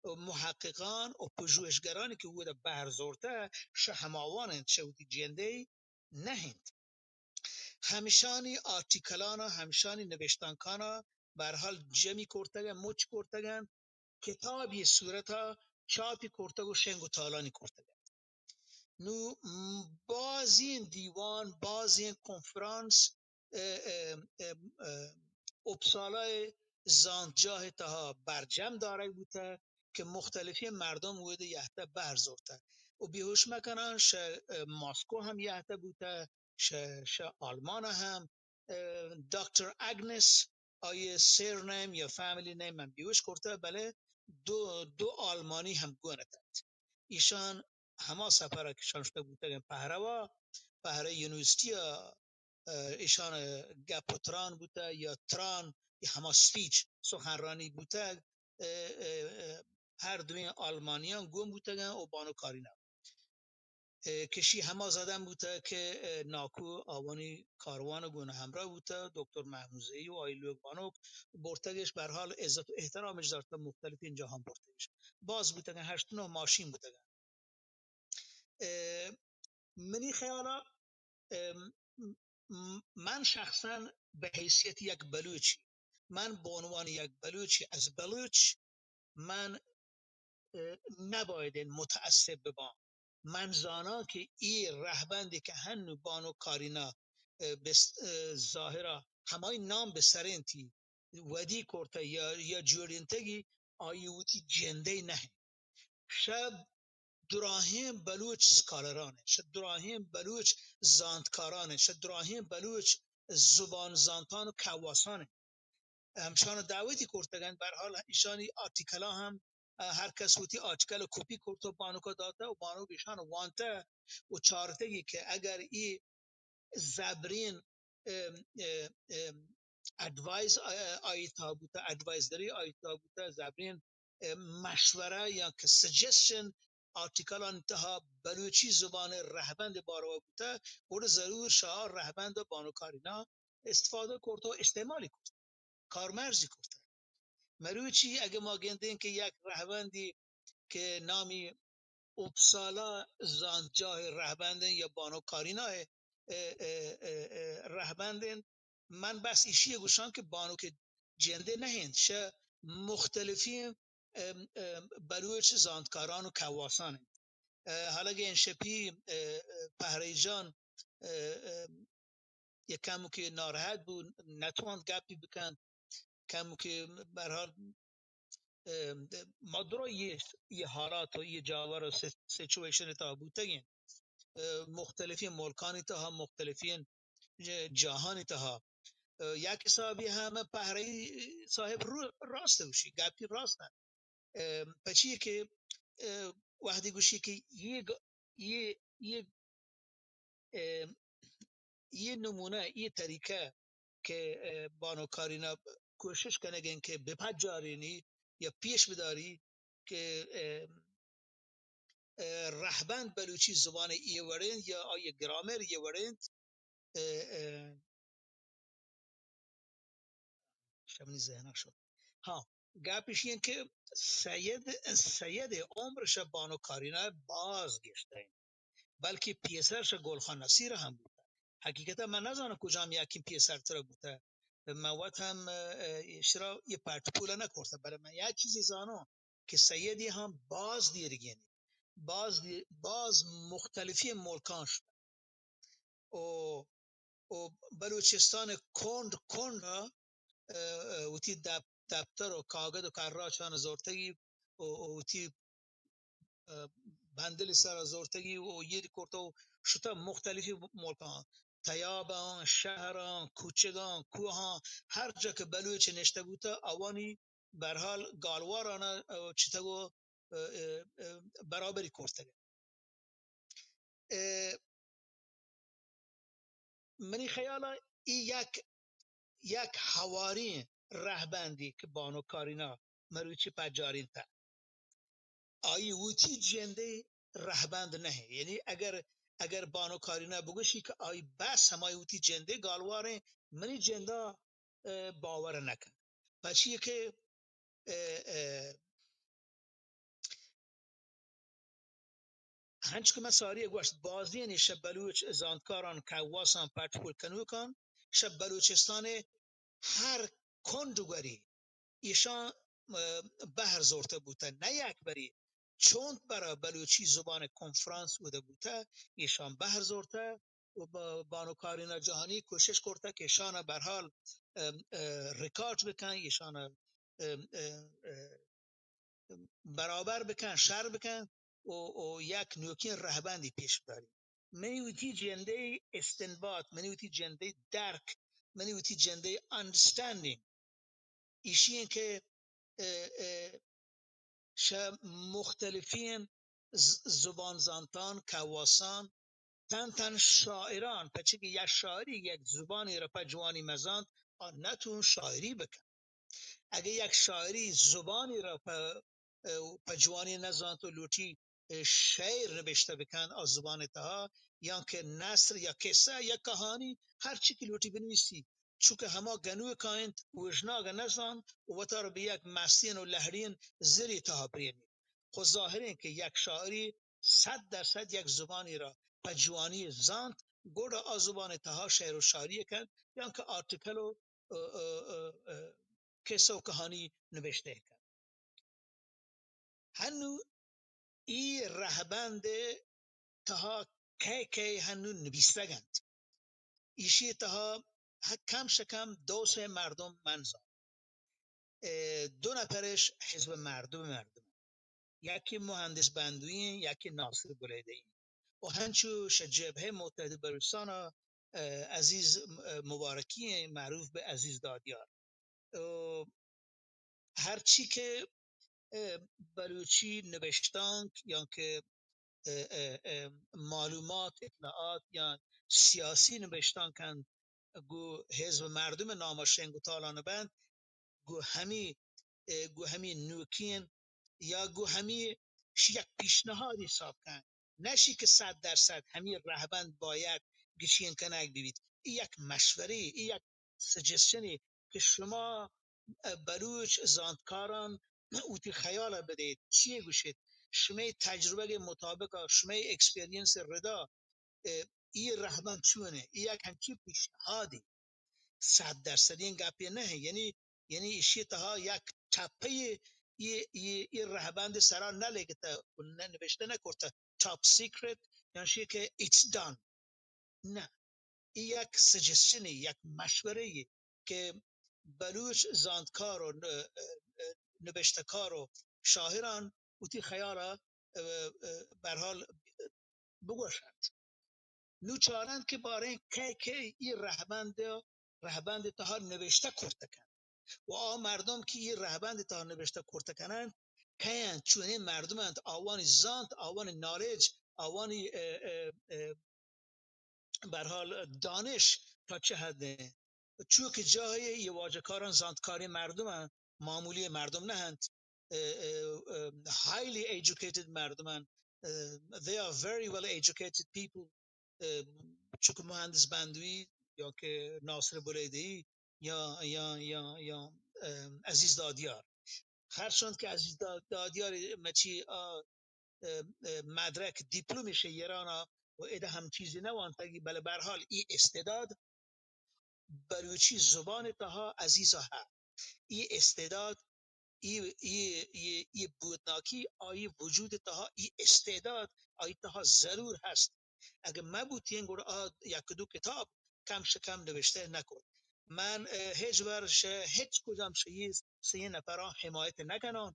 و محققان و پژوہشگرانی کہ اودا بہر زرتہ، شہ ہماوان انت، شہ وتی جندے نہ انت. ہمشانی آرٹیکلانا، ہمشانی نبشتانکانا بہرحال جمی کرتگ انت، مچ کرتگ انت، کتابی صورتا چاپی کرتگ و شنگ و تالانی کرتگ انت. نوں، م، بازیں دیوان، بازیں کنفرانس، اه، اه، اه، اه، اپسالا ءِ زانتجاہ ءِ تہا برجم دارگ بوتہ کہ مختلفیں مردم اودا یہتہ بہر زرتہ. و بیہوش مکنان شہ، اه، ماسکو ہم یہتہ بوتہ، شہ، شہ آلمان ہم، اه، ڈاکٹر اگنس، آئی سرنیم یا فیملی نیم من بیہوش کرتہ، بلے دو، دو آلمانی ہم گون اتنت. ایشان ہما سفر ءَ کہ شان شتگ بوتگ انت پہروا، پہرہ یونیورسٹی ءَ، اه، ایشان گپ و تران بوتہ یا تران یا ہما اسپیچ، سخنرانی بوتگ، اه، اه، اه، ہر دوئیں آلمانیان گون بوتگ انت و بانک کارینا. اه، کشی ہما زدن بوتہ کہ، اه، ناکو آوانی کاروان گون ہمراہ بوتہ، دکتر محمود زئی و آئی لوگ بانک برتگش، بہرحال عزت و احترامش داشتہ، مختلفیں جاہاں برتگش. باز بوتگن، ہشت نہ ماشین بوتگن. اه، منی خیالا، اه، م-، م-، من شخصاً بہ حیثیت یک بلوچی، من بہ عنوان یک بلوچی، از بلوچ، من، اه، نباید متعصب بباں. من زاناں کہ اے رہبندے کہ ہنو بانک کارینا، اه، بس-، اه، ظاہرا ہمائی نام بہ سرینتی، ودی کرتہ یا، یا جوڑینتگی، آئی وتی جندے نہ انت. شہ دراہیں بلوچ اسکالران انت، شہ دراہیں بلوچ زانتکاران انت، شہ دراہیں بلوچ زبان زانتان و کواسان انت. ہمشان دعوتی کرتگ انت. بہرحال ایشانی آرٹیکلاں ہم، اه، ہر کس وتی آرٹیکل کپی کرت و بانک ءَ داتہ و بانک ایشان وانتہ و چارتگی کہ اگر ای زبرین، ام، ام، ام، ایڈوائس، اه، آئی تہا بوتہ، ایڈوائزری آئی تہا بوتہ، زبرین، اه، مشورہ یا کہ سجیسشن آرٹیکلانی تہا بلوچی زبان رہبند باروا بوتہ، گڑا ضرور شہ رہبند بانک کارینا استفادہ کرتہ و استعمالی کرتہ، کارمرزی کرتہ. مروچی اگہ ما گندیں کہ یک رہبندی کہ نامی اپسالا زانتجاہ رہبند یا بانک کارینا ہے، اه، اه، اه، اه، رہبند انت. من بس ایشی ء گوشاں کہ بانک جندے نہ انت، شہ مختلفیں، ام، ام، بلوچ زانتکاران و کواسان انت. اه، حالا کہ انشپی، اه، اه، پہرئی جان، اه، اه، یک کمکے ناراحت بو، نتوانت گپی بکن، کمکے بہرحال، اه، ما درو یہ، یہ حالات و یہ جاور و سی-، سیچویشن تہا بوتگیں. اه، مختلفیں ملکانی تہا، مختلفیں ج-، جاہانی تہا. اه، یک حسابی ہم پہرئی صاحب رو-، راست گوشی، گپی راست انت. اه، پچی کہ، اه، وہدی گوشی کہ یہ گ-، یہ، یہ، اه، یہ نمونہ، یہ طریقہ کہ، اه، بانو کارینا کوشش کنگیں کہ بپجارینی یا پیش بداری کہ، اه، اه، رہبند بلوچی زبان ء اے وڑ انت یا آئی ء گرامر اے وڑ انت، اه، اه، شمنی ذہن ء شت. ہاں، گپ ایشی انت کہ سید، سید ء عمر شہ بانو کارینا باز گشتہ انت، بلکہ پیسر شہ گل خان نصیر ہم بوتہ. حقیقتا من نزاناں کجام یکیں پیسر تر بوتہ. من وت ہم، اه، اه، اشرا یہ پٹ پول نہ کرتہ، بلے من یک چیزی زاناں کہ سیدی ہم باز دیرگینی، باز دی-، باز مختلفی ملکان شتہ. و، و بلوچستان کنڈ کنڈ، اه، اه، وتی دپ-، دپتر و کاگد و کراچان زورتگی و، و وتی، اه، بندل سر زورتگی و یہ کرتہ و شتہ مختلفی ملکان، تیابان، شہران، کوچگان، کوہان، ہر جا کہ بلوچ نشتہ بوتہ، آوانی بہرحال گالوارانا، اه، چتگ و، اه، اه، اه، برابری کرتگ. اه، منی خیالا ای یک، یک ہواریں رہبندی کہ بانو کارینا مروچی پجارینتہ. آئی وتی جندے رہبند نہ انت. یعنی اگر، اگر بانو کارینا بگوشی کہ آئی بس ہمائی وتی جندے گالواریں، منی جندا، اه، باور نہ کن. پچی کہ، اه، اه، ہنچ کہ من ساری ء گوشت، بازینے شہ بلوچ زانتکاران، کواسان، پٹ پول کنوکان شہ بلوچستان ء ہر کنڈ و گوری ایشان، اه، بہر زورتہ بوتہ. نہ یک بری چونت برا بلوچی زبان کنفرانس بودہ بوتہ، ایشان بہر زورتہ و با-، بانو کارینا جہانی کوشش کرتہ کہ ایشان بہرحال، اه، اه، ریکارڈ بکن، ایشان، اه، اه، اه، برابر بکن، شر بکن و، و یک نوکیں رہبندی پیش بداری. منی وتی جندے استنباط، منی وتی جندے درک، منی وتی جندے انڈرسٹینڈنگ ایشی انت کہ، اه، اه، شہ مختلفیں ز-، زبان زانتان، کواسان، تن تن شاعران، پچی کہ یک شاعری یک زبانی را پہ جوانی مزانت، آ نتون شاعری بکن. اگہ یک شاعری زبانی را پہ، اه، پہ جوانی نزانت و لوٹی، اه، شعر نبشتہ بکن آ زبان تہا، یا کہ نثر یا قصہ یا کہانی، ہر چی کہ لوٹی بنویسی، چونکہ ہما گنوکا انت، اوژناگ نزانت و وتارا بہ یک مستین و لہڑین زری تہا پرینی. خو ظاہریں کہ یک شاعری صد درصد یک زبانی را پہ جوانی زانت، گڑا آ زبان تہا شعر و شاعری کنت، یا کہ آرٹیکل و، اه، اه، اه، اه، قصہ و کہانی نبشتہ کنت. ہنو ای رہبند تہا کئے کئے ہنو نبیستگ انت؟ ایشی تہا ہ-، کم شہ کم دو سے مردم من زان. اه، دو نفرش حزب مردم مردم. یکی مہندس بندوی انت، یکی ناصر بلیدی انت. و ہنچو شہ جبہہ متحد بلوچستان، اه، عزیز، اه، مبارکی انت، معروف بہ عزیز دادیار. اه، ہرچی کہ، اه، بلوچی نبشتانک یا کہ، اه، اه، اه، معلومات، اطلاعات یا سیاسی نبشتانک انت، گوں حزب مردم نام شنگ و تالان بنت، گوں ہمی، اه، گوں ہمی نوکین یا گوں ہمی شی یک پیشنہادی حساب کن. نشی کہ صد درصد ہمی رہبند باید گچین کنگ ببیت. ای یک مشورے، ای یک سجسشنے کہ شما، اه، بلوچ زانتکاران وتی خیال بدیت، چی گوشیت، شمئے تجربہ مطابق، شمئے ایکسپیرینس ردا، اه، اے رہبند چون انت؟ اے یک ہنچیں پیشنہادے، صد درصدیں گپے نہ انت، یعنی، یعنی ایشی تہا یک ٹپے اے، اے، اے رہبند سرا نہ لگتہ، نہ نوشتہ نہ کرتہ، ٹاپ سیکرٹ، یعنی شی کہ it's done. نہ، اے یک سجیشنے، یک مشورے یے کہ بلوچ زانتکار و ن-، نبشتکار و شاعران وتی خیالا، اه، اه، بہرحال بگوشنت. نوں چارنت کہ باریں کئے کئے اے رہبند، رہبند تہا نبشتہ کرتہ کنت و آ مردم کہ اے رہبند تہا نبشتہ کرتہ کننت، کئے انت، چونیں مردم انت، آوانی زانت، آوانی نالج، آوانی، اه، اه، اه، بہرحال دانش تا چہ حد انت. چو کہ جاہے اے واجکاران زانتکاریں مردم انت، معمولی مردم نہ انت، اه، اه، اه، highly educated مردم انت، اه، they are very well educated people، اه، چو کہ مہندس بندوی یا کہ ناصر بلیدی یا، یا، یا، یا، اه، عزیز دادیار. ہرچند کہ عزیز دا-، دادیار مچی آ، اه، اه، مدرک دیپلومی شہ ایرانا و ادا ہم چیزی نہ وانتگی، بلے بہرحال اے استعداد بلوچی زبان تہا عزیزا ہست. اے استعداد، اے، اے، اے، اے بودناکی آئی وجود تہا، اے استعداد آئی تہا ضرور ہست. اگہ مہ بوتین گڑا آ یک دو کتاب کم شہ کم نوشتہ نہ کرت. من، اه، ہچ بر شہ ہچ کجام شہ اے سئیں نفران حمایت نہ کنان.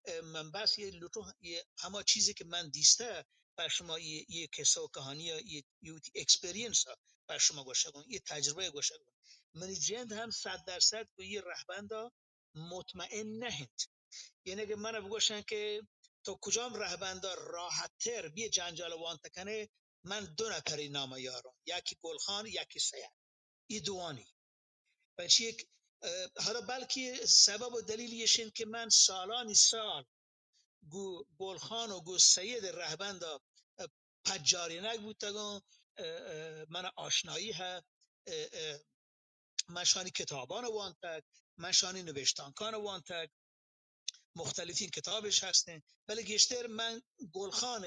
اه، من بس اے لوٹوں، اے ہما چیزے کہ من دیستہ، پر شما اے، اے قصہ و کہانی، اے، اے وتی ایکسپیرینس پر شما گوشگوں، اے تجربہ گوشگوں. منی جند ہم صد درصد گو اے رہبندا مطمئن نہ انت. یعنی اگہ من بگوشن کہ تو کجام رہبندا راحت تر بے جنجال وانت کنے، من دو نفری نام یاروں، یکی گل خان، یکی سید. اے دوانی. پرچی کہ، اه، حالا بلکہ سبب و دلیل ایش انت کہ من سالانی سال گو گل خان و گو سید رہبند، اه، پجارینگ بوتگوں، اه، اه، من آشنایی ہے، اه، اه، من شانی کتابان وانتگ، من شانی نوشتانکان وانتگ، مختلفیں کتابش ہستیں، بلے گیشتر من گل خان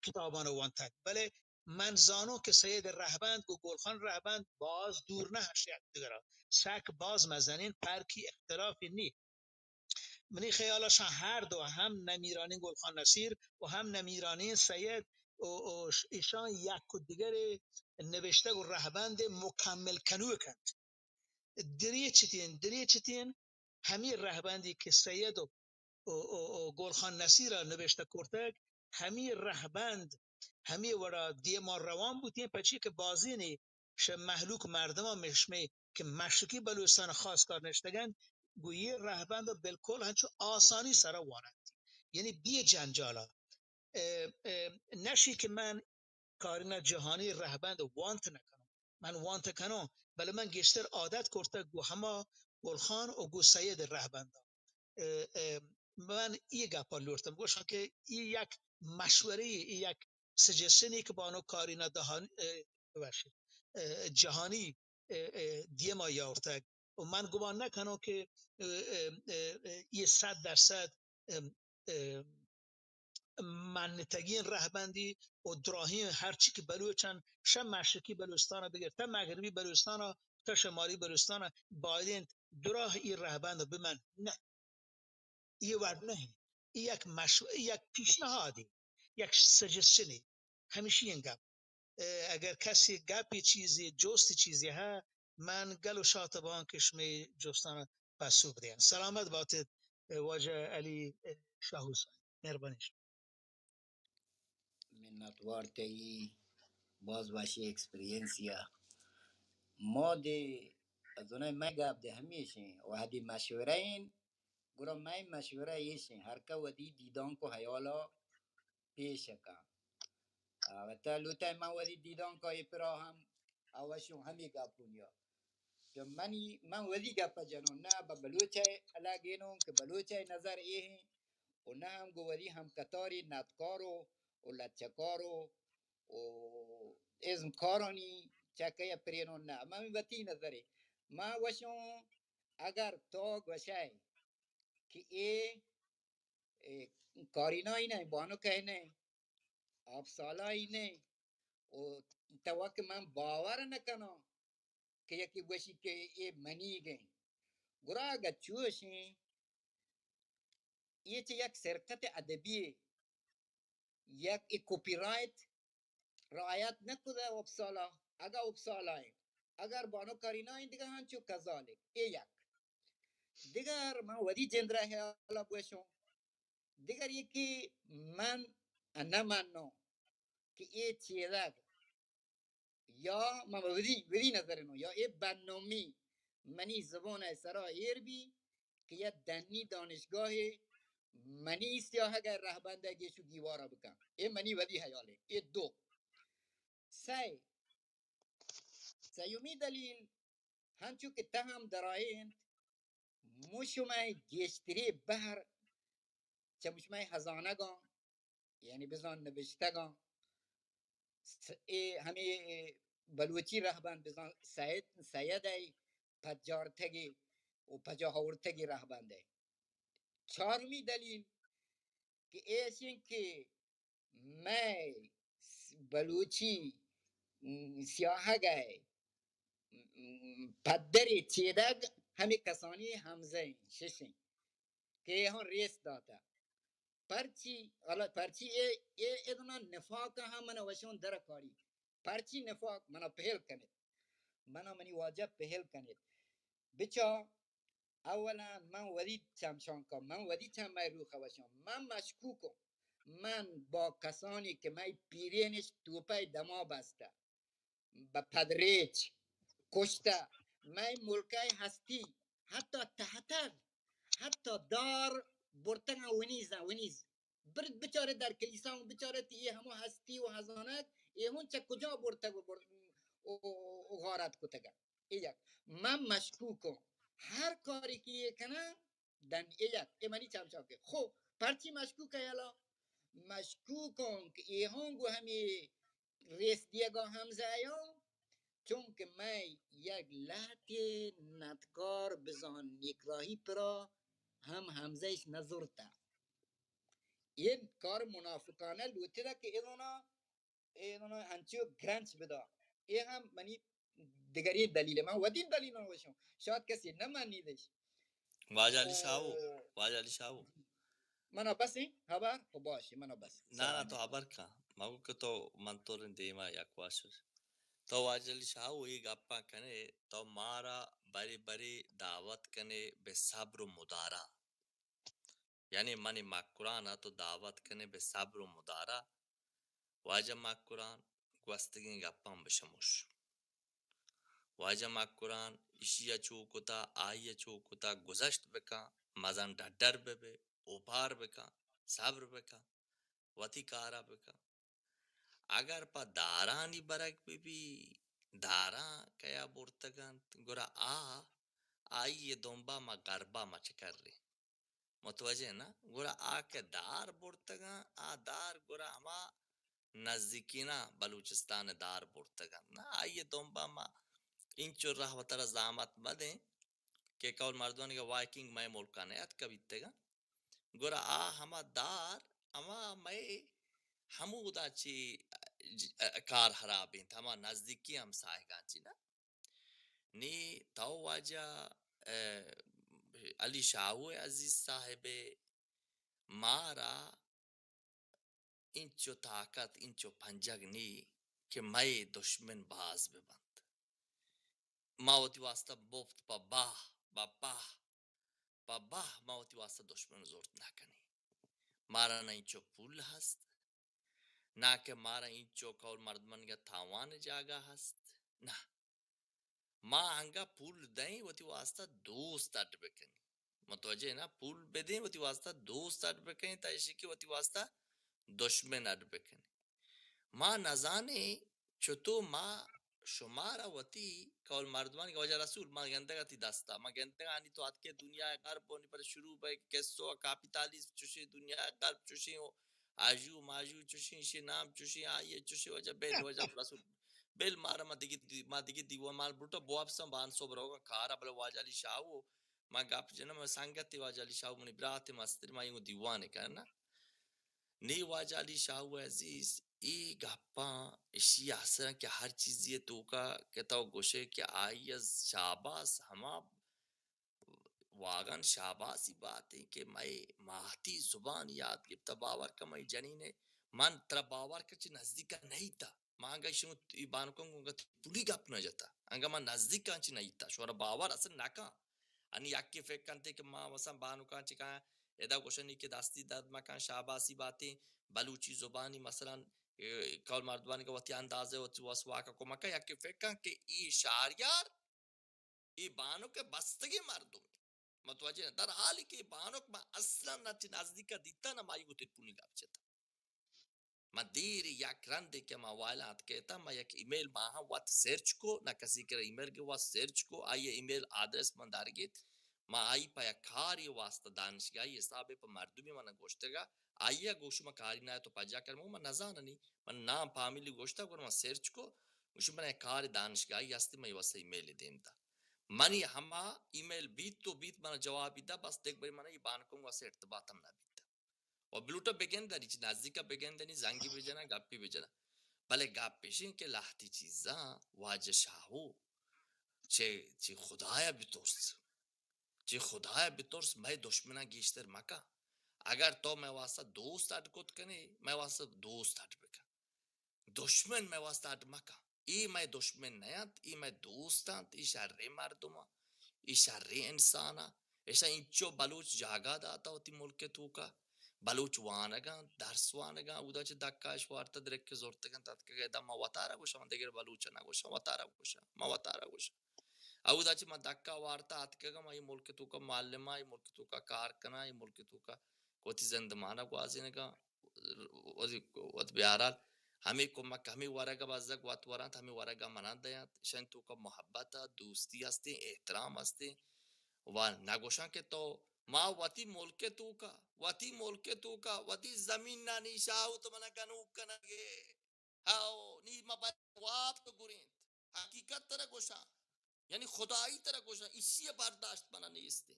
کتابان وانتگ، بلے من زانوں کہ سید رہبند گو گل خان رہبند باز دور نہ ہش یک دگرا، سک باز مزنین پرکی اختلافی نی. منی خیالا شان ہر دو ہم نمیرانیں گل خان نصیر و ہم نمیرانیں سید و، و ش-، ایشان یک و دگرے نوشتگ و رہبند مکمل کنوک انت. دریچ تین، دریچ تین ہمے رہبندی کہ سید و، و، و، و گل خان نصیر ء نوشتہ کرتگ، ہمے رہبند ہمے وڑا دیما روان بوتیں، پچی کہ بازینے شہ مہلوک مردماں مشمے کہ مشرقی بلوچستان خاص کار نشتگنت، گو یہ رہبند بالکل ہنچو آسانی سرا واننت، یعنی بے جنجالا. اه، اه، نشی کہ من کارینا جہانی رہبند وانت نہ کنوں. من وانت کنوں، بلے من گیشتر عادت کرتگ گو ہما گل خان و گو سید رہبنداں. اه، اه، من ای گپا لوٹتم گوشاں کہ ای یک مشورے، ای یک سجیشنے کہ بانو کارینا دہانی، اه، ببخشید، اه، جہانی، اه، اه، دیما یاورتگ. و من گمان نہ کنوں کہ، اه، اه، اه، ای صد درصد، اه، اه، منتگیں رہبندی و دراہیں ہرچی کہ بلوچن شہ مشرقی بلوچستان بگر تا مغربی بلوچستان تا شمالی بلوچستان باید انت دراہ ای رہبند بمن. نہ، ای وڑ نہ. ای یک مشو-، ای یک پیشنہادی، یک سجیشنی، ہمشی انگا. اه، اگر کسی گپی چیزی، جستی چیزی ہا، من گل و شاتبان کہ شمی جستان پسو بدین. سلامت باتید، اه، واجہ علی، اه، شاہ حسین. مہربانی شما. منتوار تئی، باز وشی ایکسپیرینس یا. ما دے، از اونای مئے گپ دے ہمیشیں، وہدی مشورہ این، گڑا مئے مشورہ ایشیں، ہر کہ ودی دیدان کو حیالا پیش کن. البتہ لوٹائیں من وتی دیدانکا اے پرا ہم اوشوں ہمے گپونیا کہ منی، من وتی گپ جنوں، نہ بہ بلوچئے الاگینوں کہ بلوچئے نظر اے ہیں و نہ ہم گوں وتی ہم قطاری ندکارو و لچکارو و ازمکارانی چکئے پرینوں، نہ، من وتی نظرے. من وشوں اگر تو گوشئے کہ اے، اے کارینائی نہ، بانکئے نہ، آپسالائی نہ، و توک من باور نکناں کہ یکی گوشی کہ اے منیگ ایں۔ گڑا اگہ چوش ایں، اے چہ یک سرقت ادبی، یک اے کاپی رائٹ رعایت نکدہ اپسالا، اگہ اپسالا ایں، اگر بانو کارینا ایں دگہ ہنچو کذالک۔ اے یک۔ دگر من ودی جندرا حیالا بوشوں۔ دگر یکی من نہ منوں کہ اے چیدگ یا من ودی، ودی نظر نوں، یا اے بدنامی منی زبان ء سرا ایر بی کہ یک دنی دانشگاہ منی سیاہگ ء رہبند ء گیش و گیوارا بکن۔ اے منی ودی حیال اے۔ اے دو۔ سئے، سیومی دلیل، ہنچو کہ تہ ہم درائینت، مو شمئے گیشتری بہر چہ مو شمئے ہزانگاں، یعنی بزان نبشتگاں، س-، اے ہمے بلوچی رہبند بزان سید، سید ء پجارتگی و پجا آورتگی رہبند ء۔ چارمی دلیل کہ ایش انت کہ مئے بلوچی، م، سیاہگ ء، م، پدری چیدگ ہمے کسانی ہمزہ انت، شش انت کہ ایہاں ریس داتہ۔ پرچی، حالا پرچی اے، اے ادنا نفاق ہم من وشون در کاری۔ پرچی نفاق منا پہل کنیت۔ منا منی واجہ پہل کنیت۔ بچا، اولاً من ودی چمشانکا، من ودی چم مئے روخ وشان، من مشکوکم۔ من با کسانی کہ مئے پیرینش توپئے دما بستہ، بہ پدریچ کشتہ، مئے ملکئے ہستی حتی تہتر، حتی دار برتگاں ونیزاں، ونیز۔ برد بچارے در کلیسا ہوں بچارے تی اے ہمو ہستی و ہزانت اے ہوں چہ کجا برتگ و بر-، و، و، و غارت کتگ۔ اے یک۔ من مشکوکوں۔ ہر کاری کہ اے کناں، دن اے یک۔ اے منی چمچاکے۔ خو، پرچی مشکوک ہے یلا؟ مشکوکوں کہ اے ہوں گو ہمیں ریس دیگا ہمزہ آیاں، چونکہ مئے یک لہتے ندکار بزان نیکراہی پرا ہم ہمزہ اش نزرتہ۔ اے کار منافقانہ لوٹتہ کہ ادونا، ادونا ہنچو گرنچ بدا۔ اے ہم منی دگریں دلیل، من ودین دلیل نہ وشوں۔ شاید کسی نہ منیدش۔ واجہ علی شاہو، اه، واجہ علی شاہو۔ منا بس ایں ہبر، خب باش، منا بس۔ نا، نا، تو ہبر کن۔ مگو کہ تو من تو رند دیما یک واش۔ تو واجہ علی شاہو اے گپاں کنے، تو مارا بری بری دعوت کنے بہ صبر و مدارا۔ یعنی منی مکران ء تو دعوت کنے بہ صبر و مدارا۔ واجہ مکران گوستگیں گپاں بشموش۔ واجہ مکران ایشی ء چو کتا، آئی ء چو کتا، گذشت بکن، مزن ڈڈر بہ بے، اوپار بکن، صبر بکن، وتی کارا بکن۔ اگر پہ دارانی برگ بہ بی، داراں کیا برتگ انت، گڑا آ، آئی ء دمبا ما گربا ما چکریں۔ متوجہ نہ؟ گڑا آ کہ دار برتگاں، آ دار گڑا ہما نزدیکینا بلوچستان دار برتگاں۔ نہ، آئی دمبا ما اینچو راہ وترا زامت مدیں کہ کول مردمانی کہ وائکنگ مئے ملکا نیاتکا بیتگاں۔ گڑا آ ہما دار، ہما مئے ہمودا چی ج-، کار ہراب انت، ہما نزدیکی ہمساہگاں چی نہ۔ نی تو واجہ، اه، علی شاہو عزیز صاحب مارا انچو طاقت، انچو پنجگ نی کہ مئے دشمن باز بہ بنت۔ ما وتی واسطہ مفت پہ باہ، پہ باہ، پہ باہ ما وتی واسطہ دشمن زرت نہ کنیں۔ مارا نہ انچو پول ہست، نہ کہ مارا انچو کول مردمانگا تاوان جاگہ ہست، نہ۔ ما انگا پول دئیں وتی واسطہ دوست اڈ بکنیں۔ متوجہ نا؟ پول بدیں وتی واسطہ دوست اڈ بکنیں، تا ایشی کہ وتی واسطہ دشمن اڈ بکنیں۔ ما نزانیں چتو ما شمارا وتی کول مردمانی کہ واجہ رسول ما گندگا تی دستا، ما گندگا آنی تو اتکے دنیا غرب ہونی پر شروع بے قصو کاپیتالیزم چوشیں، دنیا غرب چوشیں، آجو ماجو چوشیں، شی نام چوشیں، آئی چوشیں، واجہ بل، واجہ رسول بل، مارا ما دگی دی-، ما دگی دیوان مال بروٹا بواب سم بان سو بروگا کارا، بلے واجہ علی شاہو ما گپ جنم سنگت واجہ علی شاہو منی برات مستر ما یوں دیوان کرنا۔ نی واجہ علی شاہو عزیز اے گپاں اشی اثر کہ ہر چیزی توکا کہ تو گوشے کہ آئی از شاباس ہما واگان شاباسی بات ہے کہ مئے ماتی زبان یاد گپتا۔ باور کن مئے جنین ہے، من ترا باور کن چہ نزدیکا نہیں تا۔ ما انگا شما ای بانکوں گوں گت پولی گپ نہ جتا۔ انگا ما نزدیکاں چہ نہ ایتا۔ شورا باور اصل نہ کن۔ انی یکی فکر کنتے کہ ما مثلاً بانکاں چہ کاں ادا گوشنی کہ دستی درد مکن، شاباسی باتیں، بلوچی زبانی مثلاً، اے، کول مردمانی کہ وتی اندازے وتی وس واکا کمکا یکی فکر کن کہ ای شہریار، ای بانک بستگیں مردم۔ متوجہ نہ؟ در حالی کہ ای بانک ما اصلاً نہ چہ نزدیکا دیتا نہ ما ای گو تلپونی گپ جتا۔ من دیر یک رندے کہ ما وائل آتکے تا، ما یک ایمیل ماہاں وت سرچ کو، نہ کسی کرا ایمیل گے وت سرچ کو، آئی ایمیل آدرس من درگیت۔ ما آئی پہ یک کاری واسطہ دانشگاہی حسابے پہ مردمی من گوشتگا، آئی گوش ما کاری نہ تو پجا کر، من نزاننی، من نام فامیلی گوشتا، گڑا من سرچ کو، گوش من یک کار دانشگاہی ہستی، من واسطہ ایمیل دیم تا۔ منی ہما ایمیل بیت تو بیت من جوابی دا، بس دیکھ بھئی من ای بانکوں واسطہ ارتباطم نہ بیتا۔ و بلوٹا بگندنی، چہ نزدیکا بگندنی، زنگی بجنا، گپی بجنا۔ بلے گپ ایشیں کہ لہتی چیزاں واجہ شاہو چہ، چہ خدایا بترس۔ چہ خدایا بترس، مئے دشمناں گیشتر مکن۔ اگر تو مئے واسطہ دوست اڈ کت کنے، مئے واسطہ دوست اڈ بکن۔ دشمن مئے واسطہ اڈ مکن۔ اے مئے دشمن نہ انت، اے مئے دوست انت، اے شریں مردم انت، اے شریں انسان انت۔ ایشاں انچو بلوچ جاگہ داتا وتی ملک توکا۔ بلوچ وانگ انت، درس وانگ انت، اودا چہ دکا اش وارتا درک زرتگ انت، اتکگ ادا۔ ما وتارا گوشاں، من دگر بلوچ نہ گوشاں، وتارا گوشاں، ما وتارا گوشاں۔ اودا چہ ما دکا وارتا اتکگاں، ما اے ملک توکا معلم آں، اے ملک توکا کار کناں، اے ملک توکا وتی زندمانا گوازینگاں۔ وتی، وت بہرحال ہمے کمک، ہمے ورگ ء بزگ وت ورنت، ہمے ورگ ء منا دینت۔ اشانی توکا محبت ء دوستی ہستیں، احترام ہستیں۔ و نگوشاں کہ تو ما وتی ملک ء توکا، وتی ملک ء توکا، وتی زمینانی شاہوت منا گنوک کنگے۔ ہاو، نی ما باید واب تو گرینت۔ حقیقت ترا گوشاں۔ یعنی خدائی ترا گوشاں، ایشی ء برداشت منا نیست۔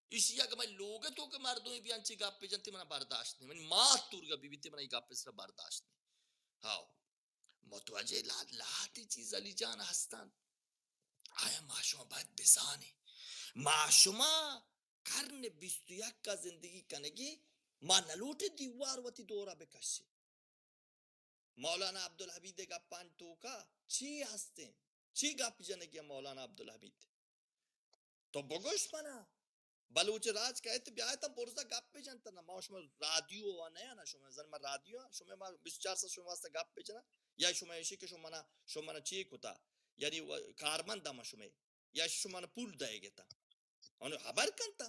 ایشی اگہ مئے لوگ ء توکا مردمے بیان چی گپے جنت، منا برداشت نہیں۔ منی مات تورگا بی بیت، منا ای گپ سرا برداشت نہیں۔ ہاو۔ متوجہ لا-، لہتے چیز علی جان ہستن۔ آیا ما شما باید بزانیں۔ ما شما قرن بیست و یک ء زندگی کنگی، ما نلوٹیں دیوار وتی دورا بکشیں۔ مولانا عبدالحمید ء گپانی توکا چی ہستیں؟ چی گپ جنگی مولانا عبدالحمید؟ تو بگوش منا۔ بلوچ راج کئیت بیایت ہم برزا گپ بجنت نہ۔ ما شما رادیو وا نیا نہ، شما زن ما رادیو، شما ما بیست و چار ساعت شما واسطہ گپ بجنا؟ یا شما ایشی کہ شما منا، شما منا چی کتا؟ یعنی و-، کارمند ما شما، یا شما منا پول دئے گتا؟ انو خبر کنتا۔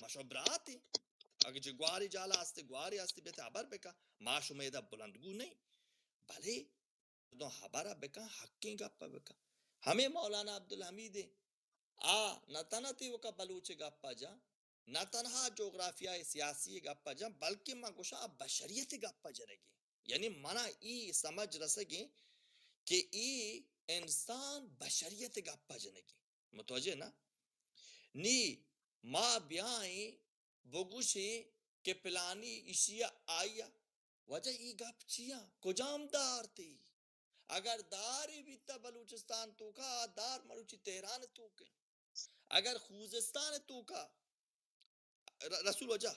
ما شما برات ایں۔ اگہ چہ گواری جالا ہستے، گواری ہستے، بیتے خبر بکا۔ ما شما ادا بلندگو نہیں۔ بلے مردم ہبر ء بکن، حقیں گپ ء بکن۔ ہمے مولانا عبدالحمید ء آ نہ تنت ایوکا بلوچ ء گپ ء جاں، نہ تنہا جغرافیہ ء سیاسی ء گپ ء جاں، بلکہ من گوشاں آ بشریت ء گپ ء جنگی۔ یعنی منا ای سمجھ رسگیں کہ ای انسان بشریت ء گپ ء جنگی۔ متوجہ نا؟ نی ما بیائیں بگوشیں کہ پلانی ایشی ء آئی ء۔ واجہ ای گپ چیاں؟ کجام دار تی؟ اگر دارے بیتا بلوچستان توکا، آ دار مروچی تہران توک انت۔ اگر خوزستان توکا، ر-، رسول واجہ،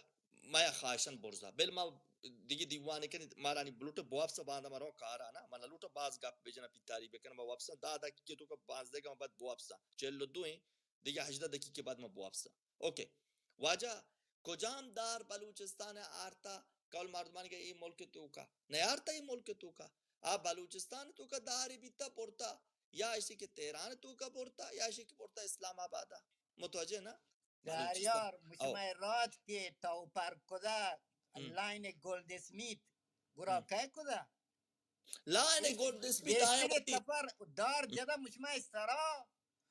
مایا خواہشان برزا۔ بل ما دیگه دیوانے کنی، مارانی بلوٹ بوابسا باندا مرو کارا نا، من لوٹا باز گپ بجنا پیتاری بکن، ما واپسا دہ دقیقے توکا، پانزدہ کا بعد بوابسا۔ چہل و دو ہیں، دیگه ہژدہ دقیقے بعد ما بوابسا۔ اوکے۔ واجہ کجام دار بلوچستان ء آرتا؟ کول مردمانی کہ اے ملک توکا نیارتا، اے ملک توکا آ بلوچستان توکا داری بیتا برتا، یا ایشی کہ تہران توکا برتا، یا ایشی کہ برتا اسلام آبادا؟ متوجہ نا؟ بلوچستان۔ شہریار، او۔ مشمئے رات کہ تو پر کدا، ہم۔ لائن گولڈ اسمیت، گرا ہم۔ کئے کدا؟ لائن گولڈ اسمیت آیا گیشتر وتی۔ تپر دار جدا مشمئے سرا،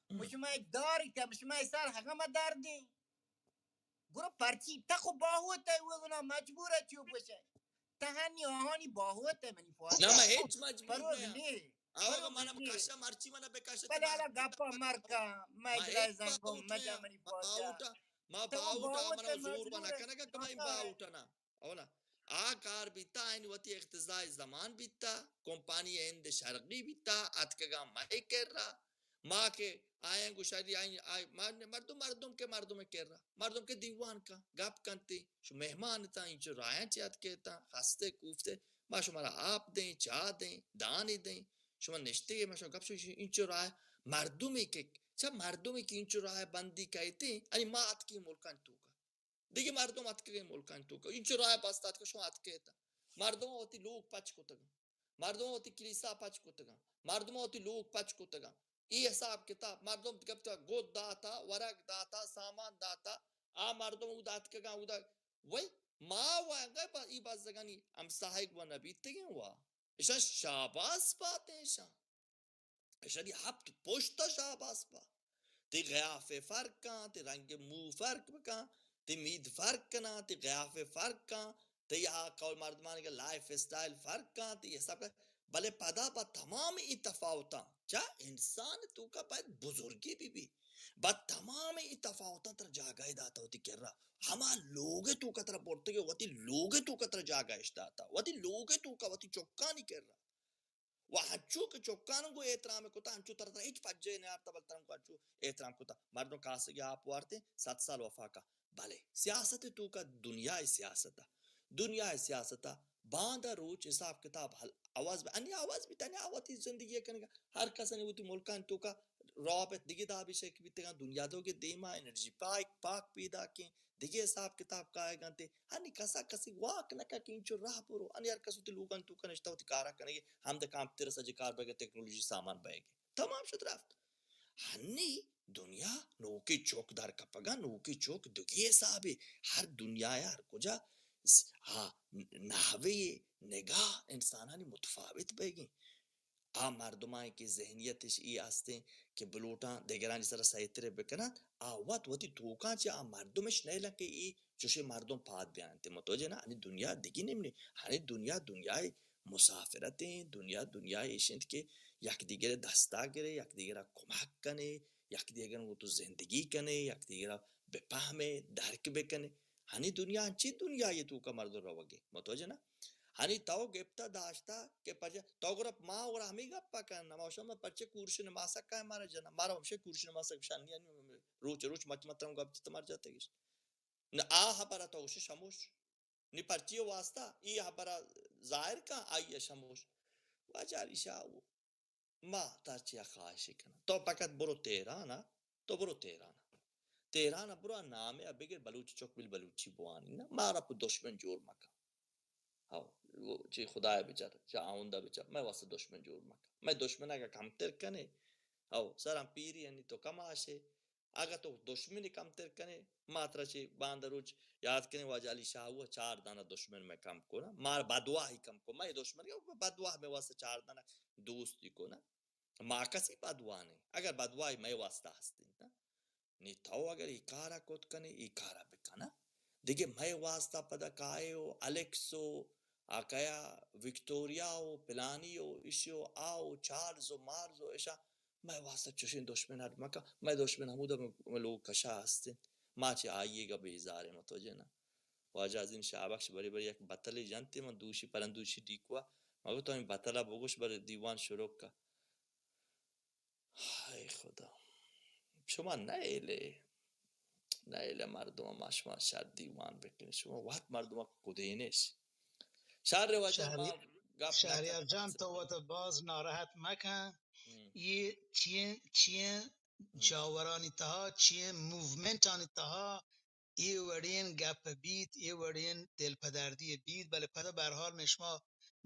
ہم۔ مشمئے دار کہ مشمئے سر ہگا ما دار دیں۔ گرو پرچی تخو باہوت ہے، وہ گنا مجبور ہے چیو بوشے۔ تہانی آہانی باہوت ہے منی فوج۔ نہ، من ہچ مجبور پروز نہیں۔ نہیں۔ آوگا پروز منا نہیں۔ کشا مرچی منا بکشا بلے تنا حالا گپا مرکا، میں ما جلائے ایک زنگو، باہوٹ مجا ہیں۔ منی ما فوج۔ باہوٹا، ما تو باہوٹا، باہوت منا ہے، زور مجبور بنا ہے۔ کنگا کمائی کاکا ہے۔ باہوٹا نا۔ او نا۔ آ کار بیتا، آیانی وتی اقتضای زمان بیتا، کمپانی ہند شرقی بیتا، اتکگاں مئے کرا۔ ما کہ آیاں گوشاری، آئی، آئی، ما، مردم، مردم کہ مردم کرا، مردم کہ دیوان کن، گپ کنتی، شو مہمان تاں، اینچو راہاں چہ اتکے تاں، خستے کوفتے، ما شمارا آپ دیں، چاہ دیں، دانی دیں، شما نشتے، ما شما گپ شو، اینچو راہ، مردمی کہ، چہ مردمی کہ اینچو راہ بندی کئیتے، انی ما اتکی ملکان توکا۔ دگہ مردم اتکگیں ملکانی توکا، اینچو راہ بستا اتکا، شما اتکیتا۔ مردم وتی لوگ پچ کتگاں، مردم وتی کلیسا پچ کتگاں، مردم وتی لوگ پچ کتگاں۔ ای حساب کتاب مردم گپتا، گد داتا، ورگ داتا، سامان داتا، آ مردم اودا اتکگاں، اودا وئی ما و انگا با، ای بزگانی ہمساہگ و نبیتگیں وا۔ اشان شاباس باتیں اشان۔ اشانی ہپت پشت ء شاباس با۔ تئی قیافہ فرق کن، تئی رنگ مو فرق بکن، تئی مید فرق کناں، تئی قیافہ فرق کن، تئی آ قول مردمانی کہ لائف اسٹائل فرق کن، تئی حساب کن۔ بلے پدا با تمام ای تفاوتاں چہ انسان توکا باید بزرگی بی بی۔ با تمام ای تفاوتاں ترا جاگہ داتا وتی کرا۔ ہما لوگ توکا ترا برتگے، وتی لوگ توکا ترا جاگہ اش داتا۔ وتی لوگ توکا وتی چکانی کرا۔ و ہنچو کہ چکان گوں احترام کتا، ہنچو ترا، ترا ہچ پجے نیارتا، بل ترا گوں ہنچو احترام کتا۔ مردم کاسگی آپ وارتیں، صد سال وفا کا۔ بلے سیاست توکا دنیا سیاست، دنیا سیاست باندا روچ حساب کتاب حل عوض بی، انی عوض بی، تنی آ وتی زندگی کنگا۔ ہر کس انی وتی ملکان توکا رابط دگہ دابی شک بیتگاں، دنیا تو کہ دیما انرژی پاک، پاک پیدا کیں۔ دگہ حساب کتاب کائیگ انت۔ ہنی کسا کسی واک نہ کا کہ اینچو راہ برو۔ ہنی ہر کس وتی لوگان توکا نشتہ وتی کارا کنگے، ہمدا کمپیوٹر سجے کار بگے، ٹیکنالوجی سامان بگے۔ تمام شد رفت۔ ہنی دنیا نوکی چوک در کپگا، نوکی چوک دگہ حسابے۔ ہر دنیا ہر کجا س-، ہا، نحوے نگاہ انسانانی متفاوت بگیں۔ آ مردمانی کہ ذہنیتش ای استیں کہ بلوٹاں دگرانی سرا سیطرہ بکناں، آ وت وتی توکاں چہ آ مردمش نیلاں کہ ای چوشیں مردم پاد بیانت۔ متوجہ نا؟ ہنی دنیا دگی نمنی، ہنی دنیا دنیای مسافرتیں، دنیا دنیای ایش انت کہ یک دیگرے دستا گرے، یک دیگرا کمک کنے، یک دیگرا گوں تو زندگی کنے، یک دیگرا بپہمے، درک بکنے۔ ہنی دنیا انچیں دنیایے توکا مردم روگے۔ متوجہ نا؟ ہنی تو گپتا داشتا کہ پرچہ تو گرا ما گرا ہمے گپا کن، ما شما پرچہ کورش نماسا کائے مارا جنا، مارا ہمشہ کورش نماسا شانی روچ روچ مچ مترم گپ جت مر جاتے گش۔ نہ آ حبرا تو گوش شموش۔ نی پرچی واسطہ ای حبرا ظاہر کن آئی شموش۔ واجہ علی شاہ ما ترا چیا خواہشے کناں؟ تو فقط برو تہران ء، تو برو تہران ء۔ تہران ء برو، نامے ء بگر، بلوچی چک بل، بلوچی بوانی نا، مارا پہ دشمن جوڑ مکن۔ ہو، چی خدای بچار، چہ آوندا بچار، مئے واسطہ دشمن جوڑ مکن۔ مئے دشمن اگہ کمتر کنے، ہو، سرم پیری انی تو کماشے، اگہ تو دشمنی کمتر کنے، ما ترا چہ باندا روچ یاد کنیں، واجہ علی شاہ ء چار دانہ دشمن مئے کم کنا، مار بدواہی کم کو، مئے دشمن کہ بدواہ مئے واسطہ چار دانہ دوستی کنا۔ ما کسی بدواہ نیں، اگر بدواہی مئے واسطہ ہستیں نا۔ نی تو اگر ای کارا کت کنے، ای کارا بکنا۔ دگہ مئے واسطہ پدا کائے و الیکس و آ کیا وکٹوریا و پلانی و اشی و آ و چارلز و مارلز و اشا مئے واسطہ چوشیں دشمن اڈ مکن۔ مئے دشمن ہمودا مئے، مئے لوگ کشا ہست انت۔ ما چہ آئی ء گا بیزار ایں، متوجہ نہ۔ واجہ عظیم شاہ بخش بری بری یک بتلے جنت، من دوشی پرندوشی ڈیکوا، مگو تو این بتلا بگوش بر دیوان شروع کا۔ ہائے خدا، شما نئیلے، نئیلے مردم، ما شما شر دیوان بکنیں، شما وت مردم کدینش۔ شر واجہ شہری-، ما گپ شہریار نکن۔ جان، تو وت باز ناراحت مکن۔ ہم۔ یہ چین، چین ہم۔ جاورانی تہا، چین موومنٹانی تہا، اے وڑیں گپ بیت، اے وڑیں دلپدردی بیت، بلے پدا بہرحال مئے شما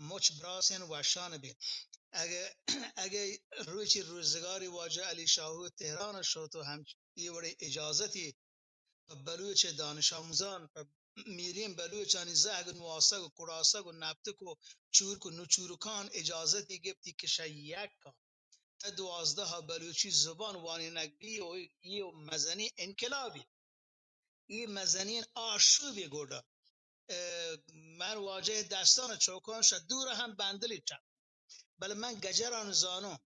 مچ براسیں وشان بیں۔ اگہ، اگہ روچی روزگاری واجہ علی شاہو تہران شت و ہم اے وڑیں اجازتی پہ بلوچ دانش آموزان، پہ میریں بلوچانی زہگ نواسگ و کڑاسگ و نپتک و چورک و نچورکان اجازتی گپتی کہ شہ یک تا دوازدہ بلوچی زبان وانینگ بی و اے مزنیں انقلابی۔ اے مزنیں آشوبے گڈا۔ اه، من واجہ دستان چوکان شہ دور ہم بندلی چپ۔ بلے من گجران زانوں۔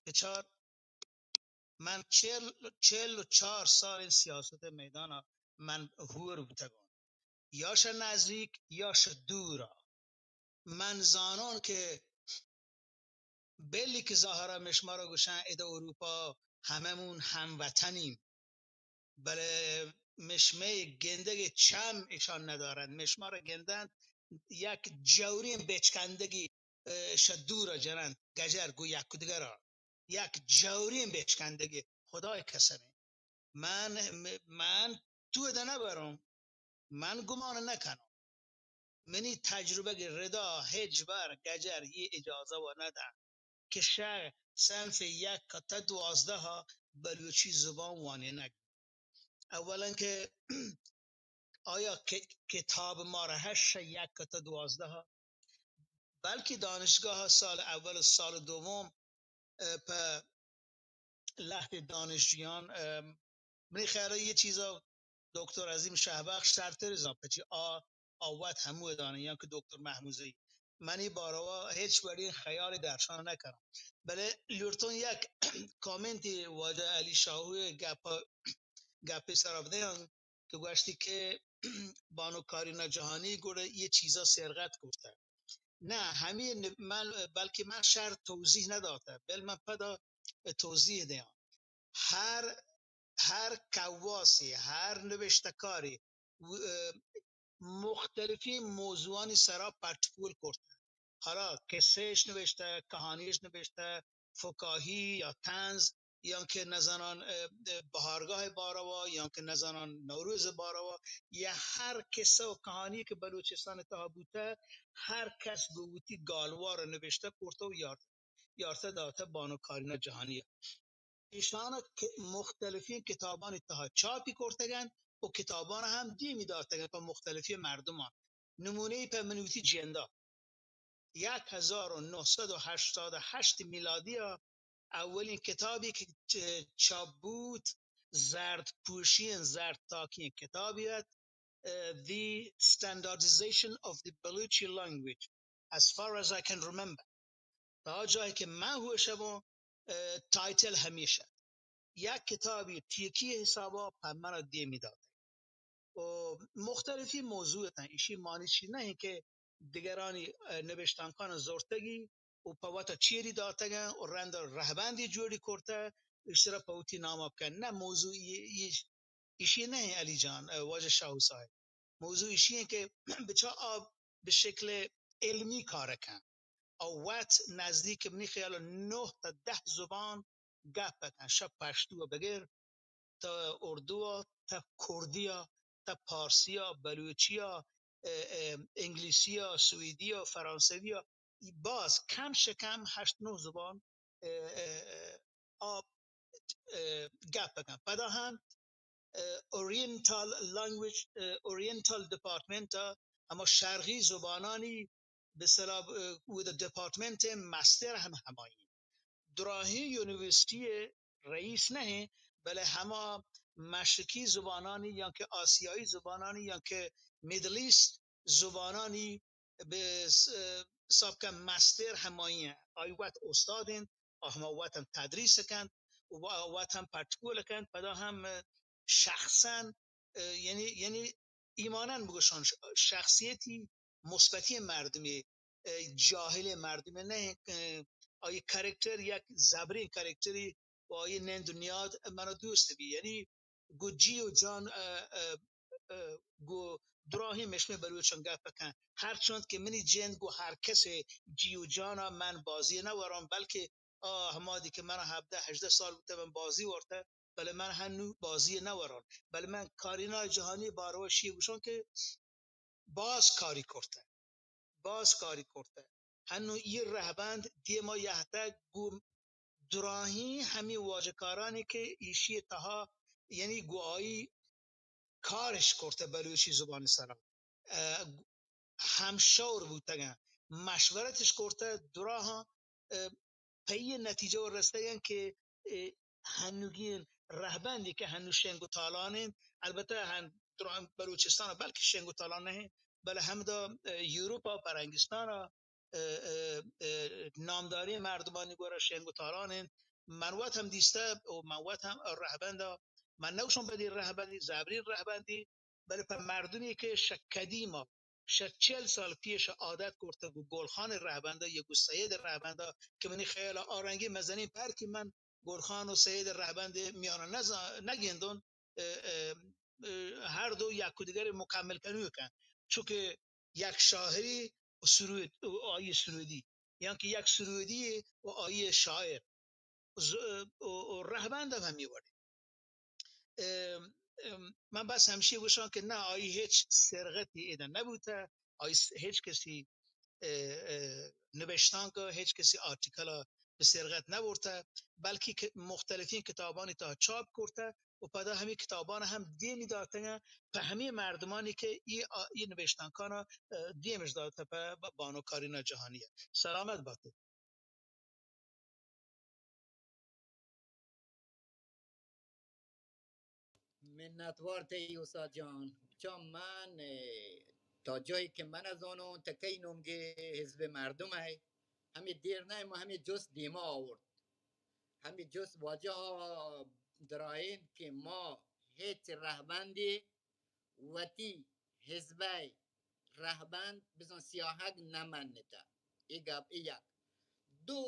بچار، من چل، چل و چار سال این سیاست میدان من ہور بوتگان۔ یا شہ نزیک یا شہ دورا. من زانان کہ بلی کہ ظاہرا مشمارا گوشن ادا اروپا ہممون ہموطنیم، بلے مشمے گندگی چم ایشان ندارند. مشمارا گندند یک جورین بچکندگی، اه، شہ دورا جنند، گجر گو یک دگرا یک جورین بچکندگی. خدای قسمه. من، من تو ادا نبرم، من گمان نکنم. منی تجربگ ردا ہچبر گجر یہ اجازہ و ندن کہ شہ صنف یک تا دوازدہ بلوچی زبان وانینگ. اولاً کہ آیا ک-، کتاب ما را ہست شہ یک تا دوازدہ، بلکہ دانشگاہ سال اول و سال دوم، اه، پہ لہتے دانشجویان، اه، منی خیال یہ چیزا دکتر عظیم شہبخش شرتر زان، پچی آ، آ وت ہمو دانہ یا کہ دکتر محموزئی. منی باروا ہچ وڑی خیال درشان نکنم. بلے لورتون یک کامنتی واجہ علی شاہوی گپ، گپی سرا بدیان کہ گوشتی کہ بانو کارینا جہانی گوڑا یہ چیزا سرقت کرتہ. نہ، ہمے ن-، من، بلکہ من شر توضیح نداتہ، بل من پدا توضیح دیاں. ہر، ہر کواسی، ہر نوشتکاری و-، اه، مختلفی موضوعانی سرا پٹپول کرتہ. حالا قصہش نوشتہ، کہانیش نوشتہ، فکاہی یا طنز، یا کہ نزانان، اه، اه، بہارگاہ باروا، یا کہ نزانان نوروز باروا، یا ہر قصہ و کہانی کہ بلوچستان تہا بوتہ، ہر کس گو وتی گالوار نوشتہ کرتہ و یارتہ، یارتہ داتہ بانو کارینا جہانی. ایشان ک-، مختلفین کتابانی تہا چاپی کرتگن و کتابان ہم دیمی داتگن پہ مختلفین مردمان. نمونہ پہ من وتی جندا. یک ہزار و نہصد و ہشتاد و ہشت میلادی ء اولین کتابی کہ چ-، چاپ بوت، زرد پوشی، زرد تاکی کتابی ات، اه، The Standardization of the Balochi Language, as far as I can remember. تا جاہے کہ من ہوش بوں، اه، ٹائٹل ہمیش ات. یک کتابی ٹیکی حسابا پہ من دیمی دات. و مختلفی موضوع اتاں. ایشی معنی چی نہ کہ دگرانی، اه، نبشتانکان زرتگی و پہ وتا چیری داتگاں و رند رہبندی جوڑی کرتہ، ایشرا پہ وتی نام بکن. نہ، موضوع ای-، ای-، ایشی نہ علی جان، اه، واجہ شاہو صاحب. موضوع ایشی کہ بچا آ بہ شکل علمی کار کن. آ وت نزدیک منی خیال نہ تا دہ زبان گپ کن، شہ پشتو بگر تا اردو ء، تا کردی ء، تا پارسی ء، بلوچی ء، اه، اه، انگلیسی ء، سویدی ء، فرانسوی ء، باز کم شہ کم ہشت نہ زبان، اه، اه، اه، آ، اه، گپ کن. پدا ہم، اه، اورینٹل لینگویج، اه، اورینٹل ڈپارٹمنٹ ء ہما شرقی زبانانی بہ اصطلاح، اه، وہ ڈپارٹمنٹ مستر ہم ہمائی. دراہیں یونیورسٹی ء رئیس نہ ایں، بلے ہما مشرقی زبانانی یا کہ آسیائی زبانانی یا کہ مڈل ایسٹ زبانانی بہ س-، سابقہ مستر ہمائی ایں. آئی وت استاد انت، آ ہما وت ہم تدریس کنت و وت ہم پٹکول کنت، پدا ہم شخصاً، اه، یعنی، یعنی ایماناً بگوشان ش-، شخصیتی مثبتی مردمی، اه، جاہل مردمی نہ، اه، آئی کریکٹر یک زبریں کریکٹری و آئی نند و نیاد منا دوست بی. یعنی گو جی و جان، اه، اه، اه، گو دراہیں مشمے بلوچاں گپ کن. ہر چند کہ منی جند گو ہر کسے جی و جانا من بازی نہ وران، بلکہ آ ہمادی کہ من ہبدہ ہژدہ سال بوتہ من بازی ورتہ، بلے من ہنو بازی نہ وران. بلے من کارینا جہانی باروا شی گوشان کہ باز کاری کرتہ، باز کاری کرتہ. ہنو ای رہبند دیما یہتہ گو دراہیں ہمے واجکارانی کہ ایشی تہا، یعنی گو آئی کارش کرتہ بلوچی زبان سرا، اه، ہمشور بوتگاں، مشورتش کرتہ دراہاں، اه، پہ یہ نتیجہ و رستگاں کہ، اه، ہنوگین رہبندی کہ ہنو شنگ و تالان انت، البتہ ہن دراہ بلوچستان بلکہ شنگ و تالان نہ انت، بلے ہمدا، اه، یورپ ء پرنگستان ء اه، اه، اه، نامداریں مردمانی گورا شنگ و تالان انت. من وت ہم دیستہ و من وت ہم رہبند ء، من نگوشم بدی رہبندی، زبرین رہبندی، بلے پہ مردمے کہ شہ قدیما، شہ چل سال پیش عادت کرتگ گوں گلخان رہبندا یا گوں سید رہبندا، کہ منی خیالا آ رنگیں مزنیں پرکے من گلخان و سید رہبند میانا نز-، نگندون، اه، اه، اه، ہر دو یک و دیگر مکمل کنوک انت۔ چونکہ یک شاعری و سرود، و آئی سرودی، یا کہ یک سرودی و آئی شاعر، ز-، و، و رہبند ہم ہمی وڑے۔ ام، ام، من بس ہمشی گوشاں کہ نہ، آئی ہچ سرغتی ادا نبوتہ، آئی س-، ہچ کسی، اه، اه، نبشتانک، ہچ کسی آرٹیکل بہ سرغت نبرتہ، بلکہ کہ مختلفیں کتابانی تہا چاپ کرتہ و پدا ہمے کتابان ہم دیمی داتگاں پہ ہمے مردمانی کہ ای آ-، ای نبشتانکانا، اه، دیمش داتہ پہ ب-، بانو کارینا جہانی۔ سلامت باتئے۔ منتوار تئی استاد جان۔ چون من، اه، تا جایی که من از آنون تکی نمگه حزب مردم ای، همی دیر نه، ما همی جست دیما آورد. همی جست واجه ها درائند که ما هیچ رهبندی وتی حزبئے رہبند بزاں سیاہگ نہ منتہ۔ اے گپ، اے یک۔ دو،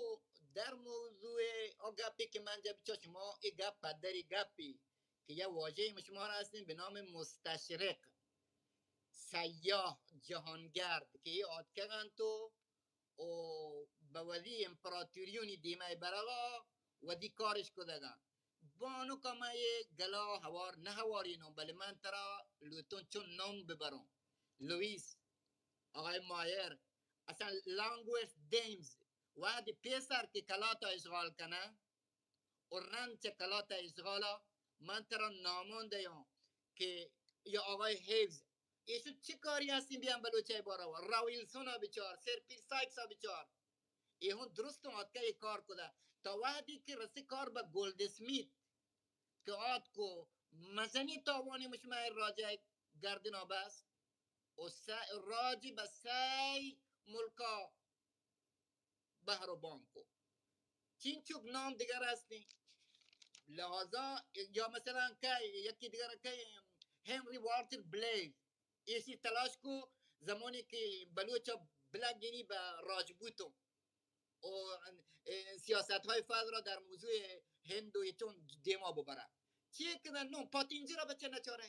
در موضوع آ گپے کہ من جب چہ شما اے گپ پدری گپی کہ یک واجہے شما را ہستیں بہ نام مستشرق، سیاہ، جہانگرد کہ اے آتکگ انت و و بہ وتی امپراتوریانی دیمء برغا وتی کارش کتگاں۔ بانکا من اے گلا ہوار نہ ہوارینوں، بلے من ترا لوٹوں چون نام ببروں۔ لوئیس، آقای مایر، اصلاً لانگویس دیمز، وہدی پیسر کہ کلاتا اشغال کناں، و رند چہ کلات ء اشغالا من ترا نامان دیاں کہ یا آقای حفظ، ایشون چی کاری ہستیں بیان بلوچ ء باروا؟ را ویلسون ء بچار، سر پیر سائکس ء بچار، اے ہوں درستوں آتکہ اے کار کدہ۔ تا وہدی کہ رسی کار بہ گولڈ اسمیت کہ آتکو مزنی تاوانی مشمع راجہ گردنا بس و س-، راج بہ سئی ملکا بہر و بانکو۔ چینچک نام دگر ہستیں۔ لہذا یا مثلاً کئے، یکی دگر کئے، ہنری والٹر بلیز۔ ایشی تلاش کو زمانی کہ بلوچ بلگینی بہ راجپوتوں و سیاست های فرد را در موضوع ہند و چون دیما ببرن۔ چی کنن نو پاتینجی را بچہ نچارے؟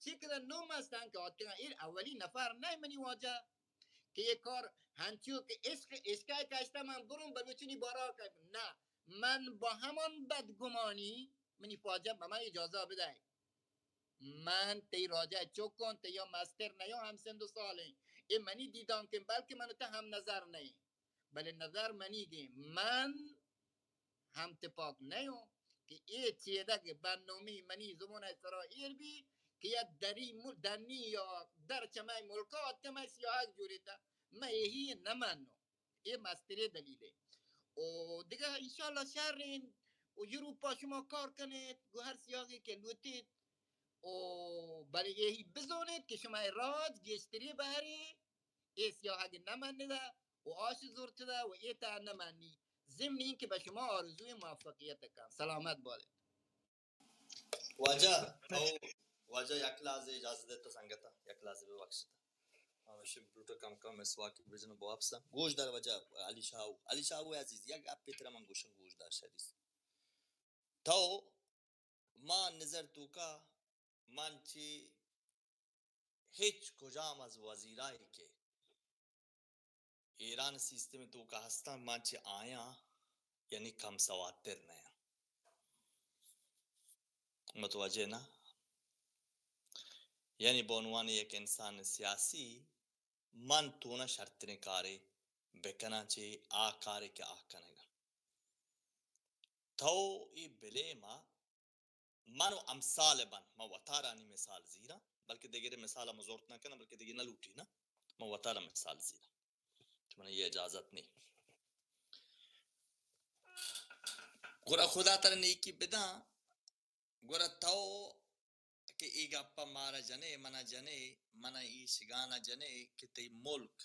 چی کدہ نو مستن کہ آتکگاں، اے اولی نفر نہ منی واجہ کہ اے کار ہنچو کہ عشق، عشقہ کشتہ من بروں بلوچنی بارا کہ نہ، من با ہمان بدگمانی منی واجہ بہ من اجازہ بدہ۔ من تئی راجہ چکوں، تئی مستر نیوں، ہم سند و سالیں۔ اے منی دیدانکیں، بلکہ من تہ ہم نظر نہیں۔ بلے نظر منیگیں، من ہم تپاک نیوں کہ اے چیدگ بنامی منی زبان ء سرا ایر بی کہ یک دری مل-، دنی یا در چمئے ملکا آتکہ مئے سیاہگ جوڑیتا، من ایہی نہ منوں۔ اے مسترے دلیلے۔ او دگہ انشاءاللہ شر انت۔ او یوروپا شما کار کنیت، گو ہر سیاہگے کہ لوٹیت۔ او بلے ایہی بزانیت کہ شمئے راج گیشتری بہرے اے سیاہگ نہ منّدہ و آش زرتدہ و اے تہ نہ منّی۔ ضمن این کہ بہ شما آرزوی موفقیت کن۔ سلامت بات۔ واجہ، او واجہ یک لحظے اجازت دے تو سنگتا، یک لحظے ببخشتا۔ ہمیشہ بلوٹوتھ کم کم مسواک بجن بوابسا۔ گوش دار واجہ علی شاہو، علی شاہو عزیز، یک گپے ترا من گوشن گوش دار شریف۔ تو ما نظر توکا من چی ہچ کجام از وزیرانی کہ ایران سیستم توکا ہستاں، من چہ آیاں یعنی کم سوادتر نیاں۔ متوجہ نہ؟ یعنی بہ عنوان یک انسان سیاسی من تونا شرتریں کارے بکناں چہ آ کارے کہ آ کنگا۔ تو ای بلیما من و امثال بن، من وتارانی مثال زیراں، بلکہ دگرے مثال ہم زورت نہ کناں، بلکہ دگہ نہ لوٹی نا، من وتارا مثال زیراں۔ چہ من یہ اجازت نہیں۔ گڑا خدا ترا نیکی بداں، گڑا تو کہ ای گپا مارا جنے، منا جنے، منا ای شگانا جنے کہ تئی ملک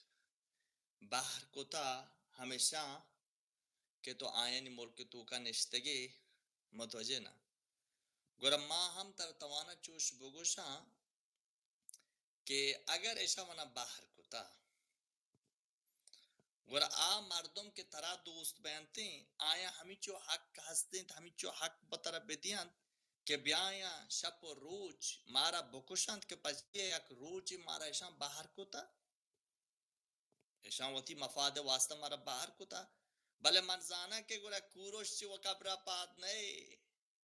بہر کتا ہمیشاں کہ تو آیانی ملک توکا نشتگے، متوجہ نہ۔ گڑا ما ہم ترا توانا چوش بگوشاں کہ اگر ایشاں منا بہر کتا، گڑا آ مردم کہ ترا دوست بینتیں، آیاں ہمینچو حق ہستیں، ہمینچو حق بہ ترا بدیانت کہ بیایاں شپ و روچ مارا بکشنت، کہ پچے یک روچے مارا ایشاں بہر کتا، ایشاں وتی مفاد واسطہ مارا بہر کتا۔ بلے من زاناں کہ گڑا کوروش چہ و قبرا پاد نئے،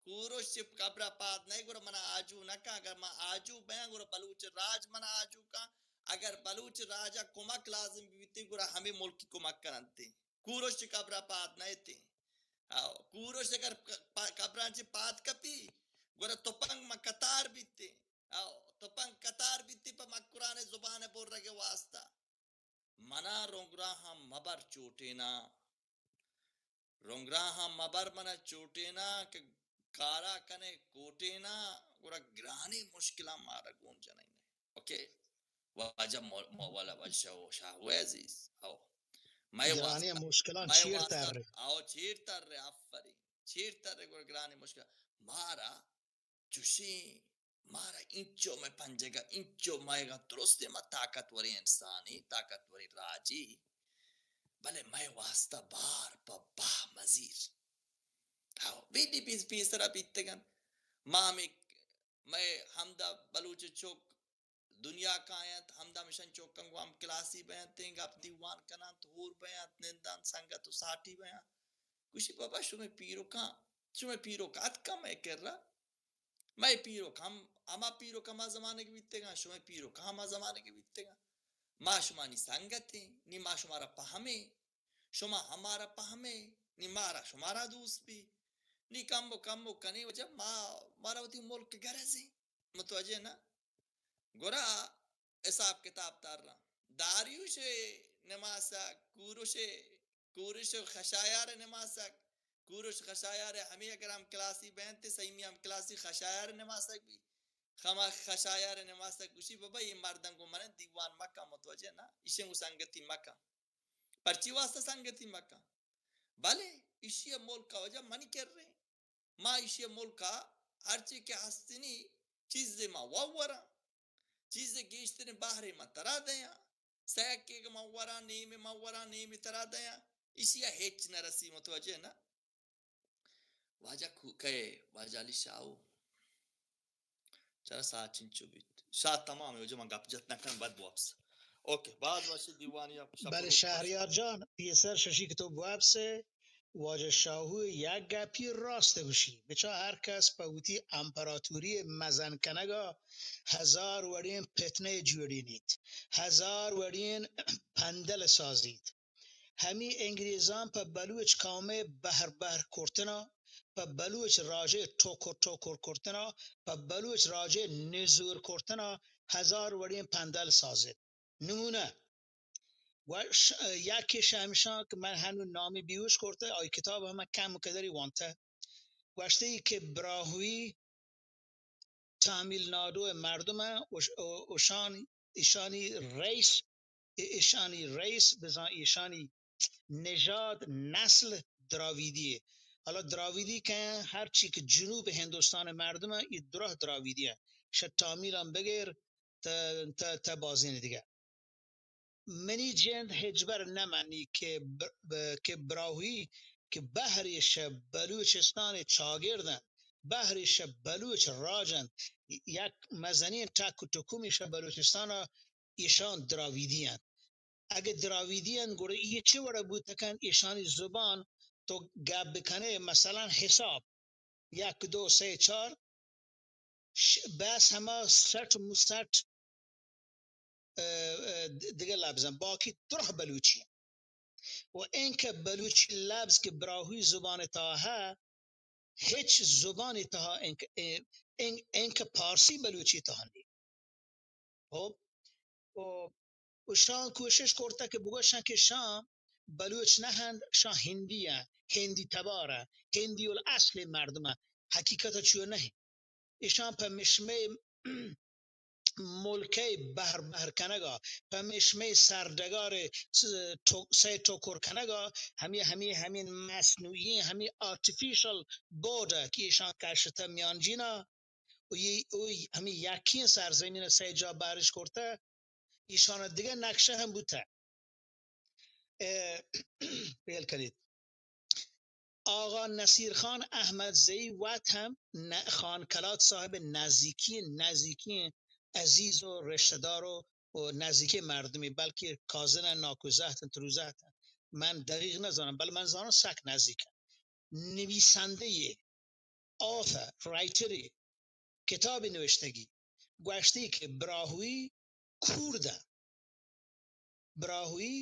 کوروش چہ قبرا پاد نئے، گڑا منا آجو نکا۔ اگر من آجو بیاں، گڑا بلوچ راج منا آجو کن۔ اگر بلوچ راجا کمک لازم بیتیں، گڑا ہمے ملکی کمک کننتیں۔ کوروش چہ قبرا پاد نئیتیں۔ او، کوروش اگر ق-، پ-، قبران چہ پاد کپی، گڑا تپنگ ما قطار بیتیں۔ او، تپنگ قطار بیتیں پہ مکران زبان برگ واسطہ۔ منا رنگراہاں مبر چوٹینا۔ رنگراہاں مبر منا چوٹینا کہ کارا کنے کوٹینا، گڑا گرانی مشکلاں مارا گون جنینے۔ اوکے؟ واجہ مو-، مو-، والا واجہ شاہ، شاہ ہوئے عزیز۔ او۔ مئے گرانی واسطہ، مشکلاں مئے چیر واسطہ، تر رہے۔ او چیر تر رہے، آفرین۔ چیر تر رہے، گڑا گرانی مشکل۔ مارا چوشیں مارا اینچو مئے پنجگا، اینچو مئیگا درستیں ما طاقتوریں انسانی، طاقتوریں راجی، بلے مئے واسطہ بار پہ بہ مزیر۔ ہاو، بیدی پیس-، پیسرا بیتگن۔ ما ہمے، مئے ہمدا بلوچ چک دنیا کاینت، ہمدا مشن چکاں گوں ہم کلاسی بینت، گپ دیوان کننت، ہور بینت، نندنت، سنگت و ساٹی بینت۔ گوشی، بابا، شمئے پیرکاں، شمئے پیرک اتکاں مئے کرا۔ مئے پیرک ہم ہما پیرک ہما زمانگ بیتگاں، شمئے پیرک ہما زمانگ بیتگاں۔ ما شمانی سنگتیں، نی ما شمارا پہمیں، شما ہمارا پہمیں، نی مارا شمارا دوست بی۔ نی کمو کمو کنیں وجہ ما، مارا وتی ملک گرزیں۔ متوجہ نہ؟ گڑا حساب کتاب ترّاں۔ داریوش ءِ نماسگ، کورش ءِ، کورش ءُ خشایار ءِ نماسگ، کورش خشایار ءِ ہمے اگر ہم کلاسی بینت، سیمی ہم کلاسی خشایار ءِ نماسگ بی۔ ہما خشایار ءِ نماسگ گوشی، بابا، اے مرداں گوں من دیوان مکن، متوجہ نہ؟ ایشاں گوں سنگتی مکن۔ پرچی واسطہ سنگتی مکن؟ بلے ایشی ءِ ملک ءَ وجہ منی کرّیں۔ ما ایشی ءِ ملک ءَ ہرچی کہ ہستنی چیزے ما ووراں، چیزے گیشتریں بہرے ما ترا دیاں، سیکے کہ ما وراں، نیمے ما وراں، نیمے ترا دیاں، ایشی ءَ ہچ نہ رسی، متوجہ نہ؟ واجہ کو-، کئے؟ واجہ علی شاہو۔ چرا ساعت چنچو بیت؟ ساعت تمام ہے، واجہ من گپ جت نہ کناں، بد بوپس۔ اوکے، باز وشی دیوانی ءَ شپ بلے روچ خوش۔ شہریار جان، پیسر ششی کہ تو بوپس ئے، واجہ شاہو یک گپی راست گوشی۔ بچا ہر کس پہ وتی امپراتوری مزن کنگا ہزار وڑیں فتنہ جوڑینیت، ہزار وڑیں پندل سازیت۔ ہمے انگریزاں پہ بلوچ قومے بہر بہر کرتنا، پہ بلوچ راجے ٹوکر ٹوکر کرتنا، پہ بلوچ راجے نزور کرتنا، ہزار وڑیں پندل سازت۔ نمونہ، و ش-، یکے شمشان کہ من ہنو نامی بیوش کرتہ، آئی کتاب ہم کم قدری وانتہ۔ گوشتہ ای کہ براہوئی تامل ناڈو ءِ مردم ءَ اش-، اشان، ایشانی رئیس، ایشانی رئیس بزاں ایشانی نژاد، نسل دراویدی ءِ۔ حالا دراویدی کہ ہر چی کہ جنوب ہندوستان ءِ مردم ءَ، اے دراہ دراویدی ءِ۔ شہ تامل ہم بگر تا، تا، تا بازین دیگہ۔ منی جند ہچبر نہ منی کہ بر-، ب-، کہ براہوئی کہ بہرے شہ بلوچستان ءِ چاگرد انت، بہرے شہ بلوچ راج انت، یک مزنیں ٹک و ٹکمی شہ بلوچستان ءَ ایشان دراویدی انت۔ اگہ دراویدی انت، گڑا اے چہ وڑا بوت کنت ایشانی زبان تو گپ بکنے، مثلاً حساب، یک، دو، سے، چار، ش-، بس ہما سٹ مسٹ، ء، ء، د-، دگہ لبزاں، باقی دراہ بلوچی انت۔ و اینکہ بلوچی لبز کہ براہوئی زبان تہا، ہچ زبان تہا اینکہ، این-، اینکہ پارسی بلوچی تہا نی۔ خب، و، و شان کوشش کرتہ کہ بگوشن کہ شان بلوچ نہ انت، شان ہندی انت، ہندی تبار انت، ہندی الاصل مردم انت۔ حقیقت چو نہ انت۔ ایشان پہ مشمئے ملکئے بہر بہر کنگا، پہ مشمئے سرڈگارئے س-، ٹو-، سئے ٹکر کنگا، ہمے، ہمے، ہمے مصنوعی، ہمے آرٹیفیشل بورڈ کہ ایشان کشتہ میانجینا، و یہ، و ہمیں یکیں سرزمین سئے جا بارش کرتہ، ایشان دگہ نقشہ ہم بوتہ۔ اه، بیل کنید۔ آغا نصیر خان احمدزئی وت ہم ن-، خان کلات صاحب نزیکیں، نزیکیں عزیز و رشتہ دار و، و نزیکیں مردمی، بلکہ کازن ناکوزہت انت، روزہت انت۔ من دقیق نزانم، بلے من زانم سک نزیک انت۔ نویسندہ یے، آثر، رائٹرے، کتابی نوشتگی، گوشتی کہ براہوئی کوردہ، براہوئی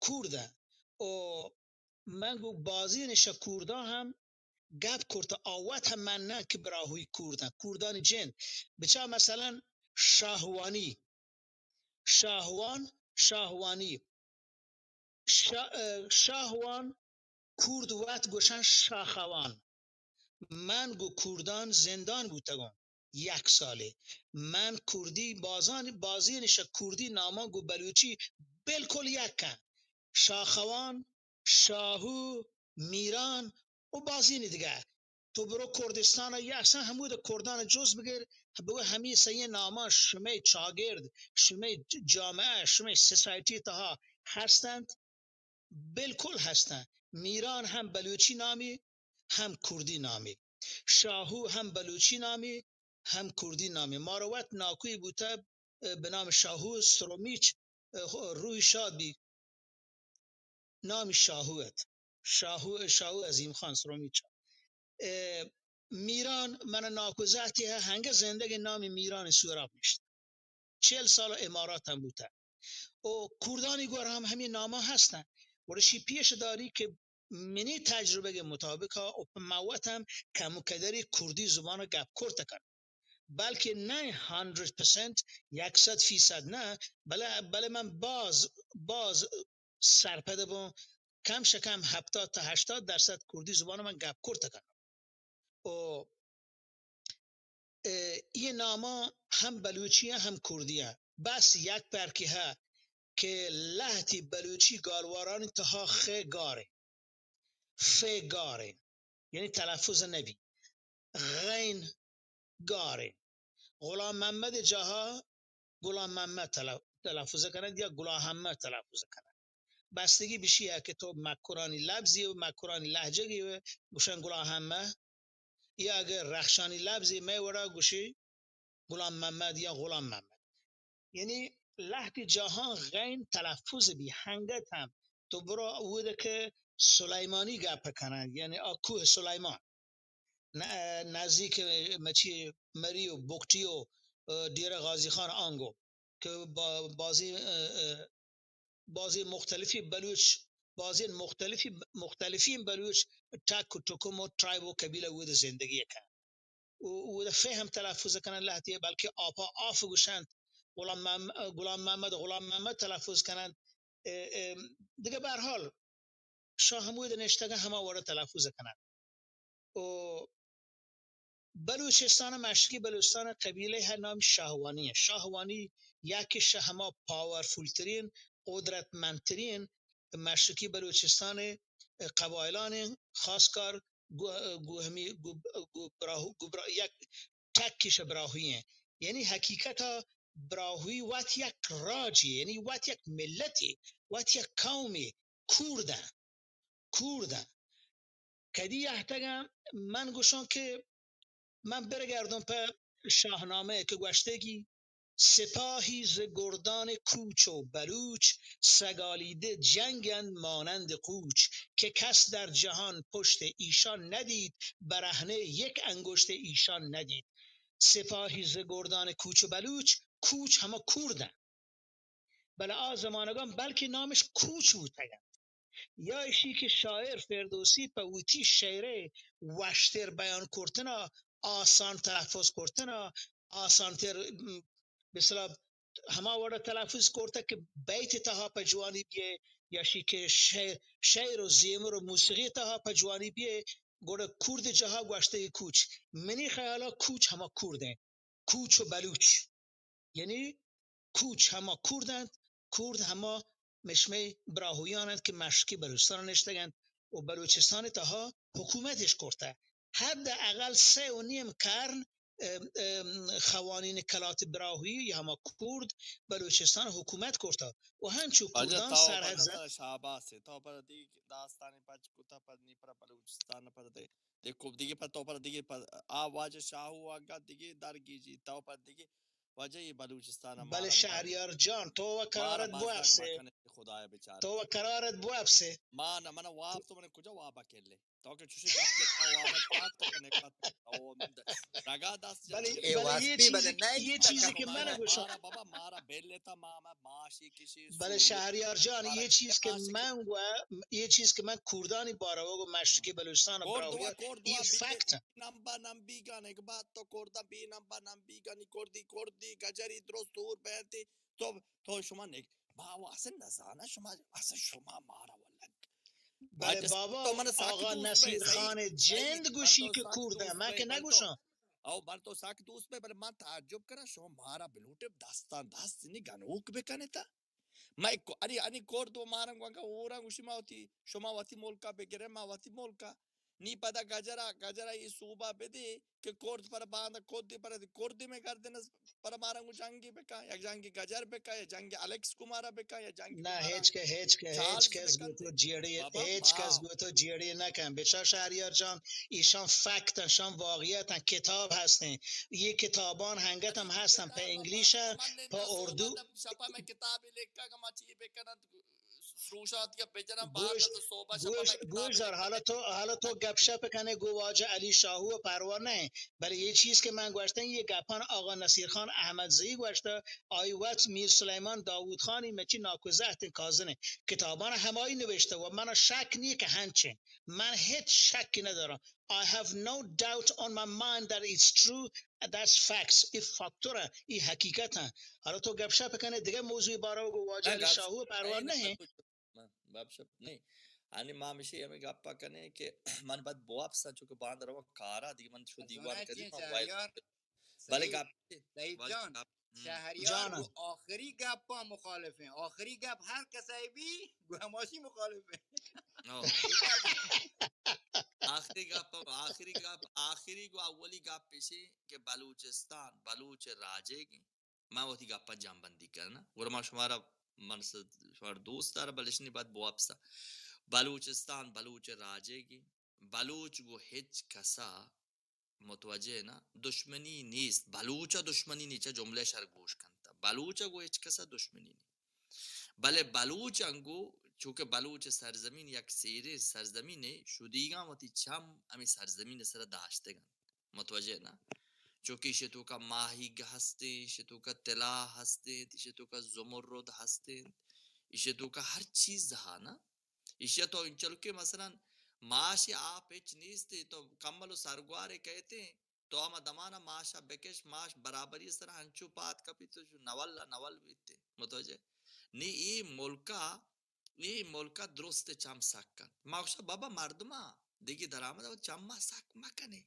کوردہ۔ و من گو بازین شہ کورداں ہم گپ کرتہ، آ وت ہم من نہ کہ براہوئی کوردہ، کوردانی جند۔ بچا مثلاً شاہوانی، شاہوان، شاہوانی، شا-، اه، شاہوان، کورد وت گوشن شاخوان۔ من گو کوردان زندان بوتگوں یک سالے۔ من کوردی بازان، بازین شہ کوردی نامان گو بلوچی بالکل یک کن۔ شاخوان، شاہو، میران و بازین دگہ۔ تو برو کردستان ء، یا اصلاً ہمود کردان جز بگر، بگو ہمی سئیں نامان شمئے چاگرد، شمئے جامعہ، شمئے سوسائٹی تہا ہستنت؟ بالکل ہستنت۔ میران ہم بلوچی نامی، ہم کردی نامی۔ شاہو ہم بلوچی نامی، ہم کردی نامی۔ مارا وت ناکوی بوتہ، اه، بہ نام شاہو سرومیچ، اه، روحی شاد بی۔ نامی شاہو ات۔ شاہو، شاہو عظیم خان سرومیچ۔ اه، میران من ناکوزہتی ہ، ہنگہ زندگی نامی میران سوراب نشت۔ چہل سال امارات ہم بوتہ۔ و کوردانی گور ہم ہمی ناما ہستن۔ گڑا شی پیش داری کہ منی تجربہ کے مطابق ء، و پہ من وت ہم کم و کدری کردی زبان گپ کرت کن۔ بلکہ نہ ہنڈریڈ پرسنٹ، یک صد فیصد نہ، بلے، بلے من باز، باز سرپد بوں، کم شہ کم ہپتاد تا ہشتاد درصد کردی زبان من گپ کرت کنم۔ و، اه، یہ ناما ہم بلوچی ہیں، ہم کردی ہیں۔ بس یک پرکی ہے کہ لہتی بلوچی گالوارانی تہا خ گاریں، ف گاریں، یعنی تلفظ نبی۔ غین گاریں۔ غلام محمد جاہا غلام محمد تل-، تلفظ کنند یا غلام محمد تلفظ کنند۔ بستگی بشی ہے کہ تو مکرانی لبزی و مکرانی لہجگی و گوشن غلام محمد، یا اگر رخشانی لبزی مئے وڑا گوشی غلام محمد یا غلام محمد۔ یعنی لہتی جاہاں غین تلفظ بی، ہنگت ہم تو برو اود کہ سلیمانی گپ کنن، یعنی آ کوہ سلیمان ن-، نزدیک مچی مری و بگٹی و، اه، ڈیرہ غازی خان آنگو کہ با-، بازی، اه، اه، بازی مختلفی بلوچ، بازی مختلفی، مختلفین بلوچ ٹک و ٹکم و ٹرائب و قبیلہ اود زندگی کن۔ و، و فہ ہم تلفظ کنن لہتی، بلکہ آپا آف گوشنت، غلام محم-، غلام محمد، غلام محمد تلفظ کنن۔ اه، اه، دگہ بہرحال شاہ ہمود نشتگن ہما وڑ تلفظ کنن۔ و بلوچستان، مشرقی بلوچستان قبیلہ ہے نام شاہوانی ہے۔ شاہوانی یکی شہ ہما پاورفل ترین، قدرتمند ترین مشرقی بلوچستان قبائلان ہیں، خاص کر گو، گو ہمی، گو، گو براہو، گو برا-، یک ٹکی شہ براہوئی ہیں۔ یعنی حقیقتا براہوئی وت یک راجی، یعنی وت یک ملتی، وت یک قومی، کوردن، کوردن۔ کدی اہتگاں من گوشاں کہ من برگردوں پہ شاہنامہ کہ گوشتگی، سپاهی ز گردان کوچ و بلوچ، سگالیده جنگند مانند قوچ، که کس در جهان پشت ایشان ندید، برهنهٔ یک انگشت ایشان ندید. سپاهی ز گردان کوچ و بلوچ، کوچ همه کوردن. بلے آ زمانگاں بلکیں نامش کوچ بوتگ انت۔ یا ایشی کہ شاعر فردوسی پہ وتی شعر ء وشتر بیان کرتن ء، آسان تلفظ کرتن ء، آسان تر، م، مثلا ہما وڑ ء تلفظ کرتگ کہ بیت ء تہا پہ جوانی بیئے، یا شی کہ شعر، شعر و زیمر و موسیقی ء تہا پہ جوانی بیئے، گڑا کورد جاہا گوشتگی کوچ۔ منی خیالا کوچ ہما کورد انت۔ کوچ و بلوچ۔ یعنی کوچ ہما کورد انت، کورد ہما مشمئے براہویان انت کہ مشرقی بلوچستان نشتگ انت و بلوچستان تہا حکومتش کرتہ۔ حداقل سئے و نیم کرن ام، ام، خوانین کلات براهویی یا هما کرد بلوچستان حکومت کرتا و همچو واجہ کردان تو سرحد پر زن. نظر شاباس ہے، تو پر دیگه داستانی پچ کتا، پر نی پر بلوچستان پر دے، دیکھو دیگه پر تو پر دیگه پر آ واجہ شاہو آگا دیگه درگیجی، تو پر دیگه واجہ یہ بلوچستان بلے مارا شہریار جان، تو و مارا قرارت بو مزدک افسے. مکنے خدای بیچارہ. تو و قرارت بو افسے. ما نہ، من واب تو من کجا واب کلے؟ تو کہ چوشی گپ جتا واب پاک تو کنے کت. او رگا دست بلے، جتا. اے بلے یہ واسطے چیز بلے کہ، نہیں یہ چیز کہ من مارا گوشاں. بابا مارا بیل لیتا ما، ما ماشی کشی بلے سوری. شہریار جان، مارا یہ چیز کہ کاشی من گوا، یہ چیز کہ من کردانی بارہ و مشرقی بلوچستان کردوا، براہوئی کردوا یہ بیل فیکٹ. نمبا نمبیگان، ایک بات تو کردن بی نمبا نمبیگانی کردی، کردی گجری درست دور بینتی. تو، تو شما نگ-، با، اصلا نزانه شما، اصلا شما مارا والله. بلے بابا، تو من سک آقا دوست نصیر بے، خان سعید، جند سعید، گوشی من تو کہ سک کورد دوست من بے، کہ من تو، نگوشاں. او من تو سک دوست بے، بلے من تعجب کناں، شما مارا بلوٹے دستان دست نی گنوک بکنے تا. ما ایک، انی، انی کرد و مارا گوانگا اورا گوشی ما وتی، شما وتی ملکا بگرے، ما وتی ملکا. نی پدا گجرا، گجرا ای صوبہ بدے کہ کرد پر باند، کرد پر، کرد میں گردن پر مارا گو جنگی بکا، یک جنگی گجر بکا، یا جنگی الیکس کمارا بکا، یا جنگی نہ، مارا ہچ کہ، ہچ کہ، چارلز ہچ کس بکن گو تو دے. جیڑی، بابا ہچ کس ما گو تو جیڑی نہ کن. بچا شہریار جان، ایشان فیکٹ، ایشان واقعیت، کتاب ہستیں. یہ کتابان ہنگت ہم ہستن، پہ انگلیش، پہ اردو. شپا میں کتابی لکھا کہ ما چی بکنن، سروشات یا بجنن، گوش، بعد از صحبہ شپا گوش، میں گوش کتابی دار، لکھا. حالا تو، حالا تو گپ شپ کنے گو واجہ علی شاہو پروا نہ. بلے یہ چیز کہ من گوشتن، یہ گپان آقا نصیر خان احمد زئی گوشتہ، آئی وت میر سلیمان داوود خانی مچی ناکوزہتیں کازنیں کتابان ہمائی نوشتہ و من شک نی کہ ہنچیں. من ہچ شک ندارم. I have no doubt on my mind that it's true. That's facts. ای فاکتور، ای حقیقت ہیں. حالا تو گپ شپ کنے دگہ موضوع بارہ گو واجہ علی شاہو پروا نہ. گپ شپ نہیں. انی ما ہمیشہ ہمیں گپا کنے کہ من بعد بواب سا چونکہ باند روا کارا دیگه من شو دیوان کدی ما وای. بلے گپ سعید جان، شہریار گو آخری گپا مخالف ہیں. آخری گپ ہر کسائی بھی گو ہماشی مخالف ہیں. آخری گپ، آخری گپ، آخری گو اولی گپ پیشی کہ بلوچستان بلوچ راجے گی. من وتی گپاں جمع بندی کناں. گڑا ما شمارا، من س-، شمارا دوست دارا، بلے اشنی بعد بوابسا. بلوچستان بلوچ راجے گی. بلوچ گو ہچ کسا متوجہ نا، دشمنی نیست. بلوچ ء دشمنی نیست، چہ جملہ شر گوش کنتا. بلوچ ء گو ہچ کسا دشمنی نیست. بلے بلوچ انگو، چونکہ بلوچ سرزمین یک سیریں سرزمینے، شدیگاں وتی چم ہمیں سرزمین سر داشتگن. متوجہ نہ؟ چونکہ ایشی توکا ماہیگ ہستیں، ایشی توکا طلا ہستیں، ایشی توکا زمرد ہستیں، ایشی توکا ہر چیز ہا نا. ایشی تو انچلو کہ مثلاً ماش یا آپ ہچ نیست، تو کمل و سرگوارے کہتے، تو ہما دمانا ماشا بکش، ماش برابری سر ہنچو پات کپی تو نول نول بیتے. متوجہ؟ نی ای ملکا اے ملک ء درست چم سک انت. ما گوشاں بابا مردماں دگہ درآمد ء چم ء سک مہ کنے.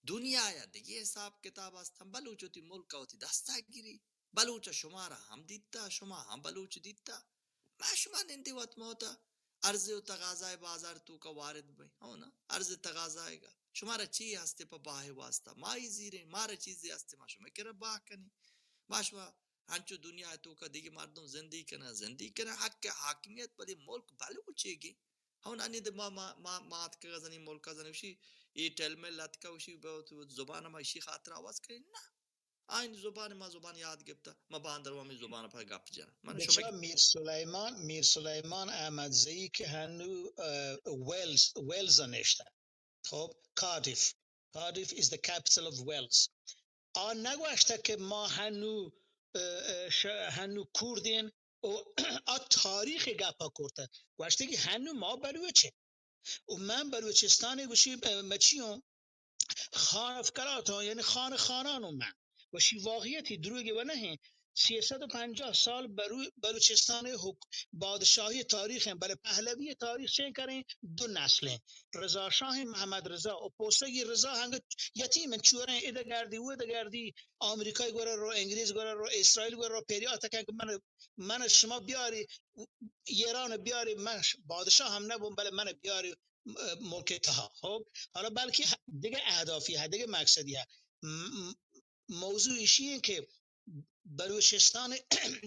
دنیا ء دگہ حساب کتاب است انت. بلوچ وتی ملک ء وتی دست ء گری. بلوچ ء شمارا ہم دیتا، شما ہم بلوچ دیتا. ما شما نندے وت موت ء عرض و تقاضا ء بازار توکا وارد بئیں. ہو نا؟ عرض تقاضا ء گا شمارا چی ہستے پہ باہ ء واسطہ؟ ما ای زیریں، مارا چیزے ہستے ما شما کرا باہ کنیں. ما شما انچو دنیا ء توکا دگہ مردم زندگی کناں، زندگی کناں، حق حاکمیت بلے ملک بلوچیگیں. ہون انی دے ما، ما، ما، ما اتکگا زنی ملکا زنی وشی، اے ٹیل مل اتکا وشی، زبان ما اشی خاطر آواز کنی نا. آئین زبان ما زبان یاد گپتا، ما باندر وامی زبان پر گپ جنا. من بچا شما میر سلیمان، میر سلیمان احمد زئی کہ ہنو، اه، ویلز، ویلز نشتا. خب، کارڈیف. Cardiff is the capital of Wales. آ نگوشتہ کہ ما ہنو، اه، اه، ش-، ہنو کوردین و آ تاریخ گپا کرتہ. گوشتہ کہ ہنو ما بلوچ ہیں. و من بلوچستان گوشی، اه، مچیوں خان اف کلاتوں، یعنی خان خانانوں من. گوشی واقعیتی دروگی و نہیں. سیصد و پنجاہ سال برو-، بلوچستان حک-، بادشاہی تاریخ ہیں، بلے پہلوی تاریخ چین کریں دو نسل ہیں. رضا شاہ، محمد رضا و پوسگی رضا ہنگ یتیم ہیں، چوریں ادگردی و ادگردی، آمریکای گورا رو، انگریز گورا رو، اسرائیل گورا رو، پیری آتکن کہ من، من شما بیاری، ایران بیاری، من ش-، بادشاہ ہم نبوں، بلے من بیاری، م-، ملک تہا. خب، حالا بلکہ دگہ اہدافی ہے، دگہ مقصدی ہے. م-، م-، موضوع ایشی ایں کہ بلوچستان،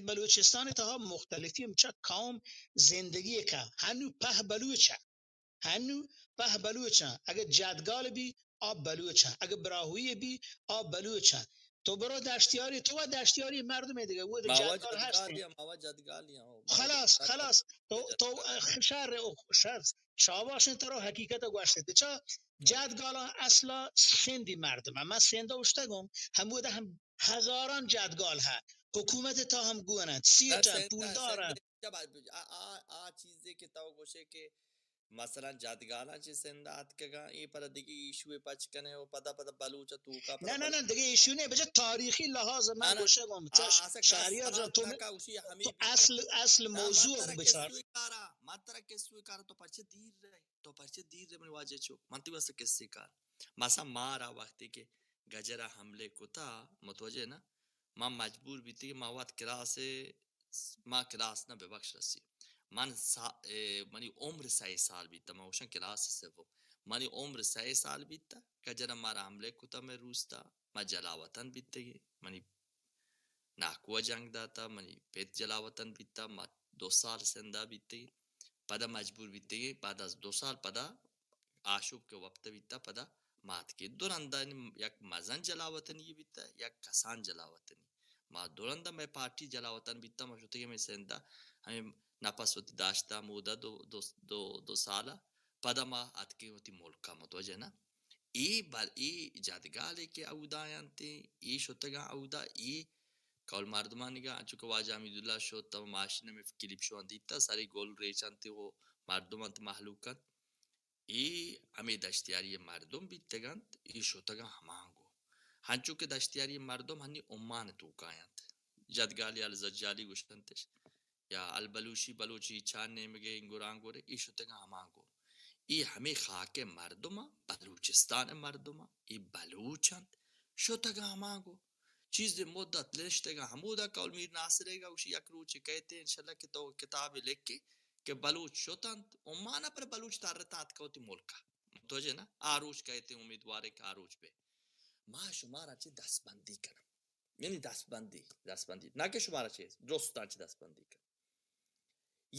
بلوچستان تہا مختلفیں چہ قوم زندگی کا، ہنو پہ بلوچ ءَ، ہنو پہ بلوچ ءَ، اگہ جدگال بی، آ بلوچ ءَ، اگہ براہوئی بی، آ بلوچ ءَ۔ تو برو دشتیاری، تو و دشتیاری مردم دیگہ، وہ ما وا جدگال ہست۔ جدگالی ہم، ما وا جدگالی ہم، ما خلاص، جدگال خلاص۔ تو، تو شر، شر، شاباش، ترا حقیقت گوشت۔ بچا، جدگالاں اصلا سندی مردم ءَ۔ من سند ءَ اوشتگوں، ہمودا ہم ہزاراں جدگال ءَ۔ حکومت تا ہم گون انت، سیٹ انت، پولدار انت۔ آ، آ، آ چیزے کہ تو گوشے کہ مثلاً جدگالاں چہ سند ءَ اتکگاں، اے پدا دگہ ایشوے پچ کنے و پدا، پدا بلوچ ءِ توکا پدا نہ، نہ، بلوچ نہ، دگہ ایشو نہ، بچا تاریخی لحاظ ءَ من نہ، نہ۔ گوشگوں، بچا آ، آ، شہریار جان، تو گوشی ہمے تو اصل، اصل نہ، موضوع من ترا بچار۔ قصوے کارا، من ترا قصوے کارا، تو پرچہ دیر رہے؟ تو پرچہ دیر رے منی واجہ چک؟ من تئی واسطہ کسے کار۔ مثلاً مارا وقتی کہ گجرا حملے کتا، متوجہ نا، ما مجبور بیتی کہ ما وت کلاس، ما کلاس نہ ببخش رسی۔ من سا-، اے، منی عمر سئے سال بیتا، ما گوشاں کلاس سوم۔ منی عمر سئے سال بیتا، گجرا مارا حملے کتا مئے روستا، ما جلاوطن بیتگی، منی ناکو ءَ جنگ داتا، منی پت جلاوطن بیتا، ما دو سال سندا بیتگی، پدا مجبور بیتگی، بعد از دو سال پدا آشوب کہ وپتہ بیتا، پدا ما اتکگی۔ دو رندا، یعنی یک مزن جلاوطنی بیتا، یک کسان جلاوطنی۔ ما دو رندا مئے پارٹی جلاوطن بیتا، ما شتگی مئے سندا، ہمے نپس وتی داشتا، مودا دو، دو، دو، دو سالا، پدا ما اتکگی وتی ملکا، متوجہ نا؟ اے بل، اے جدگالے کہ اودا انت، اے شتگاں اودا، اے کول مردمانیگا، انچو کہ واجہ حمیداللہ شت، تاں ماشین ہمے کلیپ شما دیتا، سری گل ریچ انت و مردم انت، مہلوک انت۔ اے ہمے دشتیاری مردم بیتگ انت، اے شتگاں ہمانگو۔ ہنچو کہ دشتیاری مردم ہنی عمان توکا انت۔ جدگالی الزجالی گوشنتش۔ یا البلوشی، بلوچی چار نیمگے انگورانگورے، اے شتگاں ہمانگو۔ اے ہمے خاک ءِ مردم ءَ، بلوچستان ءِ مردم ءَ، اے بلوچ انت، شتگاں ہمانگو۔ چیزے مدت نشتگاں ہمودا، کول میر ناصر ءَ گا گوشی یک روچے کئیت انشاءاللہ کہ تو کتابے لکھے کہ بلوچ شت انت عمان ءَ، پر بلوچ ترتاں اتکا وتی ملک ءَ۔ متوجہ نا؟ آ روچ کئیت، امیدوارے کہ آ روچ بے۔ ما شمارا چہ دستبندی کناں۔ یعنی دستبندی، دستبندی۔ نہ کہ شمارا چہ، درستاں چہ دستبندی کناں۔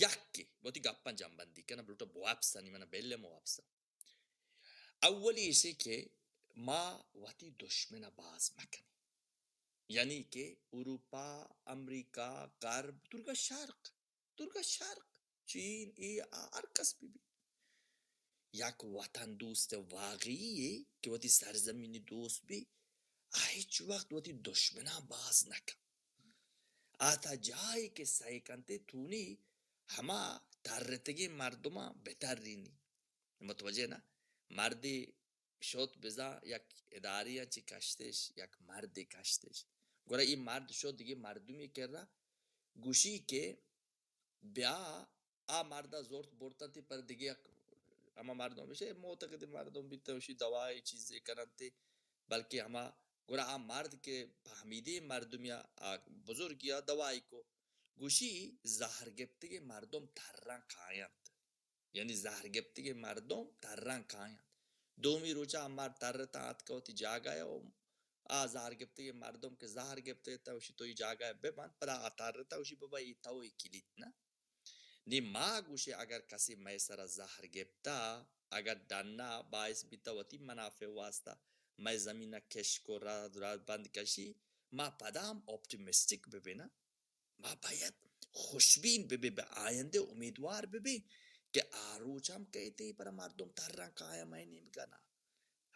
یکے وتی گپاں جمبندی کناں، بلوٹا بوابسانی، منا بل مو وابسا۔ اولی ایشی کہ ما وتی دشمن باز مکنی۔ یعنی کہ اروپا، امریکا، غرب، درگا شرق، درگا شرق، چین، اے آ ہر کس بہ بی۔ یک وطن دوست واقعی یے کہ وتی سرزمینی دوست بی، آ ہچ وقت وتی دشمناں باز نہ کن۔ آ تا جاہے کہ سئے کنتے تونی ہما ترتگیں مردماں بترینی۔ متوجہ نا؟ مردے شت بزاں یک ادارے ءَ چہ کشتش، یک مردے کشتش۔ گڑا اے مرد شت دگہ مردمے کرا گوشی کہ بیا، آ مردا زرت برتنتی پر دگہ یک ہما مردم بشے معتقد مردم بیتہ، اشی دوائے چیزے کننتی، بلکہ ہما گڑا آ مرد کہ پہمیدیں مردمیا، آ بزرگیا دوائی کو، گوشی زہر گپتگیں مردم تراں کاینت۔ یعنی زہر گپتگیں مردم تراں کاینت۔ دومی روچا آ مرد ترتاں اتکا وتی جاگہ ءَ و آ زہر گپتگیں مردم کہ زہر گپتگ ات، اشی تو ای جاگہ ءَ ببند، پدا آ ترتا، اشی ببا ای تو ای کلیت نہ۔ نی ما گوشے اگر کسی مئے سرا زہر گپتا، اگر ڈنا باعث بیتا وتی منافع واسطہ، مئے زمین ءَ کشک و رد، رد بند کشی، ما پدا ہم آپٹیمسٹک ببیناں۔ ما باید خوشبین ببیں، بہ آیندہ امیدوار ببیں کہ آ روچ ہم کئیت، پر مردم تراں کایاں مئے نیمگا نہ۔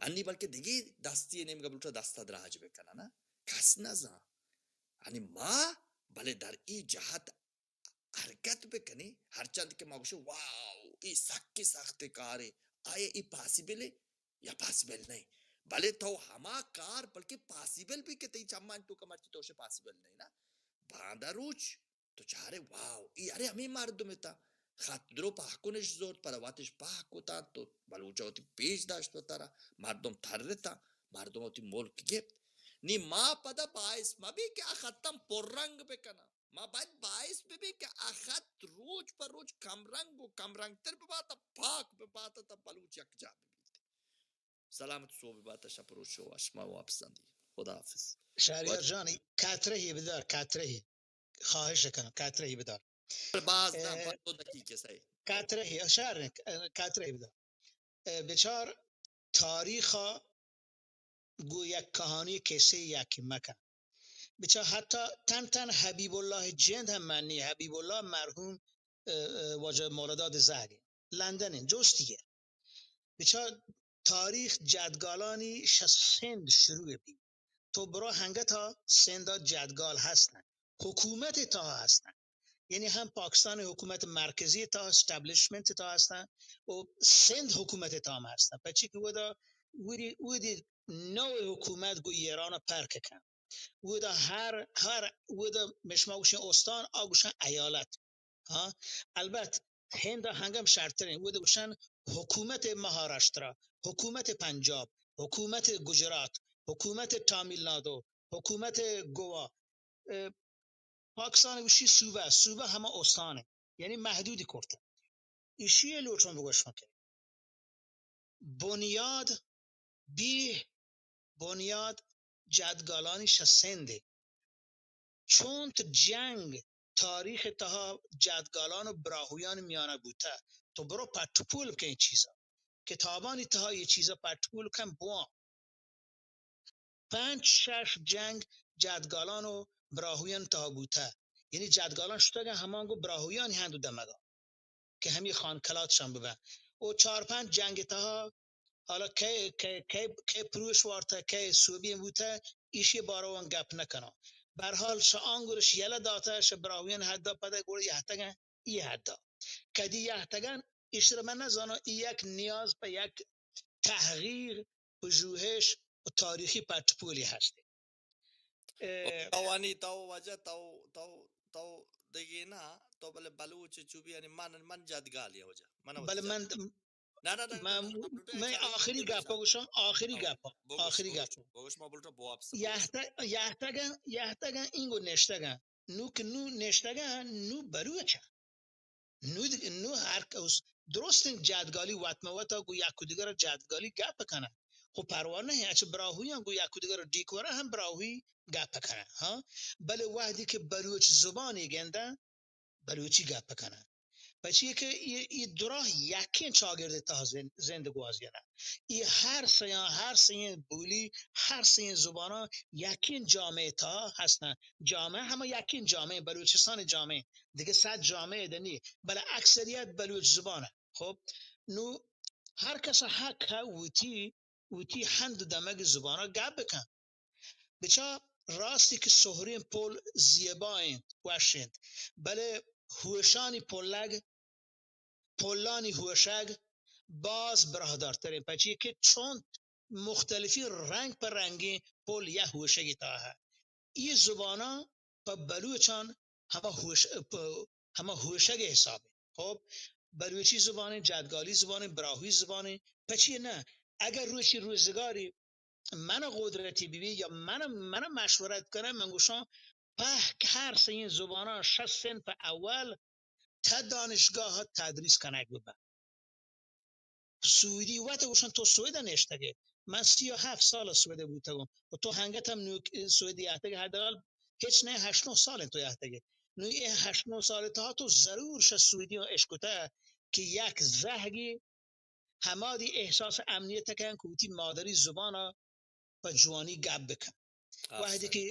انی بلکہ دگہ دستی نیمگا بلوٹا دستا دراج بکنن، نہ؟ کس نزان۔ انی ما بلے در ای جہت حرکت بکنیں، ہرچند کہ ما گوشیں، واو، ای سکی سخت کارے، آیا ای پاسیبل ہے؟ یا پاسیبل نہیں۔ بلے تو ہما کار بلکہ پاسیبل بی کہ تئی چمانی توکا مرچی تو شے پاسیبل نہیں نا۔ باندا روچ تو چارے، واو، ای ارے ہمے مردم تا۔ خط درو پاہ کنش زورت، پدا واتش پاہ کتان، تو بلوچا وتی پیش داشت وتارا، مردم ترتان، مردم وتی ملک گپت۔ نی ما پدا باعث مبی کہ آ ختم پر رنگ بکنن۔ ما باید باعث ببیں کہ آ خط روچ پہ روچ کم رنگ و کم رنگ تر ببات، پاک ببات، تا بلوچ یک جا ببیت۔ سلامت، صبح بات، شپ روچ وش، ما واپس آندی. خدا حافظ. شهریار جان، کتره‌ای بدار، کتره‌ای. خواهش کنم، کتره‌ای بدار. باز نه، اه، پنج دو دقیقه سعی. کتره‌ای، شهر، کتره‌ای بدار. اه، بچار، تاریخا گو یک کہانی کسے یکی مکن. بچار حتی تن تن حبیب اللہ جند ہم منی، حبیب اللہ مرحوم، اه، اه، واجہ مولاداد زہری لندن انت، جستی ء. بچار تاریخ جدگالانی شہ سند شروع بی. تو برو ہنگتا سندا جدگال ہستن، حکومت تہا ہستن. یعنی ہم پاکستان حکومت مرکزی تہا، اسٹیبلشمنٹ تہا ہستن و سندھ حکومت تہا ہم ہستن. پچی کہ ودا وری، ودی نوع حکومت گو ایران پرک کن. ودا ہر، ہر، ودا مشما گوشن استان، آ گوشن ایالت. ہاں، البت ہند ہنگم شرترین، ودا گوشن حکومت مہاراشترا، حکومت پنجاب، حکومت گجرات، حکومت تامل نادو، حکومت گوا. اه، پاکستان گوشی صوبہ، صوبہ ہما استان، یعنی محدودی کرتا. ایشی لوٹون بگوش مکن. بنیاد، بیہ بنیاد جدگالانی شہ سندھ. چونت جنگ تاریخ تہا جدگالان و براہویان میانہ بوتہ، تو برو پٹ پول بکن اے چیزا. کتابانی تہا اے چیزا پٹ پول کن بوان. پنچ شش جنگ جدگالان و براہویان تہا بوتہ. یعنی جدگالان شتگن ہمان گو براہویانی ہند و دمگا کہ ہمی خان کلاتشان ببن. و چار پنچ جنگ تہا حالا کئے، کئے، کئے، کئے پروش وارتہ، کئے سوبین بوتہ، ایشی بارو من گپ نکناں. بہرحال شہ آنگرش یلہ داتہ، شہ براہویان حدا پدہ گوڑ یہتگن، ای حدا. کدی یہتگن، ایشرا من نزاناں، ای یک نیاز پہ یک تحقیق، پژوہش و تاریخی پٹ پولی ہست. اه، تو انی، تو واجہ، تو، تو، تو دگہ نہ، تو بلے بلوچ چو بی، یعنی من، من جدگالی واجہ. من بلے جد- من، نہ، نہ، نہ، نہ، من، نہ، نہ، نہ، من نہ، آخری نہ، گپ گوشاں، آخری آ، گپ، بگوش، آخری بگوش، گپ. بگوش، ما بلوٹا بواب سب بگوش. یہتگن، یہتگن، یہتگن اینگو نشتگن. نو کہ نو نشتگن، نو بلوچ. نو دگ-، نو ہر کس درستیں جادگالی وت مہ وتا گو یک و دگر جادگالی گپ کنن. خو پروا نہیں، اچ براہویاں گو یک و دگر ڈیکورا ہم براہوی گپ کنن، ہاں. بلے وہدی کہ بلوچ زبانی گندن، بلوچی گپ کنن. پچی کہ ای، ای دراہ یکیں چاگرد تہا زند، زند گواز گنن. ای ہر سیاں، ہر سیاں بولی، ہر سیاں زباناں یکیں جامعہ تہا ہستن. جامعہ ہما یکیں جامعہ، بلوچستان جامعہ، دگہ صد جامعہ دنی، بلے اکثریت بلوچ زبان. خب، نو ہر کس حق ہے وتی، وتی ہند دمگ زبان گپ بکن. بچار راستی کہ سہریں پل زیبا انت، وش انت، بلے ہوشانی پلگ، پلانی ہوشگ باز براہدارتریں، پچی کہ چونت مختلفی رنگ پہ رنگیں پل یا ہوشگی تہا. ای زباناں پہ بلوچان ہما ہوش-، پہ ہما ہوشگ حساب. خب، بلوچی زبانیں، جادگالی زبانیں، براہوئی زبانیں، پچی نہ؟ اگر روچی روزگاری من قدرتی ببی یا من، من مشورت کنم، من گوشاں پہک ہر سئیں زباناں شہ صنف اول تا دانشگاہ تدریس کنگ ببن. سویدی وت گوشن تو سوید نشتگے. من سی و ہفت سال سوید بوتگم و تو ہنگت ہم نوک سویدی اتگ، حداقل ہچ نہ ہشت نو سال تو اتگے. نو اے ہشت نو سال تہا تو ضرور شہ سویدی اشکتہ کہ یک زہگی ہمادی احساس امنیت کن کہ وتی مادری زبان ء پہ جوانی گپ بکن. وہدی آفرین. کہ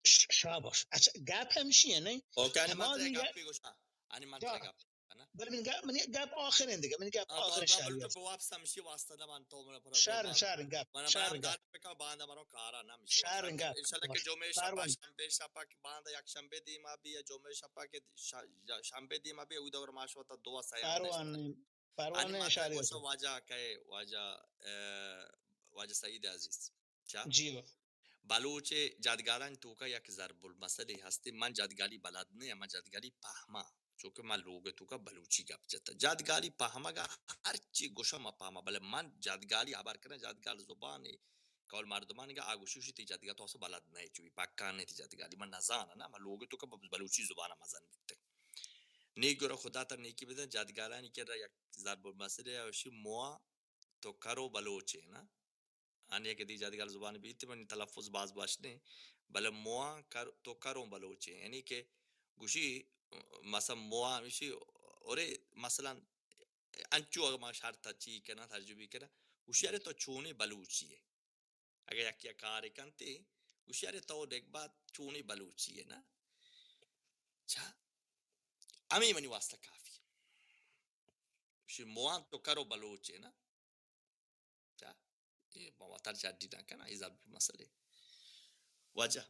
ش-، شاباش. اچھا، گپ ہمشی ہے، نہیں؟ اوکے، انی من ترا ہمادی گپ گپ-، بھی گوشاں. انی من ترا جا. گپ بنا. بلے من گپ، من گپ آخر اندگا، من گپ آ، تو آخر ما شہری بلوٹو است. بواب سمشی واسطہ نہ من تو مرا پر شہر، تو شہر گپ، من، شہر من گپ. دار پکا باندا مرو کارا نہ مشی شہر واسطہ. گپ، انشاءاللہ کہ باش. جمعہ شپا، پروان. شنبے شپا کہ باندا یک شنبے دیما بھی یا جمعہ شپا کہ ش-، شنبے دیما بھی او دور ما شو تا دو سیان پروان. پروانہ انی مطلب شاری گوشت است. واجہ کئے، واجہ، اه، واجہ سعید عزیز. چا؟ جی با. بلوچ جادگالانی توکا یک ضرب المثلے ہستی. من جادگالی بلد نہ، من جادگالی پہما. چونکہ من لوگ توکا بلوچی گپ جتا. جادگالی پہمگا ہر چی گوشا ما پہما. بلے من جادگالی ہبر کناں، جادگال زبانے کول مردمانی گا آ گوشی گوشی تی جادگا تو اسا بلد نہ، چوی پکا نہ تی جادگالی. من نزاناں نا، من لوگ توکا بلوچی زبانا مزن بیتگ. نی گرا خدا ترا نیکی بدن، جادگالانی کرا یک ضرب المثلے اوشی موا تو کرو بلوچے نا. آنی اگہ دی جدگل زبان بیت، منی تلفظ باز باش نہ، بلے مواں کر، تو کروں بلوچے، یعنی کہ گوشی، مثلا مواں ہمیشی، اورے مثلا انچو اگہ ما شرط چی کنا، ترجمہ کنا، گوشی ارے تو چونی بلوچی ہے۔ اگہ یکی کار کنتے، گوشی ارے تو نگبات چونی بلوچی ہے نا؟ چا؟ ہمیں منی واسطہ کافی ہے۔ گوشی مواں تو کرو بلوچے نا؟ چا؟ اے ما وتر چڈی نہ کناں، اے ضروری مسئلے۔ واجہ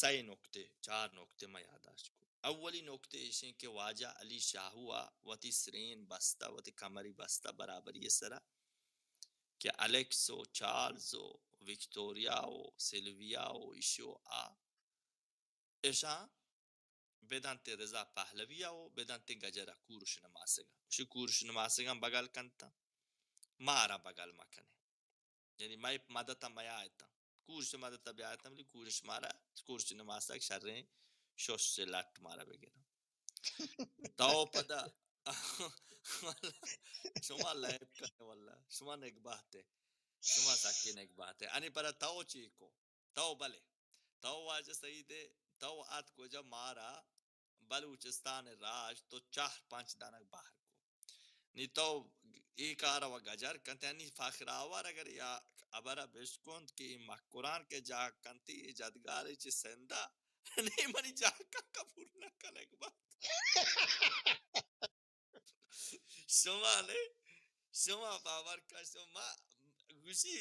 سئے نکتے، چار نکتے ما یادداشت کو۔ اولی نکتے ایشیں کہ واجہ علی شاہو ء وتی سرین بستہ، وتی کمری بستہ برابری ء سرا کہ الیکس و چارلز و وکتوریا و سلویا و ایشو آ اشاں بدنت رضا پہلوی ء و بدنت گجر ء کورش نماسگ ء۔ گوشی کورش نماسگاں بگل کنت، مارا بگل مکنے۔ یعنی مئے مدت ء میایتاں۔ کورش مدت ء بیایتاں، بلے کورش مارا، کورش نماسگ شریں شش لٹ مارا بگراں۔ تو پدا شما لیب کنے واللہ، شما نگباتے، شما سکی نگباتے۔ انی پدا تو چی کو؟ تو بلے، تو واجہ سعید ئے، تو ات کجا مارا بلوچستان راج تو چار پنچ دانگ بہر کو۔ نی تو اے کار و گجر کنتے، نی فخر آور اگر یا ابرا بشکنت کہ اے مکران کہ جاگ کنتے، اے جدگالے چہ سندہ، نی منی جاگہ قبول نہ کنگ بات۔ شما نے، شما باور کن، شما گوشی،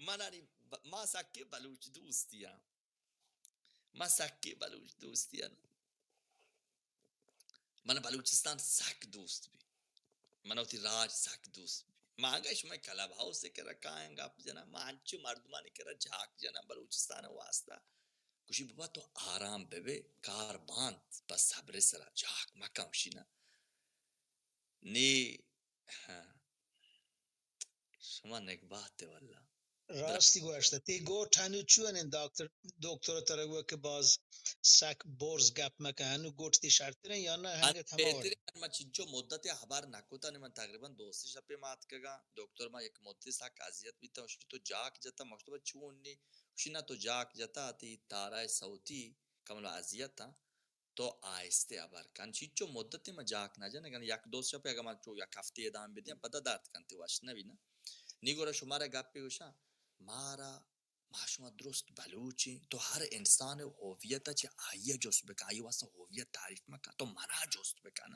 منانی ب-، ما سکے بلوچ دوستی ہاں۔ ما سکے بلوچ دوستی ہاں۔ من بلوچستان سک دوست بی۔ من وتی راج سک دوست بی۔ ما انگا شما کلب ہاؤس ء کرا کایاں گپ جناں، ما انچو مردمانی کرا جاک جناں بلوچستان ء واسطہ۔ گوشی بابا تو آرام ببے، کار بانت، بس صبر سرا جاک مکن، گوشی نا۔ نی، ہاں۔ شما نگبات ئے واللہ۔ راستی گوشت، تی گوٹ ہنو چو انت دکتر، دکتر ترا گو کہ باز سک برز گپ مکن، ہنو گوٹ تی شرتریں یا نہ؟ ہنگت ہما وڑ بہترین۔ من چنچو مدت ہبر نکوتا، نی من تقریباً دو سے شپے ما اتکگاں، دکتر ما یک مدت سک اذیت بیتا، گوشی تو جاک جتا، مکتب چون نی، گوشی نہ تو جاک جتا، تی تارا صوتی کمل اذیت ہاں۔ تو آہستہ ہبر کن۔ چنچو مدتے ما جاک نہ جنگ، اگن یک دو شپے اگن ما چو یک ہفتے ادام بدیاں، پدا درد کنتے وش نہ بی نا۔ نی گڑا شمارا گپے گوشاں، مارا، ما شما درست بلوچیں، تو ہر انسان ہویت چہ آئی جست بکن، آئی واسطہ ہویت تعریف مکن، تو منا جست بکن۔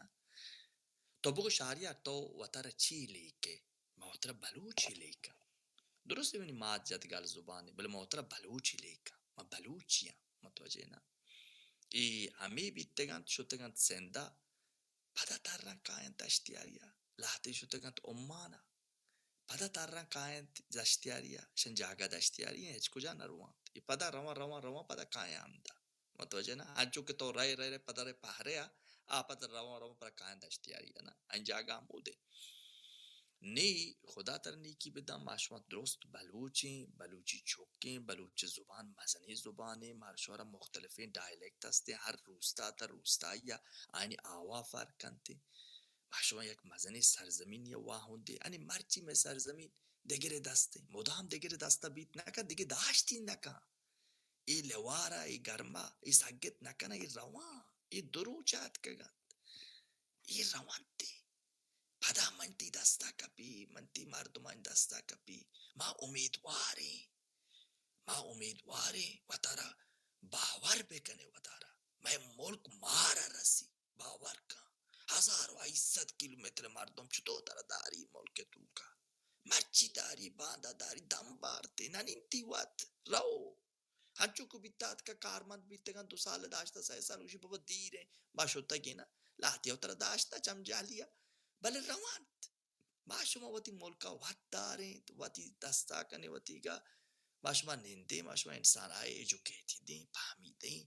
تو بگو شہریار، تو وتارا چی لیکے؟ ما وترا بلوچی لیکاں۔ درست منی مات جدگال زبانے، بلے ما وترا بلوچی لیکاں۔ ما بلوچی آں، متوجہ نا؟ اے ہمے بیتگ انت، شتگ انت سندھ ء، پدا تران کاینت دشتیاری ء، لہتے شتگ انت عمان ء، پدا تران کاینت دشتیاری ء، شن جاگہ دشتیاری ء، ہچ کجا نہ روانت۔ اے پدا روان، روان، روان، پدا کایاں ہمدا۔ متوجہ نہ؟ انچو کہ تو رئے، رئے، رئے، پدا رئے پہرے آ، آ پدا رواں، رواں، پدا کایاں دشتیاری آ نا۔ این جاگہ ہمودے۔ نی خدا ترا نیکی بداں، ما شما درست بلوچیں، بلوچی چکیں، بلوچ زبان مزنیں زبانے، مارا شمارا مختلفیں ڈائلیکٹ ہستیں، ہر روستا تا روستائی آ آنی آوا فرق انتے۔ ما شما یک مزنیں سرزمینی واہندے، انی مرچی مئے سرزمین دگرے دستے، مدام دگرے دستا بیت نکن، دگہ داشتی نکن۔ اے لوارا، اے گرما، اے سگت نہ کناں، اے رواں، اے دو روچ اتکگ انت۔ اے رونت اے۔ پدا من تی دستا کپی، من تی مردمانی دستا کپی۔ ما امیدواریں، ما امیدواریں، وتارا باور بکنے وتارا۔ مئے ملک مارا رسی، باور کن۔ ہزار و ہشت صد کیلومتر مردم چطور ترا داری ملک توکا؟ مرچی داری، باندا داری، دم بارتے، ننینتی وت، رو۔ ہنچو کہ بیتا اتکا کارمند بیتگاں، دو سال داشتہ، سئے سال، گوشی بابا دیر ایں، ما شتگیں نا، لہتیا ترا داشتہ چم جہلیا، بلے روانت۔ ما شما وتی ملکا وت داریں، وتی دستا کنے وتیگا، ما شما نندیں، ما شما انسان آئے ایجوکیٹڈیں، پہمیدیں۔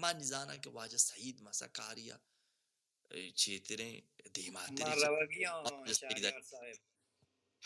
ما نزاناں کہ واجہ سعید مسا کاریا چیتریں دیماتری ما چہ روگی آں، واجہ سعید شہریار صاحب۔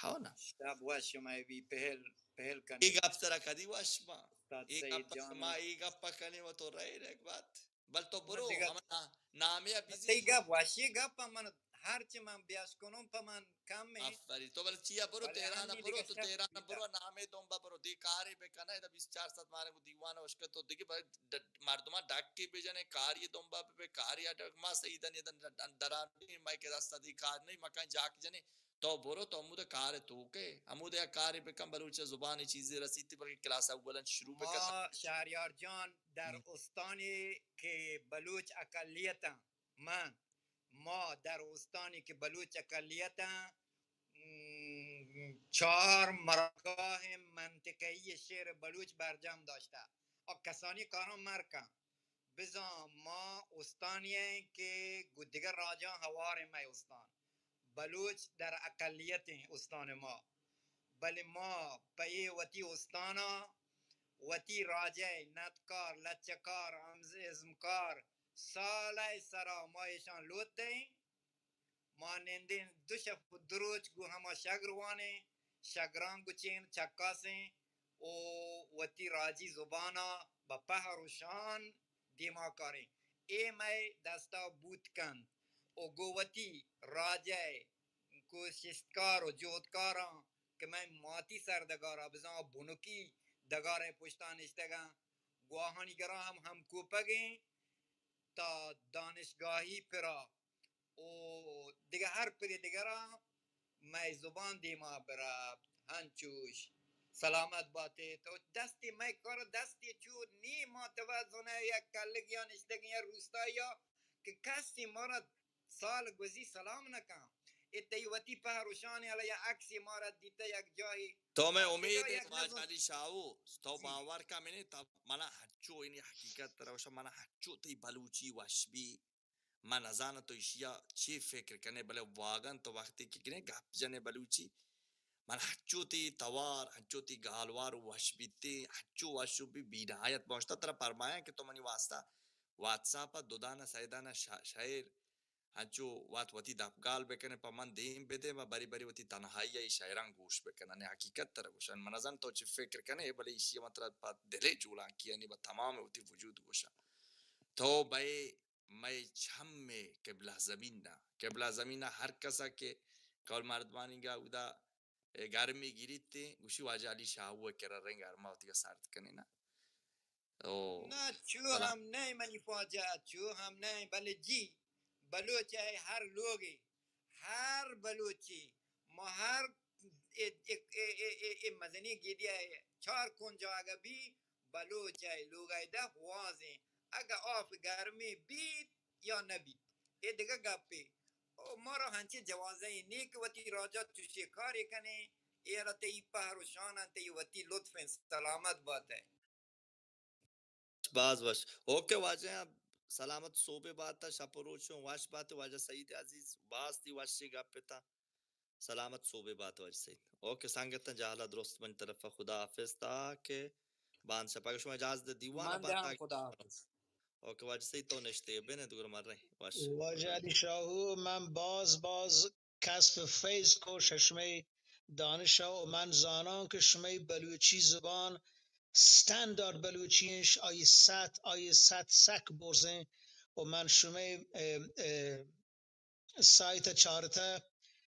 ہاو نا۔ شب وش شمئے بی، پہل، پہل کنے۔ اے گپ سرا کدی وش ما؟ استاد اے سعید گپ جان۔ ما اے گپ کنے و تو رئے رگ بات۔ بل تو برو، دگہ ہم نا-، نامے ء بزی۔ تئی گپ وشی گپ من ہر چی من بیاش کنوں پہ من کم ایں۔ آفرین۔ تو بل چیا برو، بلے تہران ہنی برو، دگہ تو شپ تہران بیتا۔ برو، نامے دنبا برو، دی کارے بکن، ادا بیست چار سد مارا گوں دیوان ءَ اشکت، تو دگہ بر-، ڈ-، مردماں ڈکے بجنے، کاری دنبا بہ بے، کاری ءَ ڈک، ما سیدن ادا دران، ما کہ دست دی کار نہیں، مکان جاک جنے، تو برو، تو ہمود کار توکے، ہمود یک کارے بکن، بلوچ زبان چیزے رسیتی، بلکہ کلاس اولاً شروع بکن۔ ما شہریار جان در استانی کہ بلوچ اقلیت، من، ما در استانی کہ بلوچ اقلیت، م، چار مراگاہ منطقہ‌ای شعر بلوچ برجم داشتہ۔ آ کسانی کاراں مرکن۔ بزاں ما استانی ایں کہ گوں دگہ راجاں ہوار ایں مئے استان۔ بلوچ در اقلیت ایں استان ما۔ بلے ما پہ اے وتی استاناں وتی راجئے ندکار، لچہ کار، ہمز-، ازمکار، سالئے سرا ما ایشاں لوٹ دئیں۔ ما نندیں دو شپ و دو روچ گوں ہما شگر وانیں، شگراں گچین چکاسیں و وتی راجی زبانا بہ پہر و شان دیما کاریں۔ اے مئے دستا بوت کنت و گوں وتی راجئے کوشستکار و جہدکاراں کہ مئے ماتی سر ڈگارا بزاں بنکی ڈگارئے پشتا نشتگاں، گواہانی گرا ہم ہمکوپگیں تا دانشگاہی پرا و دگہ ہر پرے دگرا مئے زبان دیما برفت۔ ہنچوش سلامت باتے۔ تو دستی مئے کار دستی چو نی، ما تو زنے یک کلگیا نشتگیں یا روستایا کہ کسی مارا سال گوزی سلام نکن۔ اے تئی وتی پہر و شان، حالا یا عکسی مارا دیتا یک جاہی۔ تو مئے امید یک واجہ علی شاہو، تو باور کن منی، تا منا ہچو اینی حقیقت ترا گوشاں، منا ہچو تئی بلوچی وش بی۔ من نزاناں تو ایشیا چی فکر کنے، بلے واگن تو وقتی کہ گنے گپ جنے بلوچی، من ہچو تئی توار، ہچو تئی گالوار وش بیتی، ہچو وش بی، بی نہایت باشتا۔ ترا پرمایاں کہ تو منی واسطہ واتساپ ءَ دو دانہ سئے دانہ شا-، شعر انچو وت وتی دپگال بکنے، پہ من دیم بدے، ما بری بری وتی تنہائی ءَ اے شعراں گوش بکنن۔ حقیقت ترا گوشن، من نزان تو چی فکر کنے، بلے ایشی ءَ من ترا پہ دل ءِ چولانکی ءَ نی، بہ تمام وتی وجود گوشاں۔ تو بئے مئے چم ءِ قبلہ زمین ءَ، قبلہ زمین ءَ ہر کس ءَ کہ کول مردمانی گا اودا اے گرمی گیریت، گوشی واجہ علی شاہو ءِ کرا رنگ ارما وتی سرد کنینا۔ او، نہ، چو ہم نہ، منی پاجا، چو ہم نہ، بلے جی، بلوچ ءِ ہر لوگے، ہر بلوچے، ما ہر اے، اے، اے مزنی گیدی ءِ چار کنجا اگہ بی، بلوچ ءِ لوگ ءِ دہ وازیں۔ اگہ آپ گرمی بیت یا نہ بیت، اے دگہ گپے۔ او مارا ہنچیں جوازہ نی کہ وتی راجا چوشی کارے کنیں، اے را تئی پہر و شان انت، تئی وتی لطف انت، سلامت بات ئے۔ باز وش۔ اوکے واجہ، سلامت صحبے بات، شپ و روچ وش بات واجہ سعید عزیز، باز تئی وشی گپ اتاں۔ سلامت صحبے بات واجہ سعید۔ اوکے سنگتاں، جہلا درست منی طرف ءَ خدا حافظ تا کہ باند شپ۔ اگہ شما اجازت دے دیوان ءَ من بات دے ہم خدا حافظ۔ اوکے واجہ سعید تو نشتے بنے دگر مرے وش۔ واجہ علی شاہو، من باز باز کسب فیض کو شہ شمئے دانش ءَ و من زاناں کہ شمئے بلوچی زبان اسٹینڈرڈ بلوچی انت، آئی سطح، آئی سطح سک برزیں و من شمئے، اه، اه، سائت ءَ چارتہ،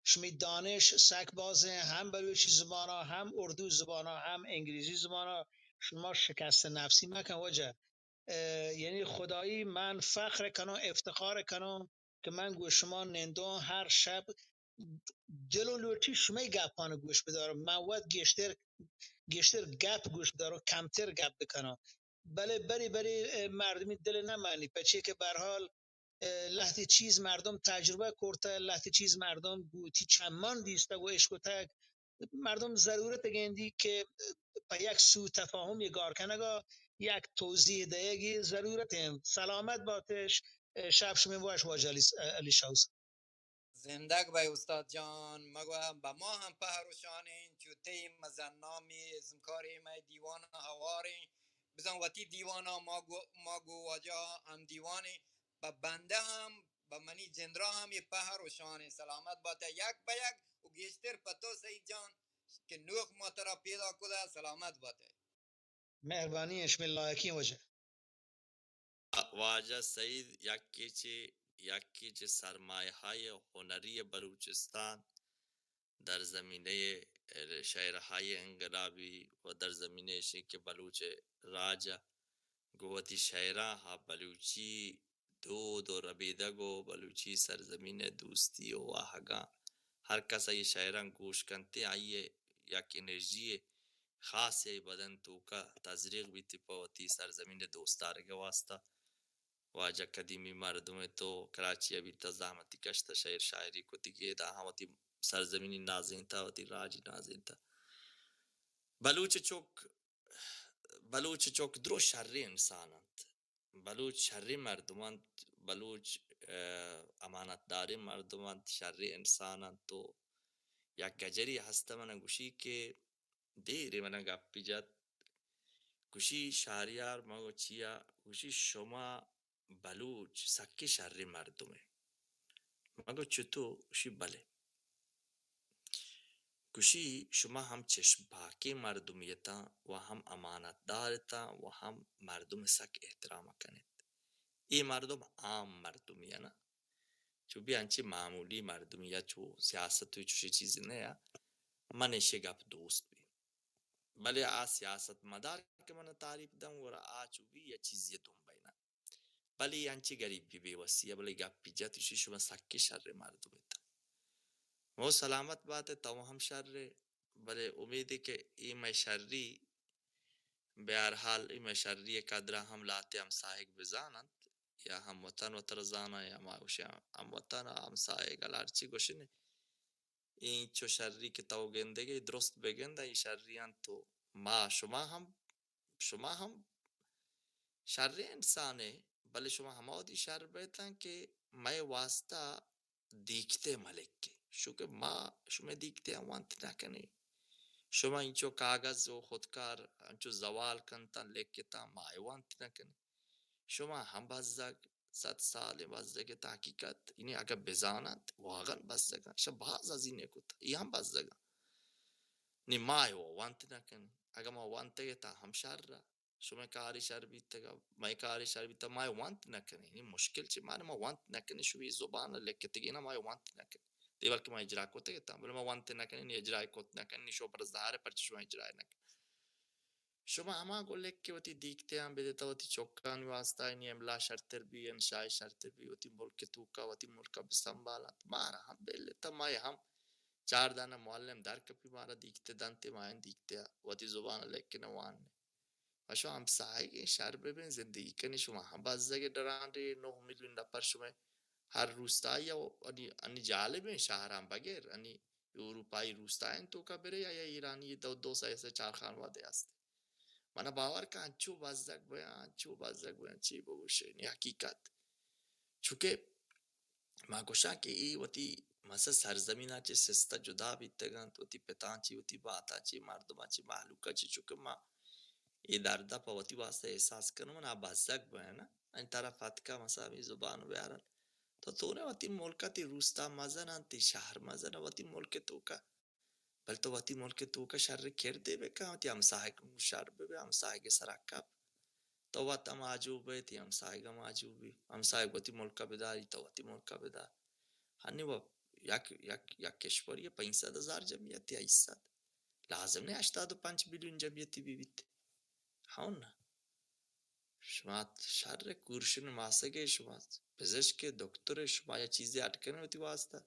شمئے دانش سک بازیں، ہم بلوچی زبان ءَ، ہم اردو زبان ءَ، ہم انگریزی زبان ءَ۔ شما شکست نفسی مکن واجہ۔ اه، یعنی خدایی من فخر کناں، افتخار کناں کہ من گوں شما ننداں ہر شپ، دل و لوٹی شمئے گپان گوش بدارم۔ من وت گیشتر، گیشتر گپ گوش بدارم، کمتر گپ بکناں۔ بلے بری بری، اه، مردمی دل نمانی، پچے کہ برحال، اه، لہتی چیز مردم تجربہ کرتہ، لہتی چیز مردم گوں وتی چمان دیستگ و اشکتگ۔ مردم ضرورت گندی کہ پہ یک سوء تفاہمی گار کنگا یک توضیح دئیگی ضرورت انت۔ سلامت باتش، شپ شمئے وش واجہ علی، علی شاہ حسین۔ زندگ بئے استاد جان، مگو بہ ما ہم پہر و شان انت، چو تئی مزن نامی ازمکاری مئے دیوان ہوار انت۔ بزاں وتی دیوانا ما گو، ما گو واجہ ہم دیوان انت۔ بہ بندہ ہم، بہ منی جندرا ہم اے پہر و شان انت۔ سلامت بات ئے یک بہ یک و گیشتر پہ تو سعید جان کہ نوخ ما ترا پیدا کتہ، سلامت بات ئے۔ مہربانی انت، شمئے لائقیں واجہ۔ واجہ سعید یکے چہ، یکے چہ سرمایہ های هنری بلوچستان در زمینهٔ شئیرہای انقلابی و در زمینہ ایشی کہ بلوچ راج ءَ گوں وتی شئیراں ہا بلوچی دود و ربیدگ و بلوچی سرزمین ءِ دوستی و واہگاں ہر کس آئی شئیراں گوش کنت، آئی ءِ یک انرجی خاصے آئی بدن توکا تزریق بیت پہ وتی سرزمین ءِ دوستدارگ ءِ واسطہ۔ واجہ قدیمی مردمے تو کراچی ءَ بیتہ، زحمتی کشتہ، شئیر شاعری کتگی، ادا ہم وتی سرزمینی نازینتہ، وتی راجی نازینتہ۔ بلوچ چک، بلوچ چک درو شریں انسان انت۔ بلوچ شریں مردم انت۔ بلوچ، اه، امانت داریں مردم انت، شریں انسان انت۔ تو یک گجری ہست من گوشی کہ دیر من گپی جت، گوشی، شہریار، من گو چیا؟ گوشی، شما بلوچ سکیں شریں مردمے۔ من گو چتو؟ گوشی بلے۔ گوشی، شما ہم چشم پاکیں مردمے اتاں و ہم امانت دار اتاں و ہم مردم سک احترام کنیت۔ اے مردم عام مردمے نا، چو بی انچیں معمولی مردمے یا چو سیاست و چوشی چیزے نہ یا، من ایشی گپ دوست بی۔ بلے آ سیاست مدار کہ من تعریف دم گڑا آ چو بی یا چیزے دنبئی نا۔ بلے انچیں غریبی بے وسی ءَ، بلے گپی جت، ایشی، شما سکیں شریں مردم ات۔ مو سلامت بات ئے، تو ہم شر ئے، بلے امید ئے کہ اے مئے شری، بہرحال اے مئے شری ءِ قدر ءَ ہم لہتے ہمساہگ بزان انت، یا ہم وطن وتر زاناں، یا ما گوشیں ہم وطن ءُ ہمساہگ، ہرچی گوشنے۔ اینچو شری کہ تو گندگ ئے، درست بگند، اے شری انت۔ تو ما شما ہم، شما ہم شریں انسانے، بلے شما ہما وھدی شر بیتاں کہ مئے واسطہ دیکتے ملک ئے، شو کہ ما شمئے دیکتے آں وانت نہ کنیں۔ شما اینچو کاغذ و خودکار انچو زوال کنتاں، لکتاں، ما اے وانت نہ کنیں۔ شما ہم بزگ، صد سالیں بزگ ات، حقیقت۔ یعنی اگہ بزاننت، واقعاً بزگاں، شما باز ہزینے کت، اے ہم بزگاں۔ نی ما اے وانت نہ کنیں۔ اگہ ما وانتگ اتاں ہم شر ءَ، شمئے کارے شر بیتگ ءَ، مئے کارے شر بیتگ، ما اے وانت نہ کنیں۔ یعنی مشکل چی؟ ما، ما وانت نہ کنیں، شمئے زبان ءَ لکتگیناں ما اے وانت نہ کنیں۔ دے بلکہ ما اجرا کتگ اتاں، بلے ما وانت نہ کنیں، نی اجرا کت نہ کنیں، نی شو پر ظاہر ءَ پرچہ شما اجرا نہ کنیں۔ شما ہما گلک کہ وتی دیکتیاں بدیتہ، وتی چکانی واسطہ، یعنی املا شرتر بی، انشاء شرتر بی، وتی ملک توکا، وتی ملک ءَ بسنبھالنت۔ مارا ہم بل اتہ، ما ہم چار دانہ معلم در کپی، مارا دیکتے دنت، ما ہم دیکتے وتی زبان ءَ لکھنے واننے۔ اشو ہمساہگیں شر ببیں، زندگی کنی، شما ہم بزگ ڈرانڈے، نو میلیون نفر شمئے ہر روستائی ءَ، انی، انی جالبیں شہراں بگر، انی اروپائی روستائیں توکا برے، آیا ایرانی دو، دو سئے، سئے چار خانوادے است۔ منا باور کن، انچو بزگ بیاں، انچو بزگ بیاں، چی بگوشے، نی حقیقت۔ چونکہ ما گوشاں کہ اے وتی مثلا سرزمینا چہ سستہ جدا بیتگ انت، وتی پتاں چی، وتی ماتاں چی، مردماں چی، مہلوکاں چی، چونکہ ما اے دردا پہ وتی واسطہ احساس کنوں، من آ بزگ بیاں نا۔ ان طرف اتکا مثلا ہمے زبان بیارن۔ تو تو نے وتی ملکا، تی روستا مزن انت، تی شہر مزن، وتی ملک توکا۔ بلے تو وتی ملک توکا شر کردے بکن، وتی ہمساہگ گوں شر ببے، ہمساہگ سرا کپ۔ تو وت ہم آجو بئے، تی ہمساہگ ہم آجو بی۔ ہمساہگ وتی ملکا بداری، تو وتی ملکا بدار۔ ہنی و یک، یک، یک کشوری پنچ صد ہزار جمعیتی، ہشت صد۔ لازم نہیں ہشتاد و پنچ میلیون جمعیتی بی بیت۔ ہاں نا۔ شما شر کورشن ماسگے، شما پزشکے، دکترے، شما یا چیزے اڈ کنے وتی واسطہ۔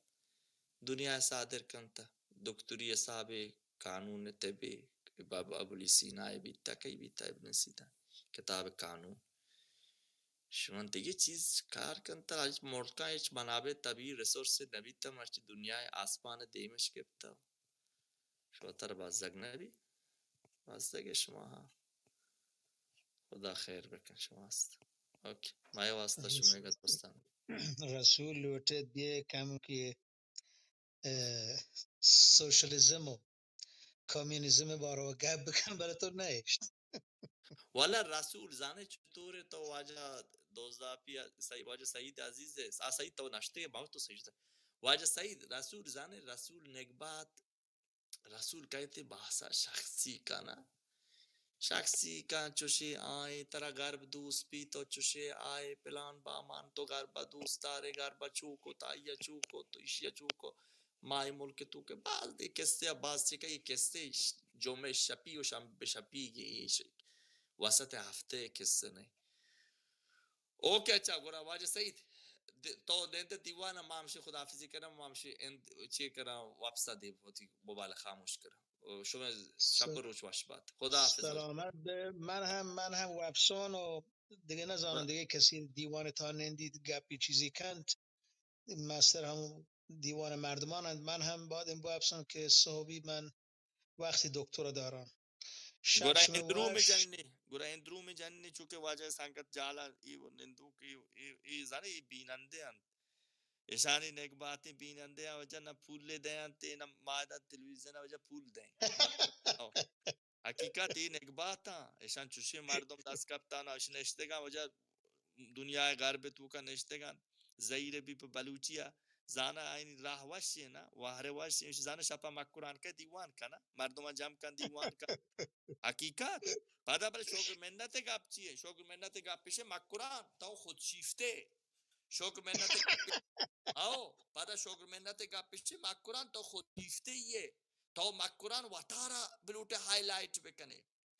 دنیا صادر کنتا۔ دکتری حسابے، قانون طبے، باب ابولی سینا بیتا، کئی بیتا ابن سینا۔ کتاب قانون۔ شما دگہ چیز کار کنتا، ہچ ملکاں ہچ منابع طبیعی ریسورس نبیتا، مرچی دنیا آسمان دیمش گپتا۔ شما تر بزگ نبی۔ بزگ شما ہاں۔ خدا خیر بکن شما است۔ اوکے۔ مئے واسطہ شما گت بستان۔ رسول لوٹے دیے کم کہ، اه، سوشلزم و کمیونزم بارو گپ بکن، بلے تو نہ اشت۔ والا رسول زانے چطور ہے تو واجہ دوزاپی، سعی-، واجہ سعید عزیز ہے۔ آ سعید تو نشتے، بہت تو سعید۔ واجہ سعید، رسول زانے، رسول نگبات، رسول کئیت بحثا شخصی کنا۔ شخصی کن چوشے آئے، ترا گرب دوست بی تو چوشے آئے، پلان بامان تو گربا دوست دارے، گربا چوکو، تایا چوکو، تو ایشیا چوکو۔ ما اے ملک ءِ توک ءَ باز دے کسے ءَ باز چکا اے کسے ش-، جمعہ شپی و شنبہ شپی گی اے ش-، وسط ہفتے کسے نہ۔ اوکے، اچھا، گڑا واجہ سعید، د-، تو دینتے دیوان ءَ ما ہمشی خداحافظی کرا، ما ہمشی اند چے کرا، واپسا دے وتی موبائل خاموش کرا۔ او، شما شپ س-، روچ وش بات۔ خدا حافظ۔ سلامت بے۔ من ہم، من ہم وپسان و دگہ نزانم دگہ کسی دیوان تا نندیت گپی چیزی کنت۔ مستر ہم دیوان مردمان انت۔ من ہم باید این وپسان کہ صحبی من وقتی دکتر داران۔ شپ گڑا شما اندروم وش۔ جنی، گڑا اندروم جنی، چونکہ واجہ سنگت جالا ای و نندوک ای، ای، ای زانے ای بینندے انت۔ اشانی نگباتیں بینندے آ وجہ نہ پول دینت، نہ مادہ تلویزیون آ وجہ پول دیں۔ او۔ حقیقت ای نگباتاں، اشان چوشیں مردم دست کپتان، اش نشتگاں وجہ دنیا غرب توکا نشتگاں، زہیر بی پہ بلوچی آ، زانا آئینی راہ وشی نا، وہر وشی، اش زانا شپا مکران کہ دیوان کنا، مردم جم کن دیوان کن۔ حقیقت۔ پدا بلے شکر منت گپ چیے؟ شکر منت گپ پیشے مکران، تو خود شیفتے۔ شکر منت گپ، او، پدا شکر منت گپ پیشے مکران، تو خود شیفتے یے۔ تو مکران وتارا بلوٹے ہائی لائٹ بکنے۔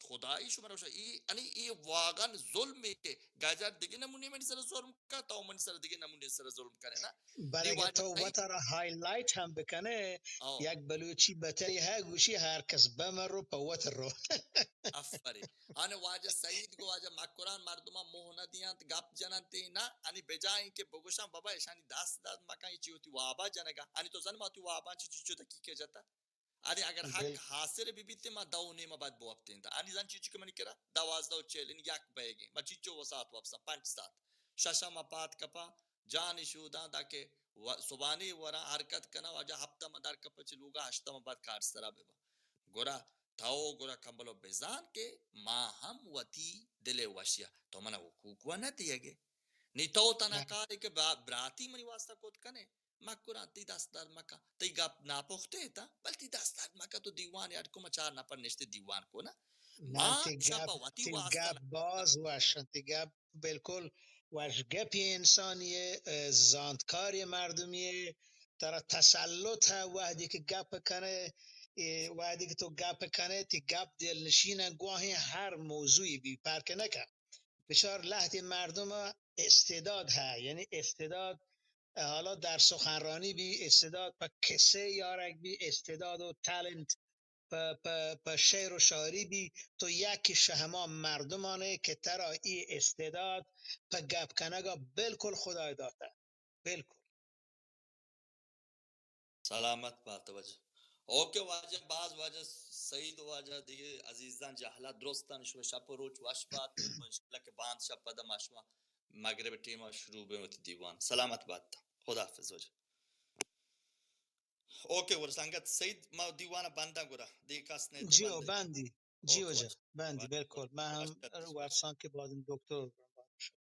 خدائی شما روشا، ای، انی ای واقعاً ظلم ہے کہ گجر دگہ نمونے منی سر ظلم کا، تو منی سر دگہ نمونے سر ظلم کنے نا۔ بلے اگر تو وتارا ہائی لائٹ ہم بکنے، او۔ یک بلوچی بتری ہے، گوشی ہر کس بمرو پہ وت رو۔ آفرین۔ آنے واجہ سعید گو واجہ مکران مردمان موہ نہ دیانت، گپ جننت نا، انی بجائیں کہ بگوشاں بابا اشانی دست درد مکن، ای چی وتی وابا جنگا۔ انی تو زن ما وتی وابان چی چیچو دقیقے جتا۔ انی اگر حق حاصل بی بیت ما دو نیمہ بعد بوپتیں تا۔ انی زن چیچو کہ منی کرا دوازدہ و چہل، انی یک بیگیں۔ ما چیچو و ساعت وپسا، پنچ ساعت۔ ششا ما پاد کپا، جان شوداں، داکہ و-، سبانی وراں حرکت کناں، واجہ ہپتہ ما در کپا چہ لوگا، ہشتہ ما بعد کار سرا ببا۔ گڑا تو گڑا کمبلو بزان کہ ما ہم وتی دل وشیا، تو منا حقوق و نہ دیگے۔ نی تو تنا کارے کہ با-، براتی منی واسطہ کت کنے، مکران، تئی دست درد مکن۔ تئی گپ ناپختے تا، بل تئی دست درد مکن، تو دیوان یاد کو، ما چار نفر نشتے دیوان کو نا۔ ما تئی شپ گپ، وتی تئی واسطہ گپ نہ باز وش انت، تئی گپ بالکل وش گپی انسانی، اه، زانتکاری مردمی، ترا تسلط ہے وہدی کہ گپ کنے، اے، وہدی کہ تو گپ کنے، تئی گپ دلنشین گواہیں ہر موضوعی بی، پرک نکن۔ بچار لہتے مردم استعداد ہے، یعنی استعداد حالا در سخنرانی بی، استعداد پہ کسے یارگ بی، استعداد و ٹیلنٹ پہ، پہ، پہ شعر و شاعری بی، تو یکی شہ ہما مردمانے کہ ترا ای استعداد پہ گپ کنگا بالکل خدای داتا۔ بالکل۔ سلامت بات واجہ۔ اوکے واجہ، باز واجہ سعید و واجہ دیگہ عزیزان جہلا درستان، شما شپ و روچ وش بات۔ انشاءاللہ کہ باند شپ پدا ما شما مغرب ٹیم شروع بیں وتی دیوان۔ سلامت بات۔ خدا حافظ واجہ۔ اوکے، ور سنگت سعید، ما دیوان بنداں گڑا، دیگہ کس نہ تو جی او بندے۔ بندی۔ جی او واجہ۔ بندی، بالکل۔ من ہم وش ات۔ وارسان کہ بعد دکتر۔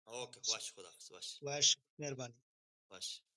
اوکے، وش، خدا حافظ، وش۔ وش، مہربانی۔ وش۔